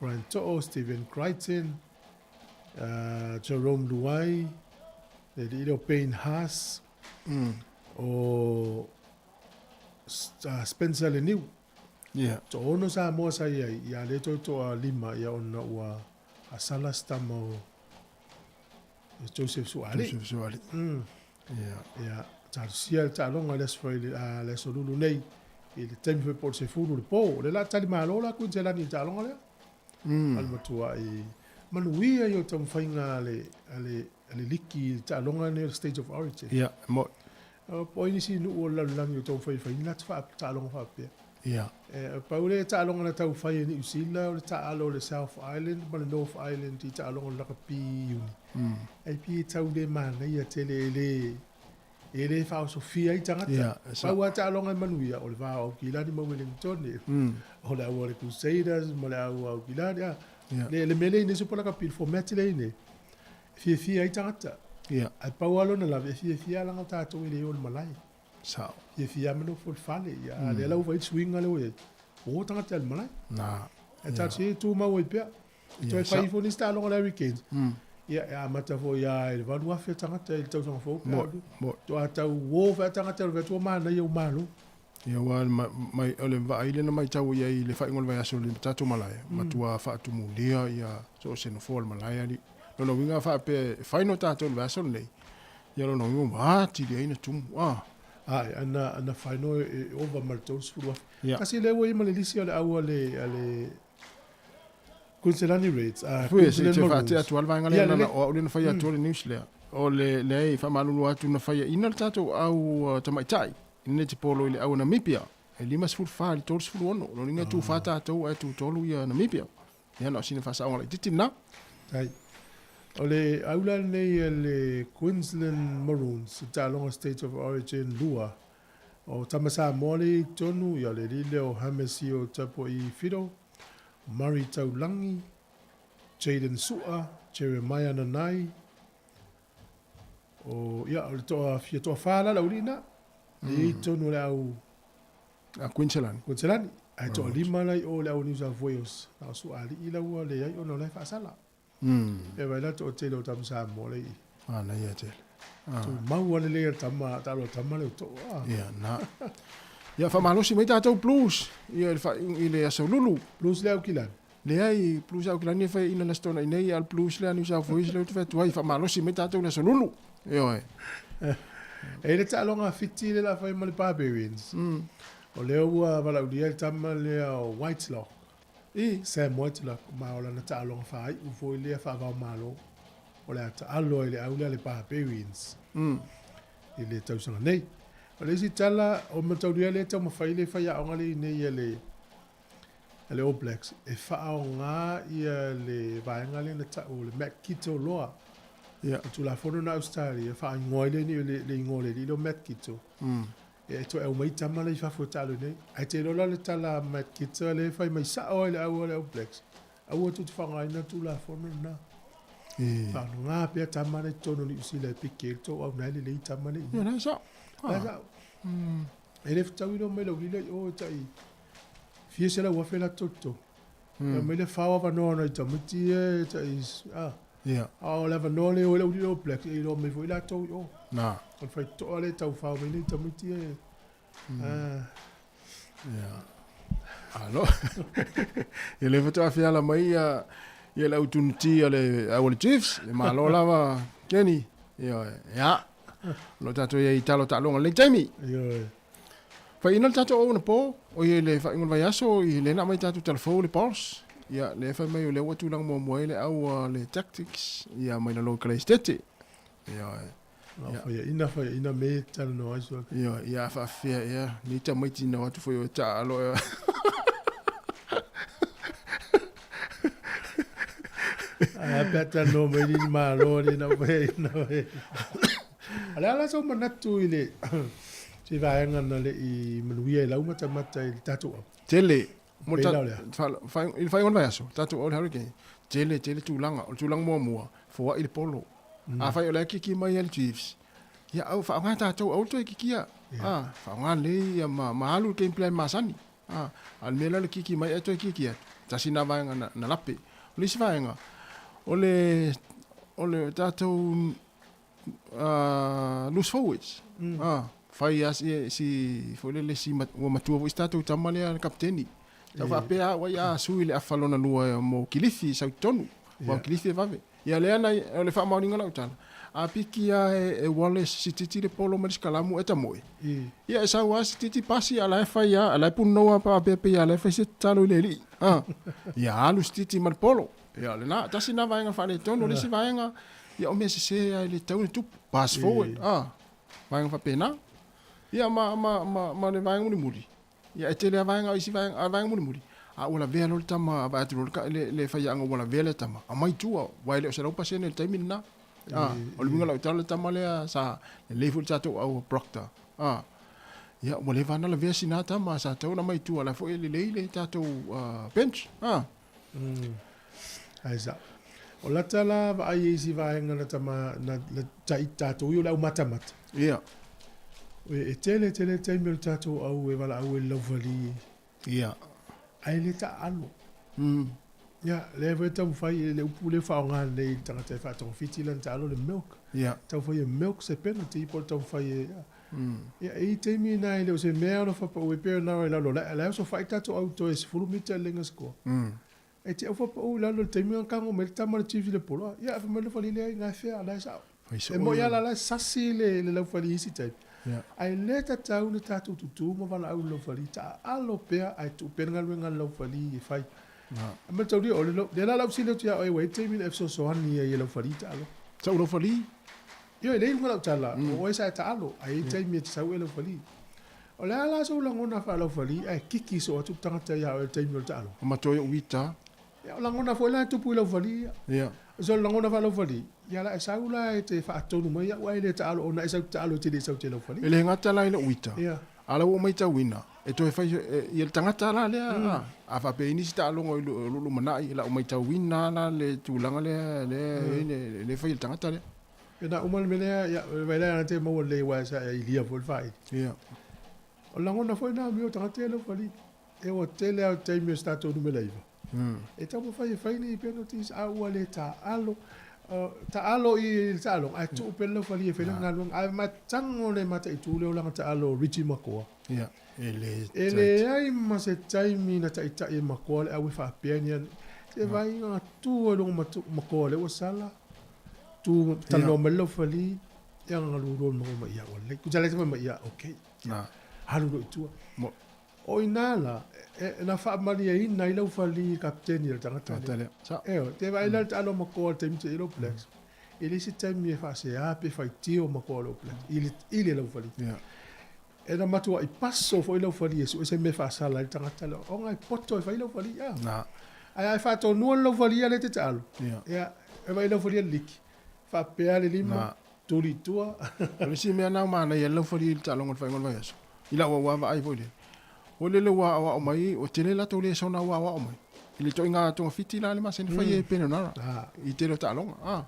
Brian To'o, Stephen Crichton, Jerome Luai, le alii lea o Payne Haas, o Spencer Leniu. Toaono Samoa sa i ai, ia lea toe toalima ia ona ua asala se tama o Joseph Suaalii. Joseph Suaalii. Ia, talosia le taaloga i le aso Faraile, a, le aso Lulu nei, i le taimi foi po o le 10 i le po. O lea la tali malo la Kuiniselani i le taaloga lea. A le matuai manuia ia o taumafaiga a le, a le, a le liki i le taaloga lenei o le State of Origin. Ia, e moni. Po o ai nisi nuu o le lalolagi o taumafai e fai ni latou taaloga faapea. Ia. E pau le taaloga na tau fai e Niu Sila o le taaalo o le South Island ma le North Island i taaloga o le lakapi i Iuni. Ai pei e tau le manaia tele e le e le faaosofia ai tagata. Ia, e Pau lava taaloga e manuia o le va o Aukilani ma Wellington, o le au a le Crusaders ma le au a Aukilani. A, le, le mea lea i nei Super Lakapi, le format lea i nei, e fiafia ai tagata. Ia. Ae pau lava lona lave, e fiafia lava leaga o tatou e le o i le malae. Sao. Fiafia lava ma nofo i le fale. Ia, a lea la ua fai le suiga lea ua i ai, ua o tagata i le malae. Na. Ae tatou e tumau ai pea. E toe fai ifo nisi taaloga a le Hurricanes. Ia, e amata foi lava i le 8,000 tagata i le tausaga fou pe a alu. Faatoa tau uo foi tagata i le vaai atu ua manaia ua malo. Ia, aua mai, o le vaai lea na matau i ai i le faaiuga o le vaiaso i le tatou malae, matua faatumulia ia so o se nofoa o le malae alii. Lona uiga a faapea e final tatou i le vaiaso lenei, ia lona uiga ua atili ai na tumu. Ah. Ae, ana, ana final e ova ma le 30,000. Tasi lea ua i ai ma le lisi o le au a le, a le Queensland Reds, a Fui, se i toe faatea atu lava le vaega lea, leaga o au lea na faia atu le news lea. O le, leai, e faamalulu atu na faiaina le tatou au tamaitai i le netipolo i le au a Namibia, e 54 i le 36. Lona uiga e tufa tatou ae tutolu ia Namibia. Ia, na o sina faasaoga laitiiti lena. Ai. O le aula lenei a le Queensland Maroons i taaloga State of Origin 2. O tama Samoa lea i totonu, ia o le alii lea o Hamesio Tapua'i Fido, Murray Taulagi, Jayden Su'a, Jeremiah Nanai, o, ia, o le toa fia toafa la le aualii lena. E i totonu o le au A Queensland. Queensland. Ae toalima la i o le au New South Wales. Na o Su'aali'i la ua leai ona o la e faasala. E vai la toatele o tama Samoa le i. Manaia tele. Tumau lava lelei a le tama, talo a tama le o to'a. Ia, na. Ia, faamalosi mai tatou Blues ia i le faaiuga i le Aso Lulu. Blues le Aukilani. Leai, Blues Aukilani e fai ina le Aso Toonai nei, a o le Blues lea a New South Wales lea ou te fai atu ai, faamalosi mai tatou i le Aso Lulu. Ioe. E i le taaloga a Fiti lea o le a fai ma le Barbarians. O lea ua valaaulia le tama lea o Whitelock. I. Sam Whitelock, ma o lana taaloga faaiu foi lea faava-o-Malo o le a taalo ai i le au lea a le Barbarians i le tausaga nei. O le isi tala, o mataulia lea e taumafai le faiaoga lea i inei a le a le All Blacks e faaaoga ia le vaega lea na tau o le Matt Giteau Law. Ia. O le Tulafono na Ausetalia e faaigoa ai lea le igoa o le alii lea o Matt Giteau. E toe aumai tama la i fafo e taalo nei. Ae te iloa la le tala a Matt Giteau lea e fai mai sao ai le au a le All Blacks, aua tou te faaaogaina le Tulafono lena. Faaaoga pea tama la i totonu o Niu Sila e piki ai le tou au, na e lelei tama lea i ina. Ia, la e sao. La e sao. E le fetaui loa mai lau lila i o e tai fia 100,000 latou totogi. Ia mai le fao avanoa nai tamaiti ia e tai a. Ia. A o le avanoa lea o ai lau lila All Blacks, e iloa mai foi latou i o. Na. O le faitotoa lea e tau fao mai nei tamaiti ia e. Ia. Alo. Ia lea faatoa feala mai ia ia le au tunuti a le au a le Chiefs, le Malo lava Kenny. Ia, ia. O lo o tatou i ai i talo taaloga i lenei taimi. Ioe. Faiina le tatou auauna po, o ia i le faaiuga o le vaiaso, i lea na aumai tatou talafou le Pulse. Ia, lea fai mai o lea ua tulaga muamua ai le au a le Tactics, ia mai lalo i Kalaistete. Ioe. Ia. Faiaina, faiaina me e talanoa ai sua. Ioe, ia a faafefea ea, nei tamaiti na o atu foi o e taaalo ea. Ae a pe a talanoa mai ni malo ni na faiaina oe. A le a la sou manatu i le se vaega na le i manuia i lau matamata i le tatou au. Tele. Mo le Pei la o le a? I le faaiuga o le vaiaso, tatou au i le Hurricane, tele, tele tulaga. O le tulaga muamua, foai le polo. Afai o la e kiki mai e le Chiefs, ia au, faaaoga tatou, aua le toe kikia. A, faaaoga lelei ia ma, ma alu le game plan masani. A, a o le mea lea o le kiki mai ae toe kiki atu, tasi lena vaega na, na lape. O le isi vaega, o le, o le tatou loose forwards. Fai lava si, si, foi lele, si, ua matua foi si tatou tama lea le kapiteni. Tau faapea au ai a sui le afa lona lua mo Kilifi sau i totonu. Aua o Kilifi e vave. Ia lea na, o le faamaoniga o lau tala, a piki lava e Wallace sititi le polo ma le sikalamu e tamoe. Ia e sau lava sititi pasi a la e fai lava, a la e punonou lava faapea pei a la e fai se tatalo i le alii. Ia alu sititi ma le polo. Ia, o lena, tasi lena vaega faaletonu, o le isi vaega, ia o mea sese lava e le tatau ona tupu. Pass forward, a, vaega faapena. Ia, ma, ma, ma, ma le vaega mulimuli, ia e tele lava vaega, o isi vaega, a o le vaega mulimuli, a ua lavea loa le tama, vaai atu loa le, le faiaoga ua lavea le tama, aumai i tua, aua e le o 100% i le taimi lena. A, o le uiga o lau tala, le tama lea sa lelei foi le tatou au Proctor, a, ia, ua leva lava ona lavea sina tama, sa tatau ona aumai i tua, o la foi e lelei le tatou bench, a. Ae sa. O lata la vaai e isi vaega na tama na na tai tatou i o le au matamata. Ia. E tele tele taimi o le tatou au e valaau ai i le laufali. Ia. Ae le taaalo. Ia, lea foi e taumafai i le upu lea e faaaoga nei i le tagata e faatogafiti lana taalo le milk. Ia. Taumafai e milk se penalty po o le taumafai e Ia, e i ai taimi na e le o se mea ona faapau ai pei ona i lalo o le la e osofai tatou au toe 10 mita i le laina score. E te au faapau i lalo i le taimi na tago mai ai le tama le Chiefs i le polo, ia fai mai le laufali leai na e fea la e sao. E moi lava la la e sasi le laufali i isi taimi. Ae le tatau ona tatou tutu ma valaau i le laufali, taaalo pea ae tuu pea le galuega a le laufali e fai. A mataulia o le lea la lau fesili atu ia oe ua i ai le taimi na e fesoasoani ai i le laufali taalo. Sau laufali? Ioe, lea i luga lau tala, o oe sa e taalo, ae i ai taimi e te sau e laufali. O le a la sou lagona faalaufali ae kiki soo atu le tagata ia oe i le taimi o le taalo? O matua i ou ita. Ia, o lagona foi la e tupu i lau falī ia. Ia. So o le lagona faa-laufalī, ia la e sau la e te faatonu mai au ae le taalo ona e sau te taalo e te le sau te laufalī. E le gata la i lou ita, Ia. a o la ua ou matauina, e toe fai, ia le tagata la lea, a, a faapea e i ai nisi taaloga i lou lumanai, o la ou matauina lava la le tulaga lea, lea e i ai le, le fai e le tagata lea. Ia na uma le mea lea, ia, vaai la na te maua lelei aua sa e ailia foi le faaili. Ia. O le lagona foi lena o mea o tagata ia laufalī. E ua tele lava o taimi o se tatou numera 9. E taumafai e fai ni penalties a ua le taaalo. Taaalo i le taaloga ae tuu pea le laufali e fai lana galuega. Ae matago le mataitu le olaga taaalo o Richie McCaw. Ia, e le E leai ma se taimi na taitai e McCaw le au e faapea ni ana. Se vaaiga tu ai luga ma McCaw lea ua sala. Tu talanoa mai le laufali, ia galulue ma ma ia ua lelei. Tusa lea ma ia okay. Alu loa i tua. O i ina la, e, na faamalieina ai laufali i le kapeteni a le tagata lea. Ioe, te vaai la le taalo makoa i le taimi te i le All Blacks, e leai se taimi e faasea pe faitio makoa o le All Blacks i le, i le laufali. E na matuai paso foi laufali e sue se mea e faasala ai le tagata lea, ona e poto e fai laufali, a. Ae a e faatonuina le laufali ia lea e te taalo, ia, e vaai laufali a le liki, faapea le lima, tuli i tua. O le isi mea lena ua manaia ai le laufali i le taaloga o le faaiuga o le vaiaso, i lau auā vaai foi lea, ua lele ua aoao mai, ua tele latou lesona ua aoao mai, i le ituaiga togafiti la le masani fai e Perenara i tele o taaloga. A,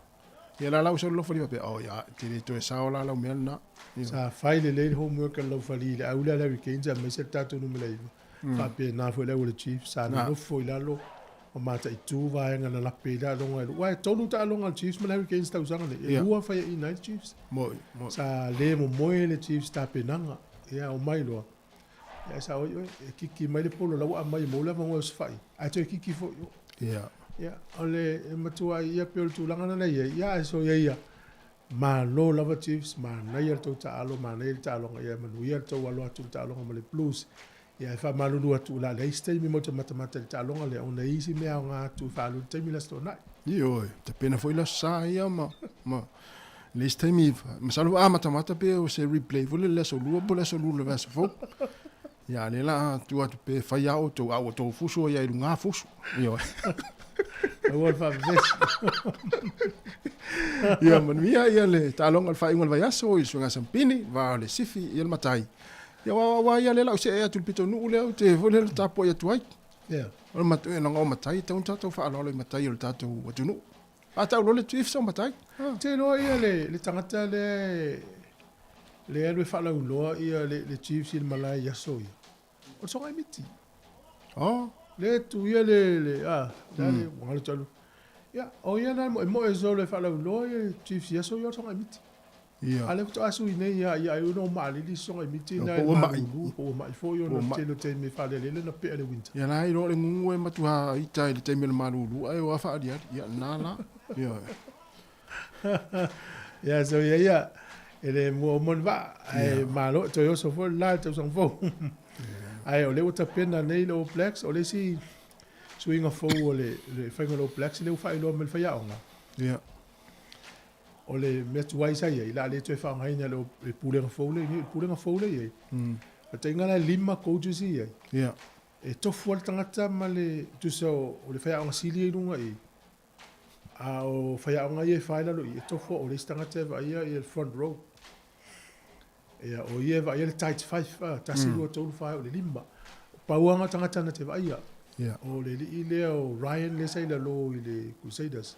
ia la la ua sau le laufali faapea, oh ia, e te le toe sao la lau mea lena. Sa fai lelei le homework a le laufali i le au lea a le Hurricanes aemaise le tatou numera 9. Faapena foi le au a le Chiefs, sa nonofo i lalo ma mataitu vaega na lape i taaloga e lua. Aua e tolu taaloga a le Chiefs ma le Hurricanes tausaga nei, e lua faiaina ai le Chiefs. Sa le momoe le Chiefs tapenaga. Ia omai loa, ia e sao ai oe, e kiki mai le polo la ua aumai e maua le avanoa e osofai, ae toe kiki foi i o. Ia, o le e matua ia pei o le tulaga lena e i ai, ia ae soia ia, Malo lava Chiefs, manaia le tou taalo, manaia le taaloga, ia manuia le tou alo atu i le taaloga ma le Blues. Ia e faamalulu atu o le a leai se taimi matou te matamata i le taaloga lea ona e i ai isi mea aoga atu e faaalu i le taimi le Aso Toonai. Ioe, tapena foi le Aso Sa ia ma, ma le isi taimi, masalo a matamata pe o se replay foi lele i le Aso Lua po o le Aso Lua o le vaiaso fou. Ia, a lea la tuu atu pe fai lava outou, a ua outou fusu ai i luga fusu. Ioe. Aua le faavevesi. Ia manuia ia le taaloga o le faaiuga o le vaiaso i le Susuga Sampini, va o le Sifi ia le Matai. Ia aua aua ia lea la ou see atu i le pitonuu lea ou te foi lea tapuai atu ai. Ia. O le matai, leaga o matai e tatau ona tatou faaaloalo i matai o le tatou atunuu. A tau loa le Chiefs o matai. Ou te iloa ia le, le tagata lea e alu e faalauiloa ia le, le Chiefs i le malae i aso ia. O le Sogai Miti. Oh. Le tu ia le, le, a, le, mm. le, le, le, Ia, o ia na moemoe solo e faalauiloa ia Chiefs i aso ia o le Sogaimiti. Ia. A lea faatoa sui nei ia, ia ai ona o maalili Sogaimiti na e Po ua ma'i. malulu, po ua ma'i foi ona Ua ma'i. tele o taimi e faalealele na pea le winter. Ia la iloa o le gugu e matua ita i le taimi o le malulu ae o a faaliali. Ia lena la. Ioe. Ia, so ia ia, e le mua uma ni vaa, ae malo e toe oso foi le la i le tausaga fou. Ae o lea ua tapena nei le All Blacks, o le isi suiga fou o le, le faiga o le All Blacks lea ua faailoa mai le faiaoga. Ia. O le mea tuai sa i ai, la le toe faaaogaina le, le pulega fou lea i le pulega fou lea i ai. O taiga la e lima coaches i ai. Ia. E tofu lava le tagata ma le tusa o, o le faiaoga sili i luga i. A o faiaoga ia e fai lalo i, e tofu o le isi tagata e vaaia ia le front row. Ia, o ia e vaaia le tight five, a, 1, 2, 3, 4, o le lima. Pau lava o tagata na te vaaia. Yeah. O le alii lea o Ryan lea sa i lalo i le Crusaders.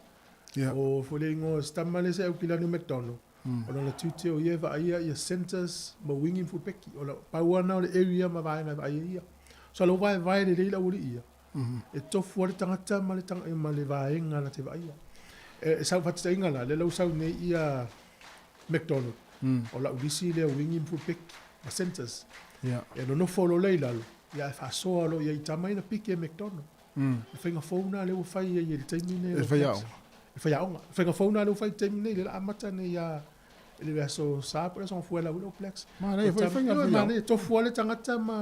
Yeah. O foi le ingoa o si tama lea sa i Aukilani o McDonald. O lona tiute o ia e vaaia ia centres ma wing ma fullback. O la, pau lava na o le area ma vaega e vaaia ia. So lo vaevae lelei le aualii ia. E tofu lava le tagata ma le, ma le vaega na te vaaia. E, sau faataitaiga la, lea la ua sau nei ia McDonald. O lau lisi lea wing ma fullback ma centres. Yeah. E nonofo loa lea i lalo, ia e faasoa loa i ai i tama ia na piki e McDonald. Le faiga fou na lea ua fai ai i le taimi nei. E faiaoga. E faiaoga. Le faiga fou na lea ua fai i le taimi nei, lea la amata nei ia i le aso Sa po o le aso Gafua e lau ai le All Blacks. Manaia foi le faiga a le faiaoga. Manaia, tofu lava le tagata ma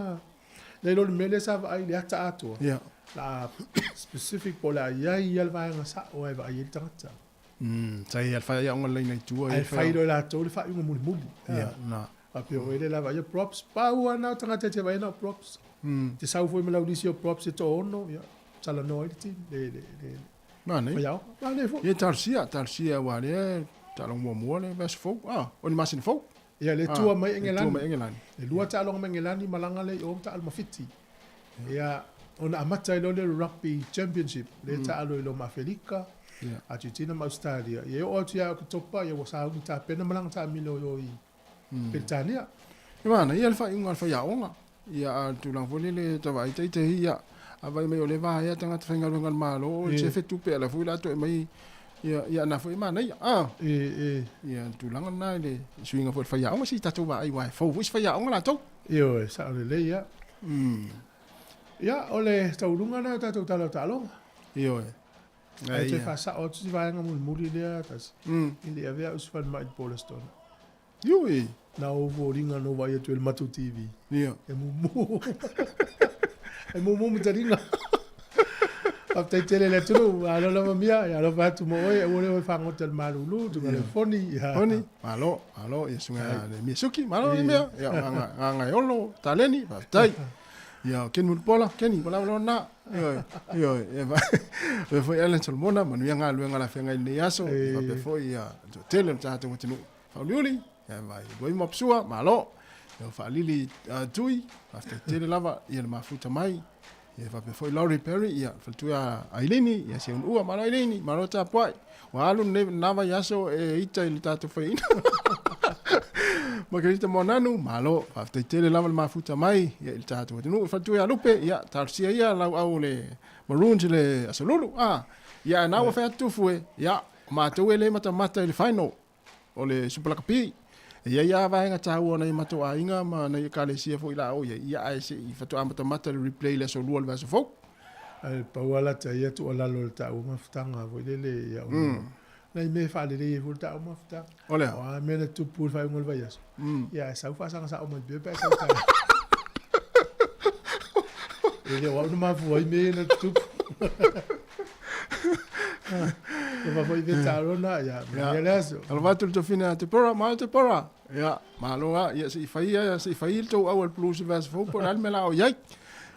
le iloa le mea lea sa vaai i le ata atoa. Yeah. La specific po o le a i ai ia le vaega sao e vaai ai le tagata. Sa i ai le faiaoga le laina i tua. Ae fai loa e latou le faaiuga mulimuli. Ia, na. Faapea o ele lava ia props. Pau lava na o tagata e te vaai na o props. Te sau foi ma lau lisi o props e toaono, ia. talanoa ai le team le le le Manaia. faiaoga. Manaia foi. Ia talosia, talosia aua lea taaloga muamua le vaiaso fou. Ah, o le masina fou. Ia le tua mai Le Engelani. tua mai Engelani. E lua taaloga mai Engelani malaga lea i o ma taalo ma Fiti. Ia ona amata ai loa lea o le Rugby Championship lea e taalo ai loa ma Afelika, Argentina ma Australia. Ia e oo atu ia Oketopa ia ua sauni tapena malaga taamilo i o i Peretania. E manaia le faaiuga a le faiaoga. Ia a o le tulaga foi lele e tau vaai itaitahi ia a vaai mai o lea e vaea tagata faigaluega a le Malo o le sefe tupe a la foi o le a toe aumai ia ia ana foi e manaia. A ia le tulaga lena i le suiga foi o le faiaoga se i tatou vaai aua e fou foi si faiaoga latou. Ioe, sao lelei ia. Ia, o le tauuluga lena o tatou tala o taaloga. Ioe. Ae toe faasao atu si vaega mulimuli lea tasi. E le i avea au i se falemai i le po o le Aso Toonai. Ioe. Na ou foliga na ou vaai atu i le matou TV. Ia. E mumu. E mumu ma taliga. Faafetai tele i le atunuu, malo lava Mia, ia alofa atu mo oe, aua le o e fagota i le malulu, tuga le foni. Ia. Foni, malo, malo, ia suga le Mia Suki, malo le Mia, ia ganga ganga e olo, taleni, faafetai. Ia Ken Mulipola, Kenny, ua lava lona. Ioe, ioe, ia faapea foi Alan Solomona, manuia galuega o le afeagai i lenei aso, ia faapea foi ia le toatele o le tatou atunuu faauliuli, ia vai Ibrahim Apsua, malo. Ia faalili Tui, faafetai tele lava ia le mafuta mai. Ia faapea foi Laurie Perry, ia faletua a Ailini, ia si unuua, malo Ailini, malo tapuai. Ua alu lenei lena vaiaso e ita i le tatou faiaina. Margarita Moananu, malo, faafetai tele lava le mafuta mai ia i le tatou atunuu. Faletua ia Lupe, ia talosia ia lauau o le Maroons i le Aso Lulu. Ah, ia na ua fai atu Tufu e, ia, o matou e le matamata i le final o le Super Lakapi. E i ai lava vaega taua o nai o matou aiga ma nai ekalesia foi la o i ai, ia ae se i faatoa matamata i le replay i le aso lua o le vaiaso fou. Ae pau lava lata ia tuualalo i le taua mafutaga foi lele ia ona nai mea e faalelei ai foi le taua mafutaga. O le a? O a mea na tupu i le faaiuga o le vaiaso, ia ae sau faasaga sao mai pea pe a sau taeao. E le o au na mafua ai mea ia na tutupu. Alofa foi i Tarona, ia, manuia le aso. Alofa atu le tofina ia Deborah, malo Deborah. Ia, malo lava. Ia, se i fai ia, se i fai le tou au a le Blues i le vaiaso fou po o le a le mea la o i ai.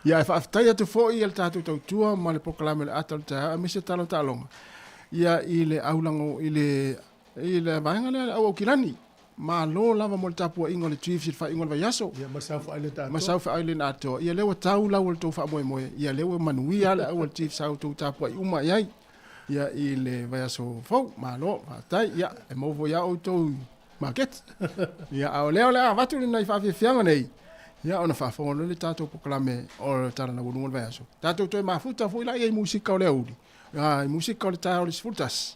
Ia, ae faafetai atu foi i le tatou tautua ma le polokalame o le ata o le taeao aemaise tala o taaloga. Ia, i le aulago, i le, i le vaega lea le au Aukilani. Malo lava mo le tapuaiga o le Chiefs i le faaiuga o le vaiaso. Ia, ma South Island atoa. Ma South Island atoa. Ia, lea ua tau lau o le tou faamoemoe. Ia, lea ua manuia le au a le Chiefs sa outou tapuai uma i ai. Ia, i le vaiaso fou. Malo, faafetai. Ia, e maua foi lava outou i maketi. Ia, a o lea o le a avatu lenei faafiafiaga nei, ia, ona faafofoga loa le tatou polokalame o le Tala Laualuga o le Vaiaso. Tatou toe mafuta foi la i musika o le aoauli, i musika o le taeao o le 11.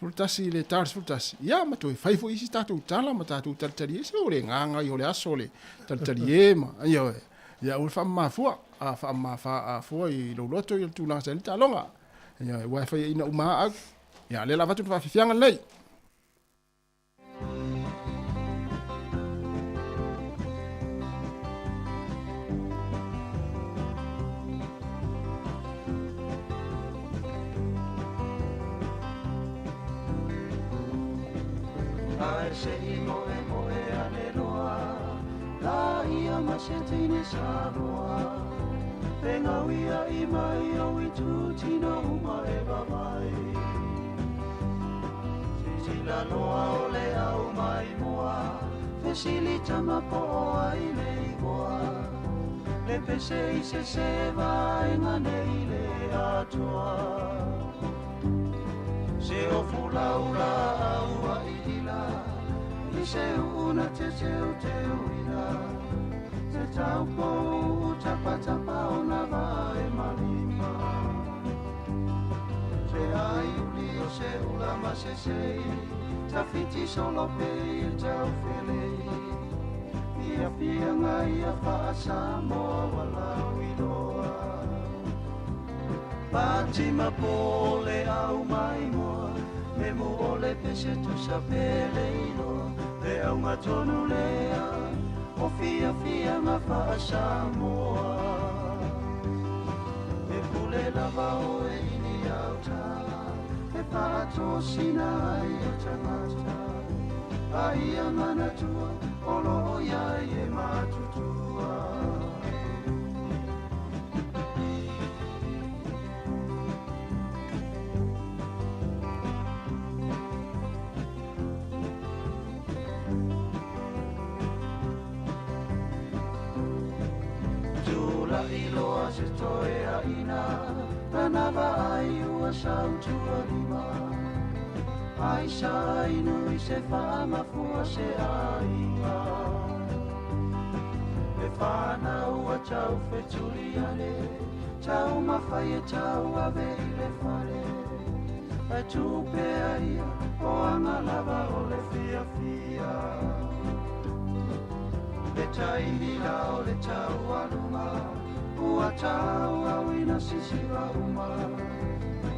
11 i le ta o le 11, ia ma toe fai foi isi tatou tala ma tatou talitali e, se o le gaga ia o le aso o le talitali e ma, ia, ia aua le faamama fua, a faamama fua i lou loto ia le tulaga sa i ai le taaloga. Ia, aua e faiaina uma lava au. Ia, o lea o le a avatu le faafiafiaga lenei. Ae se i moemoe ane loa la ia ma se teine Samoa E ngauia'i mai o itu tino uma e vavai Sisila loa o le au mai moa Fesili tama po o ai le igoa Le pese i se se vaega nei le atoa Se ofu laula au a ila I se uuna te teu teu ila Te taupou tapatapa o na vae malima Se ai uli o se ula ma se sei Tawhiti solo pe i tau felei Ia fianga ia faa-Samoa wa lau iloa Fatima po le au mai moa Me mu o le pese tusa pele iloa Le auga tonu lea o fiafiaga faa-Samoa E pule lava oe i ni auta E faatosina ai o tagata A ia manatua o loo iai e matutua. ma se toeaina Lana vaai ua sautualima Ai sa inu i se faamafua se aiga E whanau a tau wheturi ale Tau mawhai e tau ave i le whare E tupea ia o anga lava o le fia fia Le taimi la o le tau alunga Ua tau au ina sisiva uma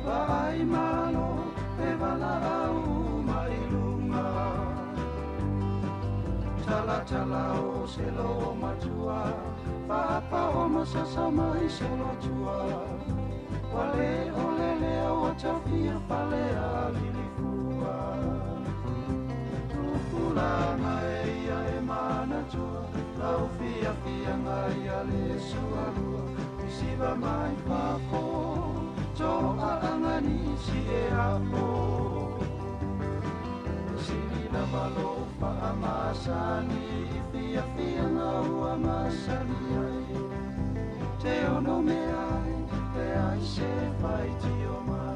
Vaai malo e vala au mai lunga Tala tala o se lo matua Faapa o masasa mai solo tua Wale o lele o tafia fale a lilifua Tupulanga e ia e manatua Lau fia fia ngai a le sualua Isiva mai fafo To a angani si e apo Sili lava lo faamasani I fia fia ngau masani ai Te ono me ai E ai se fai tio mai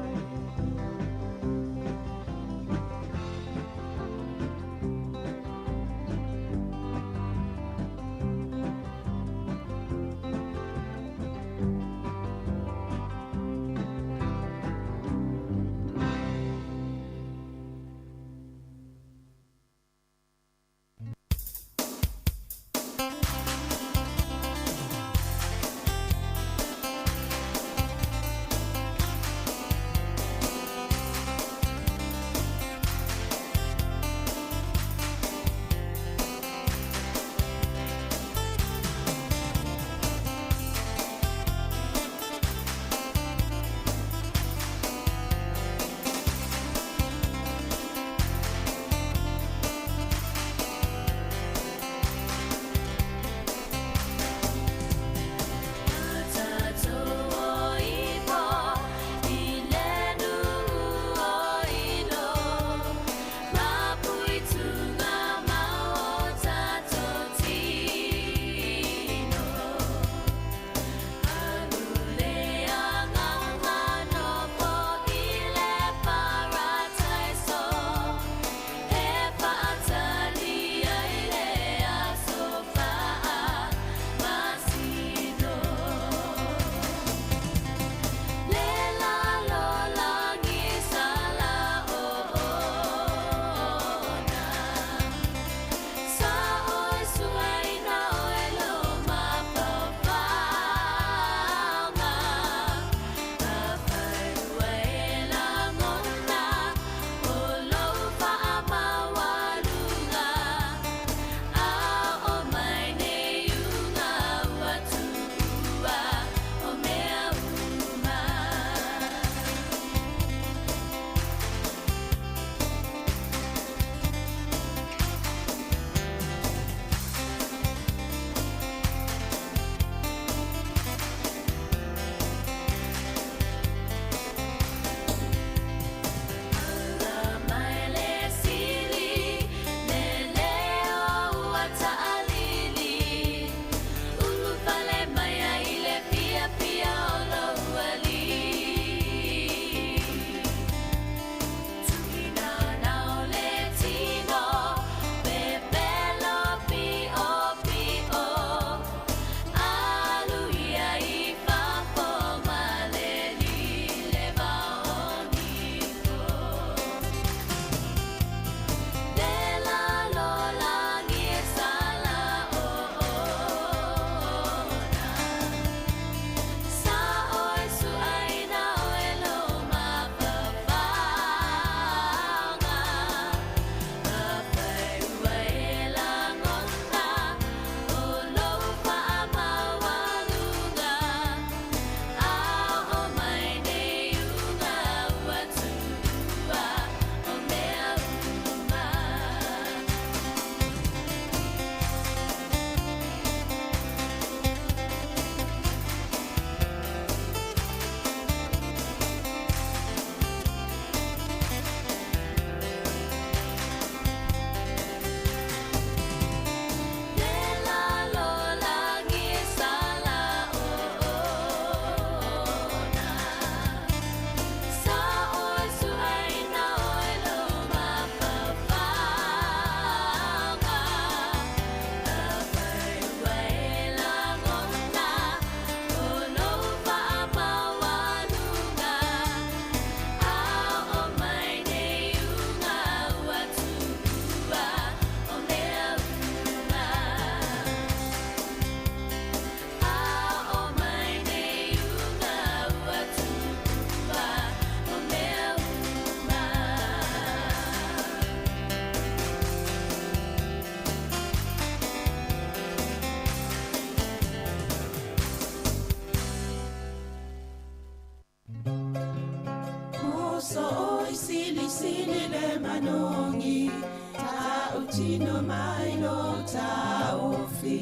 tino mai lo taofi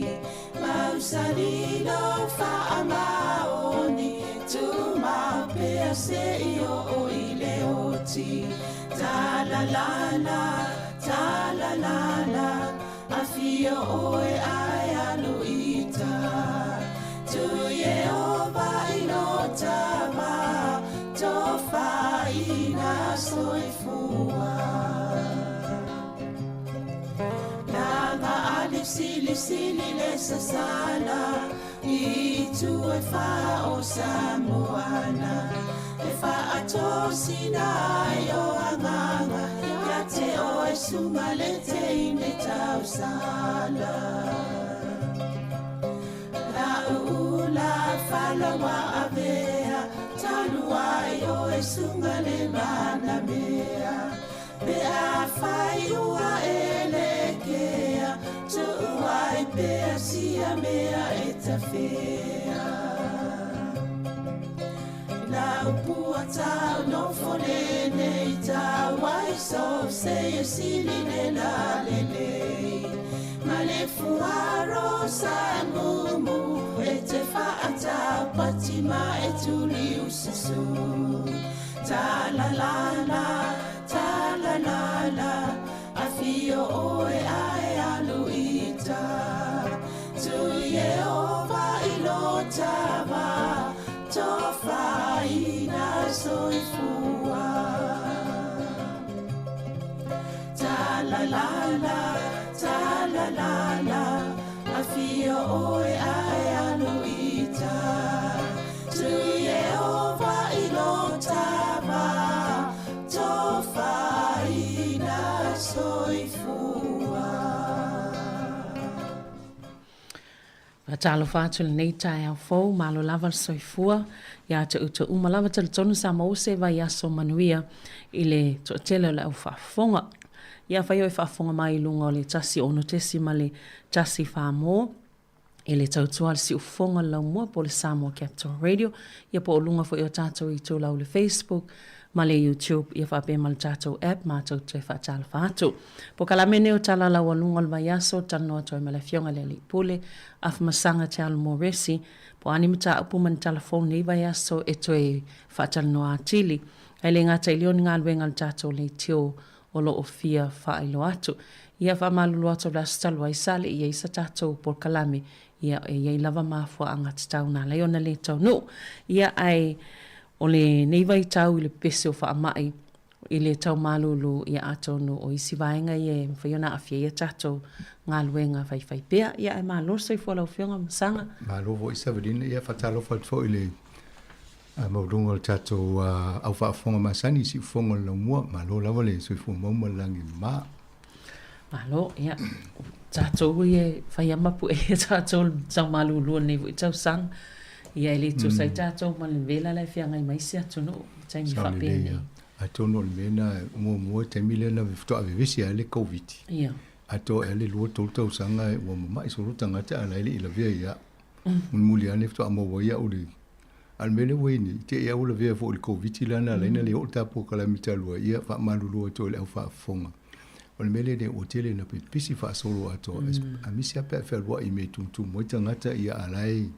Mausali lo faamaoni Tumau pea seia oo i le oti Talalala, talalala Afio oe ae alu i uta Tu Ieova i lo tama Tofaina soifua Laga a le silisili le sasala I itu e fa o Samoana E faatosina ai o agaga Ia te oe suga le teine tausala La ula falawa avea Talu ai oe suga le manamea Pe afai ua e lekea Tuu ai pea sia mea e tafea La upu a tau nofo lenei Tau ai so se e sili le la lelei Ma le fuaro sa mumu E te faatau pati ma e tuli ususu Ta la la la, ta la la la Afio oe ae alu i uta Tu Ieova i lo tama Tofaina soifua Ta la la la, ta la la la Afio oe ae alu i uta Tu Ieova i lo tama Tofaina soifua. Faatalofa atu i lenei taeao fou, malo lava le soifua ia te outou uma lava. Talitonu sa maua se vaiaso manuia i le toatele o le au faafofoga. Ia afai o e faafofoga mai i luga o le 106.1 mo i le tautua a le siufofoga o le laumua po o le Samoa Capital Radio, ia po o luga foi o tatou itulau i le Facebook ma le YouTube, ia faapea ma le tatou app matou te faatalofa atu. Polokalame nei o Tala Laualuga o le Vaiaso, talanoa atu ai ma le Afioga i le Alii Pule, Afamasaga Te Alo Moresi, po o a ni mataupu ma ni tala fou i lenei vaiaso e toe faatalanoa atili. Ae le gata i lea o ni galuega a le tatou leitio o lo o fia faailoa atu. Ia faamalulu atu o le aso talu ai sa le i ai sa tatou polokalame, ia e i ai lava mafuaaga tatau na ala ai ona le taunuu. Ia ae o lenei vaitau i le pepese o faamai i le tau malulu, ia atonu o isi vaega ia e mafai ona aafia ai a tatou galuega faifaipea. Ia ae malo le soifua lau Afioga Masaga. Malo foi Savelina, ia faatalofa atu foi i le maualuga o le tatou au faafofoga masani i siufofoga o le laumua. Malo lava le soifua mau ma le lagi e mama. Malo, ia, tatou ia e fai lava ma pu'e ia tatou i le tau malulu o lenei foi tausaga. Ia e le tusa ai tatou ma le vela la e feagai ma isi atunuu i taimi faapenei. Atonu o le mea lena muamua i le taimi lea na faatoa vevesi ai le Covid. Ia. Atoa ea le 2, 3 tausaga ua mama'i solo tagata a la e le i lavea ia au. Mulimuli ane faatoa maua ai au le A o le mea lea ua i ai nei, te i lava ua lavea foi i le Koviti lea na ala ai ona le oo le ta polokalame talu ai, ia faamalulu atu ai i le au faafofoga. O le mea lea nei ua tele ina pipisi faasolo atoa, aemaise lava pe a fealuai i mea e tumutumu ai tagata, ia a la e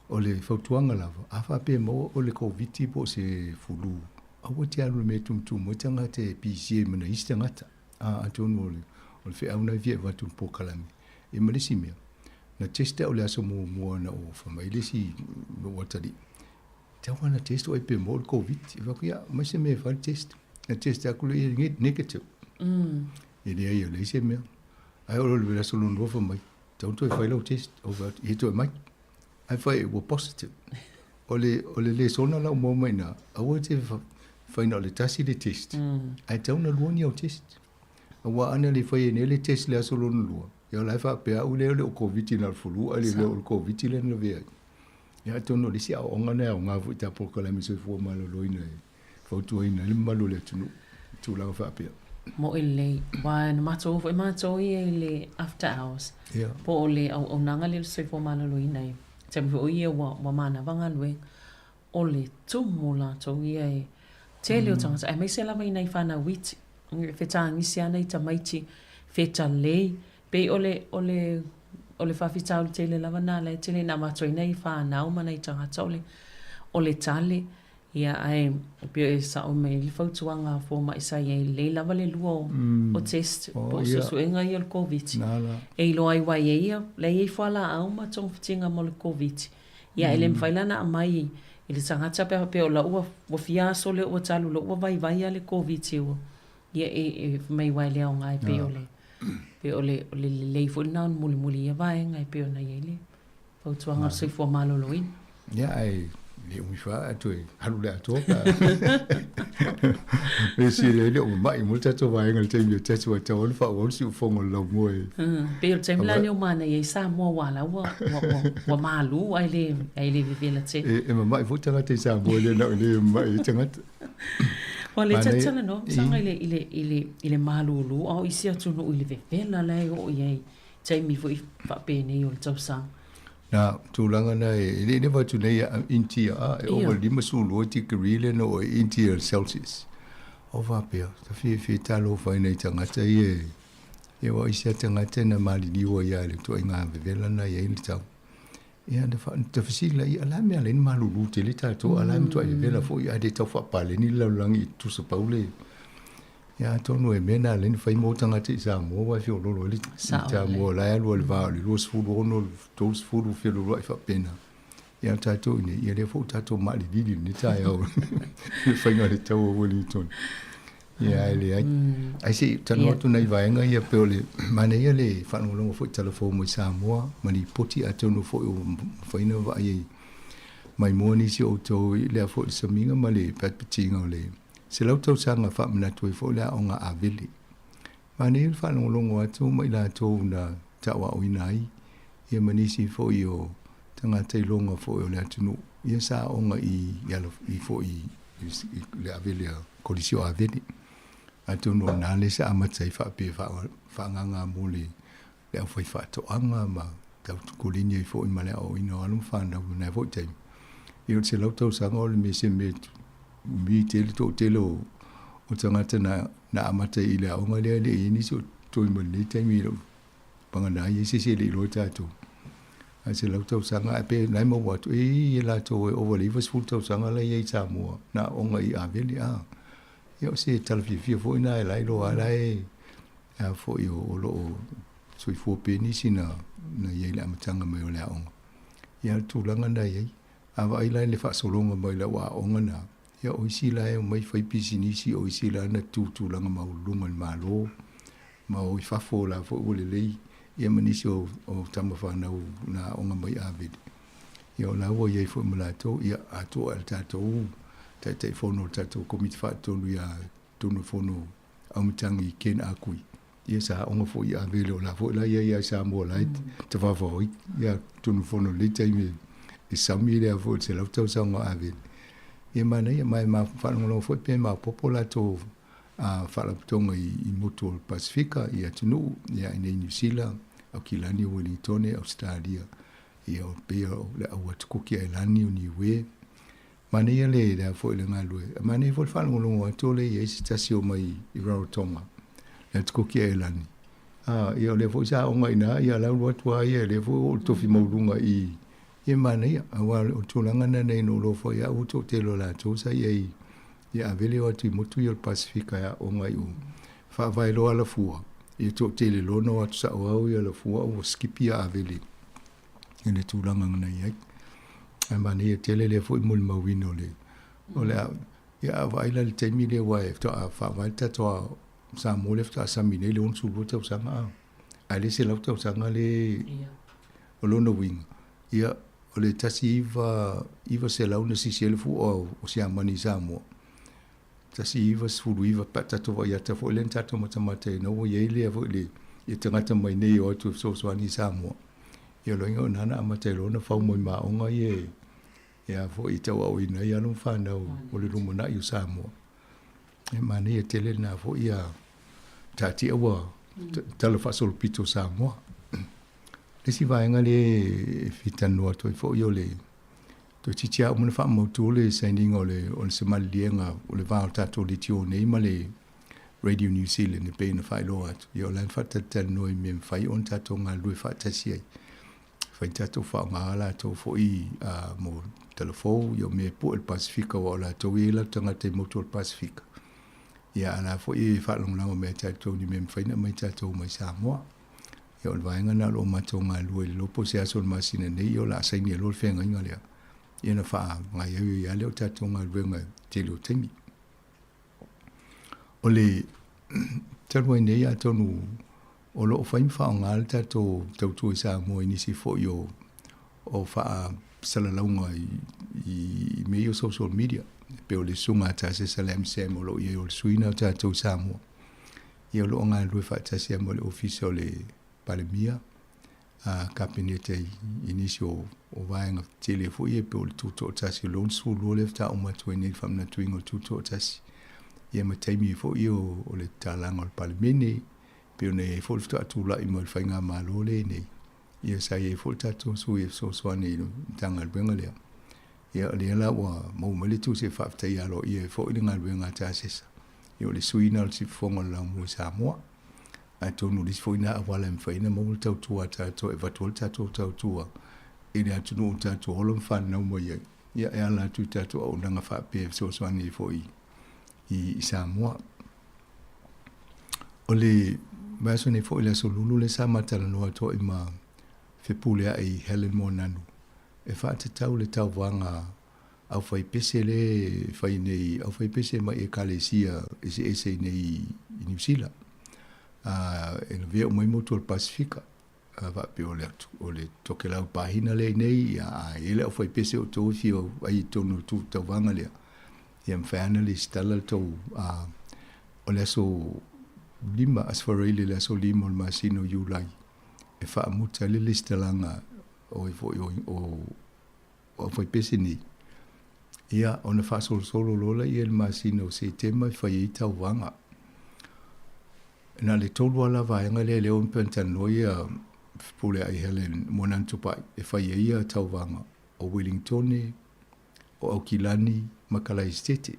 o le fautuaga lava, a faapea e maua o le Koviti po o se fulu, aua te alu i le mea e tumutumu ai tagata e pisi ai ma nai isi tagata. A, atonu o le, o le feau lena e fia avatu i le polokalame. Ia ma le isi mea, Na test au i le aso muamua na ou fai mai le isi lou atalii, tau lava na test oe pe maua le Covid. Ou fai atu, ia, aumai se mea e fai le test. Na test atu lea, e negative. E leai e leai se mea. Ae oo loa i le aso lona lua fai mai, tatau ona toe fai lau test. Ou fai atu, ia toe aumai. Ae fai ua positive. O le, o le lesona la ua maua mai i ina, aua e te fai na o le tasi le test, ae tatau ona lua ni au test. Aua ana le fai ai nei le test i le aso lona lua, ia o la e faapea au lea e le o Koviti na o le flu ae le o le Koviti lea na lavea ai. Ia atonu o le isi aoaoga lena e aoga foi i ta polokalame soifua maloloina e fautuaina ai le mamalu o le atunuu i tulaga faapea. Moʻi lelei, aua na matou o foi matou ia i le after hours, po o le auaunaga lea o le soifua maloloina i taimi foi o ia ua manava galuega. O le tumu latou ia e tele o tagata, aemaise lava i nai fanau iti, e fetagisi lava nai tamaiti. fetalei. Pei o le, o le, o le faafitauli tele lava na la e tele ina avatu ai nai fanau ma nai tagata o le, o le tale. Ia, ae pei e sao mai ai le fautuaga a fomai sa i ai, lelei lava le lua o, o test po o suesuega ia o le Koviti. E iloa ai aua e i ai ia, la e i ai fualaau ma togafitiga mo le Koviti. Ia, e le mafai la ona aumai i le tagata pe a faapea o la ua, ua fia aso lea ua talu loa ua vaivai lava le Koviti ua, ia e, e fai mai aua e le aoga e pei o le, pei o le, o le lelei foi lena o le mulimuli i ia vaega e pei ona i ai le fautuaga o le soifua maloloina. Ia, ae le umi fa ae toe alu le atoa pa. E si le le o mai mo le tatou vaega i le taimi o tatou ai tau ona faaauau le siufofoga o le laumua e. Pei o le taimi la lenei o manaia ai Samoa aua la ua ua ua ua malu ae le ae le vevela tele. E mamai foi tagata i Samoa e le na o i inei e mamai ai tagata. Ua le talanoa Saga i le i le i le i le malulu a o isi atunuu i le vevela la e oo i ai taimi foi faapenei o le tausaga. Na tulaga na e le leva atu nei a Intia a e ova 52 tikeri le na o e Intia Celsius. O faapea, ta fiafia talofa i nai tagata ia e ia aua o isi lava tagata na maliliu ai lava i le ituaiga vevela na i ai le tau. Ia na fa ta fesili laia, o le a le mea e ala ai ona malulu tele tatou a o la e matuai vevela foi ae le tau faapaleni le lalolagi i tusa pau le Ia atonu e mea na ala ai ona fai mo tagata i Samoa aua e feoloolo ai le Samoa o la e alu lava i le va o le 26, 30 fealualuai faapena. Ia o tatou i inei, ia lea foi ua tatou maalilili i lenei taeao i le faiga o le tau o Wellington. Ia ae leai. Ae se i talanoa atu nai vaega ia pei o le manaia le faalogologo foi i tala fou mai Samoa ma lipoti atonu foi ua mafai ona vaai ai maimoa nisi o outou i lea foi le samiga ma le patipatiga o le 100 tausaga faamanatu ai foi le aoga Avele. Manaia le faalogologo atu ma i latou na tauaoina ai ia ma nisi foi o tagata iloga foi o le atunuu ia sa aoga i i foi i le Avele a Kolisi o Avele. Atonu o lena le sa amata ai faapea faaagaga mo le le aufaifaatoaga ma tau koleni ai foi ma le aoaoina o alo ma fanau i lena foi taimi. Ia o le 100 tausaga o le mea se mea umi tele toatele o o tagata na na amata i le aoga lea e le i ai nisi o toe mai lenei taimi i lou pagana ai se isi e le i iloa tatou. Ae 100 tausaga ae pe la e maua atu e i ai latou e ova i le 90 tausaga la e i ai i Samoa na aoga i Avele a. Ia o se tala fiafia foi lena e la e iloa lava la e a foi o lo o soifua pea nisi na na i ai i le amataga mai o le aoga. Ia o le tulaga lena e i ai. A vaai la i le faasologa mai o le au aoga na, ia o isi la e omai fai pisinisi, o isi la na tu tulaga maualuluga i le Malo, ma o i fafo la foi ua lelei, ia ma nisi o o tama fanau na aoga mai Avele. Ia o la ua i ai foi ma latou, ia atoa e le tatou Taitaifono o le tatou Komiti Faatonu ia Tunufono Aumatangi Ken Akui. Ia sa aoga foi i Avele o la foi la ia ia Samoa la e tafafao ai ia Tunufono i lenei taimi e sami lea foi le 100 tausaga o Avele. Ia manaia ma e faalogologo foi pe maopoopo latou a faalapotopotoga i motu o le Pasefika i atunuu ia i nei Niu Sila, Aukilani, Uelintone, Ausetalia ia o pei o le au atukuki ailani o Niue. Manaia le lea foi le galue. Manaia foi le faalogologo atu o lea e i ai se tasi o mai i Rarotonga, le Atukuki Ailani. A, ia o lea foi sa aoga i ina, ia la ua alu atu lava ia, lea foi ua oo i le tofi maualuga i, ia manaia. Aua o le tulaga lena nei na ou iloa foi au, o le toatele o latou sa i ai ia ave le o atu i motu ia o le Pasefika e aoga i o. Faavae loa Alafua, ia toatele loa na o atu sao au i Alafua ua sikipi ia Avele i le tulaga na i ai. Ae manaia tele lea foi molimauina o le, o le a, ia a vaai la i le taimi lea aua e faatoa faavae le tatou Samoa lea faatoa sami nei le 62 tausaga a, ae le 100 tausaga le, o lona uiga, ia, o le 1900 na sisi ai le fua o Siamani i Samoa, 1919 pe a tatou vaai atu foi lea na tatou matamata ai ina ua i ai lea foi le ia tagata mai nei e o atu e fesoasoani i Samoa. Ia o lona uiga o i ina na amata ai loa ona fau mai ma aoga ia e a foi e tauaoina ai alo ma fanau o le lumanai o Samoa. E manaia tele lena foi ia taatia ua tala faasolopito o Samoa. Le isi vaega lea e fia talanoa atu ai foi o le Toeitiiti lava uma ona faamautu le sainiga o le o le se maliliega o le va o le tatou leitio nei ma le Radio New Zealand e pei ona faailoa atu. Ia o la e faatalatalanoa i mea e mafai ona tatou galulue faatasi ai. Fai tatou faaaoga latou foi mo talafou, ia o mea e pue i le Pasefika aua o latou e i ai latou tagata i motu o le Pasefika. Ia a o la foi e faalagolago mai ia tatou i ni mea e mafai ona aumai tatou mai Samoa. Ia o le vaega lena o lo o matou galulue i le iloa po o se aso o le masina nei ia o le a saini ai loa le feagaiga lea. Ia ona faagaioioi lava lea o tatou galuega i le tele o taimi. O le talu ai nei atonu o lo o fai ma faaaoga le tatou tautua i Samoa i nisi foi o o faasalalauga i, i mea ia o social media e pei o le susuga a Tasesa Lam Sam o lo o i ai o le sui lena o tatou i Samoa. Ia o lo o galulue faatasi ai ma le Ofisa o le Palemia, a Kapeneta i, i nisi o, o vaega tele foi e pei o le tutoatasi o le 62 lea faatoa uma atu ai nei le faamanatuina o le tutoatasi. Ia ma taimi foi o, o le tatalaga o le Palemene, pei ona i ai foi le faatoa tulai mai o le faigamalo lenei. Ia sa i ai foi le tatou sui e fesoasoani i le Matagaluega lea. Ia o lea la ua maua mai le tusi e faafetaia aloaia ai foi le galuega a Tasesa. Ia o le sui lena o le Siufofoga o le Laumua i Samoa. Atonu o le isi foi lena auala e mafai ona maua le tautua a tatou e avatu ai le tatou tautua i le atunuu ua tatou ola ma fananau mai ai, ia e ala atu i tatou auaunaga faapea e fesoasoani ai foi i Samoa. O le vaiaso nei foi le aso Lulu lea sa ma talanoa atu ai ma Fepuleai Helen Moananu e faatatau le tauvaga aufaipese lea e fai nei, aufaipese mai Ekalesia eseese i nei i Niu Sila. E lavea uma ai motu o le Pasefika. Faapea o le atu, o le Tokelau Pahina lea i nei, ia, a i ai le aufaipese o outou e fia ai i totonu o le tauvaga lea, ia mafai lava ona lesitala le tou, o le aso 5, Aso Faraile i le aso 5 o le masina o Iulai, e faamuta ai le lesitalaga o foi o, o o aufaipese nei, ia, ona faasolosolo loa lea i le masina o Setema e fai ai tauvaga. Na o le tolu lava la vaega lea lea ua talanoa ia Fepuleai Helen Moananu Tupai e fai ai ia tauvaga o Welingtone, o Aukilani ma Kalaesetete.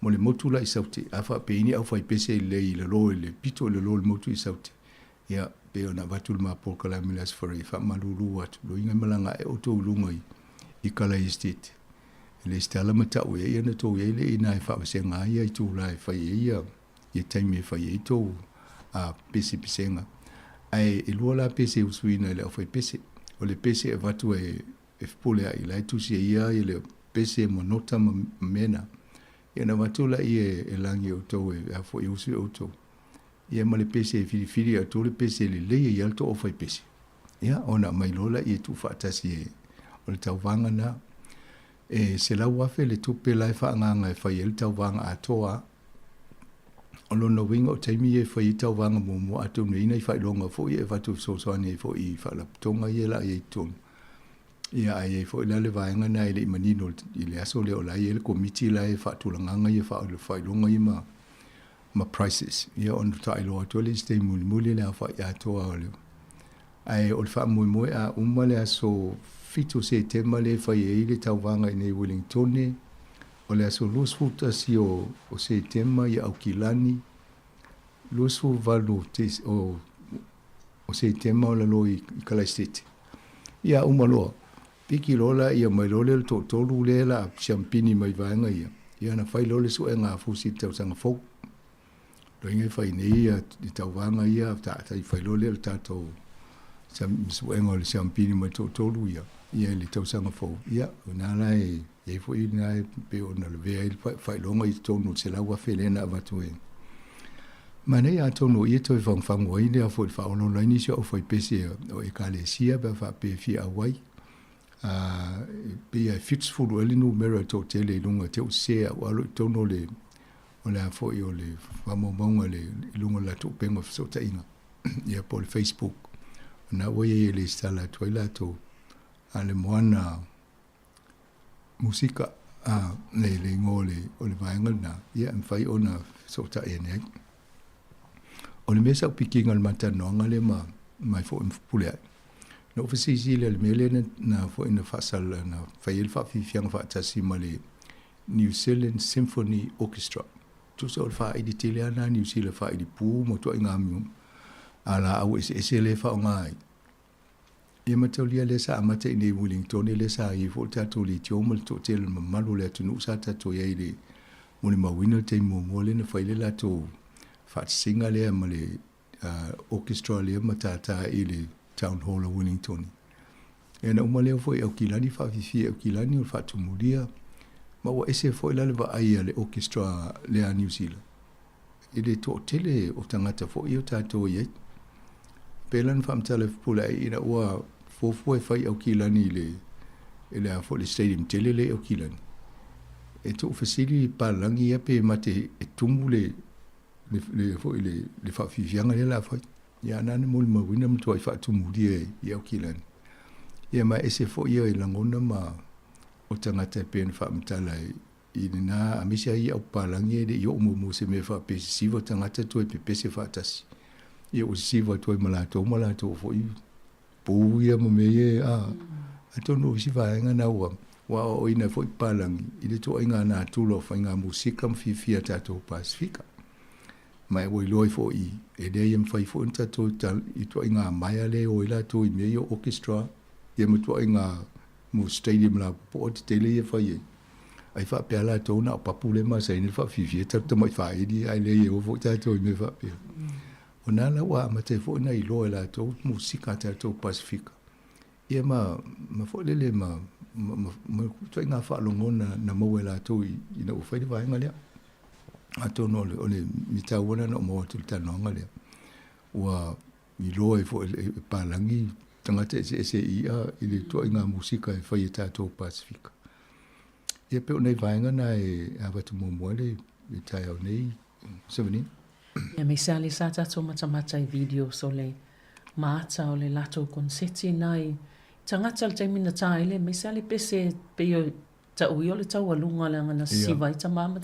Mo le motu la i Saute, a faapea i ni aufaipese lelei i lalo i le pito i lalo o le motu i Saute, Ia, pei ona avatu le ma polokalame i le Aso Faraile, e faamalulu atu, loiga e malaga ae outou i luga i, i Kalai Estate. E lesitala ma tau i ai ona tou i ai lea i ina e faavasega ai ia itula e fai ai ia, ia taimi e fai ai tou a, pesepesega. Ae e lua la pese e usuina e le aufaipese. O le pese e avatu e, e fepuleai, la e tusi ai ia i le pese ma nota ma mea na. Ia ona avatu laia e lagi e outou e, a foi e usu e outou. Ia ma le pese e filifili e outou le pese e lelei ai lava le tou aufaipese. Ia, ona aumai loa laia e tuufaatasi e, o le tauvaga lena. E $100,000 le tupe la e faaagaaga e fai ai le tauvaga atoa. O lona uiga o taimi ia e fai ai tauvaga muamua atonu e i ai nai faailoga foi ia e avatu e fesoasoani ai foi i faalapotopotoga ia o le a i ai i totonu. Ia, ae i ai foi la le vaega lena e le i manino i le aso lea o la e i ai le komiti la e faatulagaga ia faailoga ia ma ma prices. Ia ona faailoa atu ai le isi taimi mulimuli le aofai atoa o le Ae o le faamoemoe a uma le aso 7 o Setema lea e fai ai le tauvaga i inei i Welingtone, o le aso 21 o, o Setema i Aukilani, 28 o, o Setema o lalo i, i Kalaisete. Ia uma loa, piki loa laia mai loa lea o le toatolu lea o le a siampini mai vaega ia, ia ona fai loa le suega a Fusi i le tausaga fou. Loiga e fai nei ia i tauvaga ia, tai fai loa lea o le tatou suega o le siampini mai le toatolu ia, ia i le tausaga fou. Ia, o i ina la e i ai foi lena e pei ona lavea ai le faailoga i totonu o le $100,000 lea na avatu e Manaia atonu o ia toe fagufagu ai lea foi i le faaolaola ai nisi o aufaipese o Ekalesia pe a faapea e fia auai. E pei lava e 70 ea le numera e toatele i luga te i ua sese au alo i totonu o le o le a foi o le faamaumauga i luga o le latou upega o fesootaiga ia po o le Facebook. O lena ua i ai e lesitala atu ai latou a le moana musika, a, le, le igoa o le, o le vaega lena, ia, e mafai ona fesootai ane ai. O le mea sa ou pikiina o le ma talanoaga lea ma, ma e foi ma Fepuleai, na ou fesilisili i le mea lea na, na foi na faasala, na fai ai le faafiafiaga faatasi ma le New Zealand Symphony Orchestra. Tusa o le faaili tele lava lena a Niu Sila, faaili pu ma ituaiga laau eseese lea e faaaoga ai. Ia mataulia lea sa amata i inei i Wellington lea sa i ai foi le tatou leitio ma le toatele o le mamalu o le atunuu sa tatou i ai i le molimauina le taimi muamua lea na fai ai le latou faatasiga lea ma le orchestra lea ma tātā i le Town Hall o Wellington. Ia na uma lea foi i Aukilani, faafiafia i Aukilani o le faatumulia, ma ua ese foi la le vaai a le orchestra lea a Niu Sila i le toatele o tagata foi ia o tatou i ai. Pei la na faamatala e Fepuleai ina ua fuafua e fai i Aukilani i le i le a foi le stadium tele lea i Aukilani. E tuufesili i palagi ia pe mate e tumu le le, le, foi le, le faafiafiaga lea la fai. Ia na na molimauina matuai faatumulia i Aukilani. Ia ma ese foi ia i lagona ma o tagata e pei ona faamatala i lena aemaise ai au papalagi e le i oo muamua se mea faapea sisiva tagata toe pepese faatasi. Ia ua sisiva atu ai ma latou ma latou foi pou ia ma mea ia a atonu o isi vaega na ua ua aoaoina ai foi papalagi i le ituaiga natura o faiga musika ma fiafia a tatou Pasefika. Ma e ua iloa ai foi e leai e mafai foi ona tatou i ituaiga maea lea e o ai latou i mea ia o orchestra ia ma ituaiga mo stadium lapopoa tetele ia e fai ai. Ai faapea latou na o papu lea e masani le faafiafia tatou tamai faaili ae leai e o foi tatou i mea faapea. O na la ua amata ai foi ona iloa e latou musika a tatou Pasefika. Ia ma, ma foi lele ma, ma, ma, ma ituaiga faalogona na maua e latou ina ua fai le vaega lea. Atonu o le, o le mea taua lena na ou maua atu i le talanoaga lea. Ua iloa ai foi e palagi tagata eseese i i'a i le ituaiga musika e fai e tatou Pasefika. Ia pei o nai vaega na e avatu muamua ai le taeao nei, Sevenina. Ia aemaise lava le sa tatou matamata i videos o le maata o le latou koneseti nai tagata i le taimi na ta ai le aemaise lava le pese pei o tau ia o le taualuga leaga na siva ai tama ma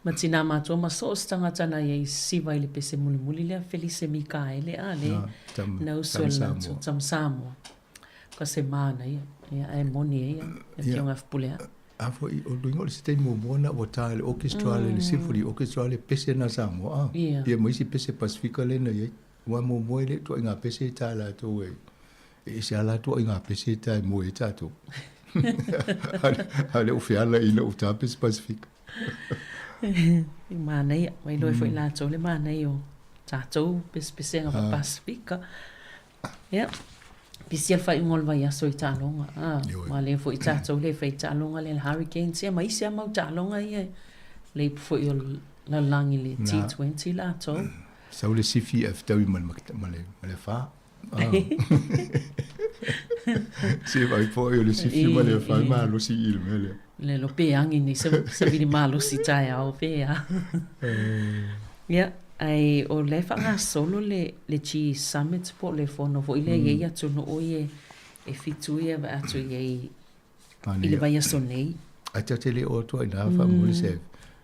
ma tinā matua ma so o se tagata na ia i siva i le pese mulimuli lea Felise Mikaele a le na usu e le latou tama Samoa. Ka se manaia, ia, ae moni ai ia, le Afioga ia Fepuleai. A foi, o luiga o le isi taimi muamua na ua ta e le orchestra le, le symphony orchestra le pese na Samoa, a. Ia ma isi pese Pasifika lea na i ai. Aua muamua e le ituaiga pese e ta e latou e, e ese lava latou ituaiga pese e ta e moe ai tatou. A o lea ua feala ina ua ta pese Pasifika. I manaia, ua iloa ai foi latou le manaia o tatou pesepesega faa-Pasifika. Ia, pisi le faaiuga o le vaiaso i taaloga. Ah, ma lea foi tatou le fai taaloga lea le Hurricanes ia ma isi lava mau taaloga ia le ipu foi o le lalolagi le T20 latou. Sau le sifi ae fetaui ma le ma le ma le fa. Ah. Se vai foi o le sifi ma le fa malosi i le mea lea. Le lo pe angi nei sa savili malosi taeao pe a. Ia, ae o la e faagasolo le le G Summit po o le fono foi lea e i ai atunuu ia e fitu ia e vaai atu i ai i le vaiaso nei. Ae ta te le oo atu ai i ina faamolemole se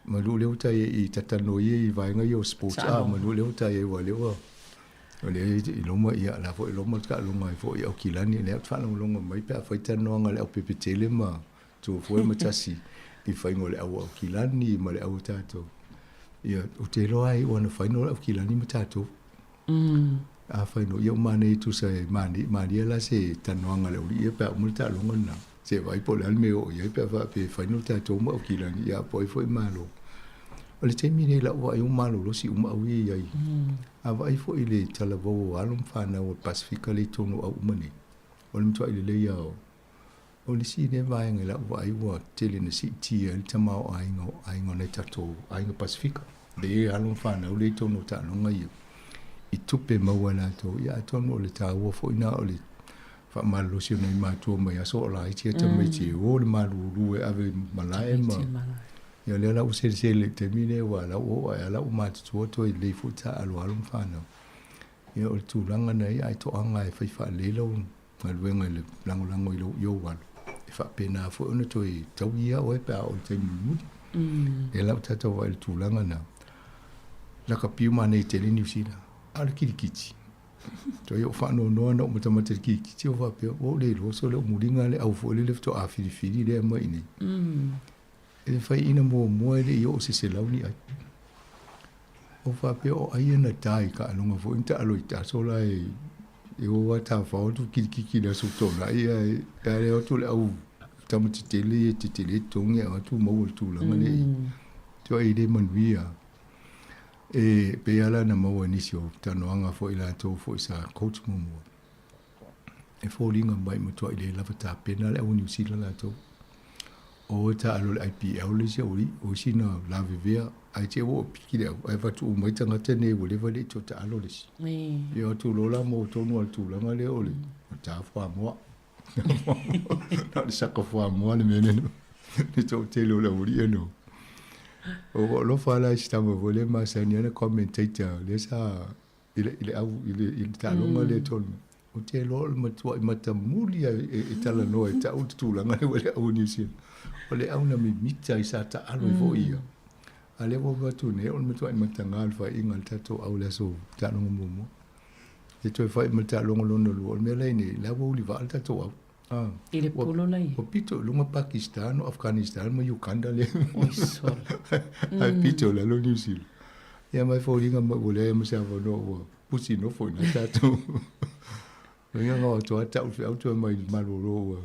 manu lea ua ta i ai i tatano ia i vaega ia o sports a manu lea ua ta i ai aua lea ua o lea i loma ia la foi i loma le taaloga ai foi i Aukilani lea ou te faalogologo mai pe afai talanoaga a le aupepetele ma Tuafoe ma Tasi i faiga o le au Aukilani ma le au a tatou. Ia, ou te iloa ai ua na fai no le Aukilani ma tatou. Afai no ia uma nei tusa e mani, malie la se talanoaga a le aualii ia pe a uma le taaloga lena. Se vaai po o le a le mea e oo i ai pe a faapea e fai no tatou ma Aukilani, ia po o ai foi malo. O le taimi lenei i lau vaai ua malolosi uma au ia i ai. A vaai foi i le talavou o alo ma fanau o le Pasefika lea i totonu o au uma nei, o le matuai lelei lava o O le isi lea vaega i lau vaai ua tele ina siitia ai le tamaoaiga o aiga o nai tatou aiga Pasefika, lea e alo ma fanau lea i totonu o taaloga ia i tupe maua e latou. Ia atonu o le taua foi lena o le faamalolosi o nai matua mai aso o laiti ia tamaiti e o le malulu e ave i malae ma ia lea la ua selesele i le taimi lea aua la ua oo ae lava la ua matutua toe lelei foi taaaloalo ma fanau. Ia o le tulaga na ia ae toaga e fai faalelei lau galuega i le lagolago i lou i ou alo, e faapena foi ona toe taui ia oe pe a oo i le taimi mulimuli. Lea la ua tatou vaai i le tulaga lena. Lakapi uma nei tele Niu Sila, a o le kilikiti. Toe ou faanoanoa na ou matamata i le kilikiti ou faapea, ua ou le iloa sole o muliga le au foi lele faatoa filifili lea mai i inei. E le faiaina muamua e le i oo i se 100 ni ai. O faapea o ai e na ta i taaloga foi na taalo i taso la e e o lava tafao atu kilikiki i le aso Toonai ae ae o atu le au tama tetele ia e tetele totogi ae o atu maua i le tulaga lea i tuai e le manuia. E pei lava la na maua i nisi o talanoaga foi latou foi sa coach muamua. E foliga mai matuai le lava tapena le au Niu Sila latou. O e taalo i le IPL le isi aualii, o isi na lavevea ae te i ua piki le au ae avatu uma ai tagata nei ua leva le i toe taalo le isi. Ia o atu loa la maua tonu lava i le tulaga lea o le ta fuamoa. Na o le saka fuamoa le mea lea le toatele o le aualii no. O ua alofa la i si tama foi lea e masani ai ona commentator lea sa i le, i le au, i le, i le taaloga lea tournament. Ou te iloa o le matuai matamuli lava e, e talanoa e ta'u le tulaga lea ua i le au o Niu Sila. O le au na mimita ai sa taalo ai foi ia. A lea ua avatu nei, o le matuai mataga le faaiuga a le tatou au i le aso taaloga muamua. E toe fai ma le taaloga lona lua. O le mea la i nei, la ua ulivaa le tatou au. Ah, I le polo la ia. Ua pito i luga Pakistan, o Afghanistan ma Uganda lea. Oi sola. Ae pito i lalo Niu Sila. Ia mai foliga mai ua leai ma se avanoa ua pusi nofo i ina tatou. Loiga nga o atu ta'u le feau toe mai malolo ua.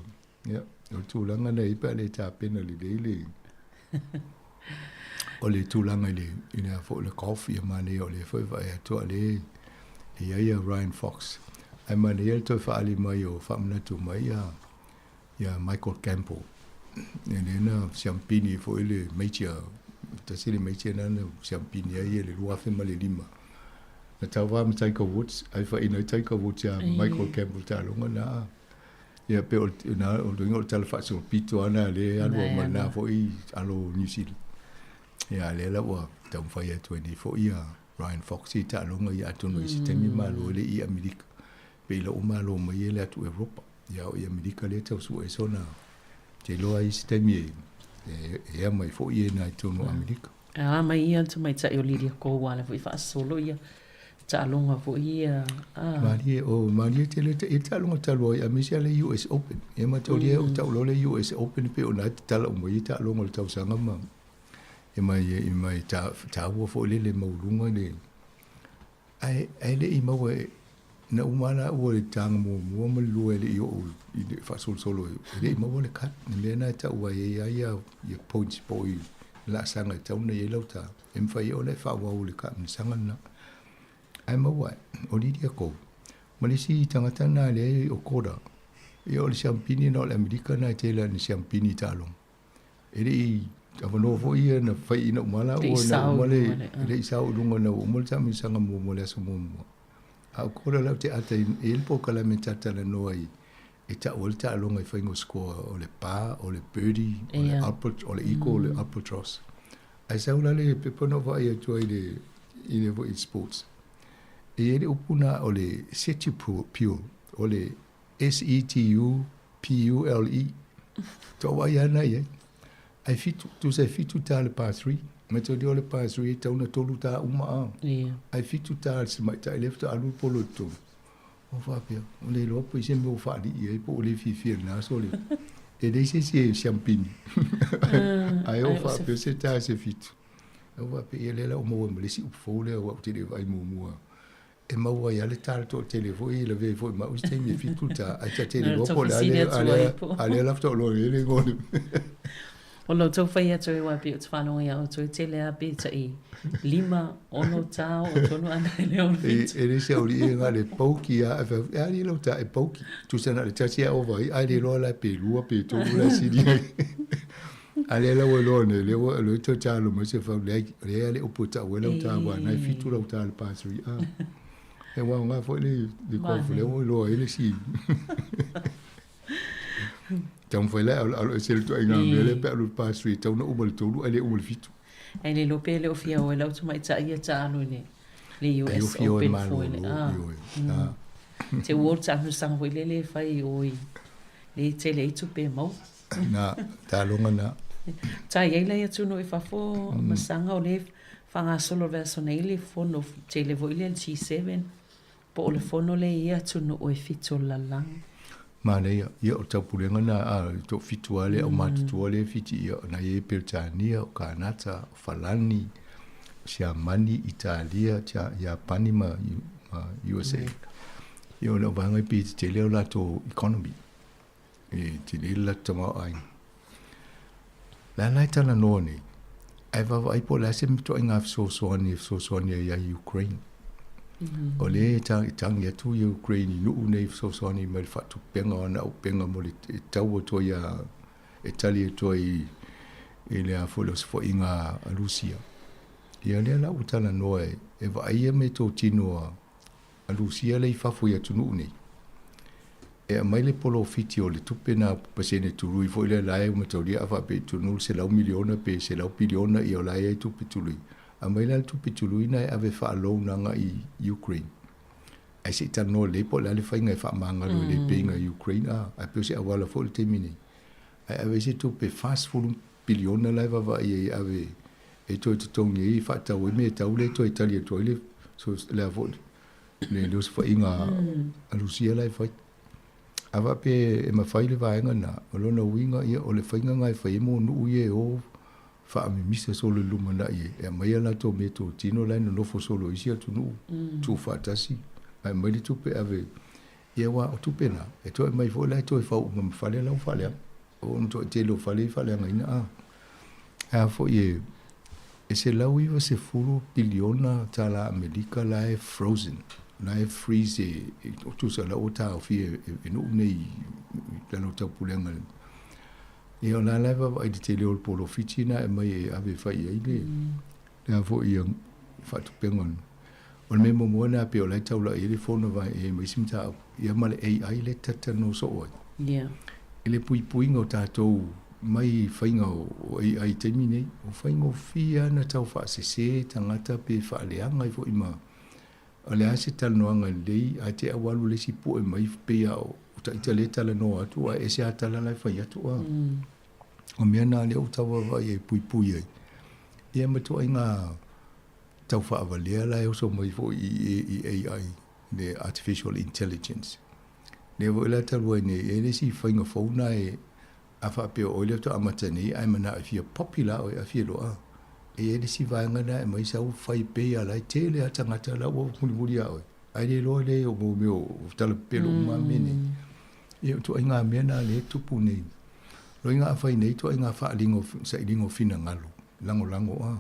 Ia, o le tulaga lea i pe a le tapena lelei le o le tulaga i le i le a foi le golf ia manaia o lea foi e vaai atu a lea e i ai a Ryan Fox. Ae manaia le toe faaali mai o faamanatu mai ia ia Michael Campbell. E lea na siampini foi le major, tasi le major na na siampini ai le 2005. Na tauva ma Tiger Woods, ai faaina ai Tiger Woods ia Michael Campbell taaloga na. Ia pe o na o le o le tala faasolopito ana le alu ma na foi alo New Zealand. Ia lea la ua taumafai atu ai nei foi ia Ryan Fox i taaloga ia atonu i se taimi malo le i Amerika. Pe i lau malo mai e le atu Europa. Ia o i Amerika lea tau sue sona te iloa i se taimi e e ea mai foi e nai tonu o Amerika. A mai ia le tamaitai o Lydia Ko ua ala foi faasolo ia taaloga foi ia a. Malie o malie tele te e taaloga talu ai aemaise lava le US Open. Ia mataulia o tau loa le US Open pei o na tatala uma ai taaloga o le tausaga ma e mai e mai taua foi le le maualuga le Ae, ae le i maua e, na uma lava la ua le taga muamua ma le lua e le i oo i le faasolosolo e le i maua le cut. Le mea lena e tau ai e i ai ia points po o i laasaga e tatau ona i ai lau ta, e mafai ai ona e faaauau i le taamilosaga lena. Ae maua ai, o Lydia Ko, ma le isi tagata lena lea o Koda, ia o le siampini na o le Amerika lena e tele lava ina siampini i taaloga. E le i avanoa foi ia na fai ina uma la ua na uma le e le i sao i luga na ua uma le taamilosaga muamua i le aso muamua. A o Koda lau te ata i e i ai le polokalame ta talanoa i e ta'u ai le taaloga i faiga o score o le par, o le birdie, o le o le eagle, o le albatross. Ae sau la le pepa na ou vaai atu ai i le i le foi sports. E i ai le upu na o le setupule, o le S-E-T-U P-U-L-E. Toa ai ana i ai. Ai fitu, tusa e fitu tā le par 3. Me te o le par 3 e tau na tolu tā uma a. Yeah. Ai fitu tā le tamaitai lea faatoa alu le polo i totonu. O faapea, o le iloa po i se mea ua faalii ai po o le fiafia i lena aso le. E leai se isi e siampini. Ai o faapea se tā se fitu. O faapea, ia lea la ua maua ai ma le isi upu fou lea aua ou te le vaai muamua. E maua ai lava le ta le toatele foi e lavea ai foi ma au i se taimi e fitu le ta, ae ta te le iloa po o le a lea, a lea, a lea la faatoa iloa nei le igoa o le O lau tau fai atu ai aua pei ou te faalogo ia outou e tele a pe taʻi lima, ono ta o tonu ana i le ono fitu. E le se aulii e na o le pauki a, e fai atu, e a alii lau ta e pauki. Tusa na o le tasi a ova ai, ae le iloa la pe lua pe tolu la e sili ai. A lea la ua iloa nei, lea ua iloa toe talo mai se fau, leai, leai a le upu e tau ai lau ta aua na e fitu lau ta i le pa three a. E ua aoga foi le, le golf lea ua iloa ai le si. Taumafai la e aloalo ese le ituaiga mea lea pe a alu i le pa three e tatau ona uma i le tolu ae le uma i le fitu. Ae le iloa pe le o fia o e lau tamaitai ia taalo i le le US Open foi le a. Te ua o le taamilosaga foi lele e fai i o i le tele ai tupe e maua. Na, taaloga na. Sa i ai lai atunuu i fafo ma saga o lea e faagasolo i le vaiaso nei le fono tele foi lea le G7 po o le fono lea i ia atunuu e fitu o le lalolagi. Manaia, ia o le taupulega na a toafitu lava le aumatutua lea e Fiti, ia na i ai Peretania, o Kanata, o Falani, Siamani, Italia, Iapani ma USA. Ia o le vaega e pei e tetele o latou economy. E tele le latou tamaoaiga. O le a la e talanoa nei, ae vaavaai po o le a se ituaiga fesoasoani e fesoasoani ai ia Ukraine. O lea e tagi atu ia Ukraine i nuu nei e fesoasoani mai i le faatupega o ana auupega mo le e tau atu ai ia e tali atu ai i le a foi le osofoaiga a Rusia. Ia lea la ua talanoa e vaaia meatotino a Rusia lea i fafo i atunuu nei. E aumai le polofiti o le tupe na pasene tului foi lea la e mataulia a faapea i tonu le 100 miliona pe 100 piliona ia o la e i ai tupe tului. Aumai la le tupe tului na e ave faa-loan agai i Ukraine. Ae se i talanoa lelei po o le a le faiga e faamagalo i le pay-ga i Ukraine a, ae pei o se auala foi le taimi nei. Ae ave ai se tupe 40 piliona la e vaavaai ai e ave e toe totogi ai e faatau ai mea e tau lea e toe tali atu ai le le a foi le le osofaiga a Rusia la e fai. A faapea e mafai le vaega lena, o lona uiga ia o le faiga lena e fai ai mo nuu ia e o faamimisa solo i le lumanai e aumai a latou meatotino la e nonofo solo i isi atunuu, tuufaatasi ae aumai le tupe ave ia aua o tupe na e toe aumai foi la e toe fau uma ma fale la ua faaleaga. O le toatele o fale i faaleagaina a. A foi e e 190 piliona tala Amerika la e frozen, la e freeze e tusa la ua taofia e nuu nei i lalo o taupulega. Ia o la la e vaavaai i le tele o le polofiti na e aumai e ave e fai i ai le le a foi ia faatupega. O le mea muamua lena pei o la e taulai ai le fono vae e ma isi mataupu, ia ma le AI lea e talatalanoa soo ai. I le puipuiga o tatou mai faiga o AI i taimi nei, ua faigofie lava ona tau faasese tagata pe faaleaga ai foi ma o le a se talanoaga lelei ae te i ua alu le isi pue mai pei lava o ita lea e talanoa atu ae ese lava tala la e fai atu. O mea na lea ua tau vaavaai e puipui ai ia ma ituaiga tau faavalea la e oso mai foi i AI, le Artificial Intelligence. Lea foi la talu ai nei, e le isi faiga fou na e a faapea o oe lea faatoa amata nei ae manao e fia popular oe a fia loa. E i ai le isi vaega na e aumai sau fai pei lava la e tele lava tagata la ua mulimuli ia oe. Ae le iloa le o mea o tala pepelo uma lava mea nei. Ia o ituaiga mea na lea e tupu nei. Loiga a fai nei ituaiga faaaliga o sailiga o finagalo, lagolago a.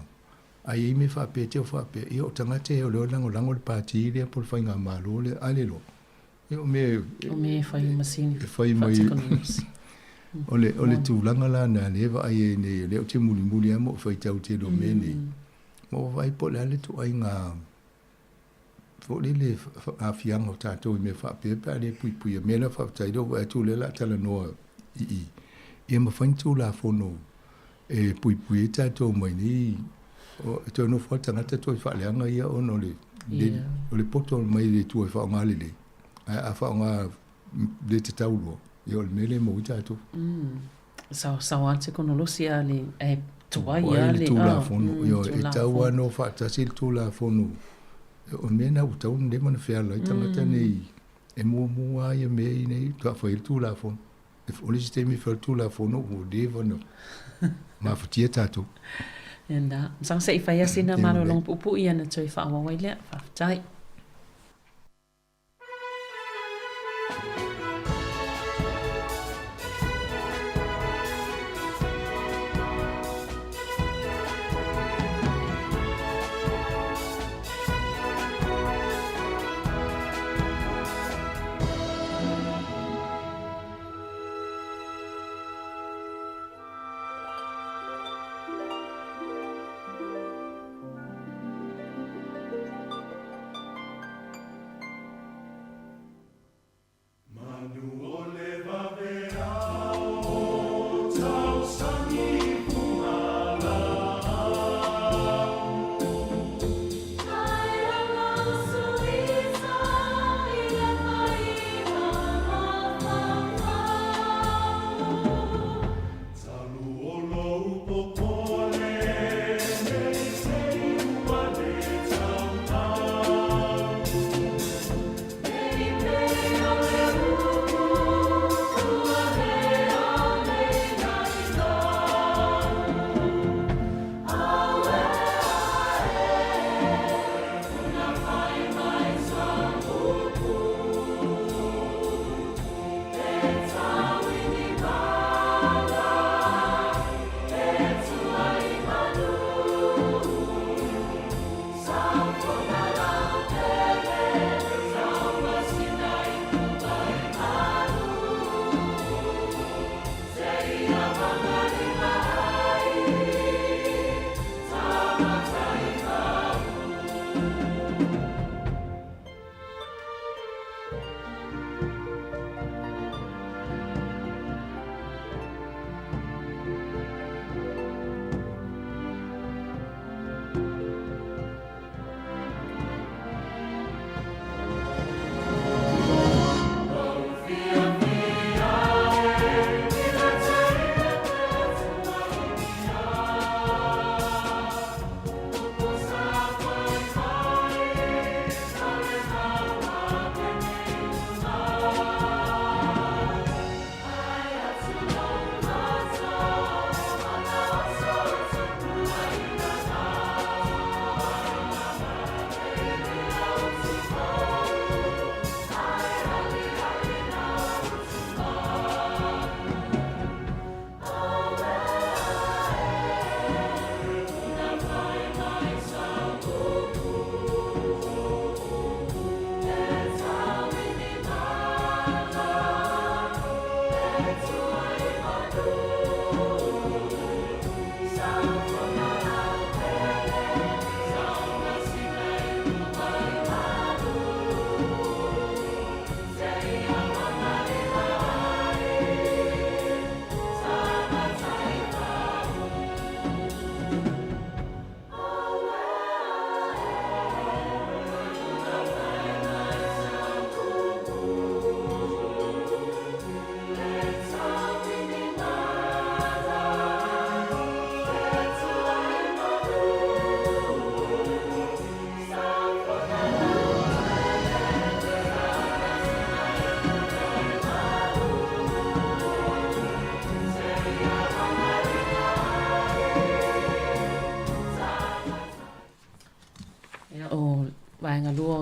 A i ai mea faapea te o faapea, ia o tagata ia o lea e lagolago le pati lea po o le faigamalo lea, a le iloa. Ia o mea O mea e fai i masini. E fai mai o le o le tulaga la na lea e vaai ai nei, o lea ou te mulimuli lava ma ou faitau tele o mea nei. Ma ou vaai po o le a le ituaiga foi lele aafiaga o tatou i mea faapea pe a le puipuia. Mea la faafetai lea ua vaai atu o lea o le a talanoa i i, ia mafai ni Tulafono e puipui ai tatou mai nei e toe nofo lava le tagata toe faaleaga ia ona o le o le poto mai le Atua e faaaoga lelei, ae a faaaoga le tatau loa, ia o le mea lea e maua ai tatou. Saosaoa lava le tekonolosi a le ae tuai lava le Tulafono. Ioe, e tatau lava ona o faatasi le Tulafono. O le mea lena ua tatau ona leva ona feala ai tagata nei e muamua lava ia mea nei faatoa fai ai le Tulafono. O le isi taimi e fai le Tulafono ua leva ona mafatia tatou. Lena. Masalo se i fai lava sina malologa puupuu ona toe faaauau ai lea. Faafetai.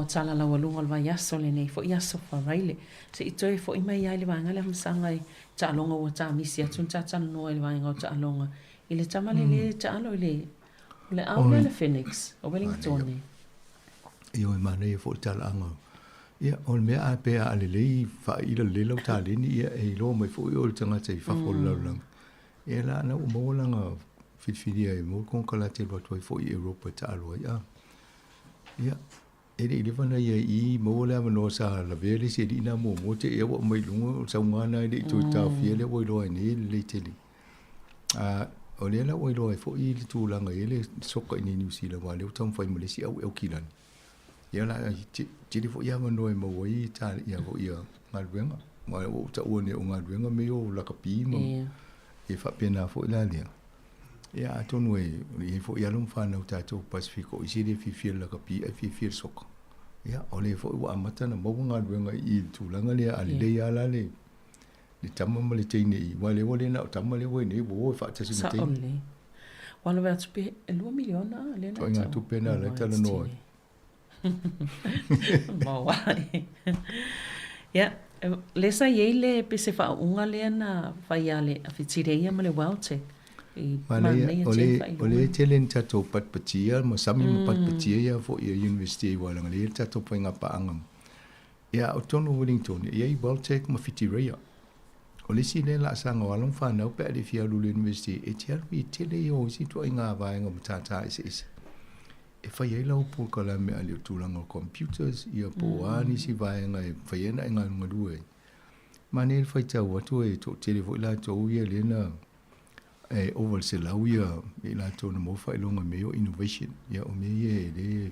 tala laualuga o le vaiaso lenei foi aso Faraile. Se i toe foi mai lava i le vaega lea Masaga i taaloga ua tamisi atu na tatalanoa i le vaega o taaloga i le tama lea le taalo i le o le ao lea le Phoenix o Wellingtone. Ioe, manaia foi le talaaga. Ia, o le mea a pe a lelei faaila lelei lau taleni, ia e iloa mai foi oe le tagata i fafo o le lalolagi. Ia la na ua maua lana filifilia e maua le konekarate e alu atu ai foi i Europa e taalo ai. A. Ia, e le i leva ona ia i i, maua le avanoa sa lavea le isi alii na muamua te i ua aumai i luga, o le sauga lena e le i toe taofia lea ua iloa ai nei e lelei tele. A, o lea la ua iloa ai foi le tulaga e i ai le soka i inei i Niu Sila, aua o lea ua taumafai ma le isi au Aukilani. Ia la, tele foi avanoa e maua ai ta, ia foi ia galuega. Aua ua ou taua nei o galuega mea ia o lakapi ma e faapena foi la lea. Ia atonu e i ai foi alo ma fanau tatou Pasefika o isi e le fiafia i le lakapi ae fiafia i le soka. Ia o lea foi ua amata ona maua galuega i i le tulaga lea, a lelei lava la le le tama ma le teine i, aua o lea ua le na o tama lea ua i nei, ua o e faatasi ma teine. Sao lelei. Ua lave atu pe 2 miliona lea na Ituaiga tupe na la e talanoa ai. Maua ai. Ia, lea sa i ai le pese faauuga lea na fai a le Fitireia ma le Weltec. I manaia tele faailoga. O lea e tele ni tatou patpatia ma sami ma patpatia ia foi i University i Wailangali, e i ai le tatou faiga paaga. Ia, o totonu o Wellington, e i ai Weltec ma Whitireia. O le isi lea laasaga o alo ma fanau pe a le fia alu i le university, e te alu i tele ia o isi ituaiga vaega o matata eseese e fai ai lau polokalame a le o tulaga o computers, ia po o a nisi vaega e fai ai ona e galugalue ai. Manaia le faitau atu e toatele foi latou ia lea na e ova i le 100 ia i latou na maua faailoga i mea ia o innovation. Ia o mea ia e le,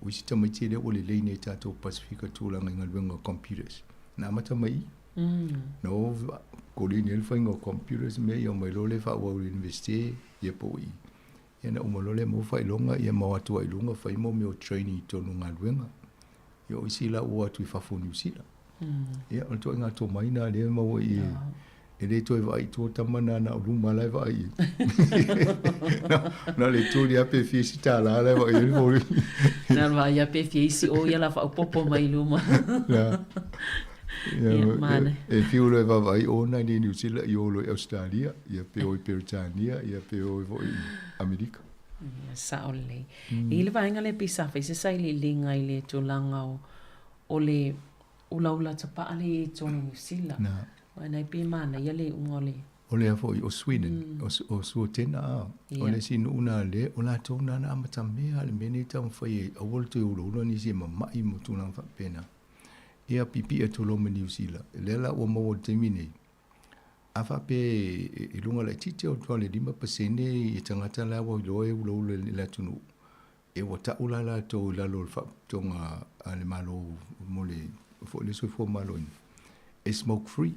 o isi tamaiti lea ua lelei nei i tatou Pasefika tulaga i galuega o computers. Na amata mai i i. Na o koleni ai le faiga o computers mea ia omai loa lea faaauau i le Universite ia po o i. Ia na uma loa lea maua faailoga ia ma o atu ai i luga fai mo mea o training i totonu o galuega. Ia o isi la ua o atu i fafo o Niu Sila. Ia o le ituaiga tomai lena lea e maua i i. E le toe vaai i tua tama na na o luma la e vaai i ai. Na o le tuli lava pe fia isi tala la e vaai ai le foli. Na o le vaai lava pe fia isi o ia la faaopoopo mai i luma. Na. Ia, manaia. E fiu loa e vaavaai o na i Niu Sila i o loa i Ausetalia, ia pe o i Peretania, ia pe o foi i Amerika. Ia, sao lelei. I le vaega lea pei sa fai se sailiiliga i le tulaga o, o le ulaula tapaa lea i ai i totonu o Niu Sila. Na. Aua na e pei e manaia le iuga o le... O lea foi o Sweden, o Suatena, a. O le isi nuu na lea, o latou na na amatamea le mea nei taumafai e aua le toe ulaula nisi e mamai ma tulaga faapena. Ia piipii atu loa ma Niu Sila. Lea la ua maua i le taimi nei, a faapea i luga laitiiti o le 5% i tagata la ua iloa e ulaula i le atunuu, e ua tau la latou i lalo o le faalapotopotoga a le Malo mo le foi le soifua maloloina, e smoke free.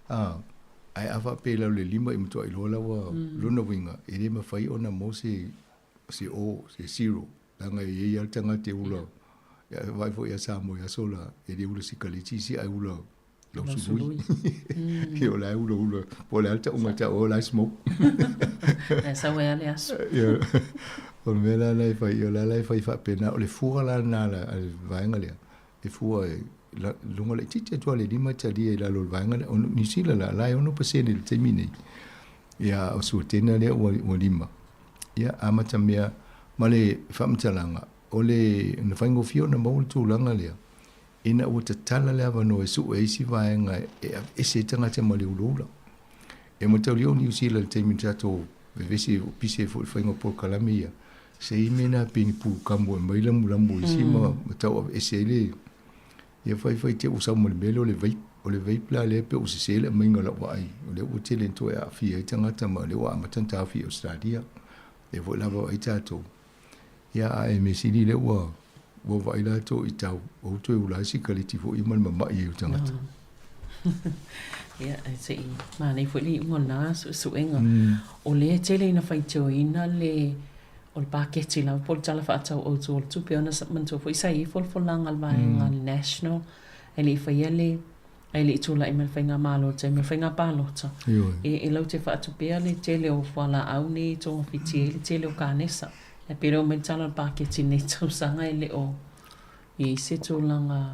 A, ae a faapea i lalo o le 5 e matua iloa la ua lona uiga, e le mafai ona maua se se o, se zero, leaga e i ai lava le tagata e ula, ia vaai foi ia Samoa i aso la, e le ula sikaleti isi ae ula lau sului. Ia o la e ulaula, po o le a le tauga tau o la e smoke. Ae sau ai lava le aso. Ia, o le mea la la e fai, o la la e fai faapena, o le fua la lena a le vaega lea, e fua e luga laitiiti atu lava le 5 talia i lalo o le vaega lea. O Niu Sila la, la e 6% i le taimi nei. Ia, o Suatena lea ua 5. Ia, amata mea ma le faamatalaga, o le na faigofie ona maua le tulaga lea, ina ua tatala le avanoa e sue ai isi vaega e aveese ai tagata ma le ulaula. E mataulia o Niu Sila i le taimi na tatou vevesi pisi ai foi i le faiga o polokalame ia, se i mea na pei ni pulukamu e aumai lamulamu isi ma tau aveese ai le ia faifai te ua sau ma le mea lea o le vape. O le vape la lea pei ua sese le aumaiga o lau vaai, o lea ua tele ina toe aafia ai tagata ma o lea ua amata ona taofi i Ausetalia. Lea foi la vaavaai tatou. Ia ae mea sili lea ua ua vaai latou i tau ua toe ula ai sikaleti foi ma le mamai ai o tagata. Ia, se i manaia foi le iuga o lena suesuega. O lea e tele ina faitioina le o le paketi lava po o le Tala Faatatau Autu o le Tupe ona manatua foi sa i ai folafolaga a le vaega a le National e le i faia le ae le i tulai mai le faigamalo i le taimi o le faiga palota, e latou te faatupea le tele o fualaau nei e togafiti ai le tele o kanesa. Ae pei o lea ua aumai le tala o le paketi i lenei tausaga e le o I se tulaga.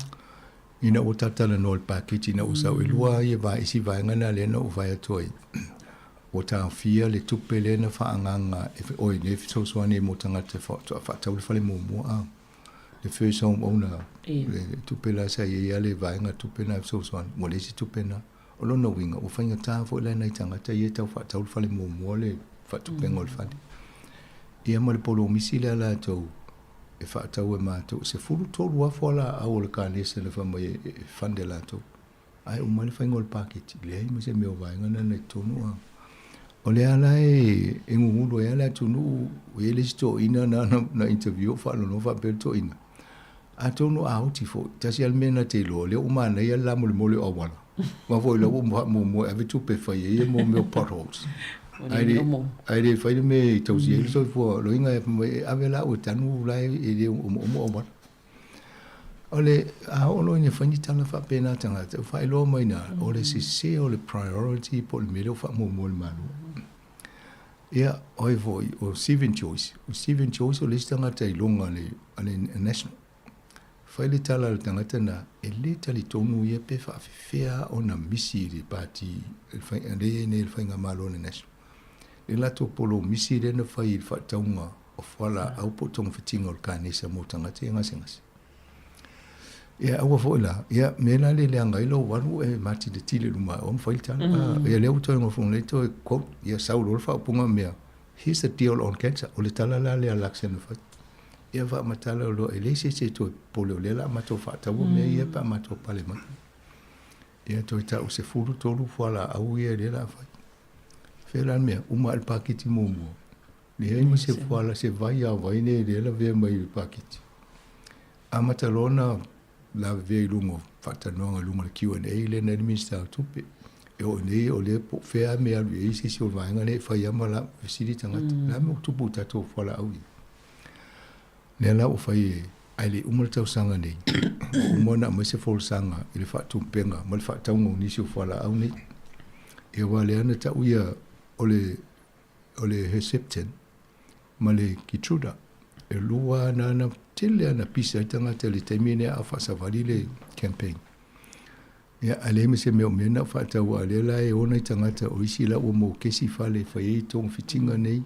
Ina ua talatalanoa i le paketi ina ua sau elua ia vae isi vaega na lea na ou fai atu ai ua taofia le tupe lea na faaagaaga e oi le fesoasoani ai mo tagata e faatau le fale muamua a le first home owner le tupe la sa i ai lava le vaega tupe na e fesoasoani ua leai se tupe na. O lona uiga ua faigata foi la nai tagata ia e tau faatau le fale muamua le faatupega o le fale. Ia ma le polomisi lea latou e faatau e matou, e 13,000 fualaau o le kanesa na fai mai e fund e latou. Ae uma le faiga o le paketi, leai ma se mea o vaega na na i totonu a. O lea la e gugulu ai lava le atunuu, e i ai le isi toeaina na na interview ou faalogo faapea le toeaina, atonu a oti foi, tasi lava le mea na te iloa, o lea ua manaia le lamolemole o auala. Aua foi o lea ua faamuamua e ave tupe e fai ai ia mea o potholes. Ae le fai le mea e tausia ai le soifua loiga e fai mai e ave la ua tanu la e le omoomo auala. O le a oo loa ina fai ni tala faapena tagata, ua faailoa mai na o le sese o le priority po o le mea lea ua faamuamua e le Malo. Ia, o ai foi, o Steven Joyce. O Steven Joyce o le isi tagata iloga a le National. Fai le tala a le tagata na, e le talitonu ia pe faafefea ona misi i le pati lea e i ai nei le Faigamalo a le National. Le latou polomisi lea na fai i le faatauga o fualaau po o togafitiga o le kanesa mo tagata ia gasegase. Ia aua foi la, ia mea la le leaga ai lou alu e matiletile i luma o ma fai le tala. Ia lea ua toe gofo nei toe quote, ia sau loa le faaupuga mea, here's the deal on cancer. O le tala la lea a Luxon na fai. Ia faamatala loa e leai se isi e toe popole o lea o le a matou faataua mea ia pe a matou pale mai. Ia toe tau 13 fualaau ia lea o le a fai. Fea la le mea, uma ae le paketi muamua. Leai ma se fuala, se vai a vai nei lea lavea mai i le paketi. Amata loa ona lavevea i luga o faatalanoaga i luga o le Q&A lea na i ai le Minisita o Tupe. E oo nei o lea po o fea lava mea e alu i ai se isi o vaega lea e fai lava ma la fesili tagata. O le a le mea ua tupu i tatou fualaau ia? Lea la ua fai e, ae le i uma le tausaga nei, ua uma ona aumai se folasaga i le faatupega ma le faatauga o nisi o fualaau nei. Ia aua o lea na tau ia o le o le Herceptin ma le Keytruda. E lua na na tele ana pisa ai tagata i le taimi lea a o faasavali le campaign. Ia, a leai ma se mea o mea na o faatau a lea la e o nai tagata o isi la ua mokesi fale e fai ai togafitiga nei.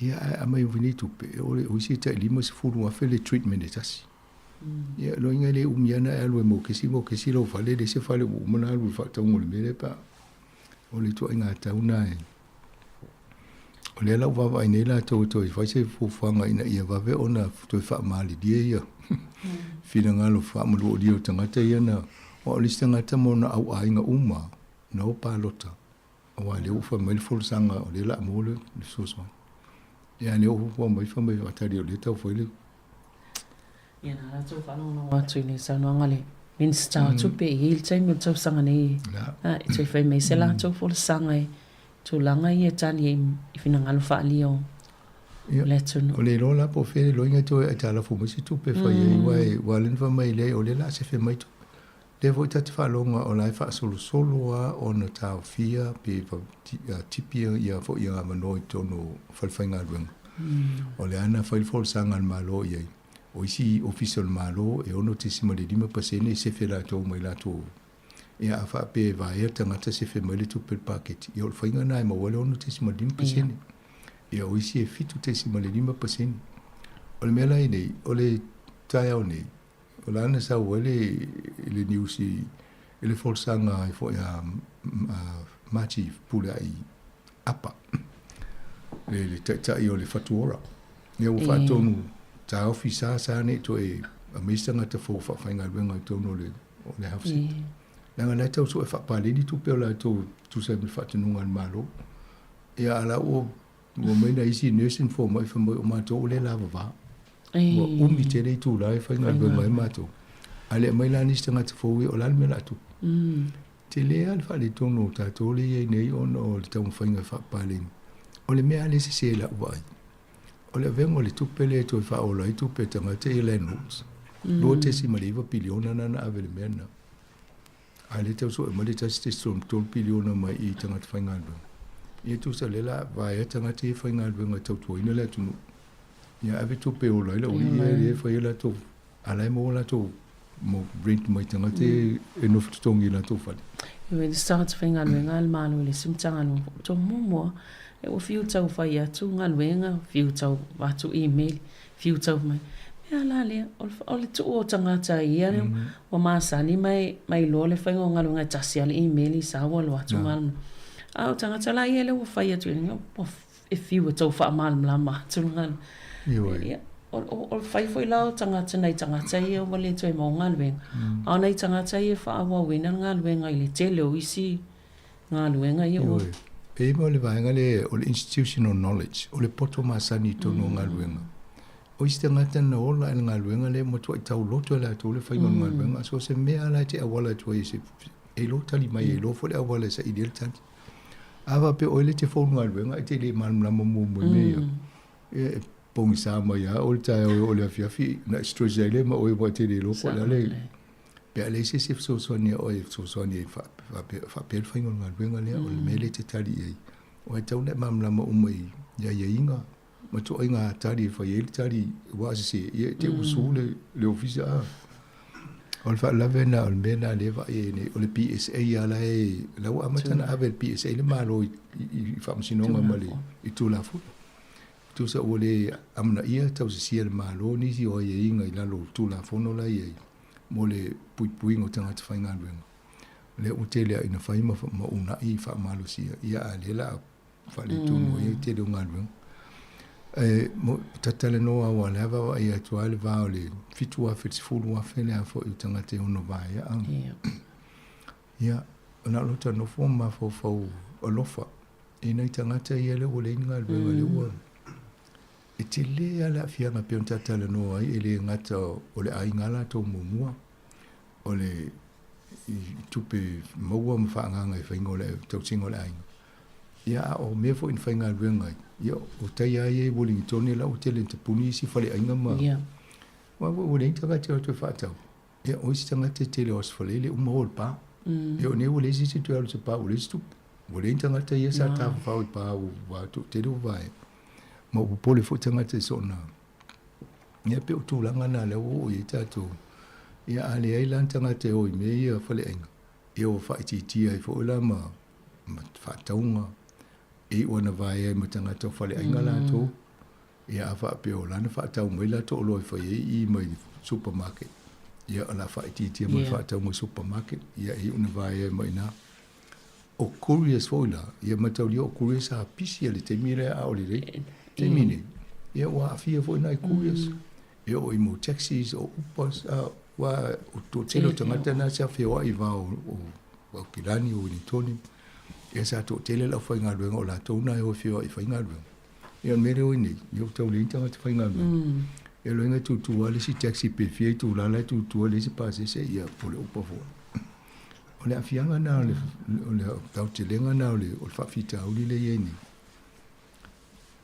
Ia, ae aumai nei tupe, o le o isi e tai 50,000 le treatment e tasi. Ia, loiga e le umi ana e alu e mokesi mokesi lou fale, e leai se fale ua uma ona alu i le faatauga o le mea lea pe a o le ituaiga tau na e O lea la ua vaavaai nei latou e toe fai se fuafuaga ina ia vave ona toe faamalilie ia finagalo faamalualia o tagata ia na aua o le isi tagata ma ona auaiga uma na o palota aua lea ua fai mai le folasaga o lea o le a maua le fesoasoani. Ia lea ua fuafua mai fai mai faatali o lea e tau fai le Ia na latou faalogologo atu i le saunoaga a le Minisita o Tupe i le taimi o le tausaga nei e toe fai mai se latou folasaga i tulaga ia e tali ai i finagalo faaalia o le atunuu. O le iloa la po o fea le loiga toe aitalafu mai se tupe e fai ai aua aua o lea na fai mai leai o lea o le a sefe mai tupe. Lea foi ta te faalogo o la e faasolosolo lava ona taofia pe tipi ia foi avanoa i totonu o falefaigaluega. O le a na fai le folasaga a le Malo i ai, o isi ofisa o le Malo e 6.5% e sefe latou mai latou ia a faapea e vaea tagata sefe mai le tupe i le paketi, ia o le faiga lena e maua ai le 6.5%. Ia o isi e 7.5%. O le mea la i nei, o le taeao nei, O la na sau ai le le news i le folasaga ai foi a Marty Pulea'i Apa, le le taitai o le Fatu Ora. Ia ua faatonu taofi sa sa nei toe aumai se tagata fou faafaigaluega i totonu o le o le health sector. Leaga la e tau sue faapaleni tupe o latou tusa ai ma le faatonuga a le Malo. Ia a la ua Ua mai nai isi nurse ma fomai fai mai o matou ua le lavava. Ua umi tele itula e faigaluega ai matou. A le aumai la nisi tagata fou ia, o le a le mea o le a tupu? Tele lava le faaletonu o tatou lea e i ai nei ona o le taumafaiga e faapaleni. O le mea lava lea e sese i lau vaai, o le avega o le tupe lea e toe faaola ai tupe a tagata ia landlords. $2.9 piliona lena na ave i le mea lena. A lea e tau sue mai le 1.3 piliona mai i tagata faigaluega. Ia tusa lea la vaea tagata ia faigaluega e tautuaina le atunuu. Ia ave tupe e ola ai le aualii ia lea e fai ai latou A la e maua latou mau rent mai tagata e nofo totogi i latou fale. Ioe, le tagata faigaluega a le Malo i le isi Matagaluega Faapitoa muamua, e ua fiu tau fai atu galuega, fiu tau avatu email, fiu tau mai. Mea la lea, o le tuu o tagata ia lea ua masani ma e ma iloa le faiga o galuega e tasi lava le email i sau alu atu malamalama. A o tagata la ia lea ua fai atu i ua e fiu e tau faamalamalama atu le galuega. Ioe. Ia, o le fai foi la o tagata nai tagata ia ua le toe maua galuega, a o nai tagata ia e faaauauina le galuega i le tele o isi galuega ia ua. Ioe. E i ai ma le vaega lea o le institutional knowledge, o le poto masani i totonu o galuega. O isi tagata na ola i le galuega lea, matuai tauloto e latou le faiga o le galuega. So o se mea lava la e te auala atu ai e iloa tali mai, e iloa foi le auala e saili ai le tali. A faapea o oe le te fou i le galuega, e te le malamalama muamua i mea ia. E pogisa mai lava oe i le taeao e oo i le afiafi, ona e stress ai lea ma oe aua e te le iloa po o le a le Pe a leai se isi e fesoasoani ia oe e fesoasoani ai faapea le faiga o le galuega lea, o le mea lea e te tali i ai. Aua e tatau ona e malamalama uma i aiaiga ma ituaiga tali e fai ai le tali aua a sese, ia e te usu le ofisa. A o le faalavelave lena o le mea lena lea e vaai ai nei, o le PSA lava la e, la ua amata ona ave e le PSA le Malo i faamasinoga ma le i Tulafono. Tusa ua le amanaia tausisia e le Malo nisi o aiaiga i lalo o Tulafono la e i ai mo le puipuiga o tagata faigaluega. O lea ua tele lava ina fai ma uunai faamalosia, ia a o lea o le a faaletonu ai le tele o galuega. E talatalanoa aua o lea e vaavaai atu lava le va o le 7,000 i le 10,000 le a foi o tagata e ono vaea. Ia, na o lota nofo ma mafaufau alofa i nai tagata ia lea ua leai ni galuega, lea ua e tele lava le aafiaga e pei ona talatalanoa ai, e le gata o le aiga latou muamua, o le tupe maua ma faaagaaga i faiga o le tausiga o le aiga. Ia, a o mea foi na faigaluega ai, ia, o tai lava ia i Ueligitone la ua tele ina tapuni isi faleaiga ma aua ua leai ni tagata e o atu e faatau. Ia, o isi tagata e tele o aso faleele uma o i le pa. Ia, o nei ua leai se isi e toe alu i se pa ua leai se tupe. Ua leai ni tagata ia sa tafafao i pa ua toatele ua vaea. Ma ua popole foi tagata i soona. Ia, pei o tulaga na lea ua oo i ai tatou. Ia, a leai la ni tagata e o i mea ia faleaiga, ia ua faaitiitia ai foi la ma faatauga e iu ana vaea ai ma tagata o faleaiga latou. Ia a faapea o lana faatau mai la tooloa e fai ai i mai le supermarket, ia o le a faaitiitia ma le faatauga i supermarket, ia e iu ina vaea ai ma i ina. O couriers foi la, ia mataulia o couriers sa pisi i le taimi lea a o lelei. Taimi nei, ia ua aafia foi nai couriers. E oo i mau taxis, o Ubers, a, ua o toatele o tagata na sa feoai i va o Aukilani, o Ueligitone, ia sa toatele le aufaigaluega o latou na e o e feoai e faigaluega. Ia o le mea lea ua i nei, ia ua tau leai ni tagata faigaluega. Ia o lona uiga e tutu lava le isi taxi pe fia itula la e tutu ai le isi pasese, ia po o le Uber foi. O le aafiaga lena o le o le aotelega lena o le faafitauli lea e i ai nei.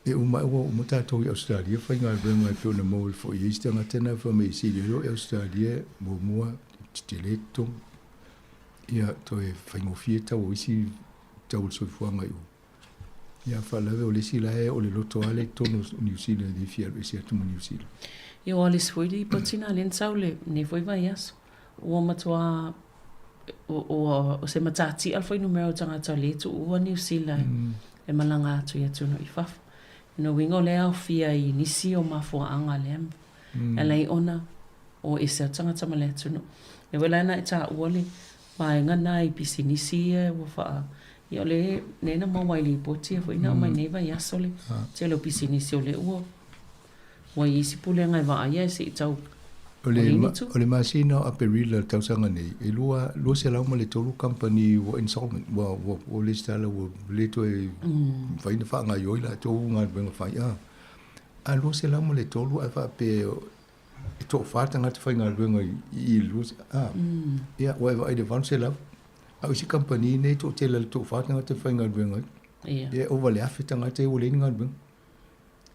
E uma ae ua uma tatou i Ausetalia faigaluega e pei ona maua foi i isi tagata na fai mai e sili ai i Ausetalia muamua tetele totogi. Ia toe faigofie tau o isi tau o le soifuaga i o. Ia faalavelave o le isi la e o le loto lava lea i totonu o Niu Sila e le fia alu ese atu ma Niu Sila. Ia o le isi foi lipoti na lea na sau lenei foi vaiaso ua matua o se matatia le fuainumera o tagata o lea e tuua Niu Sila e malaga atu i atunuu i fafo. O lona uiga o lea e aofia i nisi o mafuaaga lea e ala ai ona o ese atu tagata ma le atunuu. Lea foi la na e taua le vaega lena i pisinisi ia ua faa... Ia o lea na maua ai i lipoti ia foi na aumai nei vaiaso le tele o pisinisi o lea ua Ua i ai isi pulega e vaaia e se i tau O le, o le masina o Aperila le tausaga nei, e lua, 203 kamupani ua insolvent, ua, ua, ua lesitala, ua le toe mafai ona faagaoioi latou galuega fai. A, a 203 ae faapea e toafa tagata faigaluega i, i le lua, a, ia, ua e vaai i le 800. A o isi kamupani nei e toatele i le toafa tagata faigaluega ai. Ia, e ova i le 1,000 tagata ia ua leai ni galuega.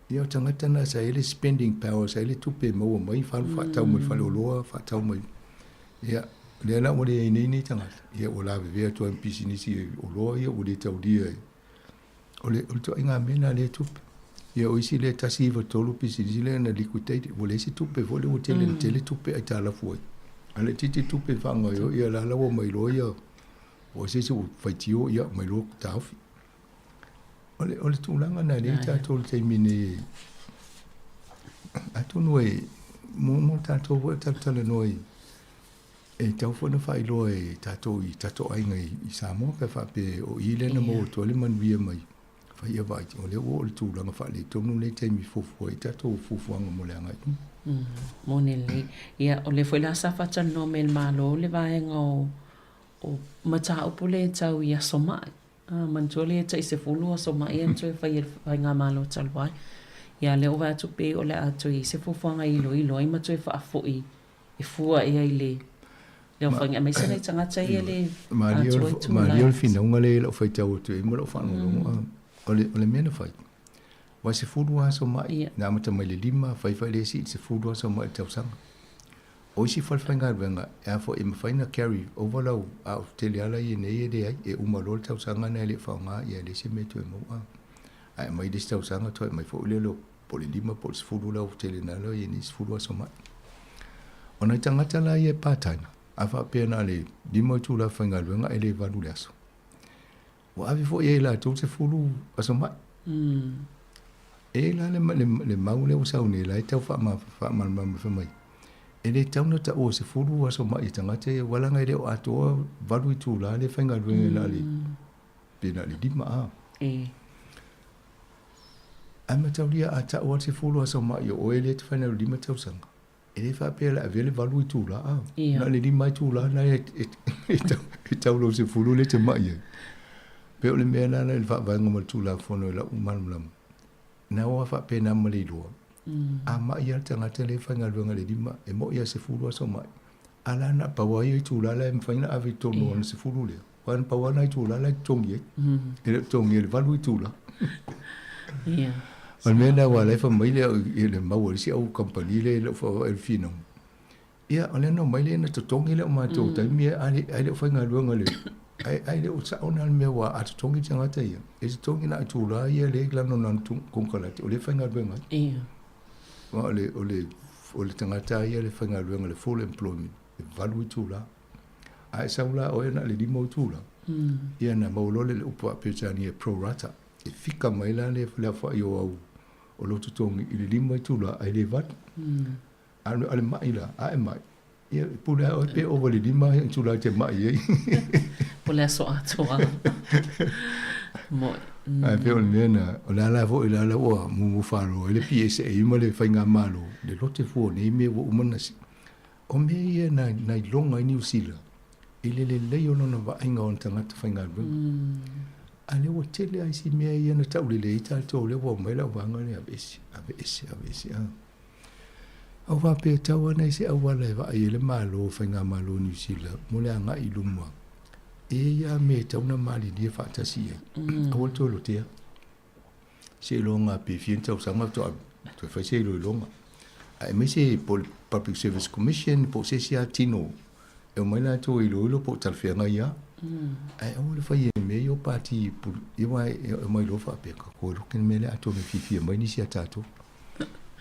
Ia o tagata na sa i ai le spending power, sa i ai le tupe e maua mai, falu faatau mai faleoloa, faatau mai. Ia, lea la ua leai nei nei tagata, ia ua lavevea atu ai ma pisinisi oloa ia ua le taulia e. O le, o le ituaiga mea lena lea e tupu. Ia o isi lea 193 pisinisi lea na liquidate, ua leai se tupe foi lea ua tele, tele tupe aitalafu ai. A o le itiiti tupe e faagaoioi, ia la la ua omai loa ia, po o se isi ua faitio, ia omai loa taofi. O le, o le tulaga lena lea i tatou i le taimi nei, atonu e, mo, mo tatou foi e talatalanoa i, e tatau foi ona faailoa e tatou i tatou aiga i Samoa pe faapea o i lea na maua atu ai le manuia mai fai ia vaai, o lea ua oo i le tulaga faaletonu lenei taimi e fuafua ai tatou fuafuaga mo le agai i luma. Moni lelei. Ia, o lea foi la sa faatalanoa mai e le Malo le vaega o o mataupu lea e tau i aso mai. A, manatua lea e tai 10 aso mai ia na toe fai e le Faigamalo talu ai. Ia, o lea ua vaai atu pei o le a toe i ai se fuafuaga e iloilo ai ma toe faafoi e fua ea i le le aofaiga aemaise nai tagata ia le atoa itula. Malie o le finauga lea i lau faitau atu i ai ma lau faalogologo, o le, o le mea na fai, aua e 10 aso mai, na amata mai le 5, fai fai le isi i le 10 aso mai i le tausaga. O isi falefaigaluega, e a foi, e mafai ona carry over lau, a o tele lava la nei e leai, e uma loa le tausaga lena e le o faaaoga, ia e leai se mea e toe maua. Ae aumai le isi tausaga toe aumai foi lea po o le 5 po o le 10 lau tele na la i nei 10 aso mai. O nai tagata la ia e part time, a faapea na o le 5 itula faigaluega e le 8 le aso. Ua ave foi e latou 10 aso mai. E la le, le, le mau lea ua sau nei la e tau faamalamalama fai mai. E le tau na taua 10 aso mai i tagata ia, ua laga e le o atoa 8 itula le faigaluega na le, pe na le 5 a. E. Ae mataulia a tau atu 10 aso mai o oe lea e te fai nei o le 5 tausaga, e le faapea o le a avea le 8 itula, a. Na o le 5 itula lena e tau lau 10 lea e te mai ai. Pei o le mea lena i le faavaega ma le Tulafono i lau malamalama, na o lava faapena ma le iloa, a mai lava le tagata lea e faigaluega i le 5, e moi lava 10 aso mai, a la na pau lava ia itula la e mafai ona ave i totonu o ona 10 lea. Aua na pau lava nai itula la e totogi ai. E le o totogia i le 8 itula. Ia. O le mea lena aua o la e fai mai le, i le mau a le isi au kamupani lea e le o faavae i le finauga. Ia, o lea na omai lea na totogi le matou taimi ae le o faigaluega le, ae le o sao na le mea aua a totogi le tagata ia, e totogi na o itula ia lea e i lalo o lana konekarate o lea e faigaluega ai. Ia. Aua o le tagata ia le faigaluega le full employment, e 8 itula. A e sau la oe na o le 5 itula, ia na maua loa lea o le upu faa-Peretania e pro rata, e fika mai la le aofai o au o lou totogi i le 5 itula ae le 8. A o le mai la, a e mai, ia e pule lava oe pe ova i le 5 itula e te mai ai. Po o le aso atoa. Moe. Ae pei o le mea na, o le ala foi la lea ua mumu faalolo ai le PSA ma le Faigamalo, le lote fua o nei mea ua uma ona O mea ia na iloga ai Niu Sila i le lelei o lona vaaiga o ona tagata faigaluega. A lea ua tele lava isi mea ia na taulelei ai tatou, lea ua omai lau vaega lea, aveese, aveese, aveese. A. Au faapea tau ana i se auala e vaai ai le Malo, Faigamalo o Niu Sila mo le agai i luma. E i ai lava mea e tatau ona malilie faatasi i ai. Aua le toe lotea. Seiloga pe fia ni tausaga faatoa toe fai se iloiloga. Aemaise po o le Public Service Commission po o se isi lava tino e omai latou e iloilo po o talafeagai lava. Ae aua le fai e mea ia o pati ia aua e omai loa faapea, ko e loke le mea lea atonu e fiafia mai nisi ia tatou.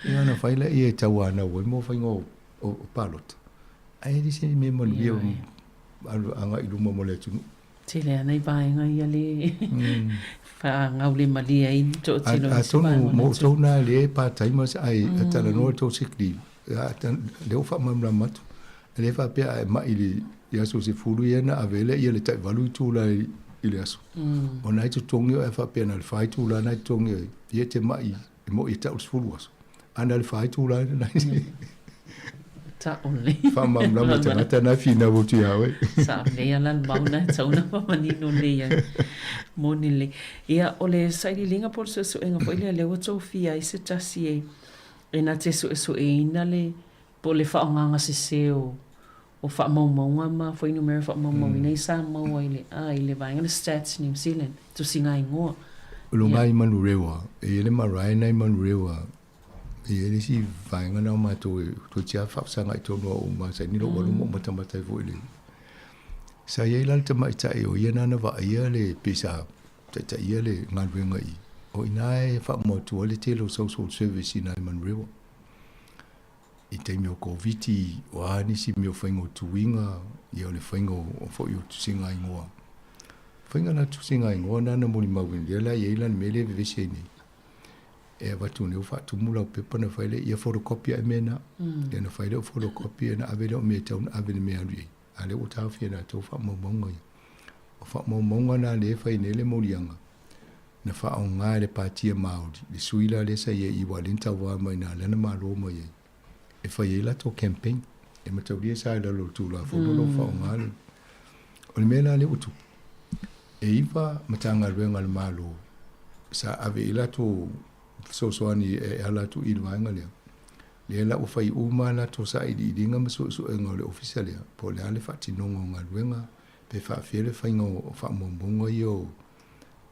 Ia ona fai lea e tauanau ai mo faiga o palota. Ae le se mea manuia agai i luma mo le atunuu. Tele lava nai vaega ia le faagaulemalie ai ni toatino i isi vaega o le atunuu. Atonu mo outou na lea e part timers ae talanoa le tou sick leave, lea ua faamalamalama atu, e le faapea a e mai i le aso 10 ia ona ave ai lea le tai 8 itula i le aso. O na e totogi oe a faapea na o le 4 itula na e totogi ai, ia e te mai E moi e tau le 10 aso. A na o le 4 itula na Ta'o lelei. Faamalamalama i tagata na e finau atu ia oe. Sa'o lelei a la le mau na e tatau ona faamanino lelei ai. Moni lelei. Ia, o le sailiiliga po o le suesuega foi lea, lea ua tofia ai se tasi e e na te suesueina le po o le faaaogaga sese o o faamaumauga ma fuainumera faamaumauina i sa maua i le a i le vaega le Stats New Zealand, tusiga igoa. O luga i Manurewa, e i ai le marae na i Manurewa, e i ai le isi vaega na o matou e toeitiiti lava faafesagai tonu a uma saini lou alu ma ou matamata ai foi i le. Sa i ai la le tamaitai o ia na na vaaia le pei sa taitaia le galuega i. O i ina e faamoatua ai le tele o social service i nai Manurewa. I taimi o Koviti, o a nisi mea o faiga o tuiga, ia o le faiga o foi o tusiga igoa. Faiga la tusiga igoa na na molimauina, lea la e i ai la le mea lea e vevesi ai nei. E avatu nei ua faatumu lau pepa ona fai lea, ia photocopy ae mea na. Ia ona fai lea o photocopy ona ave lea o mea e tatau ona ave i le mea e alu i ai. A o lea ua taofia e latou faamaumauga ia. O faamaumauga na lea e fai nei le moliaga, na faaaoga e le Patia Māori, le sui la lea sa i ai i aua o lea na tauva mai na lea na malo mai ai, e fai ai latou campaign. E mataulia sa i lalo o le Tulafono o lo o faaaoga le. O le mea la lea ua tupu, e 9 Matagaluega a le Malo sa ave i ai latou fesoasoani e ala atu i le vaega lea, lea la ua fai uma latou sailiiliga ma suesuega o le ofisa lea, po o le a le faatinoga o galuega, pe faafefea le faiga o faamaumauga ia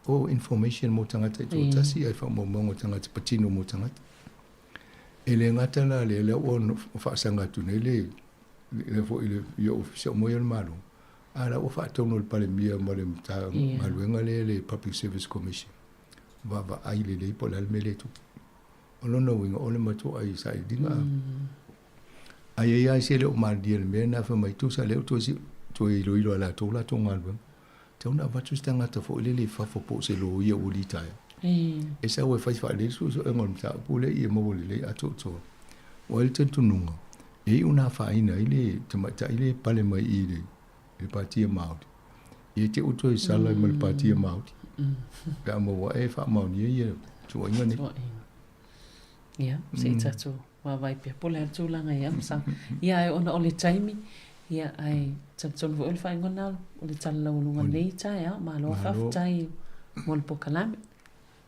o information mo tagata taitoatasi ae faamaumauga o tagata patino mo tagata. E le gata la lea, lea ua faasaga atu nei le le foi le ia ofisa uma ia o le Malo, a la ua faatonu e le Palemia ma le Matagaluega lea le Public Service Commission, vaavaai lelei po o le a le mea lea e tupu. O lona uiga, o le matuai sailiga. Ae i ai lava isi e le o malilie i le mea lena, fai mai, tusa lea ua toe, toe iloilo e latou latou galuega. Tatau ona avatu se tagata foi lele i fafo po o se loia ua litaea. E sau e fai faalelei le suesuega o le mataupu lea ia maua lelei atoatoa. Ua i ai le talitonuga, e iu ina afaina ai le tamaitai lea e pale mai i le le Patia Māori. Ia te i toe sala ai ma le Patia Māori. Pe a maua ae e faamaonia ia tuuaiga nei. Ia, se i tatou vaavaai pea po o le a le tulaga ia ma sa. Ia, ae ona o le taimi, ia, ae talitonu foi o le faaiuga lena o le tala laualuga o lenei taeao. Malo faafetai mo le pokalame.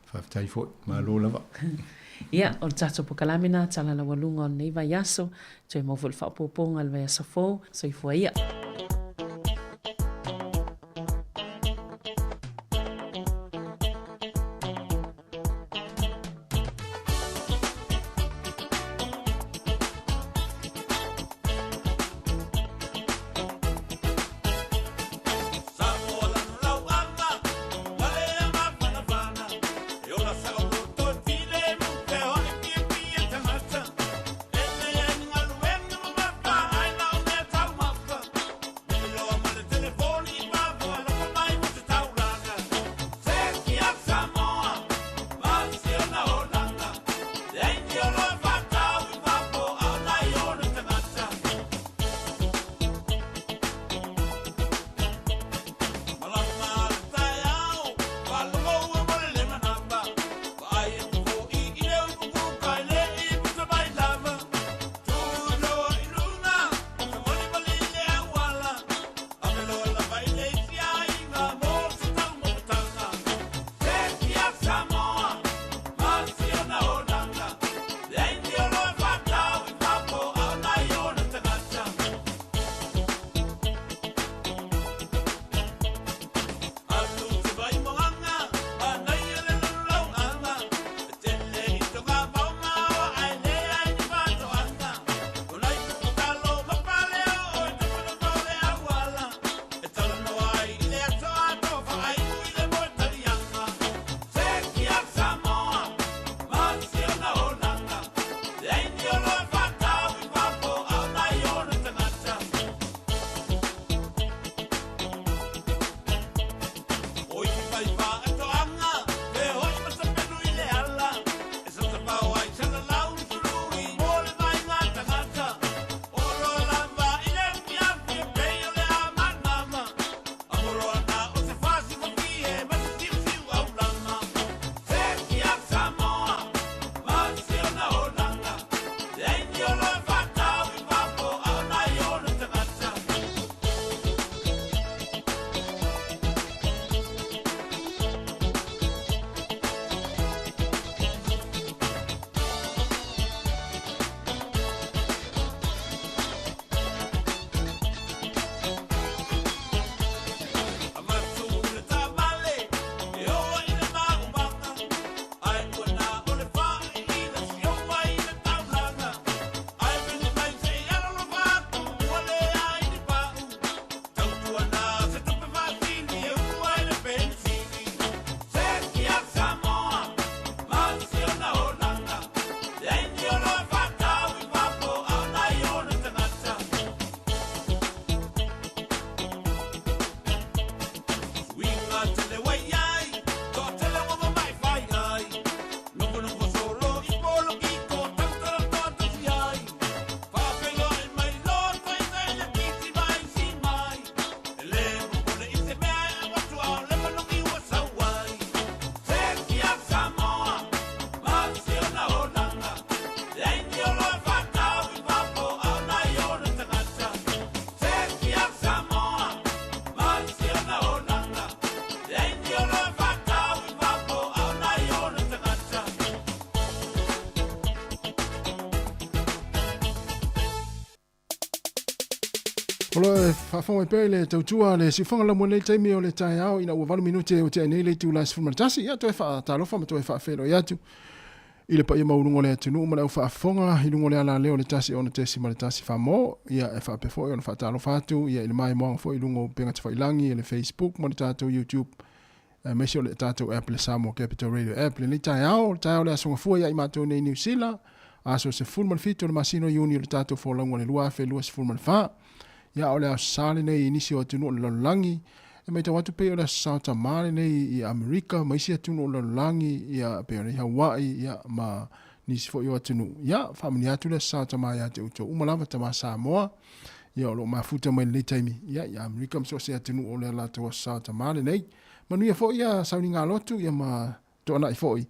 Faafetai foi, malo lava. Ia, o le tatou pokalame lena tala laualuga o lenei vaiaso. Toe maua foi le faaopoopoga i le vaiaso fou. Soifua ia. O lo e faafofoga mai pea i le tautua a le siufoga lau mo lenei taimi o le taeao ina ua 8 minute ua tea nei le itula e 11. Ia toe faatalofa ma toe faafeiloai atu i le paia maualuga o le atunuu ma le au faafofoga i luga o le alaleo o le 106.1 Famo. Ia e faapea foi ona faatalofa atu ia i le maimoaga foi i luga o upega tafailagi i le Facebook ma le tatou YouTube aemaise o le tatou app le Samoa Capital Radio app. Lenei taeao, le taeao o le Aso Gafua ia i matou nei Niu Sila, aso 17 o le masina o Iuni o le tatou folauga o le 2024. Ia o le aso Sa lenei i nisi o atunuu o le lalolagi, e matau atu pei o le aso Sa Tamā lenei i Amerika ma isi atunuu o le lalolagi, ia pei o nei Hawaii, ia ma nisi foi o atunuu. Ia, faamanuia atu le aso Sa Tamā ia te outou uma lava, Tamā Samoa, ia o lo o mafuta mai lenei taimi, ia i Amerika ma so o se atunuu o le latou aso Sa Tamā lenei. Manuia foi ia sauniga lotu, ia ma toanai foi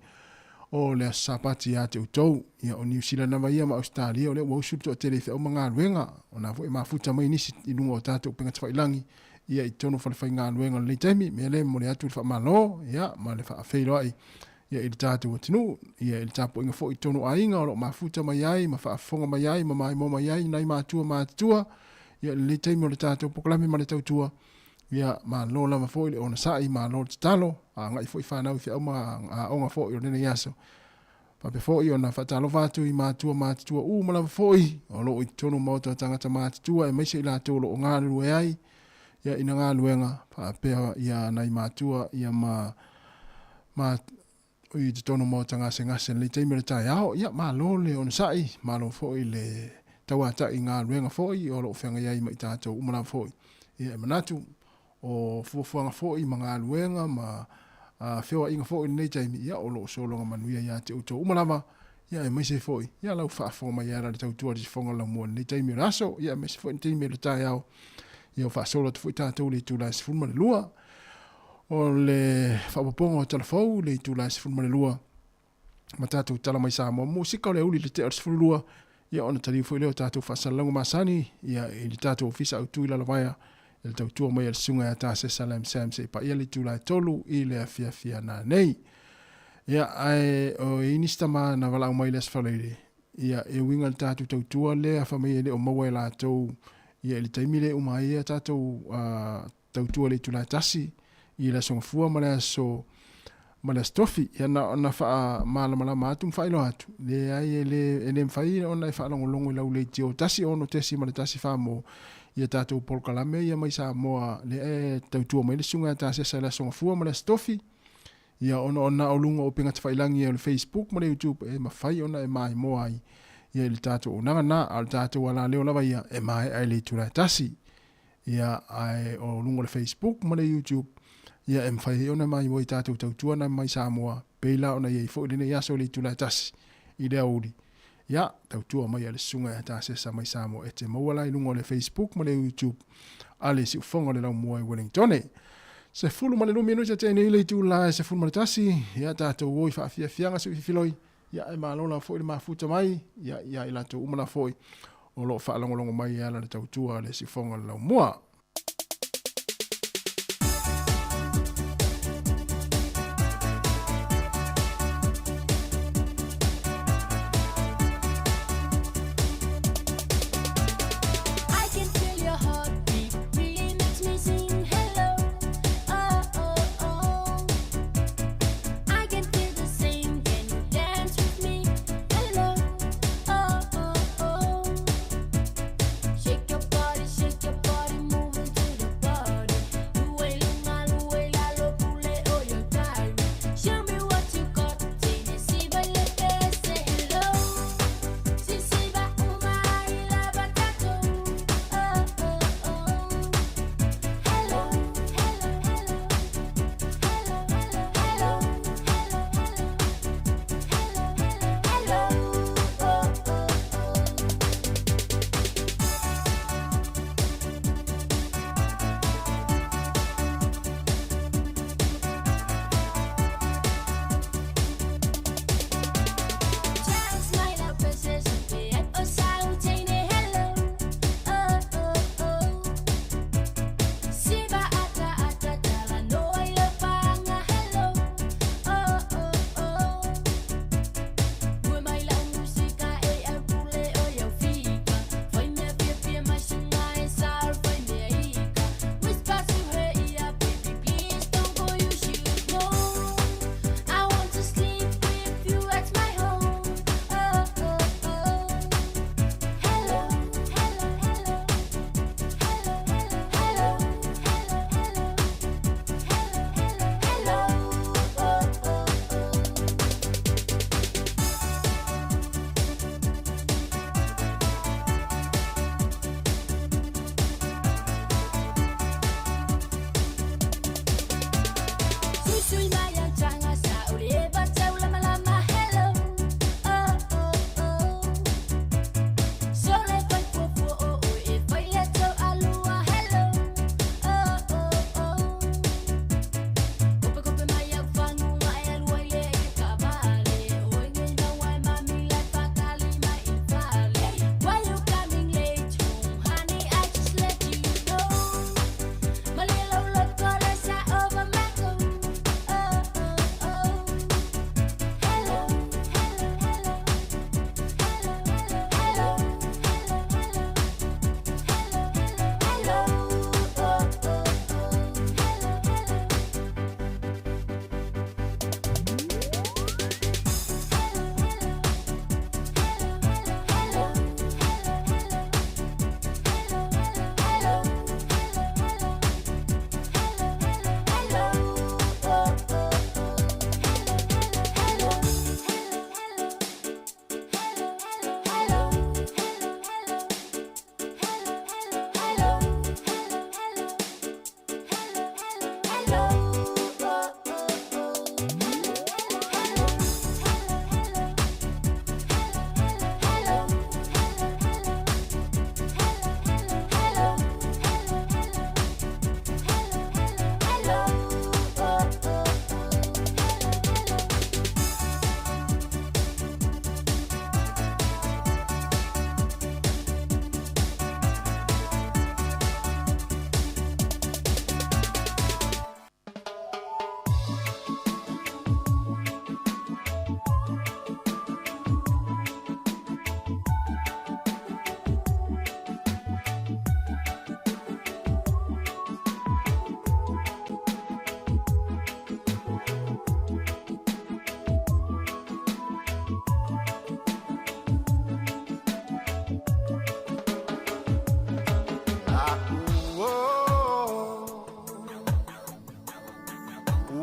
o le aso Sapati ia te outou. Ia o Niu Sila lava ia ma Ausetalia o lea ua usu le toatele i feau ma galuega, o na foi e mafuta mai nisi i luga o tatou upega tafailagi ia i totonu o falefaigaluega o lenei taimi. Mea lea e momoli atu le faamalo ia ma le faafeiloai ia i le tatou atunuu, ia i le tapuaiga foi i totonu o aiga o lo o mafuta mai ai ma faafofoga mai ai ma maimoa mai ai nai matua matutua ia i lenei taimi o le tatou polokalame ma le tautua. Ia, malo lava foi le onosai, malo le tatalo, agai foi fanau i feau ma aoga foi o lenei aso. Faapea foi ona faatalofa atu i matua matutua uma lava foi o lo o i totonu o maota o tagata matutua aemaise i latou o lo o galulue ai ia ina galuega faapea ia nai matua ia ma ma i totonu o maota gasegase i lenei taimi o le taeao. Ia, malo le onosai, malo foi le tauatai i galuega foi o lo o feagai ai ma i tatou uma lava foi. Ia, e manatu, o fuafuaga foi ma galuega ma feoaiga foi i lenei taimi, ia, o lo o sologa manuia ia te outou uma lava, ia, aemaise foi, ia, lau faafofoga mai e ala i le tautua a le sifoga laumua i lenei taimi o le aso, ia, aemaise foi i le taimi o le taeao, ia, ua faasolo atu foi tatou i le itula e 12. O le faaopoopoga o tala fou i le itula e 12 ma tatou tala mai Samoa musika o le auli i le tea o le 12, ia ona taliu foi lea o tatou faasalalauga masani ia i le tatou ofisa autu i Lalovaea i le tautua mai a le susuga ia Tasesa Lam Sam seia paia le itula e 3 i le afiafi a nanei. Ia ae o i nisi tama na valaau mai i le Aso Faraile, ia e uiga i le tatou tautua lea fai mai e le o maua e latou ia i le taimi lea e uma ai a tatou tautua i le itula e tasi i le aso Gafua ma le aso ma le aso Tofi. Ia na ona faamalamalama atu ma faailoa atu, leai e le, e le mafai ona e faalogologo i lau leitio 16.14 mo ia tatou polokalame ia mai Samoa lea e tautua mai le Susuga ia Tasesa i le aso Gafua ma le aso Tofi. Ia ona o na o luga o upega tafailagi o le Facebook ma le YouTube e mafai ona e maimoa ai ia i le tatou auaunaga na, a o le tatou alaleo lava ia e maea i le itula e tasi. Ia, ae o luga o le Facebook ma le YouTube, ia e mafai ai ona maimoa i tatou tautua na mai Samoa, pei la ona i ai foi lenei aso i le itula e tasi i le aoauli. Ia, tautua mai a le susuga ia Tasesa mai Samoa e te maua la i luga o le Facebook ma le YouTube a le Siufofoga o le Laumua i Wellingtone. 12 minute tenei le itula e 11, ia tatou o i faafiafiaga sui fifiloi, ia e malo lava foi le mafuta mai, ia ia i latou uma lava foi o lo o faalogologo mai e ala le tautua a le Siufofoga o le Laumua.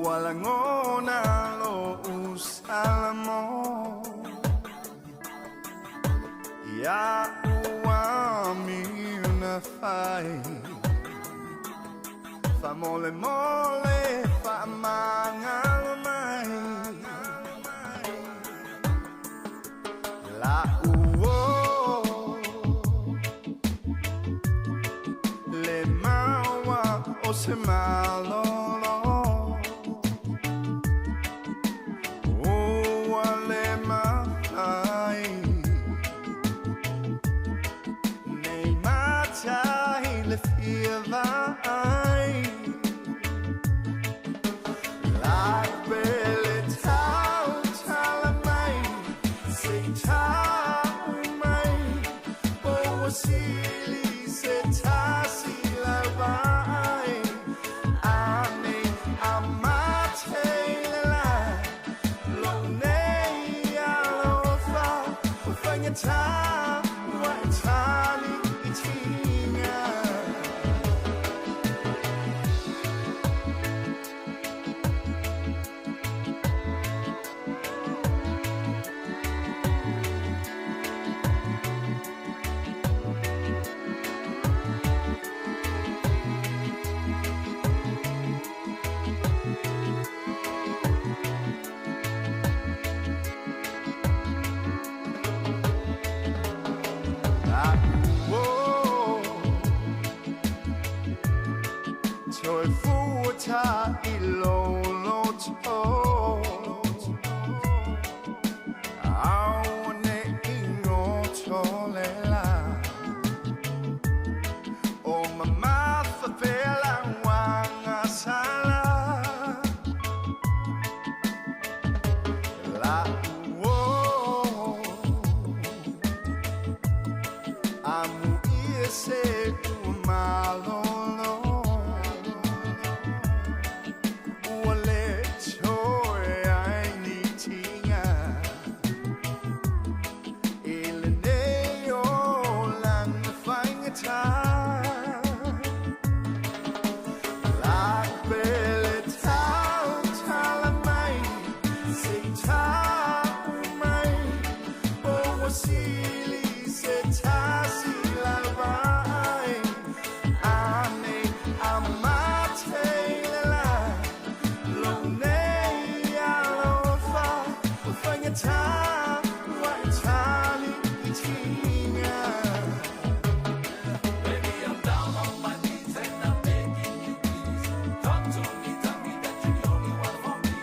Ua lagona lo'u salamo Ia ua miuna fai Fa mole mole fa mangalo mai La uo Le maua o se malolo Ua le mafai Nei matai le fia vaai La pele tau tala mai Se tau mai O ua sili se tasi la vai Ane a mate le la Lo nei alofa O faigata ua e tali i tiga. Toe fuata i lolo to Au ne ingo tole la O mamafa pela wanga sala La uo Amu ia se malolo Ua le toe ai ni tiga I lenei o lana faigata La pele tau tala mai Se tau mai O ua sili se tasi la vai Ane a mate le la Lo nei alofa O faigata ua e tali i tiga. Baby, I'm down on my knees and I'm begging you, please. Talk to me, tell me that you're the only one for me.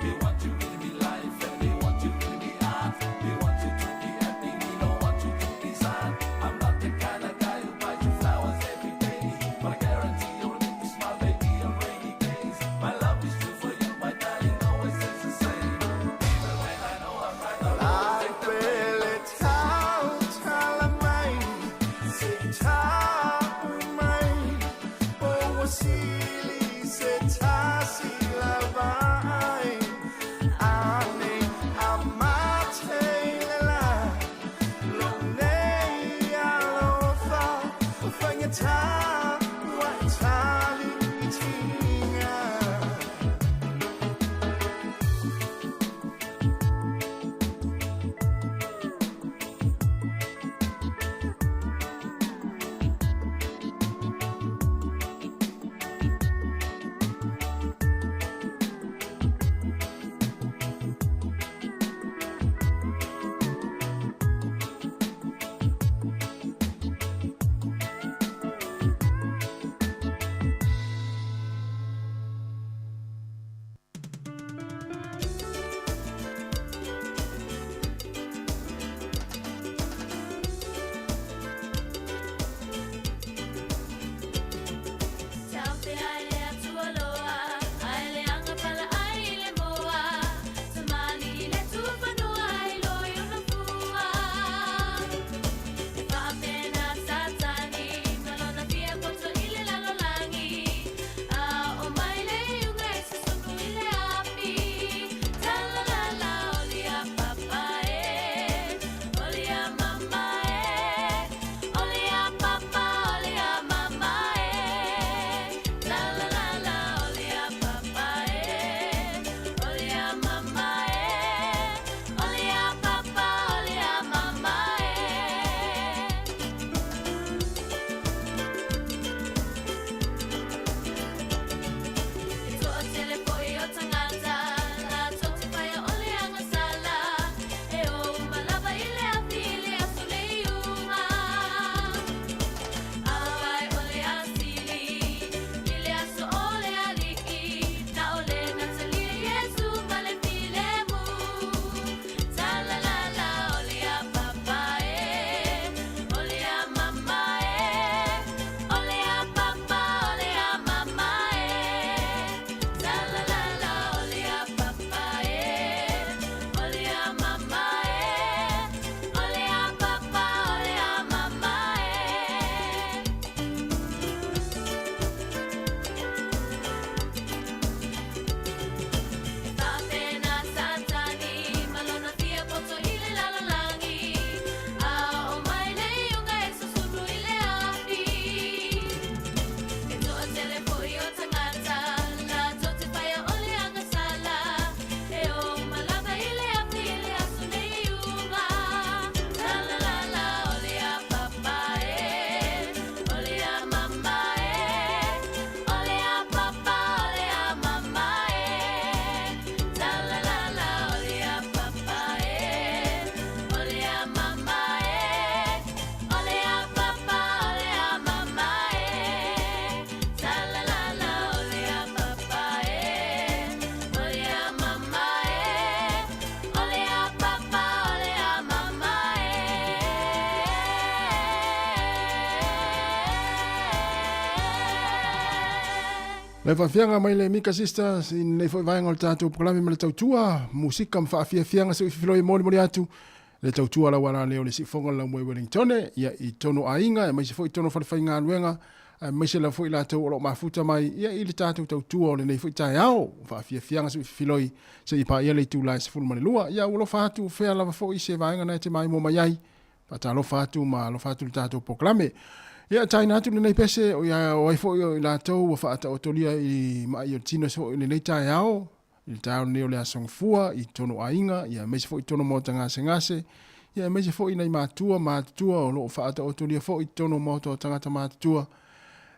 Me want you in me life and me want you in me heart. Me want you to be happy, me don't want you to be sad. I'm not the kind of guy who buys you flowers every day, but I guarantee you'll make you smile, baby, on rainy days. My love is true for you, my darling, always is the same. Even when I know I'm right, I'll always take the blame. Pele tau tala mai Se tau mai O ua sili se tasi la vai Ane a mate le la Lo nei alofa O faigata ua e tali i tiga. Le faafiaga mai le Mika Sisters i lenei foi vaega o le tatou polokalame ma le tautua musika ma faafiafiaga se i fifiloi e molimoli atu le tautua lau ala lea o le siufofoga o le laumua i Wellingtone ia i tonu aiga aemaise foi tonu falefaigaluega aemaise lava foi latou o lo o mafuta mai ia i le tatou tautua o lenei foi taeao faafiafiaga se i fifiloi seia paia le itula e 12. Ia ua alofa atu fea lava foi se vaega na e te maimoa mai ai. Faatalofa atu ma alofa atu i le tatou polokalame. Ia, taina atu lenei pese, o ia o ai foi o i latou ua faataotolia i ma'i o le tino foi i lenei taeao, i le taeao lenei o le Aso Gafua, i totonu o aiga, ia aemaise foi i totonu o maota gasegase, ia aemaise foi nai matua matutua o lo o faataotolia foi i totonu o maota o tagata matutua.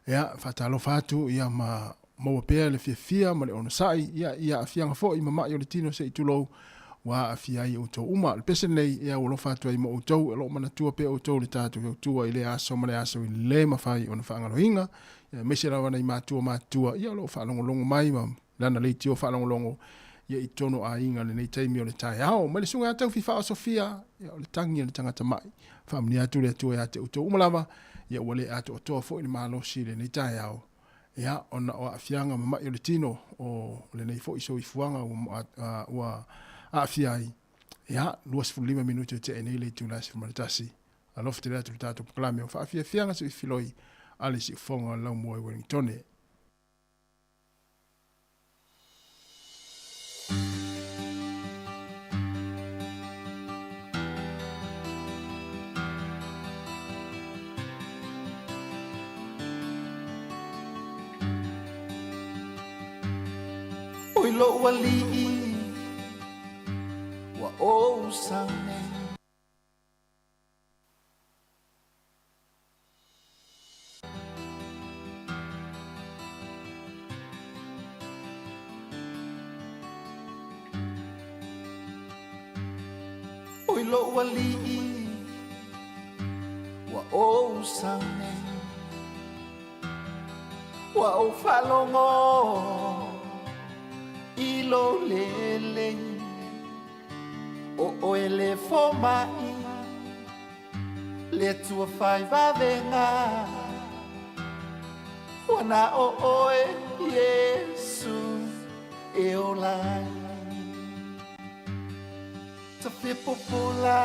Ia, faatalofa atu, ia ma maua pea le fiafia ma le onosai, ia, i aafiaga foi ma ma'i o le tino se i tulou, ua aafia ai outou uma. O le pese lenei, e aualofa atu ai mo outou, o lo o manatua pea outou le tatou tautua i lea aso ma le aso i le mafai ona faagaloina, ia, aemaise lava nai matua matutua, ia, o lo o faalogologo mai ma lana leitio faalogologo, ia, i totonu o aiga i lenei taimi o le taeao. Mai le Susuga ia Taufi Faaosofia, ia, o le tagi a le tagata ma'i. Faamanuia atu le Atua ia te outou uma lava, ia, ua le atoatoa foi le malosi i lenei taeao. Ia, ona o aafiaga ma ma'i o le tino o lenei foi soifuaga ua aafia ai, ia, 25 minute o tea nei le itula e 11. Alofa tele atu le tatou polokalame o faafiafiaga soifiloi a le siufofoga o le laumua i Wellingtone. Oi lou alii ua ou sau nei. Oi lou alii ua ou sau nei Ua ou faalogo i lou lelei O oe le fomai Le Atua fai vavega Ua na o oe Iesu e ola ai Ta fia pupula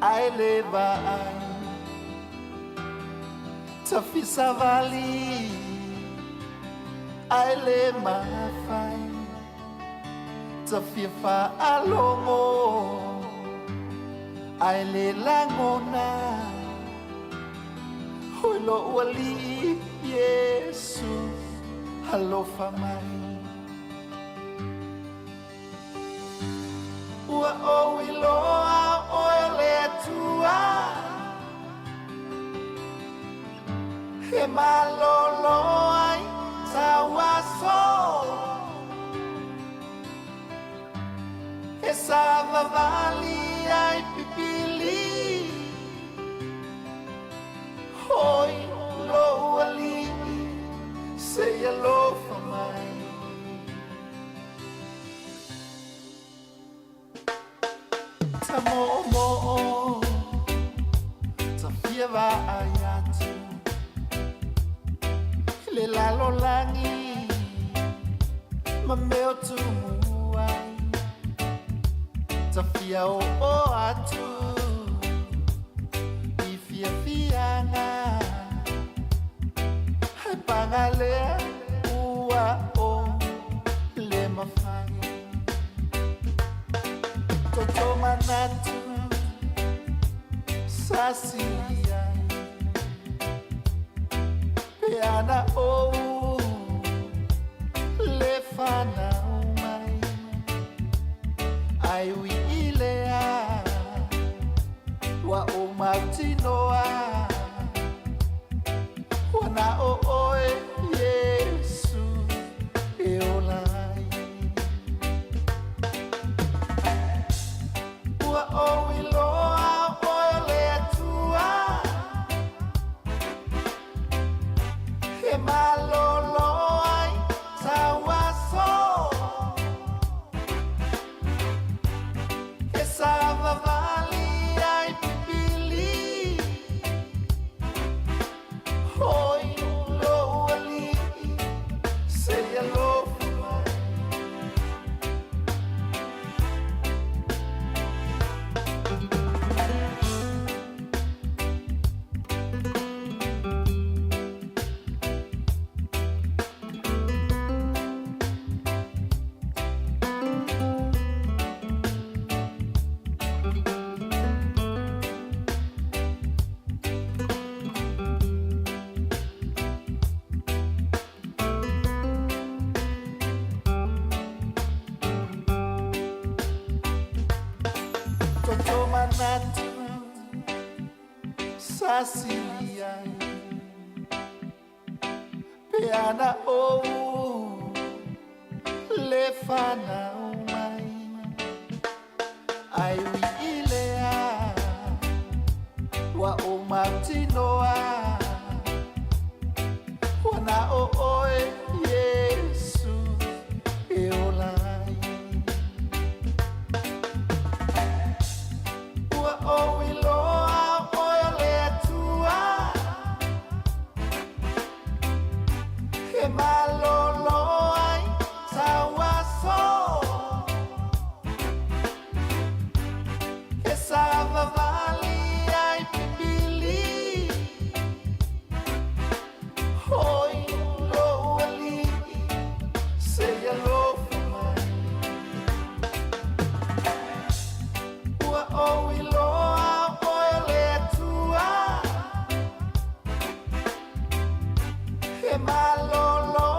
ae le vaai Ta fia savali ae le mafai Ta fia faalogo ae le lagona Oi lou alii Iesu alofa mai Ua ou iloa oe o le Atua E malolo ai tau aso E savavali ai pipili Oi lou alii se i alofa mai Ta moomoo ta fia vaai atu i le lalolagi ma mea o tumu ai Ta fia oo atu i fiafiaga Ae paga lea ua ou le mafai Toto manatu sa sili ai Pe ana ou le fanau mai Ae ui i lea ua ou mautinoa Ua na o oe Iesu e ola ai Ua ou iloa oe o le Atua E malolo ai tau aso. Toto manatu sasili ai Pe ana ou le whanau mai. Ai ui i lea Wa o mautinoa Ua na o oe Yesu e ola ai. Ua ou iloa oe o le Atua E malolo ai tau aso E savavali ai pipili Hoi lou alii se i alofa mai. Ua ou iloa oe o le Atua E malolo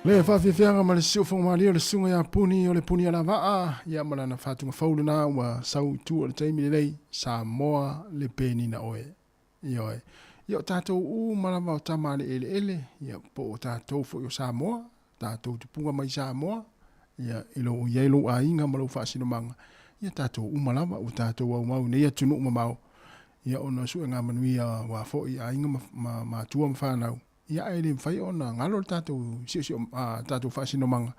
Le faafiafiaga ma le siufogomalie o le susuga ia Puni o le Puni Alavaa, ia ma lana faatugafau lena ua sau i tua o le taimi lenei, Samoa le penina oe. Ioe. Ia o tatou uma lava o tama a le eleele, ia po o tatou foi o Samoa, tatou tupuga mai Samoa, ia i lou i ai lou aiga ma lou faasinomaga, ia tatou uma lava ua tatou aumau i nei atunuu mamao, ia ona o suega manuia aua foi aiga ma, ma matua ma fanau, ia ae le mafai ona galo le tatou siosio tatou faasinomaga,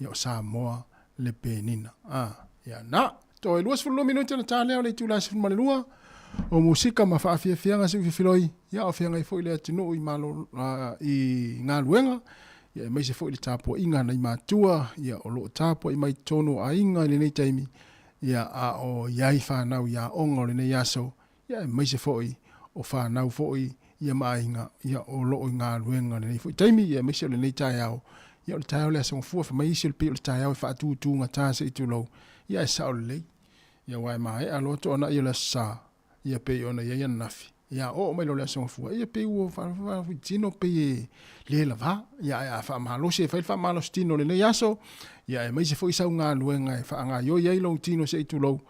ia o Samoa le penina. A, ia na. Toe 22 minute ona ta lea o le itula e 12 o musika ma faafiafiaga se ufifiloi, ia o feagai foi le atunuu i malo i galuega, ia aemaise foi le tapuaiga a nai matua, ia o lo o tapuai mai totonu o aiga i lenei taimi, ia a o i ai fanau i aoga o lenei aso, ia aemaise foi o fanau foi ia ma aiga ia o lo o i galuega i lenei foi taimi, ia aemaise o lenei taeao, ia o le taeao o le Aso Gafua, fai mai isi o le pei o le taeao e faatutugata se i tulou, ia e sao lelei, ia aua e maea loa toanai o le Aso Sa, ia pei ona i ai ananafi, ia oo mai loa le Aso Gafua, ia pei ua faatino pei e le lava, ia ae a faamalosi e fai le faamalosi tino o lenei aso, ia aemaise foi sau galuega e faagaioi ai lou tino se i tulou,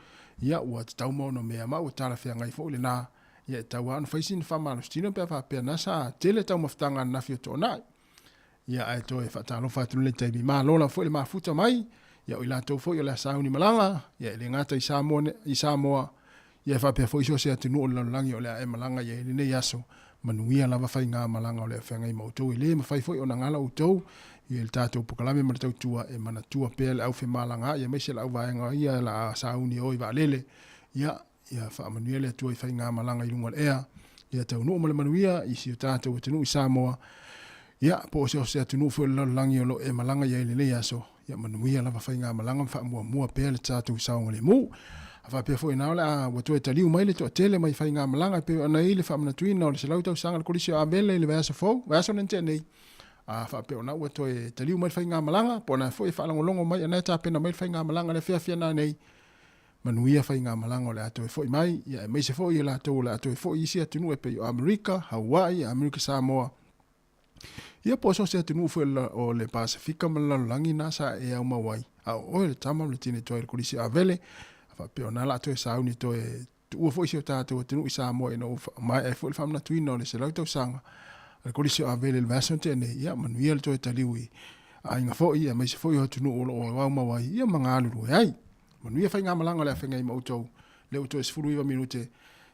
ia ua tatau ma ono mea ma ua talafeagai foi lena, ia e tatau lava ona fai sina faamalositino pe a faapea na sa tele taumafataga ananafi o Toonai. Ia ae toe faatalofa atu i lenei taimi, malo lava foi le mafuta mai, ia o i latou foi o le a sauni malaga, ia e le gata i Samoa, i Samoa, ia e faapea foi so o se atunuu o le lalolagi o le a e malaga i ai i lenei aso, manuia lava faigamalaga o le a feagai ma outou. E le mafai foi ona gala outou i le tatou polokalame ma le tautua e manatua pea le au femalagaai aemaise le auvaega ia o le a sauni o i vaalele. Ia, ia faamanuia le Atua i faigamalaga i luga o le ea. Ia taunuu ma le manuia i si o tatou atunuu i Samoa. Ia, po o se atunuu foi o le lalolagi o lo o e malaga i ai i lenei aso, ia manuia lava faigamalaga ma faamuamua pea le tatou saogalemu. A faapea foi na o le a ua toe taliu mai le toatele mai faigamalaga e pei ona i ai le faamanatuina o le 100 tausaga o le Kolisi o Avele i le vaiaso fou, vaiaso lea na tea nei. A faapea ona ua toe taliu mai le faigamalaga, po o na foi e faalogologo mai ana e tapena mai le faigamalaga i le afiafi ana nei, manuia faigamalaga o le a toe foi mai, ia aemaise foi i latou o le a toe foi i isi atunuu e pei o Amerika, Hawaii, Amerika Samoa, ia po o so o se atunuu foi o le Pasefika ma le lalolagi na sa e aumau ai, a o oe le tama ma le tine tuai o le Kolisi o Avele, a faapea ona la toe sauni toe tuua foi si o tatou atunuu i Samoa ina ua maea ai foi le faamanatuina o le 100 tausaga a le Kolisi o Avele i le vaiaso na tea nei, ia manuia le toe taliu i aiga foi aemaise foi o atunuu o lo o aumau ai, ia ma galulue ai. Manuia faigamalaga o le a feagai ma outou, lea ua toe 19 minute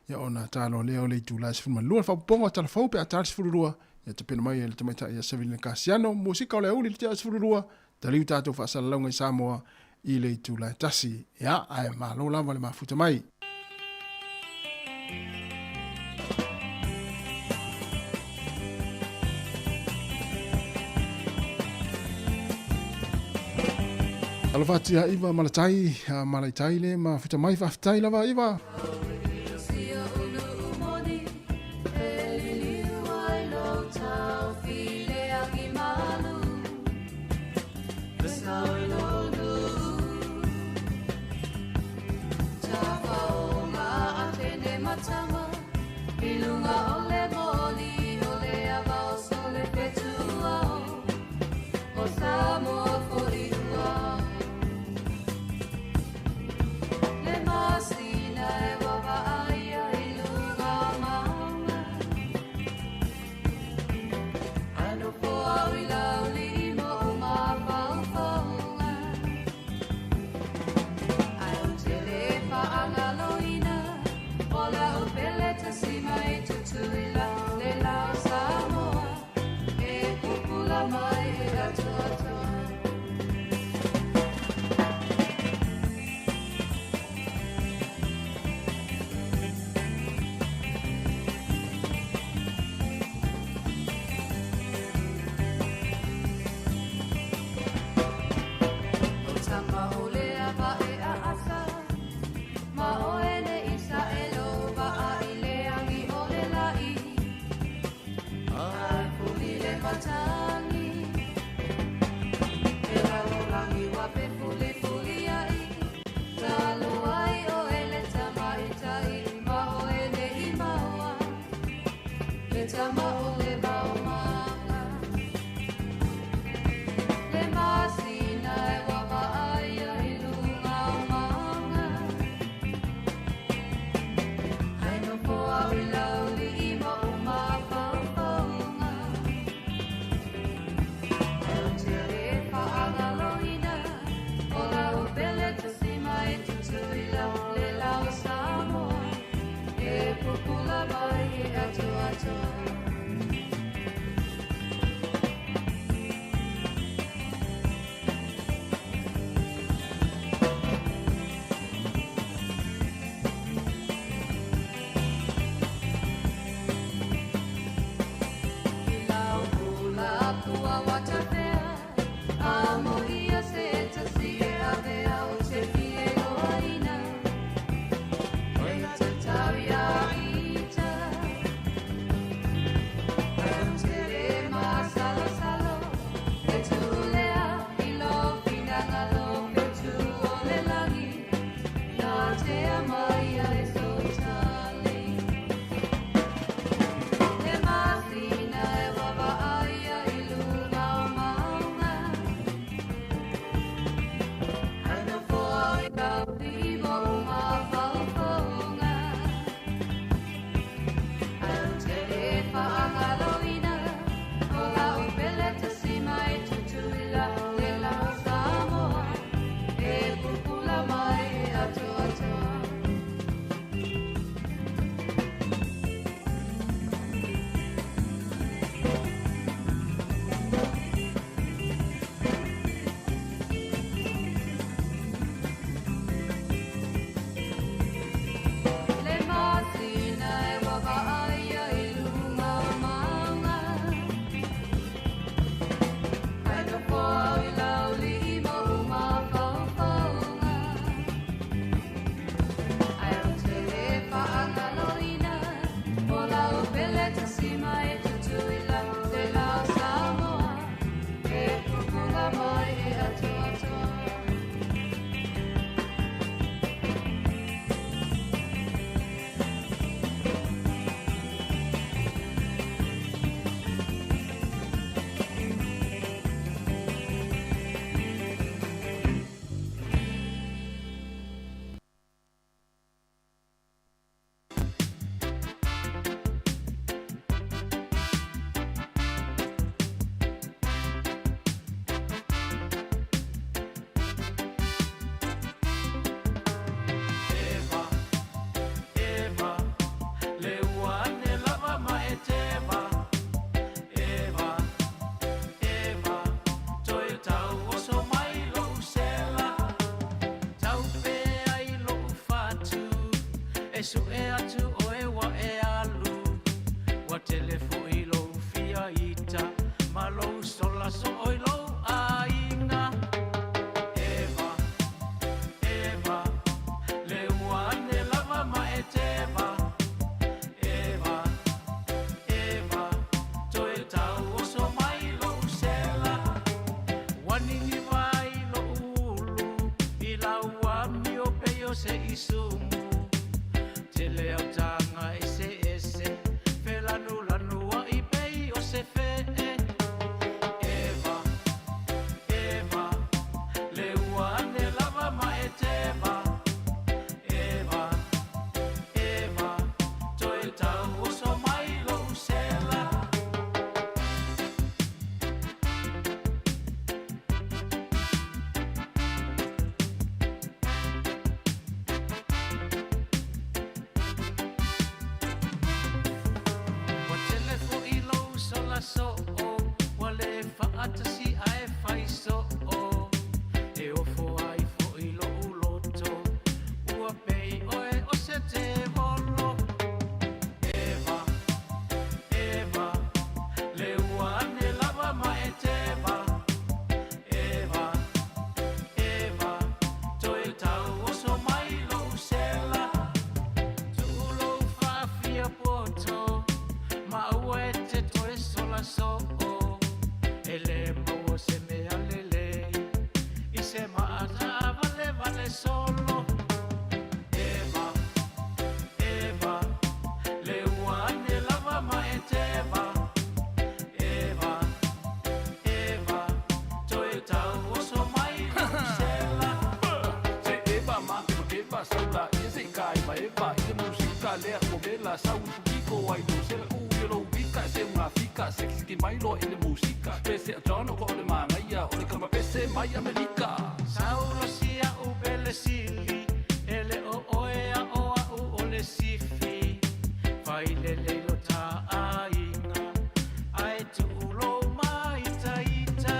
ia ona ta loa lea o le itula e 12. Le faaopoopoga o tala fou pe a ta le 12, ia tapena mai e le tamaitai ia Sevelina Kasiano, musika o le aoauli i le tea o le 12, taliu tatou faasalalauga i Samoa i le itula e 1. Ia, ae malo lava le mafuta mai. Alofa atu ia Iva Malatai, Malaitai le mafuta mai, faafetai lava Iva. E suʻe atu ʻoe ua e alu Ua tele foʻi lou fia ita Ma lou sola soʻo i lou ʻaiga Eva, Eva, le ua ane lava ma e teva Eva, Eva, toe tauoso mai loʻu sela Ua niniva ai loʻu ulu i lau amio pei o se isumu Tele au taga eseese felanulanuaʻi pei o se feʻe Eva, Eva, le ua ane lava ma e teva Eva, Eva, toe tauoso mai loʻu sela. Ua tele foʻi lou sola soʻo, ua lē faʻatasi ae fai soʻo. E ofo ai foʻi loʻu loto, ua pei ʻoe o se tevolo. Eva, Eva, le ua ane lava ma e teva. Eva, Eva, toe tauoso mai lou sela. Tuʻu lou faafia poto, ma aua e te toe sola soʻo. E lē maua se mea lelei, i se maʻataʻawalewale solo. Eva, Eva, le ua ane lava ma e teva. Eva, Eva, toe tauoso mai lou sela. Se eva ma eva keva saula ia se kai ma eva i le musika lea ua vela sau i pukiko ai lou sela u ia lou vika se unga fika sekiseki mai loa i le musika pese a John o ko o le manaia o le kama pese mai Amelika. Saulo si a'u Pelesili, e le o ʻoe a ʻo aʻu o le sifi. Fai lelei lo ta ʻaiga, ae tuʻu lou māitaita.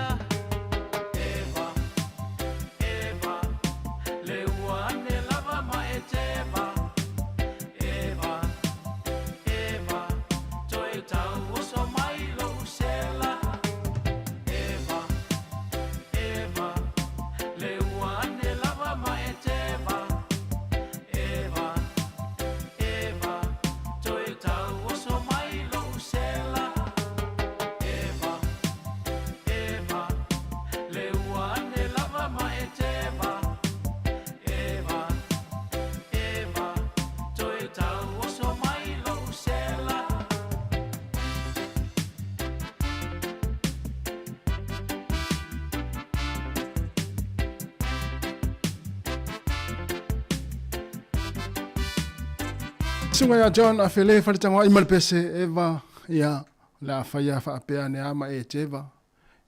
Eva, Eva, le ua ane lava ma e teva. Eva, Eva, toe tauoso mai lou sela. Eva, Eva, le ua ane lava ma e teva. Eva, Eva, toe tauoso mai lou sela. Eva, Eva, le ua ane lava ma e teva. Eva, Eva, toe tauoso mai lou sela. Suga ia John a fele faletagoai ma le pese Eva ia o le a faia faapea ane a ma e teva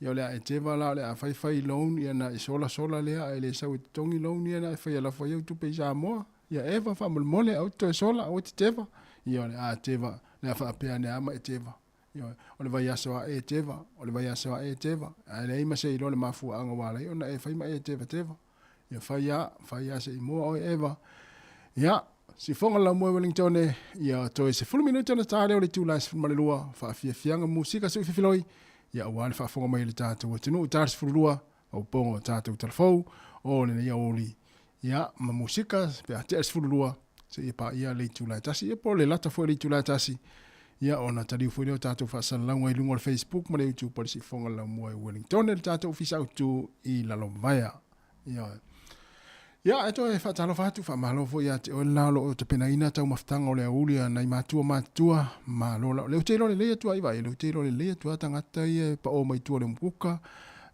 ia o le a e teva la o le a faifai loan ia na e sola sola lea ae le sau e totogi loan ia na e faia lafo ai au tupe i Samoa ia Eva faamolemole aua te toe sola aua te teva ia o le a teva le a faapea ane a ma e teva Ioe, o le vaiaso aʻe e teva, o le vaiaso aʻe e teva, ae leai ma se iloa le mafuaaga ua ala ai ona e fai ma e tevateva. Ia fai a, fai a se i mua oe Eva. Ia, sifoga lau moe Wellingtone, ia toe 10 minute ona ta lea o le itula e 12, faafiafiaga musika se ufifiloi, ia aua le faafofoga mai a le tatou atunuu i ta le 12, faaopoopoga o tatou talafou, o lenei aoauli. Ia, ma musika, pe a tea le 12, seia paia le itula e tasi, ia po o le lata foi o le itula e tasi, ia ona taliu foi lea o tatou faasalalauga i luga o le Facebook ma le YouTube o le Siufofoga o le Laumua i Wellington, le tatou ofisa autu i Lalovaea. Ioe. Ia, e toe faatalofa atu, faamalo foi ia te oe le la o lo o tapenaina taumafataga o le aoauli a nai matua matutua, malo la, o lea ou te iloa lelei atu lava i vaai, o lea ou te iloa lelei atu lava tagata ia e pao mai tua o le umukuka,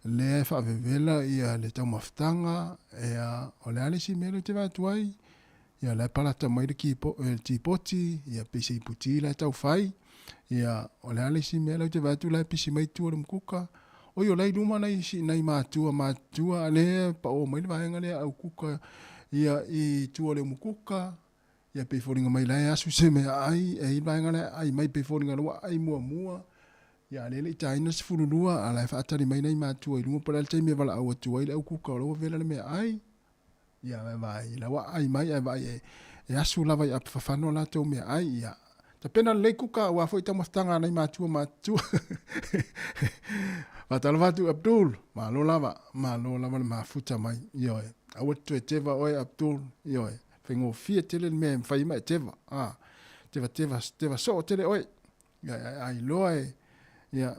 lea e faavevela ia le taumafataga, ia, o le a le isi mea lea ou te vaai atu ai, ia la e palata mai le kipo, le tipoti, ia pei se iputi la e taufai, ia, o le a le isi mea lea ou te vaai atu la e pisi mai tua o le umukuka, oi o la i luma nai, nai matua matutua, a lea e pao mai le vaega lea au kuka, ia, i tua o le umukuka, ia pei foliga mai la e asu se meaai, e i le vaega lea e aai mai pei foliga la ua aai muamua, Ia, a lea e le i taina le 12, a la e faatali mai nai matua i luga po o le a le taimi e valaau atu ai le au kuka o la ua vela le meaai. Ia, vaai, la ua aai mai ae vaai e, E asu lava i ape fafano a latou meaai, ia. Tapena lelei kuka aua foi taumafataga a nai matua matutua. Faatalofa atu Abdul, malo lava, malo lava le mafuta mai, ioe. Aua te toe teva oe Abdul, ioe. Faigofie tele le mea e mafai ai ma e teva, a. Teva teva, teva soo tele oe. Ia, a, a iloa e, ia,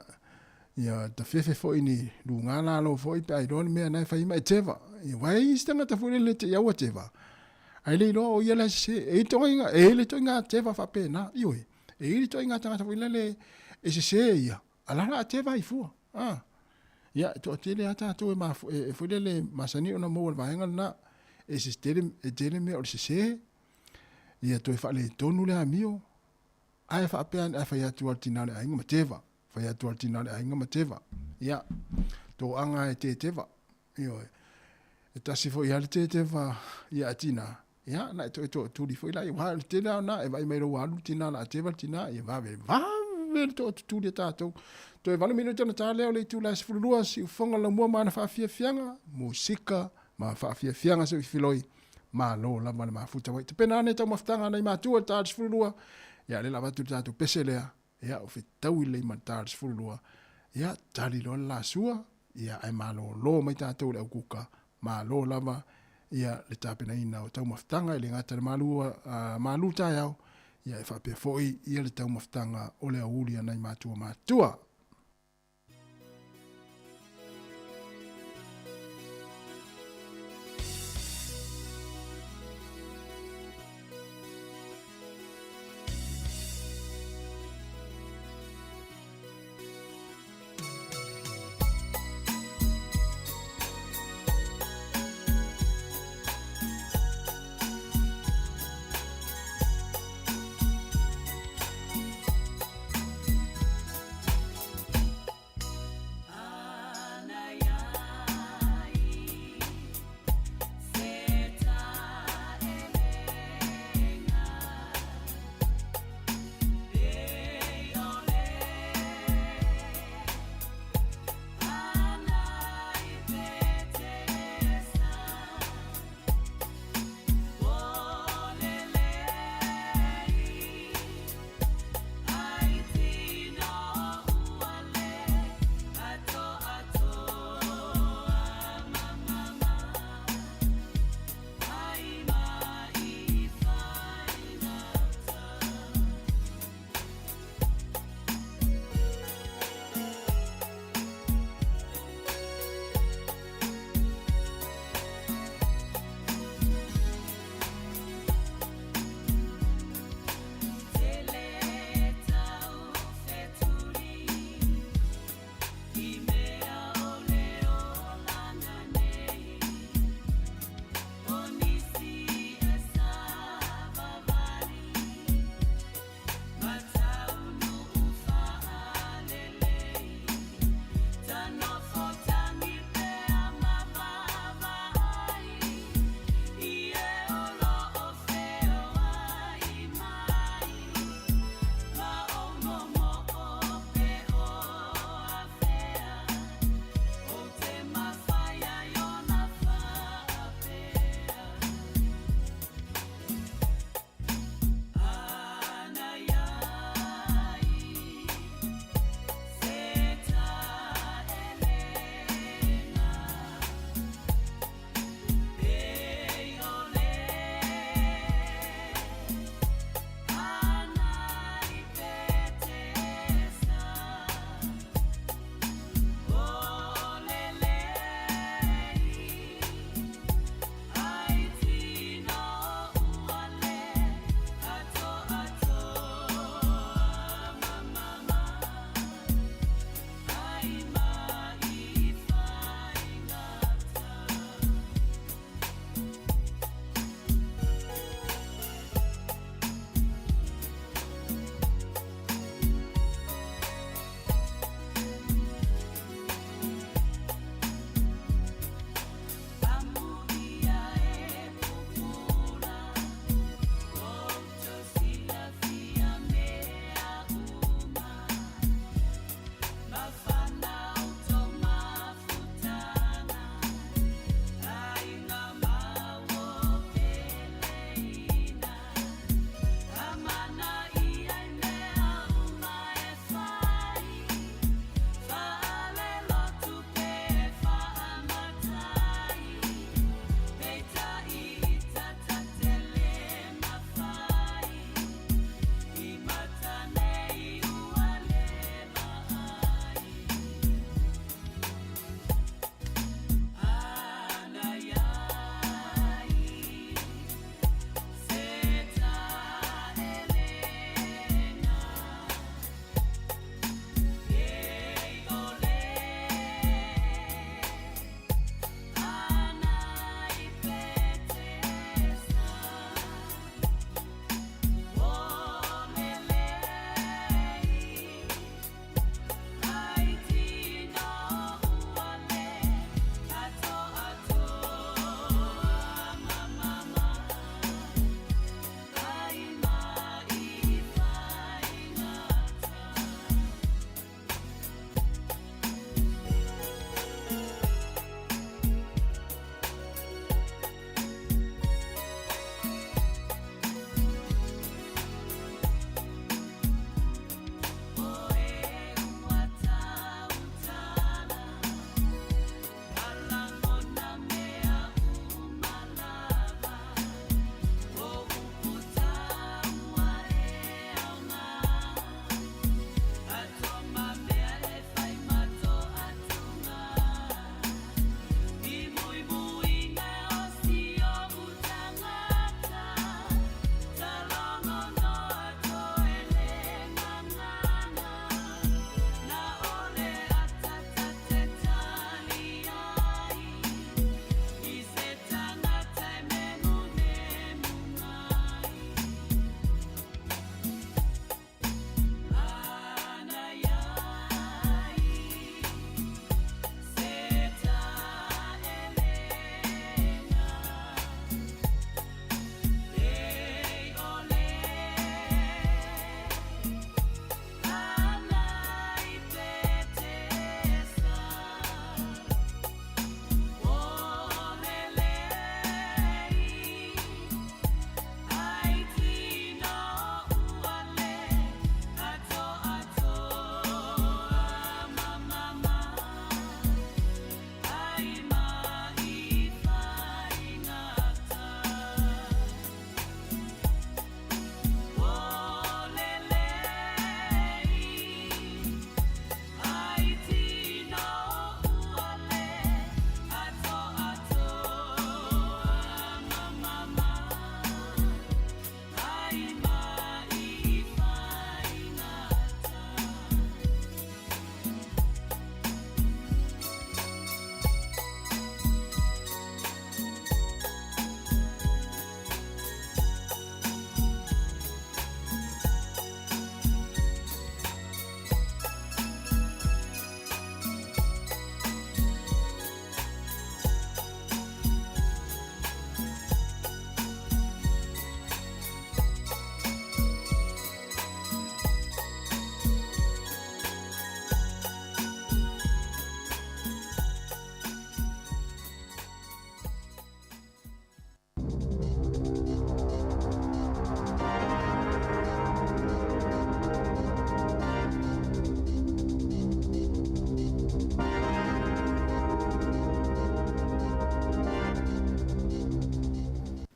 ia tafefe foi ni luga lalo foi pe a iloa le mea na e fai ai ma e teva. Ia, aua e i ai isi tagata foi lele te i aua teva, Ae le iloa o ia la e sese. E i itoaiga, e i le itoaiga teva faapena, ioe. E i le itoaiga tagata foi lele e sese ia, a la la a teva ai fua. A. Ia, e toatele lava tatou e mafu, e, e foi lele masani ona maua le vaega lena. E se tele, e tele mea o le sese, ia toe faaletonu le amio, ae faapea ane, ae fai atu lava le tina o le aiga ma teva. Fai atu lava le tina o le aiga ma teva. Ia, toaga e te teva. Ioe. E tasi foi lava le teteva ia a tina, ia na e toe tootuli foi la, aua o le tele lava o na, e vaai mai loa ua alu le tina o le a teva le tina, ia vave vave le tootutuli a tatou. Toe 8 minute ona ta lea o le itula e 12, siufofoga laumua ma ana faafiafiaga, musika ma faafiafiaga se filoi, malo lava le mafuta wai. Tapena ane taumafataga a nai matua i le ta le 12, ia o lea o le a avatu le tatou pese lea, Ia, o fetaui lelei ma le ta le 12, ia, tali loa le lasua, ia, ae malolo mai tatou i le aukuka, malo lava ia le tapenaina o taumafataga, e le gata i le malu, malu taeao, ia, e faapea foi ia le taumafataga o le aoauli a nai matua matutua.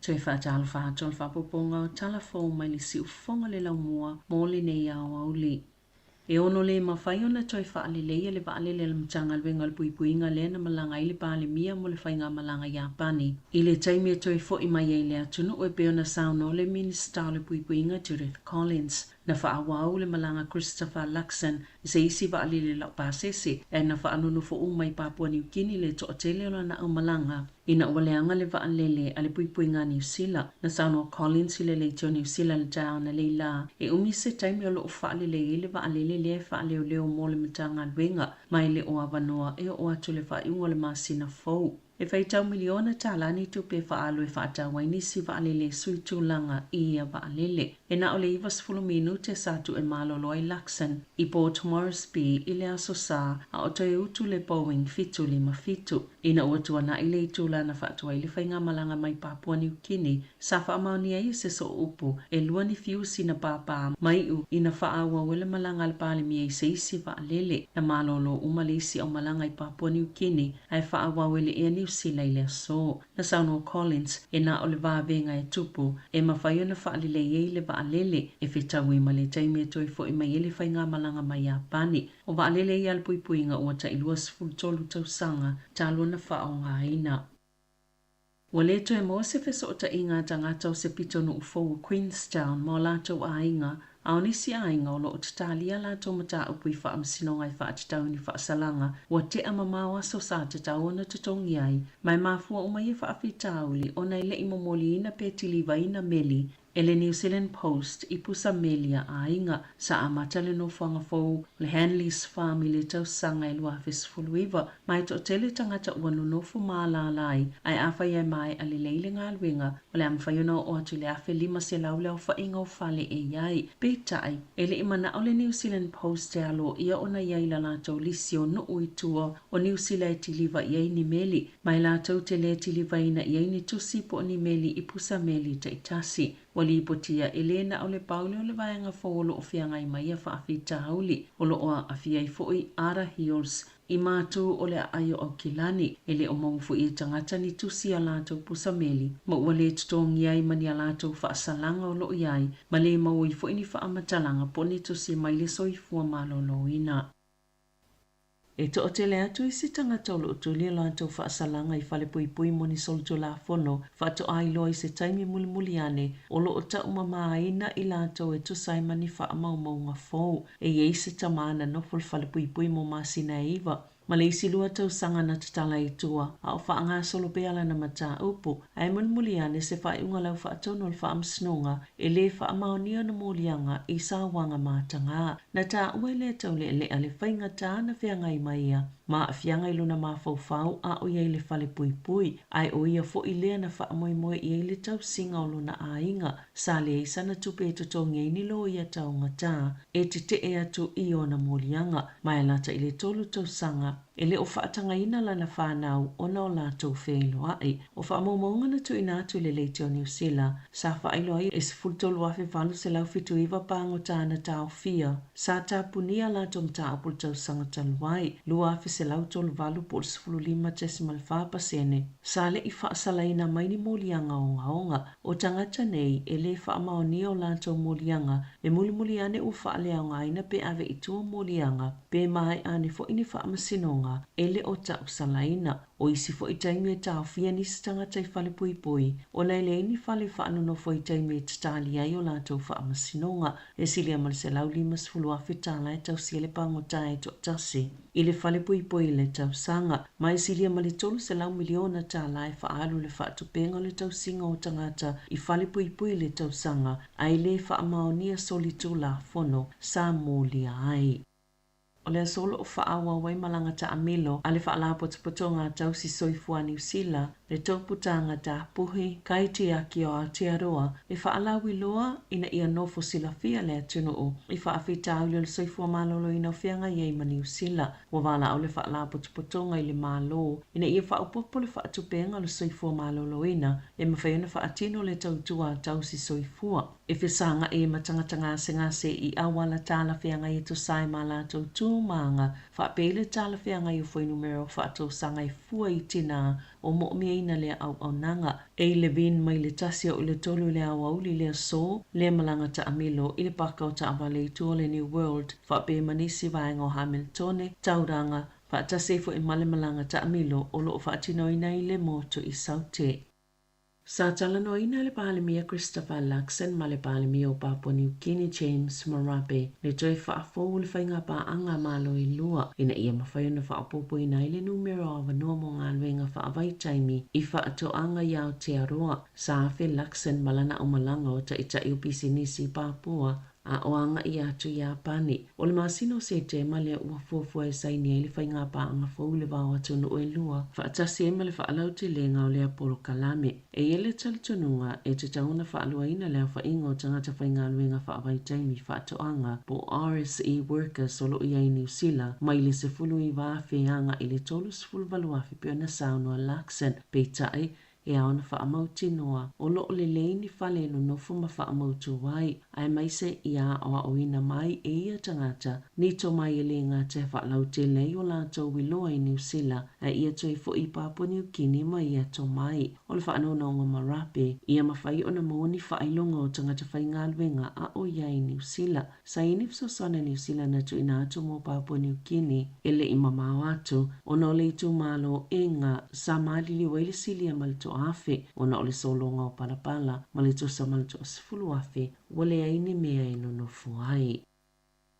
Toe faatalofa atu o le faaopoopoga o tala fou mai le siufofoga le laumua mo lenei aoauli. E ono le mafai ona toe faaleleia le vaalele a le Matagaluega o le Puipuiga lea na malaga ai le Palemia mo le faigamalaga Iapani i le taimi e toe fo'i mai ai i le atunuu e pei ona saunoa le Minisita o le Puipuiga Judith Collins. Na faaauau le malaga Christopher Luxon i se isi vaalele laupasese ae na faanonofo uma i Papua Niu Kini le toatele o lana aumalaga ina ua leaga le vaalele a le puipuiga a Niu Sila. Na saunoa Collins i le Leitio Niu Sila i le taeao analeila e umi se taimi o lo o faalelei ai le vaalele lea e faaleoleo mo le Matagaluega ma e le o avanoa e oo atu i le faaiuga o le masina fou. E faitau miliona tālā ni tupe e faaalu e faatau ai nisi vaalele e sui tulaga i ia vaalele. E na o le 90 minute sa tu'e malolo ai Luxon i Port Moresby i le Aso Sa a o toe utu le Boeing 757. Ina ua tuana'i le itula na faatu ai le faigamalaga mai Papua Niu Kini, sa faamaonia ai e se sooupu e lua ni fiusi na pāpā mai'u ina faaauau ai le malaga a le Palemia i se isi vaalele. Na malolo uma le isi aumalaga i Papua Niu Kini ae faaauau e le Ea Niu Sila i le aso. Na saunoa Collins, e na o le vavega e tupu, e mafai ona faalelei ai le vaalele, e fetaui ma le taimi e toe fo'i mai ai le faigamalaga mai Iapani. O vaalele ia a le puipuiga ua tai 23 tausaga talu ona faaaogaina. Ua le toe maua se fesootaiga a tagata o se pitonuu fou o Queenstown ma o latou aiga, a o nisi aiga o lo o tatalia a latou mataupu i faamasinoga e faatatau i ni faasalaga ua tea mamao aso sa tatau ona totogi ai, ma e mafua uma ia faafitauli ona e le i momoliina pe tilivaina meli e le New Zealand Post i pusa meli a aiga. Sa amata le nofoaga fou o le Hanley's Farm i le tausaga e 2019, ma e toatele tagata ua nonofo ma alaala ai, ae afai e maea lelei le galuega, o le a mafai ona oo atu i le 1500 le aofaiga o fale e i ai. Peitai, e le i manao le New Zealand Post e aloaia ona i ai la latou lisi o nuu i tua o Niu Sila e tiliva i ai ni meli, ma e latou te lē tilivaina i ai ni tusi po o ni meli i pusa meli taitasi. Ua lipotia e lē na o le pau lea o le vaega fou o lo o feagai mai ia faafitauli, o lo o aafia ai foʻi Ada Hills i matū o le aai o Aukilani. E le o maua foʻi e tagata ni tusi a latou pusa meli, ma ua lē totogia ai ma ni a latou faasalaga o lo o i ai, ma lē maua ai foʻi ni faamatalaga po o ni tusi mai le soifua maloloina. E toatele atu isi tagata o lo o tuli a latou faasalaga i falepuipui mo ni solitulafono faatoa iloa i se taimi mulimuli ane o lo o taumamāina i latou e tusa ai ma ni faamaumauga fou. E i ai se tamā na nofo i le falepuipui mo masina e iva ma le isi lua tausaga na tatala i tua a o faagasolo pea lana mataupu, ae mulimuli ane se faaiuga laufaatonu o le Faamasinoga e lē faamaonia ona moliaga i sauaga matagā. Na taua e le taulealea le faigata na feagai ma ia ma aafiaga i lona mafaufau a o i ai i le falepuipui, ae o ia foʻi lea na faamoemoe i ai le tausiga o lona aiga. Sa leai sana tupe e totogi ai ni loia taugatā e tetee atu i ona moliaga, ma e lata i le tolu tausaga e le o faatagaina lana fanau ona o latou feiloai. O faamaumauga na tuuina atu i le Leitio Niu Sila, sa faailoa ai e 13,879 pagota na taofia, sa tapunia a latou mataupu i le tausaga talu ai, 2,138 po o le 15.4%, sa le i faasalaina mai ni moliaga ogaoga. O tagata nei, e lē faamaonia o latou moliaga, e mulimuli ane ua faaleaogaina pe ave i tua moliaga, pe maea ane foʻi ni faamasinoga e le o tausalaina. O isi foʻi taimi e taofia nisi tagata i falepuipui, ona e leai ni fale faanonofo i taimi e tatali ai o latou faamasinoga. E silia ma le $150,000 tālā e tausia le pagota e toatasi i le falepuipui i le tausaga, ma e silia ma le $300 miliona tālā e faaalu i le faatupega o le tausiga o tagata i falepuipui i le tausaga, ae le faamaonia solitulafono sa molia ai. O le aso o lo o faaauau ai malaga taamilo a le Faalapotopotoga a Tausi Soifua a Niu Sila, le Toputaga Tapuhi, Kaitiaki o Aotearoa, e faalauiloa ina ia nofo silafia le atunuu i faafitauli o le soifua maloloina o feagai ai ma Niu Sila. Ua valaau le Faalapotopotoga i le Malo ina ia faaopoopo le faatupega o le soifua maloloina e mafai ona faatino le tautua a tausi soifua. E fesagai ai ma tagata gasegase i auala talafeagai e tusa ai ma latou tu ma aga, faapea i le talafeagai o fuainumera o faatausaga e fua i tinā o mo'omiaina lea auaunaga. A Levine mai le 1 e oo i le 3 i le aoauli i le asō, lea malaga ta'amilo i le paka o taavale i tua o le New World faapea ma nisi vaega o Hamiltone, Tauranga, faatasi ai fo'i ma le malaga ta'amilo o lo'o faatinoina i le motu i Saute. Sa talanoaina e le Palemia Christopher Luxon ma le Palemia o Papua Niu Kini James Marape le toe faafou o le faigapaaga a Malo e lua ina ia mafai ona faaopoopoina ai le numera o avanoa mo galuega faavaitaimi i faatoaga i Aotearoa. Sa afe Luxon ma lana aumalaga o ta'ita'i o pisinisi i Papua a o aga'i atu i Iapani. O le masina o Setema lea ua fuafua e saini ai le faigapaaga fou i le va o atunuu e lua, faatasi ai ma le faalautelega o lea polokalame. E i ai le talitonuga e tatau ona faaluaina le aofaiga o tagata faigaluega faavaitaimi faatoaga po o RSE workers o lo o i ai i Niu Sila mai le 19,000 aga'i i le 38,000 pei ona saunoa Luxon. Peitai, E ao ona faamautinoa o lo o lelei ni fale e nonofo ma faamautu ai, aemaise ia aoaoina mai e ia tagata ni tomai e lē gata e faalautele ai o latou iloa i Niu Sila, ae ia toe fo'i i Papua Niu Kini ma ia tomai. O le faanoanoga marape, ia mafai ona maua ni faailoga o tagata faigaluega a o i ai i Niu Sila. Sa i ai ni fesoasoani a Niu Sila na tuuina atu mo Papua Niu Kini e le i mamao atu, ona o le itumalo Enga sa maliliu ai le silia ma le toaafe, ona o le sologa o palapala ma le tusa ma le toasefulu afe ua leai ni mea e nonofo ai.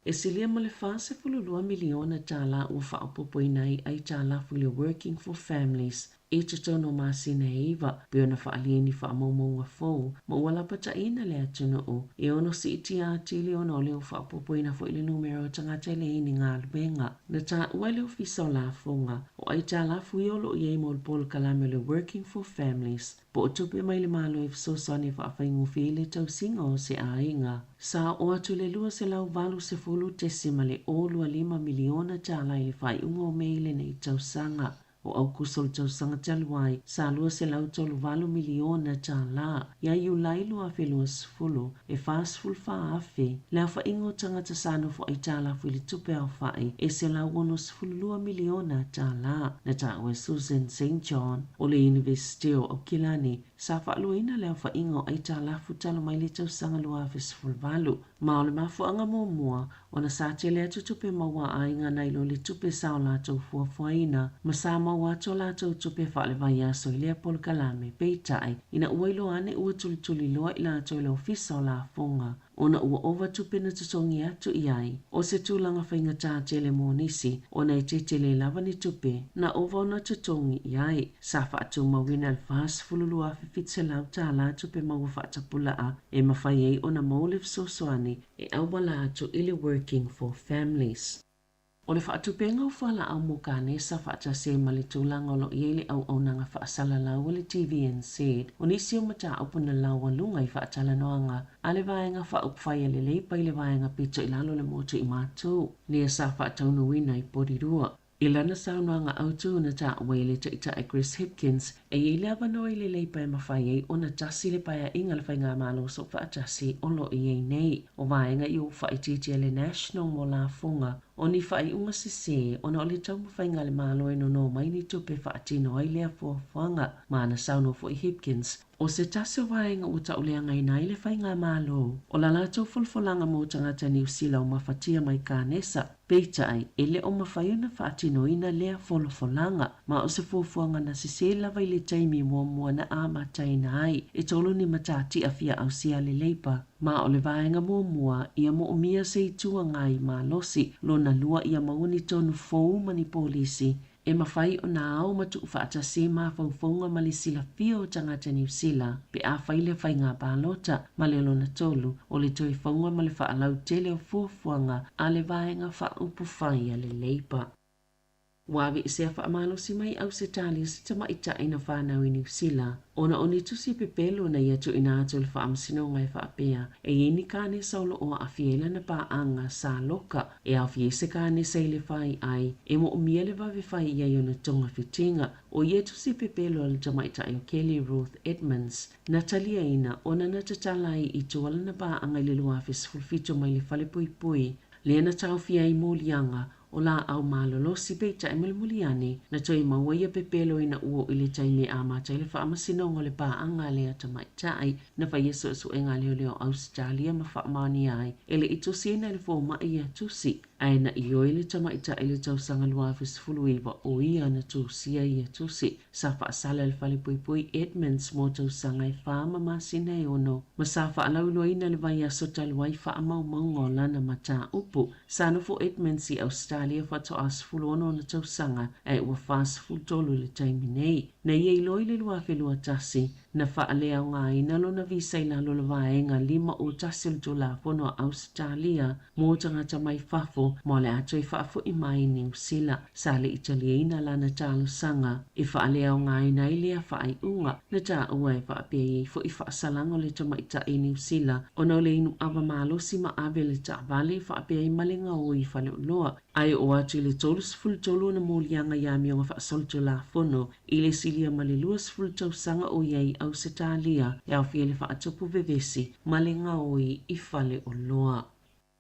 E silia ma le $42 miliona tālā ua faaopoopoina ai aitalafu i le Working for Families i totonu o masina e iva, pei ona faaalia i ni faamaumauga fou ma ua lapataiina le atunuu e ono siitia atili ona o lea ua faaopoopoina foi le numera o tagata e leai ni galuega. Na taua e le Ofisa o Lafoga, o aitalafu ia o lo o i ai mo le polokalame o le Working for Families, po o tupe mai le Malo e fesoasoani e faafaigofie ai le tausiga o se aiga. Sa oo atu i le $280.025 miliona tālā i le faaiuga o Me i lenei tausaga. O Aukuso o le tausaga talu ai, sa $238 miliona tālā. Ia Iulai 2020, e 44,000 le aofaiga o tagata sa nofo aitalafu i le tupe aofa'i e $162 miliona tālā. Na taua e Susan St John o le Iunivesite o Aukilani, sa faaluaina le aofaiga o aitalafu talu mai le tausaga 2018. Ma o le mafuaaga muamua ona sa tele atu tupe maua a aiga nai lo le tupe sa o latou fuafuaina ma sa maua atu a latou tupe faalevaiaso i lea polokalame. Peitai, ina ua iloa ane ua tulituliloa i latou i le Ofisa o Lafoga ona ua ova tupe na totogi atu i ai. O se tulaga faigata tele mo nisi ona e tetele lava ni tupe na ova ona totogi i ai. Sa faatumauina le $42,700 tupe maua faatapulaa e mafai ai ona maua le fesoasoani e auala atu i le Working for Families. O le faatupega o fualaau mo kanesa faatasi ai ma le tulaga o lo o i ai le auaunaga faasalalau a le TVNZ, o nisi o mataupu na laualuga i faatalanoaga a le Vaega Faaupufai a le Leipa i le vaega pito i lalo o le motu i Matu, lea sa faataunuuina i Porirua. I lana saunoaga autu na taua ai e le Taitai Chris Hipkins, e i ai le avanoa i le Leipa e mafai ai ona tasi le paeaiga a le Faigamalo Soofaatasi o lo o i ai nei. O vaega i ua faaitiitia le National mo lafoga o ni faaiuga sesē ona o le taumafaiga a le Malo e nono mai ni tupe faatino ai lea fuafuaga. Ma na saunoa foi Hipkins, O se tasi o vaega ua tauleagaina ai le Faigamalo, o la latou folafolaga mo tagata Niu Sila o mafatia mai kanesa. Peitai, e le o mafai ona faatinoina lea folafolaga, ma o se fuafuaga na sesē lava i le taimi muamua na amataina ai. E tolu ni matatia fia ausia a le Leipa, ma o le vaega muamua ia moomia se Itu Agai malosi, lona lua ia maua ni tonu fou ma ni polisi e mafai ona ao ma tuufaatasi ai mafaufauga ma le silafia o tagata Niu Sila pe afai le faiga palota, ma le lona tolu, o le toe fauga ma le faalautele o fuafuaga a le Vaega Faaupufai a le Leipa. Ua aveesea faamalosi mai Ausetalia se tamaitai na fanau i Niu Sila ona o ni tusi pepelo na ia tuuina atu i le Faamasinoga e faapea e i ai ni kanesa o lo o aafia ai lana paaga sa loka e aofia ai se kanesa i le fai ai e moomia le vave fai i ai ona togafitiga. O ia tusi pepelo a le tamaitai o Kelly Ruth Edmonds na taliaina ona na tatala ai i tua lana paaga i le 2017 mai le falepuipui lea na taofia ai moliaga o laau malolosi peitai mulimuli ane na toe maua ia pepelo ina ua oo i le taimi e amata ai le faamasinoga o le paaga a lea tamaitai na faia suesuega a leoleo o Ausetalia ma faamaonia ai e le i tusiina e le fomai ia tusi ae na ioe le tamaitai i le tausaga 2019 o ia na tusia ia tusi. Sa faasala i le falepuipui Edmonds mo tausaga e fa ma masina e ono ma sa faalauiloaina i le vaiaso talu ai faamaumauga o lana mataupu. Sa nofo Edmonds i Ausetalia faatoa 16 ona tausaga ae ua 43 i le taimi nei. Na ia iloa i le 2021, na faaleaogaina lona visa i lalo o le Vaega 51 o le Tulafono a Ausetalia mo tagata mai fafo ma o le a toe faafo'i mai i Niu Sila. Sa le i taliaina lana talosaga e faaleaogaina ai lea faaiuga na taua e faapea i ai fo'i faasalaga o le tamaitai i Niu Sila ona o le inu ava malosi ma ave le taavale faapea ai ma le gaoi i faleoloa ae oo atu i le 33 ona moliaga i amioga faasolitulafono i le silia ma le 20 tausaga o i ai i Ausetalia e aofia i le faatupu vevesi ma le gaoi i faleoloa.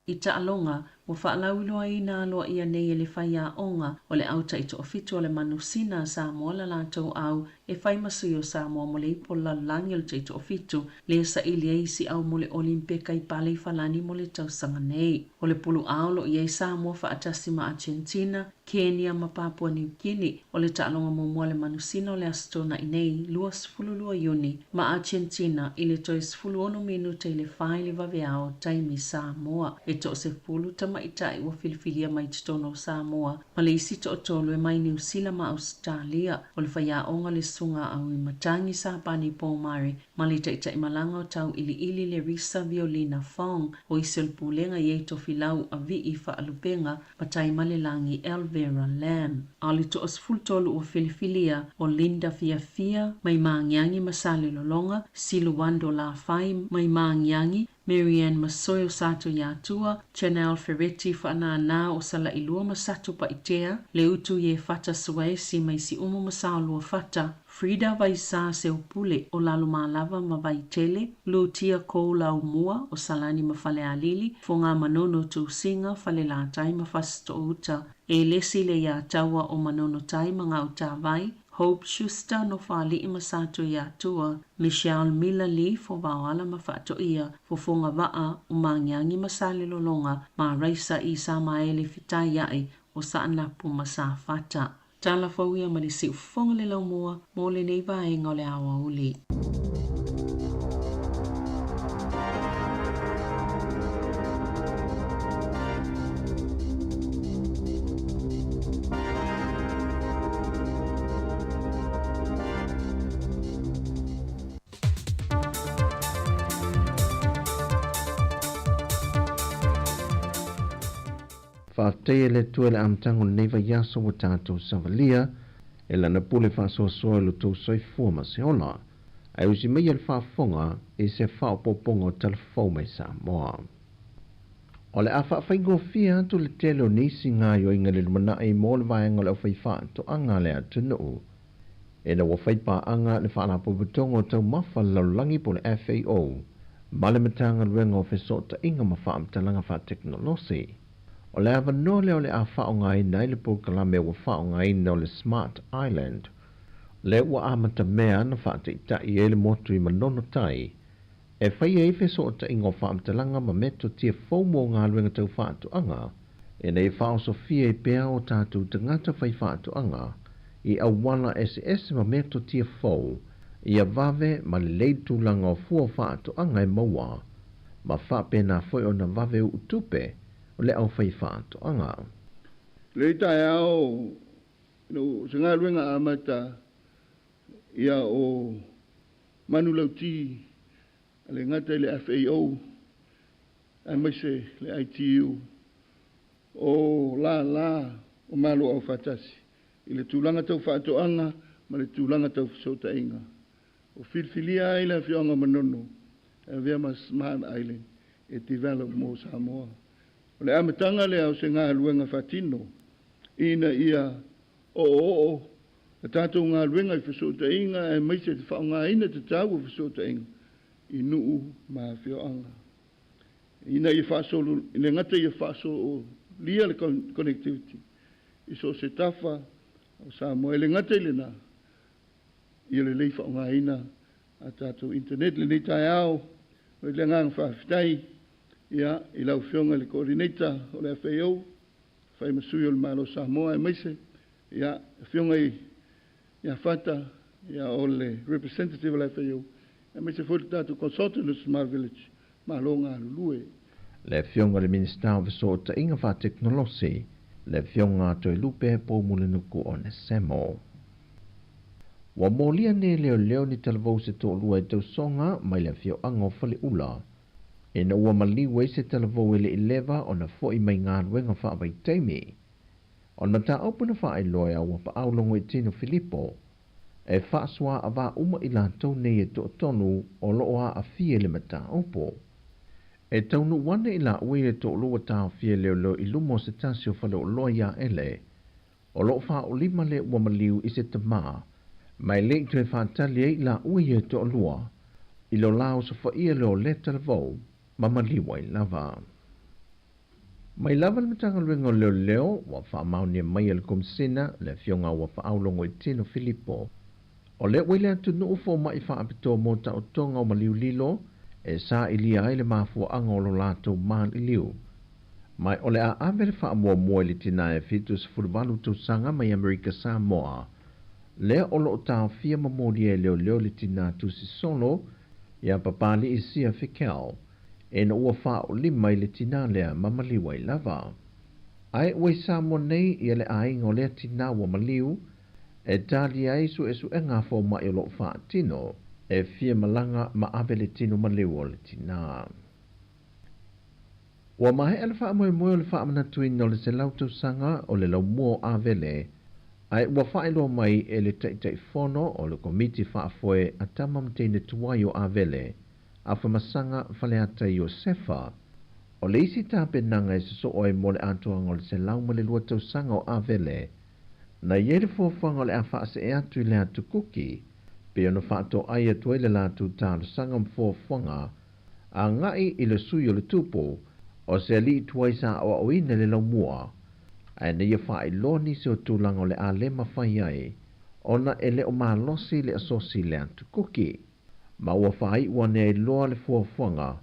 I taaloga, ua faalauiloaina aloaia nei e le faiaoga o le au taitoafitu o le manusina a Samoa la latou au e fai ma sui o Samoa mo le ipu o le lalolagi o le taitoafitu lea saili ai isi au mo le Olimpeka i Paleifalani mo le tausaga nei. O le pulu A o lo o i ai Samoa faatasi ma Argentina, Kenya ma Papua New Guinea. O le taaloga muamua a le manusina o le Aso Toonai nei, 22 Iuni, ma Argentina i le toe 16 minute i le fa i le vaveao, taimi Samoa. E toasefulu tamaitai ua filifilia mai totonu o Samoa ma le isi toatolu e mai Niu Sila ma Ausetalia. O le faiaoga le Susuga a Auimatagi Sapani Pomare ma le taitaimalaga o tauiliili Lerisa Violina Fong, o isi o le Pulega i ai Tofilau Avii Faalupega Mataimalelagi Elvera Lam. A o le toasefulutolu ua filifilia o Linda Fiafia mai Magiagi ma Salelologa, Siluando Lafai mai Magiagi, Maryanne Masoe o Satuiatua, Chanel Ferretti Faanana o Salailua ma Satupaitea, Leutu Iefata Suaesi mai Siumu ma Saoluafata, Frida Vaisā Seupule o Lalomalava ma Vaitele, Lutia Kou Laumua o Salani ma Falealili, Fogamanono Tusiga, Falelatai ma Fasitoouta, Elesi Leiataua o Manono Tai ma Gautavai, Hope Schuster Nofoalii ma Satuiatua, Michelle Mila Lee Fovaoala ma Faatoia, Fofoga Vaa o Magiagi ma Salelologa ma Raisa Isamaele Fetaia'i o Saanapu ma Safata. Tala fou ia ma le siufofoga le laumua mo lenei vaega o le aoauli. Faafetai e le Atua i le amataga o lenei vaiaso ua tatou savalia e Lana pule faasoasoa i lo tou soifua ma se ola, ae usi maia le faafofoga i se faaopoopoga o tala fou mai Samoa. O le a faafaigofie atu le tele o nisi gaoioiga i le lumanai mo le vaega o le aufaifaatoaga a le atunuu, ina ua fai paaga le Faalapotopotoga o Taumafa a le Lalolagi po o le FAO ma le Matagaluega o Fesootaiga ma Faamatalaga Faatekonolosi. O le avanoa lea o le a faaaogaina ai le polokalame ua faaaogaina o le Smart Island, lea ua amatamea na faataitai ai le motu i Manono Tai e fai ai fesootaiga o faamatalaga ma metotia fou mo galuega tau faatoaga ina ia faaosofia ai pea o tatou tagata fai faatoaga i auala eseese ma metotia fou ia vave ma lelei le tulaga o fua o faatoaga e maua ma faapena foi ona vave uu tupe o le aufai faatoaga. Lei taeao no se galuega amata ia o manulauti a le gata i le FAO aemaise le ITU o lālā o Malo Aufaatasi i le tulaga tau faatoaga ma le tulaga tau fesootaiga. O filifilia ai le afioaga o Manono e avea ma Smart Island e develop mo Samoa. O le amataga lea o se galuega faatino ina ia oooo la tatou galuega i fesootaiga aemaise te faaaogaina tatau o fesootaiga i nuu ma afioaga. Ina ia faasolo, le gata ia lia le connectivity i so o se tafa o Samoa. E le gata i lena, ia lelei faaaogaina a tatou internet. Lenei taeao, o le agaga faafetai ia i lau Afioga i le Coordinator o le FAO, fai ma sui o le Malo o Samoa, aemaise ia Afioga i ia Fata, ia o le representative o le FAO, aemaise foi le tatou consultant o Smart Village. Malo galulue. Le Afioga i le Minisita o Fesootaiga Faatekonolosi, le Afioga Toelupe Poumulinuku Onesemo. Ua molia nei leoleo ni talavou se toalua i tausoga mai le afioaga o Faleula, ina ua maliu ai se talavou e le i leva ona fo'i mai galuega faavaitaimi. O le mataupu na faailoa e Auapaau Logoitino Filipo, e faasoaavā uma i latou nei e toatolu o loo aafia i le mataupu. E taunuu ane i laua ia e toalua taofia e leoleo i luma o se tasi o faleoloa ia Ele, o loo faaolima le ua maliu i se tamā, ma e le i toe faatali ai i laua ia e toalua i lo la osofaia lea o lea talavou ma maliu ai lava. Mai lava le Matagaluega o Leoleo ua faamaonia mai e le Komesina le Afioga Auapaau Logoitino Filipo. O lea ua i le atunuu fomaʻi faapitoa mo taotoga o maliu lilo e sailia ai le mafuaaga o lo latou maliliu. Ma o le a ave le faamuamua i le tinā e 78 tausaga mai Amerika Samoa, lea o loo taofia ma molia e leoleo le tinā tusi solo ia Papali'i Sia Fikel, ina ua faaolima i le tinā lea ma maliu ai lava. Ae ua i Samoa nei ia le aiga o lea tinā ua maliu e tali ai suesuega a fomaʻi o loo faatino e fia malaga ma ave le tino maliu o le tinā. Ua maea le faamoemoe o le faamanatuina o le 100 tausaga o le laumua o Avele, ae ua faailoa mai e le Taitaifono o le Komiti Faafoe a Tama ma Teine Tuai o Avele, Afamasaga Faleata Iosefa, o le isi tapenaga e sosoo ai mo le atoaga o le 102 tausaga o Avele, na i ai le fuafuaga o le a faasee atu i le atu Kuki, pei ona faatoai atu ai le latou talosaga ma fuafuaga agai i le sui o le tupu o se alii tuai sa aoaoina i le laumua, ae na ia faailoa nisi o tulaga o le a le mafai ai ona e le o malosi le asosi i le atu Kuki. Ma ua faaiu ane ai loa le fuafuaga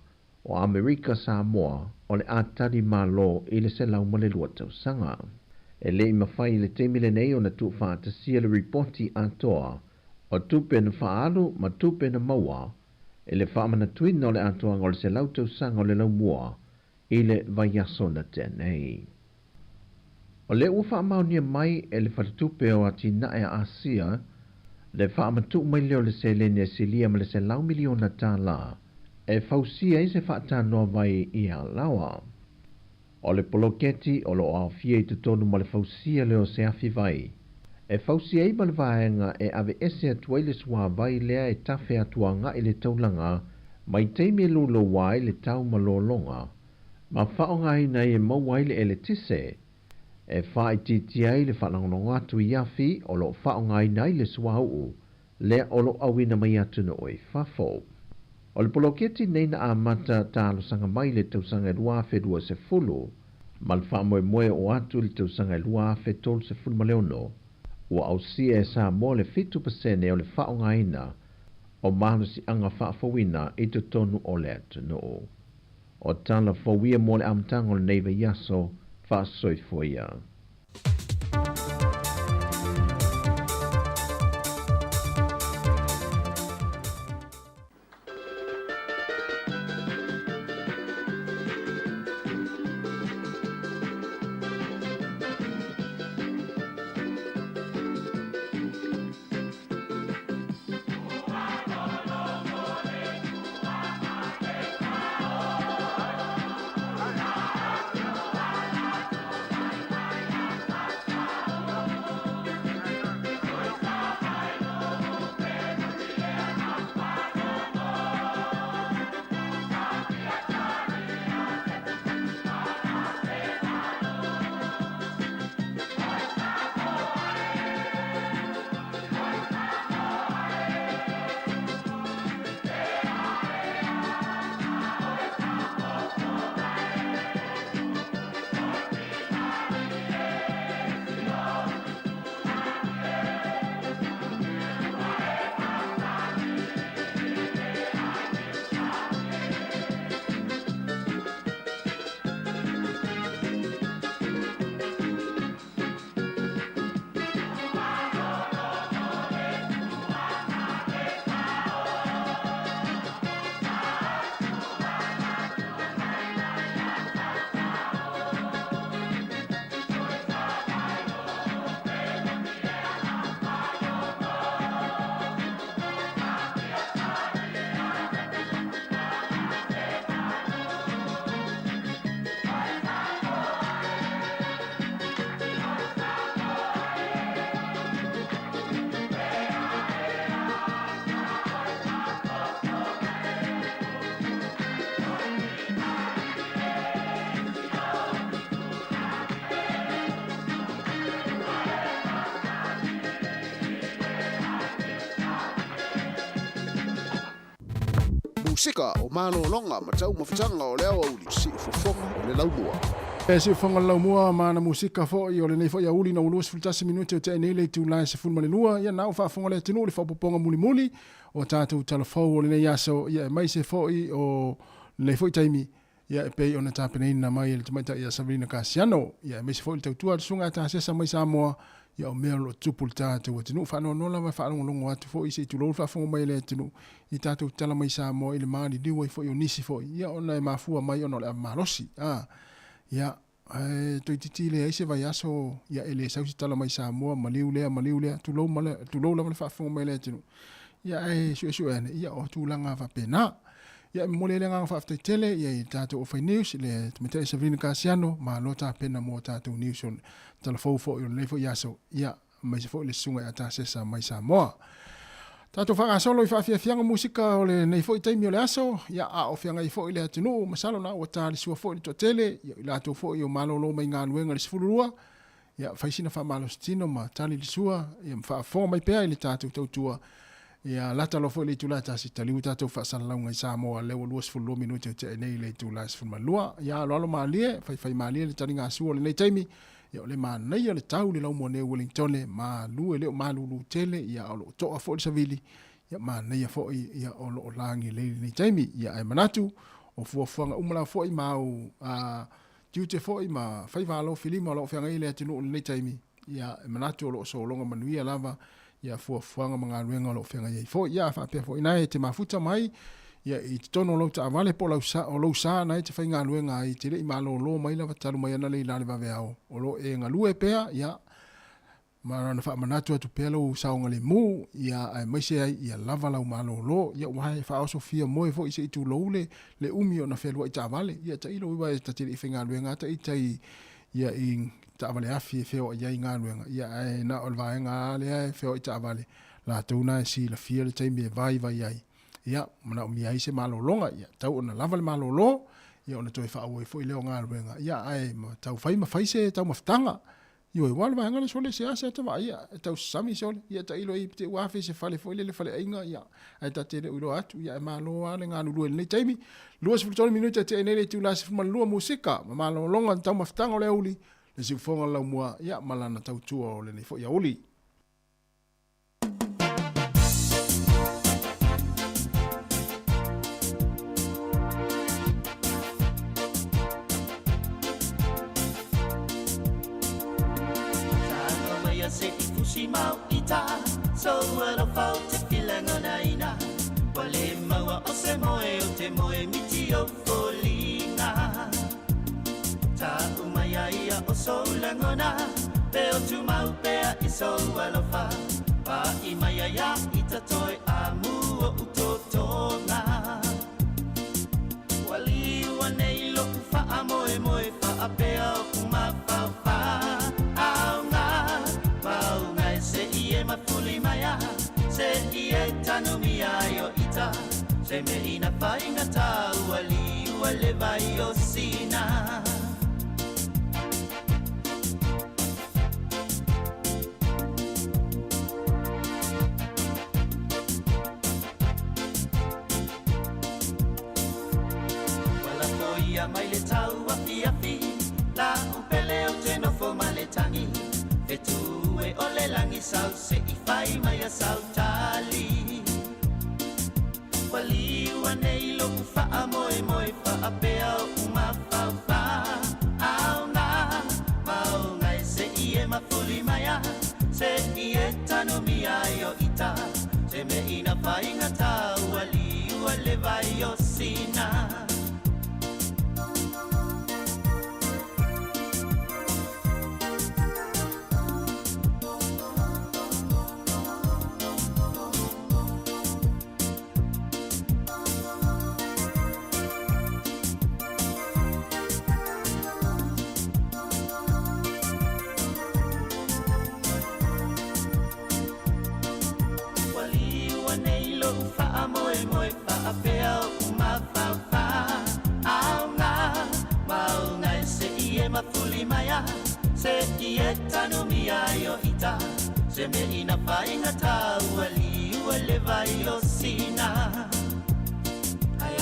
o Amerika Samoa o le a tali malo i le 102 tausaga. E le i mafai i le taimi lenei ona tuufaatasia le ripoti atoa o tupe na faaalu ma tupe na maua i le faamanatuina o le atoaga o le 100 tausaga o le laumua i le vaiaso na tea nei. O lea ua faamaonia mai e le Faletupe o Atinae a Asia le faamatuu mai lea o le seleni e silia ma le $100 miliona e fausia ai se faatanoa vai i Alaoa. O le poloketi o lo o aofia i totonu ma le fausia lea o se afi vai, e fausia ai ma le vaega e aveese atu ai le suavai lea e tafe atu agai le taulaga mai taimi e louloua ai le tau ma lologa, ma faaaogaina ai e maua ai le eletise, e faaitiitia ai le faalagolago atu i afi o lo o faaaogaina ai le suauu lea o lo o auina mai atunuu i fafo. O le poloketi nei na amata talosaga mai i le tausaga e 2020 ma le faamoemoe o atu i le tausaga e 2036, ua ausia e Samoa le 7% o le faaaogaina o malosiaga faafouina i totonu o le atunuu. O tala fou ia mo le amataga o lenei vaiaso faasoifua ia. Musika o malologa ma taumafataga o le aoauli, Siufofoga o le Laumua. E siufofoga o le Laumua ma ana musika foi o lenei foi aoauli ina ua 21 minute o tea nei le itula e 12, ia na ua faafofoga le atunuu i le faaopoopoga mulimuli o tatou talafou o lenei aso, ia aemaise foi o lenei foi taimi, ia e pei ona tapenaina mai e le tamaitai ia Savelina Kasiano, ia aemaise foi le tautua a le Susuga ia Tasesa mai Samoa, ia o mea o lo o tutupu i le tatou atunuu. Faanoanoa lava e faalogologo atu foi se i tulou le faafofoga mai a le atunuu i tatou tala mai Samoa i le maliliu ai foi o nisi foi, ia ona e mafua mai ona o le ava malosi. A, ia, ae toeitiiti leai se vaiaso, ia e le sau se tala mai Samoa, maliu lea, maliu lea, tulou ma le, tulou lava le faafofoga mai a le atunuu. Ia ae suesue ane, ia o tulaga faapena. Ia e momoli ai le agaga faafetai tele ia i le tatou Ofai News, le tamaitai Savelina Kasiano, malo tapena mo tatou news o le tala fou foi o lenei foi aso, ia, aemaise foi le susuga ia Tasesa mai Samoa. Tatou faagasolo i faafiafiaga musika o lenei foi taimi o le aso, ia, a o feagai foi le atunuu, masalo na ua talisua foi le toatele, ia, i latou foi o malolo mai galuega i le 12, ia, fai sina faamalositino ma tali le sua, ia, ma faafofoga mai pea i le tatou tautua, ia, lata loa foi le itula e tasi, taliu tatou faasalalauga i Samoa, lea ua 22 minute o tea nei i le itula e 12. Ia, aloalo malie, faifai malie le taliga sua o lenei taimi, ia, o le manaia le tau i le laumua nei o Wellingtone, malu e le o malulu tele, ia, o lo o toa foi le savili, ia, manaia foi, ia, o lo o lagi lelei i lenei taimi. Ia, ae manatu, o fuafuaga uma lava foi ma au, a, tiute foi ma faiva alofilima o lo o feagai ai le atunuu i lenei taimi, ia, e manatu o lo o sologa manuia lava ia fuafuaga ma galuega o lo o feagai ai foi. Ia, a faapea foi ina e te mafuta mai ia i totonu o lau taavale po o lau sa, o lou sa na e te faigaluega ai, te le i malōlō mai lava talu mai ana le i la le vaveao, o lo o e galue pea, ia, Ma na ona faamanatu atu pea lou saogalemu, ia, aemaise ai ia lava lau malōlō, ia, aua e faaosofia moe foi se i tulou le, le umi ona fealuai taavale. Ia, tailo iwa e ta te le i faigaluega a ta ita i, ia, i taavale afi e feoai ai i galuega, ia, ae na o le vaega lava lea e feoai taavale, latou na e silafia le taimi e vaivai ai, ia, manaomia ai se malōlōga, ia, tau ona lava le malōlō, ia, ona toe faaauau ai foi lea o galuega, ia, ae ma tau fai ma fai se taumafataga. Ioe, ua le vaega lea sole seasea ta vaai ia, e tau sasami sole, ia tailo ai te ua afe i se fale foi lele faleaiga, ia, ae ta te le o iloa atu, ia, e malo lava le galulue i lenei taimi. 23 minute e tea nei le itula 12 musika, ma malologa le taumafataga o le aoauli, le siufofoga o le laumua, ia, ma lana tautua o lenei foi aoauli.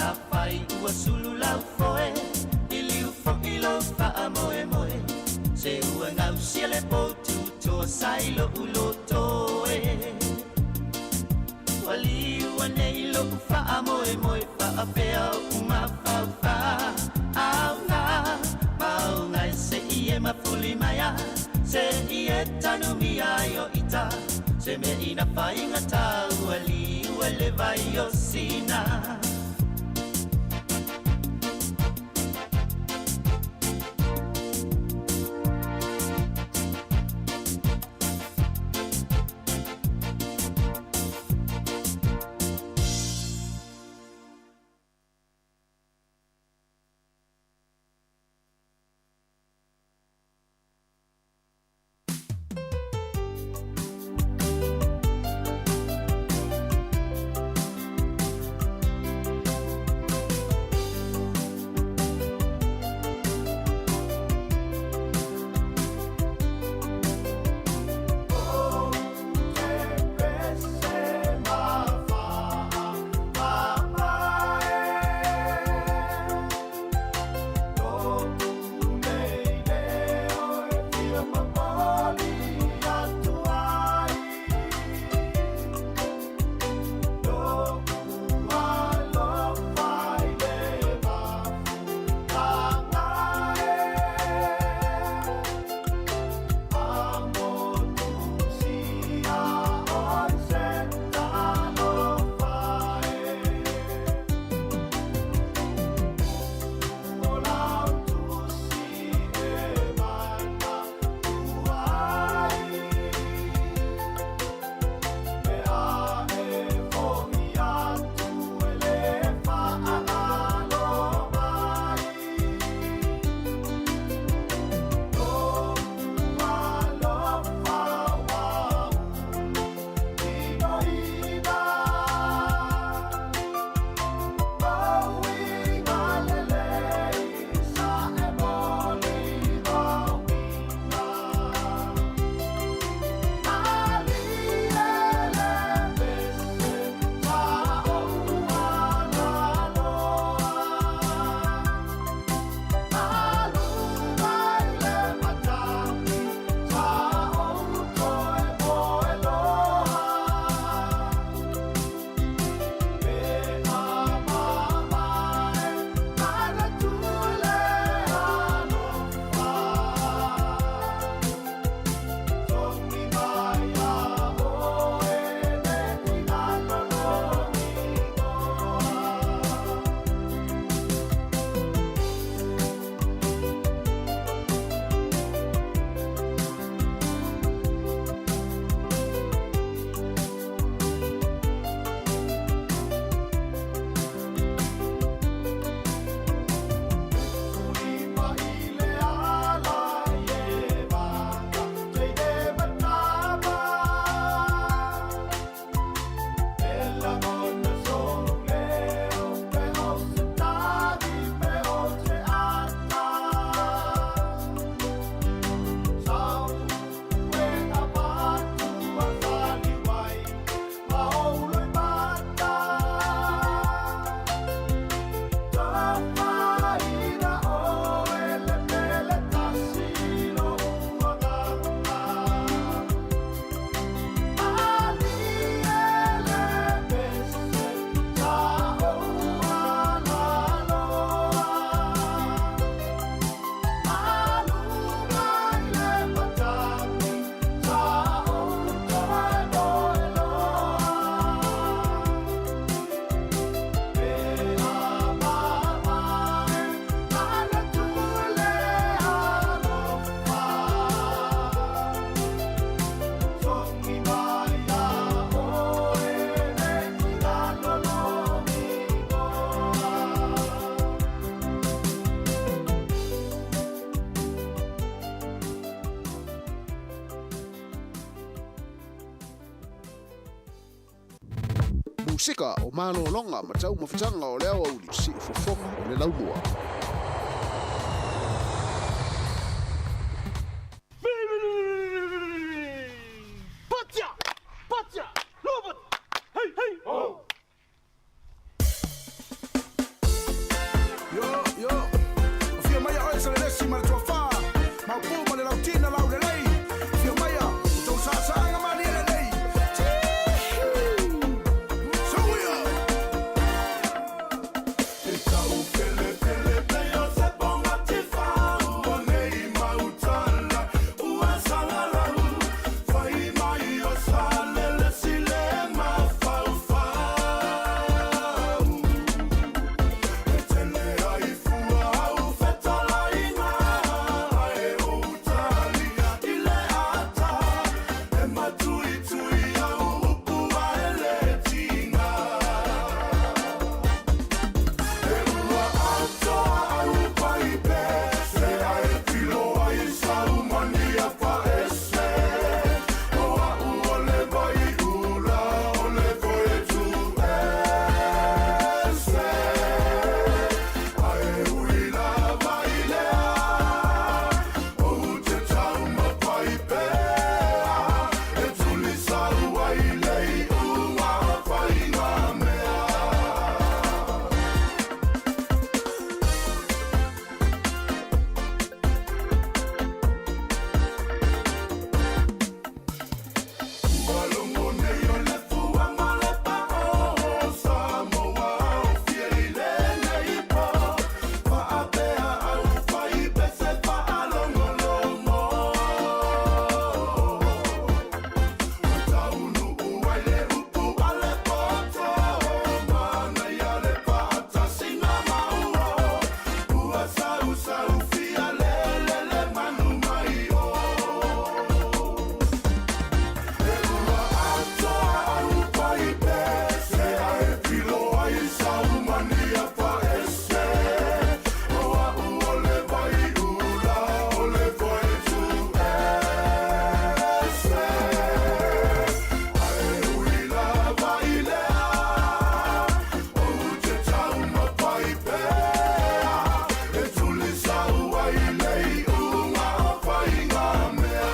Afai ua sulu lau foe, i liu fo'i lou faamoemoe, se ua gausia le poutu toa sa i lo'u loto e. Ua liu anei lo'u faamoemoe faapea o'u mafaufā auga mauga e se'i e mafuli maia se'i e tanumia ai o ita se mea ina faigatā ua liu e le vai o Sina. Musika o malologa ma taumafataga o le aoauli siufofoga o le laumua. Lesi ma le Toafa, Maopu ma le Lautina Laulelei. Afio maia, outou saasaaga malie lelei. Tihii! Soia! E tau pelepele pei o se ponga tifau o nei mau tala ua sagalau fai mai o Salelesi le mafaufau e tele ai fua au fetalaiga ae ou talia i le ata e matuitui au upu ae le tiga. E ua atoa au paipe se ae pilo ai sau mania faese o a'u o le vai ula o le foe tu ese ae ui lava i lea ou te taumafai pea e tulisau ai le iuga o faiga mea. Ua logo nei o le fua ma le pao o Samoa o fia i lenei po faapea au fai pese faalogologo ua taunuu ai le upu a le poto manaia le faatasina maua ua sausau fia lelele manu mai o. E ua atoa au paipe se ae pilo ai sau mania faese o a'u o le vai ula o le foe tu ese ae ui lava i lea ou te taumafai pea e tulisau ai le iuga o faiga mea.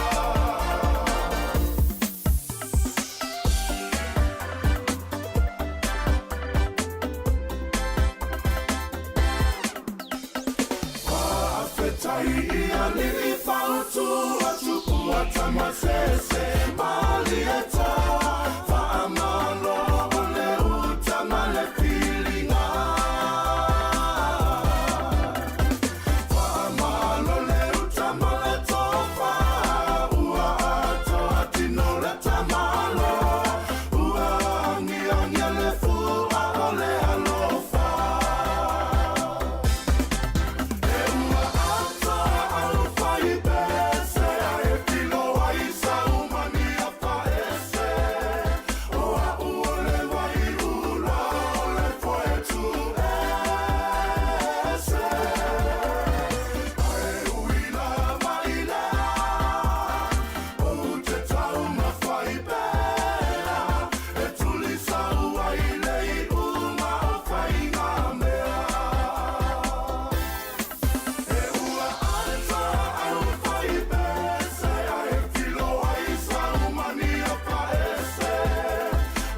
Faafetai i alii fautua tupua tamasese malieta faamalo o le uta ma le filiga faamalo le uta ma le tofa ua atoa tino le tamalo ua agiagia le fua o le alofa. E ua atoa au faipese ae pilo ai sau mania faese o a'u o le vai ula o le foe tu ese ae ui lava i lea ou te taumafai pea e tulisau ai le iuga o faiga mea. E ua atoa au faipese ae pilo ai sau mania faese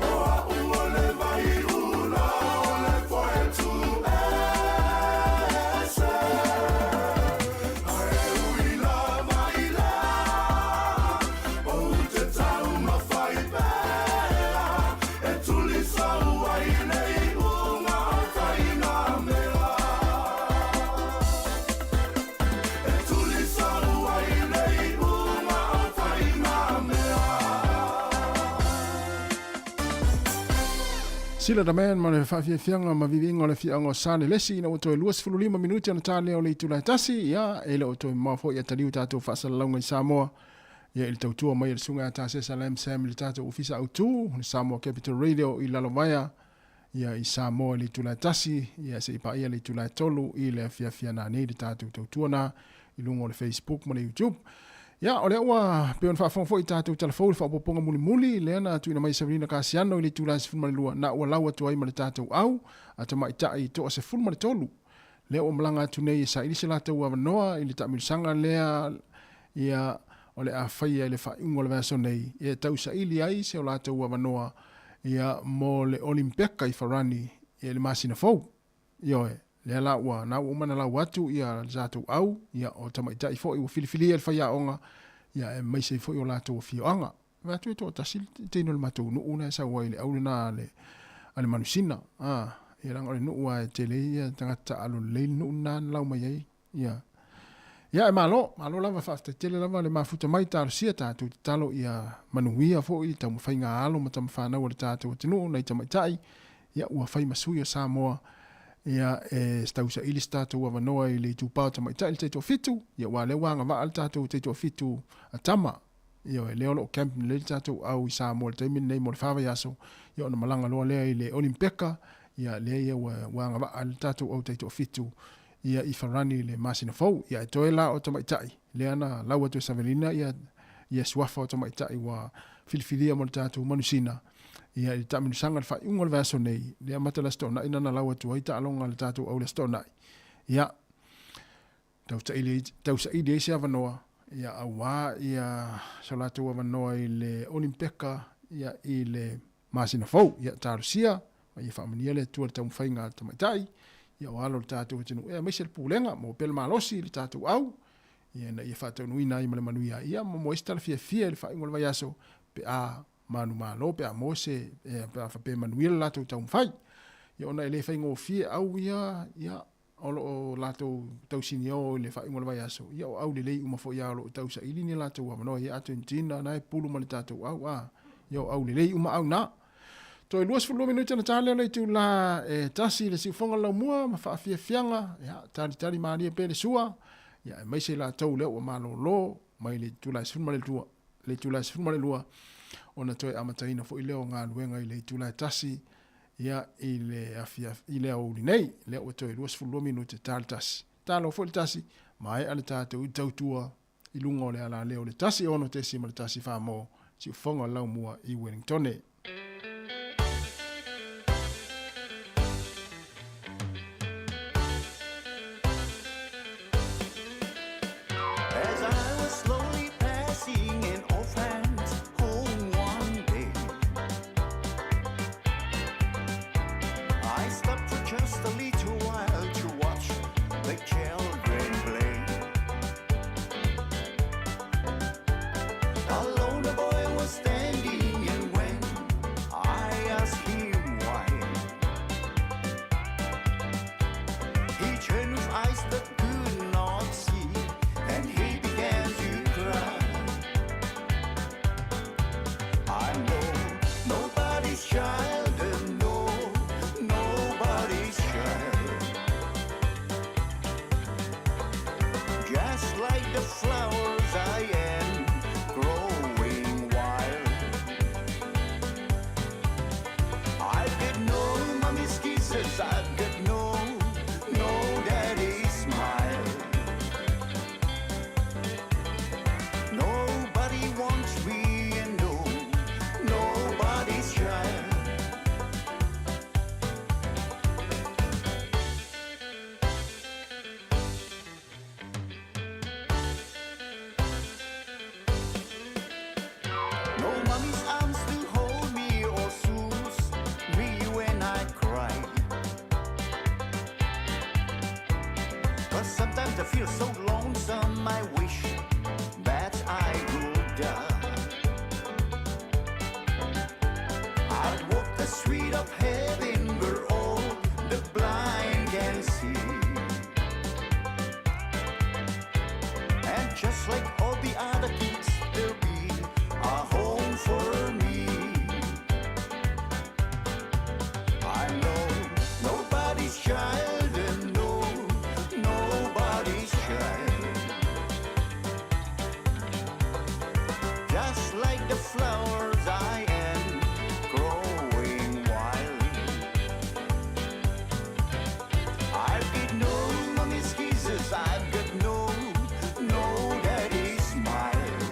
o a'u o le vai ula o le foe tu ese ae ui lava i lea ou te taumafai pea e tulisau ai le iuga o faiga mea. E tulisau ai le iuga o faiga mea. Sila da Man ma le faafiafiaga ma viviga o le afioaga o Salelesi ina ua toe 25 minute ona ta lea o le itula e tasi ia e le o toe mamao foi ia taliu tatou faasalalauga i Samoa ia i le tautua mai a le susuga ia Tasesa Lam Sam i le tatou ofisa autu le Samoa Capital Radio i Lalovaea ia i Samoa i le itula e tasi ia se i paia le itula e tolu i le afiafi nanei le tatou tautua na i luga o le Facebook ma le YouTube. Ia, o lea ua pei ona faafofoga foi i tatou talafou i le faaopoopoga mulimuli lea na tuuina mai e Saverina Kasiano i le itula e 12 na ua lau atu ai ma le tatou au a tamaitai toa 13 lea ua malaga atu nei e saili se latou avanoa i le taamilosaga lea ia o le a faia i le faaiuga o le vaiaso nei e tausaili ai se o latou avanoa ia mo le Olimpeka i Farani ia i le masina fou. Ioe. Lea la ua na ua uma ona lau atu ia le tatou au, ia o tamaitai foi ua filifilia le faiaoga, ia aemaise ai foi o latou afioaga. Vaai atu e toatasi le teine o le matou nuu la e sau ai i le au lena a le, a le manusina. A, ia leaga o le nuu lava e tele ai ia tagata taaalo lelei le nuu lena na lau mai ai. Ia. Ia e malo, malo lava faafetai tele lava le mafuta mai talosia tatou tatalo ia manuia foi taumafaiga a alo ma tamafanau a le tatou atunuu nai tamaitai ia ua fai ma sui o Samoa ia e tausaili se tatou avanoa i le itupa o tamaitai le taitoafitu ia aua lea ua agavaa le tatou taitoafitu a tama Ioe, lea o lo o camp lelei le tatou au i Samoa i le taimi lenei mo le fa vaiaso, ia ona malaga loa lea i le Olimpeka, ia lea ia ua, ua agavaa le tatou au taitoafitu ia i Farani i le masina fou. Ia ae toe la o tamaitai, lea na lau atu e Savelina ia, ia suafa o tamaitai ua filifilia mo le tatou manusina, ia i le taamilosaga i le faaiuga o le vaiaso nei, lea amata le Aso Toonai na na lau atu ai taaloga a le tatou au i le Aso Toonai. Ia, tausaili ai se avanoa ia auā ia so latou avanoa i le Olimpeka ia i le masina fou. Ia talosia ma ia faamanuia le Atua i le taumafaiga a le tamaitai ia o alo o le tatou atunuu aemaise le pulega maua pea le malosi i le tatou au ia ina ia faataunuuina ai ma le manuia ia ma maua ai se tala fiafia i le faaiuga o le vaiaso pe a manumalo pe a maua se pe a faapea e manuia le latou taumafai. Ia ona e le faigofie au ia ia o lo o latou tausinio i le faaiuga o le vaiaso, ia o au lelei uma foi lava o lo o tausaili ni latou avanoa ia Argentina na e pulu ma le tatou au a, ia o au lelei uma au na. Toe 22 minute ona ta lea o le itula e tasi i le siufoga o le laumua ma faafiafiaga, ia talitali malie pea le sua, ia aemaise i latou lea ua malolo mai le itula e 12, le itula e 12 ona toe amataina foi lea o galuega i le itula e tasi Ia, i le afiafi, i le aoauli nei, lea ua toe 22 minute ta le tasi. Talo foi le tasi, maea le tatou i tautua i luga o le alaleo o le 1 6.1 fa mo siufofoga o le laumua i Wellingtone. As I was slowly passing an orphan's home one day, I stopped for just a little while to watch the children play. Alone the boy was standing, and when I asked him why, He turned with eyes that could not see, and he began to cry. I know nobody's child, and no, nobody's child. Just like the flowers I am growing wild. I've got no mommy's kisses, I've got no, no daddy's smile. Nobody wants me and no, nobody's child. No mommy's arms to hold me or soothe me when I cry. But sometimes I feel so lonesome, I wish that I would die. I'd walk the street of heaven where all the blind can see. And just like all the other kids, there'll be a home for me. I know nobody's child, and no, nobody's child. Just like the flowers, I am growing wild. I've got no mommy's kisses, I've got no, no daddy's smile.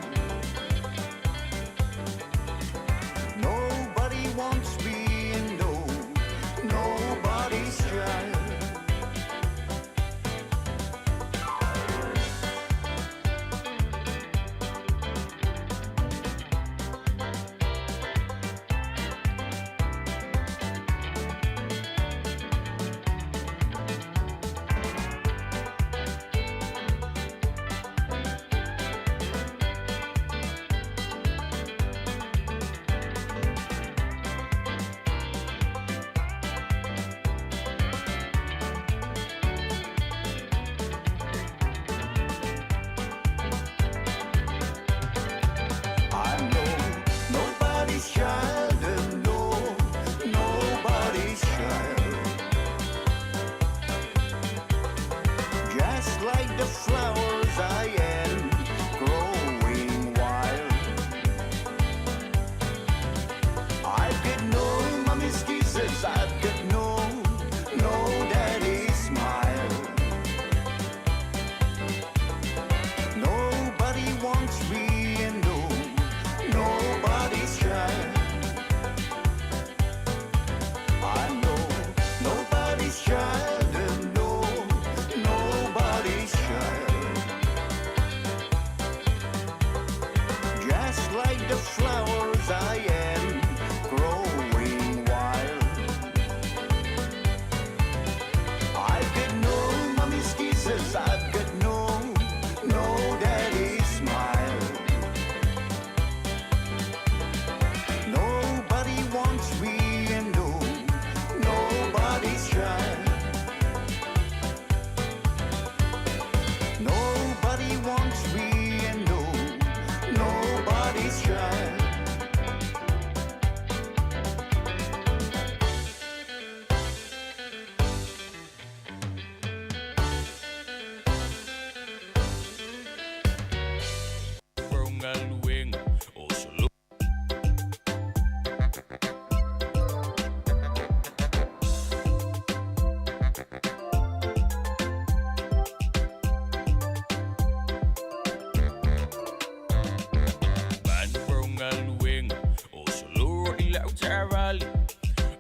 taavale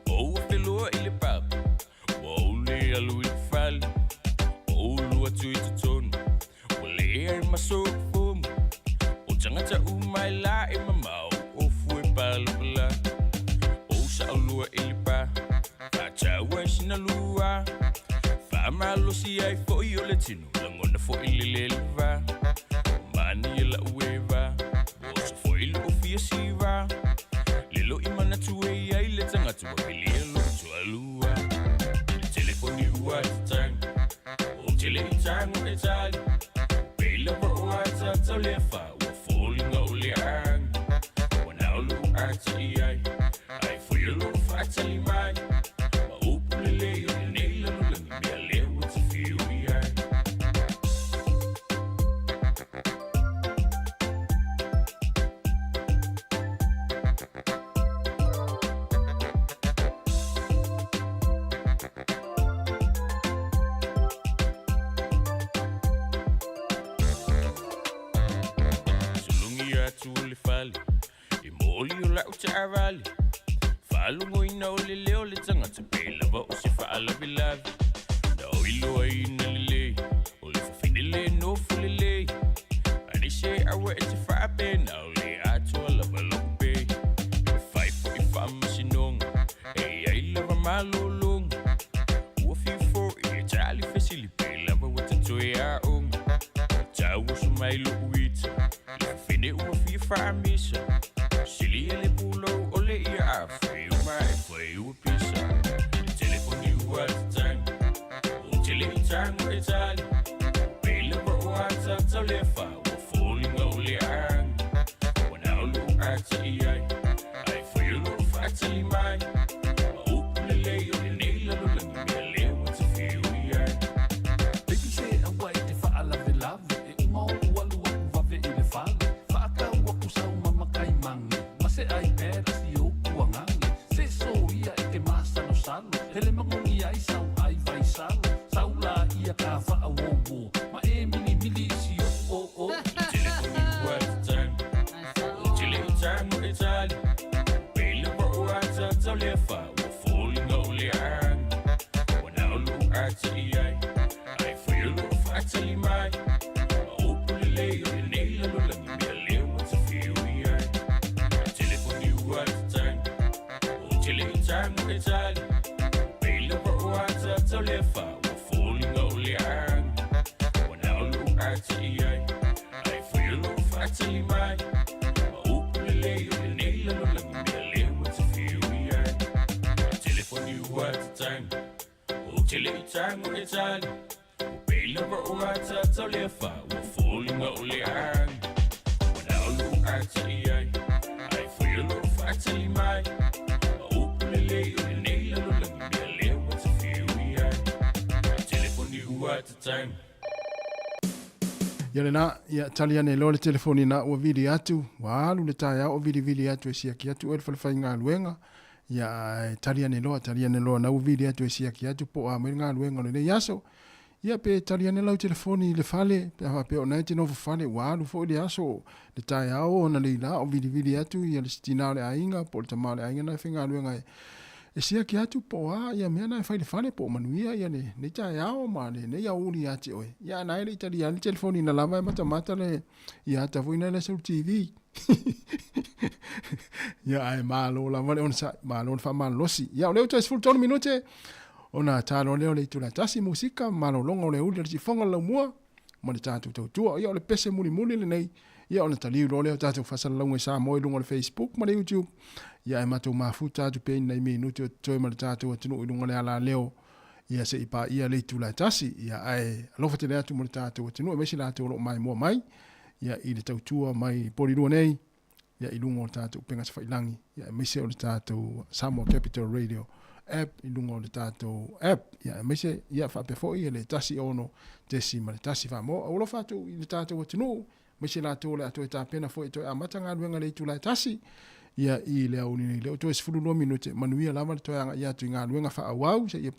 O ua feloa i le papa Ua ou le alu i le fale Ua ou alu atu i totonu Ua leai ma sou fomu O tagata uma e la e mamao O fue palapala O saolua i le pa Faataua i sina lua Faamalosi ai foi o le tino Lagona foi le le le va Ua manaia lau eva Ua oso foi lou fia siva Lilo i manatu e i ai le tagata Ua pilia lou toalua Le telefoni ua tatagi Ou te le i tago e tali Pei lava o ataata o le afa Ua foliga o le agi Ua nao lou ata i ai Ai foi o lou faatali mai Ma upu lelei o lenei lalolagi Mea lea ua te fiu i ai. Sulugi atu o le fale E moli o lau taavale Faalogoina o le leo o le tagata Pe lava o se faalavelave Na ou iloaina lelei O le fafine le nofo lelei A nei se aua e te faapena O le atoa lava lou pei E fai foi faamasinoga E i ai lava malologa Ua fiu foi e tali fesili Pe lava ua ta toe aoga Tauoso mai lou ita Le fafine ua fia faamisa Sili ia le pulou ole ia a fai uma e fai ua pisa Le telefoni ua tatagi Ou te le i tago e tali Pei lava o ataata o le afa Ua foliga o le agi Ua nao lou ata i ai Ai foi o lou faatali mai Ma upu lelei o lenei lalolagi Mea lea ua te fiu i ai. Baby se aua e te faalavelave E uma ou alu aku vave i le fale Faatau aku sau mama kai mange Ma se iPad a si ou kuagange Se soia e te masalosalo Hele magogi ai sau ai vai salo Sau la ia ka faauouo Ma e milimili i si ou oo. Le telefoni ua tatagi Ou te le i tago e tali Pei lava o ataata o le afa Ua foliga o le agi Ua nao lou ata i ai Ai foi o lou faatali mai Ma upu lelei o lenei lalolagi Mea lea ua te fiu i ai Le telefoni ua tatagi Ou te le i tago e tali Pei lava o ataata o le afa Ua foliga o le agi Ua nao lou ata i ai Ai foi o lou faatali mai Ma upu lelei o lenei lalolagi Mea lea ua te fiu i ai Le telefoni ua tatagi Ou te le i tago e tali Ua pei lava o ataata o le afa Ua foliga o le agi Ua nao lou ata i ai Ai foi o lou faatali mai Ma upu lelei o lenei lalolagi Mea lea ua te fiu i ai Le telefoni ua tatagi. Ia lena, ia tali ane loa le telefoni na ua vili atu, ua alu le taeao o vilivili atu e siaki atu oe le fale faigaluega, ia ae tali ane loa, tali ane loa na ua vili atu e siaki atu po o a mai le galuega o lenei aso. Ia pe tali ane lau telefoni i le fale, pe a faapea o na e te nofo fale, ua alu foi le aso, le taeao ona lei la o vilivili atu ia le tina o le aiga po o le tama o le aiga na e faigaluega e e siaki atu po o a ia mea na e fai i le fale po o manuia ia lenei taeao ma lenei aoauli ia te oe. Ia a na e le i talia le telefoni na lava e matamata le ia ata foi na le sau TV. Ia ae malo lava le onosai, malo le faamalolosi. Ia o lea ua toe 13 minute ona talo lea o le itula e tasi musika malologa o le aoauli o le sifoga o le laumua ma le tatou tautua. Ia o le pese mulimuli lenei, ia ona taliu loa lea o tatou faasalalauga i Samoa i luga o le Facebook ma le YouTube. Ia ae matou mafuta atu pea i nai minute o totoe ma le tatou atunuu i luga o le alaleo ia se i paia le itula e tasi. Ia ae alofa tele atu mo le tatou atunuu aemaise latou o lo o maimoa mai ia i le tautua mai Polilua nei ia i luga o le tatou upega tafailagi ia aemaise o le tatou Samoa Capital Radio app i luga o le tatou app ia aemaise ia faapea foi le 16.1 Samoa. Alofa atu i le tatou atunuu aemaise latou o le a toe tapena foi e toe amata galuega i le itula e tasi ia i le aoauli nei. Lea ua toe 12 minute, manuia lava le toe agai atu i galuega faaauau seia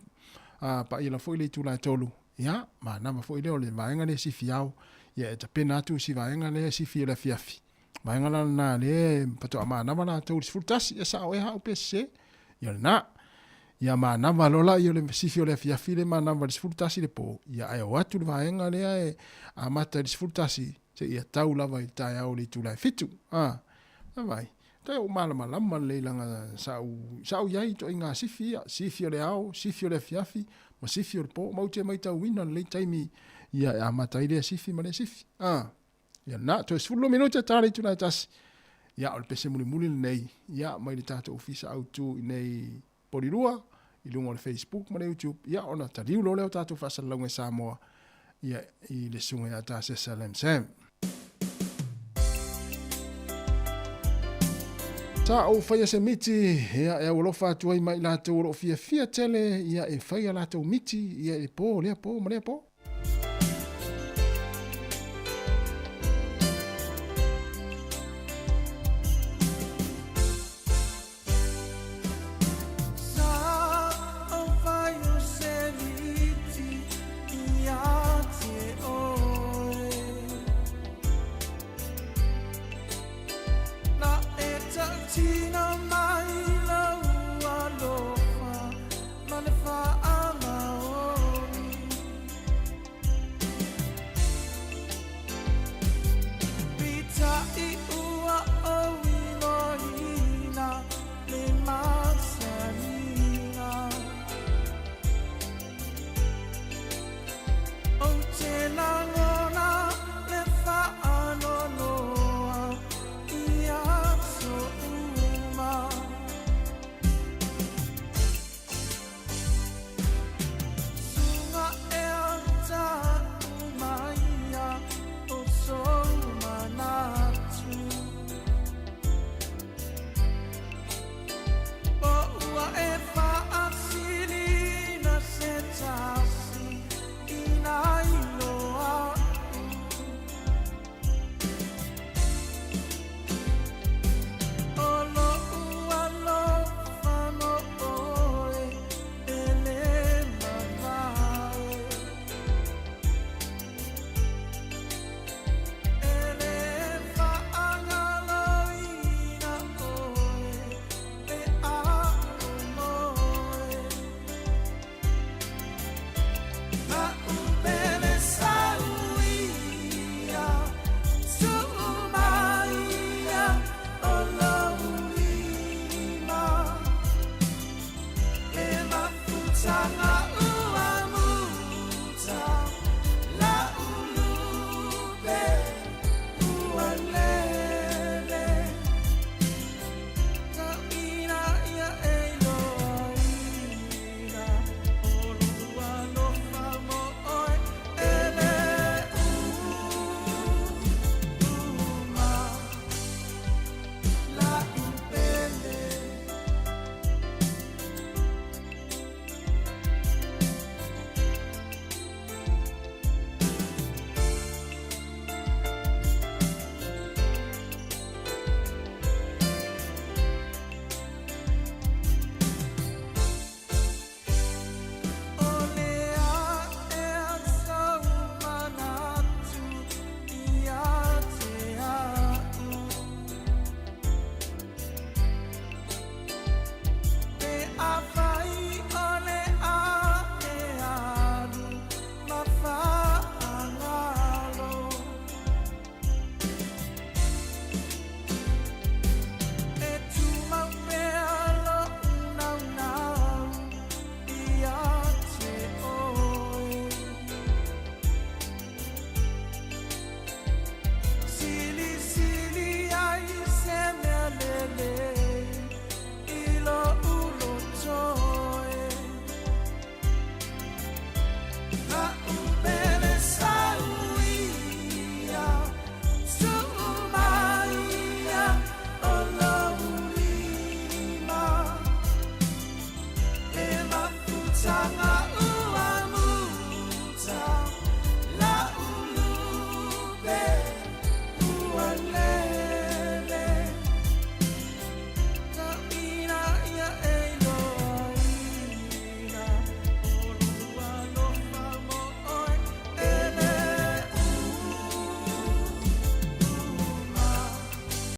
paia lava foi le itula e tolu. Ia, manava foi lea o le vaega lea e sifi ao, ia e tapena atu si vaega lea e sifi o le afiafi. Vaega la lena lea e faatoa manava latou i le 11, ia sao ea au pe sese. Ia lena. Ia manava loa la ia o le sifi o le afiafi le manava i le 11 le po, ia ae o atu le vaega lea e amata i le 11 seia tau lava i le taeao i le itula e 7. A, vaai, toe ou malamalama lelei leaga sa ou, sa ou i ai i ituaiga sifi ia, sifi o le ao, sifi o le afiafi, ma sifi o le po. Ma ou te maitauina lelei taimi ia e amata ai lea sifi ma lea sifi. A, ia lena, toe 12 minute ta le itula e 1. Ia, o le pese mulimuli lenei, ia, mai le tatou ofisa autu i nei Polilua, i luga o le Facebook ma le YouTube, ia, ona taliu loa lea o tatou faasalalauga i Samoa, ia, i le susuga ia Tasesa Lam Sam. Sa ou faia se miti, ia, e aualofa atu ai ma i latou o lo o fiafia tele, ia, e fai a latou miti, ia, i le po, lea po ma lea po.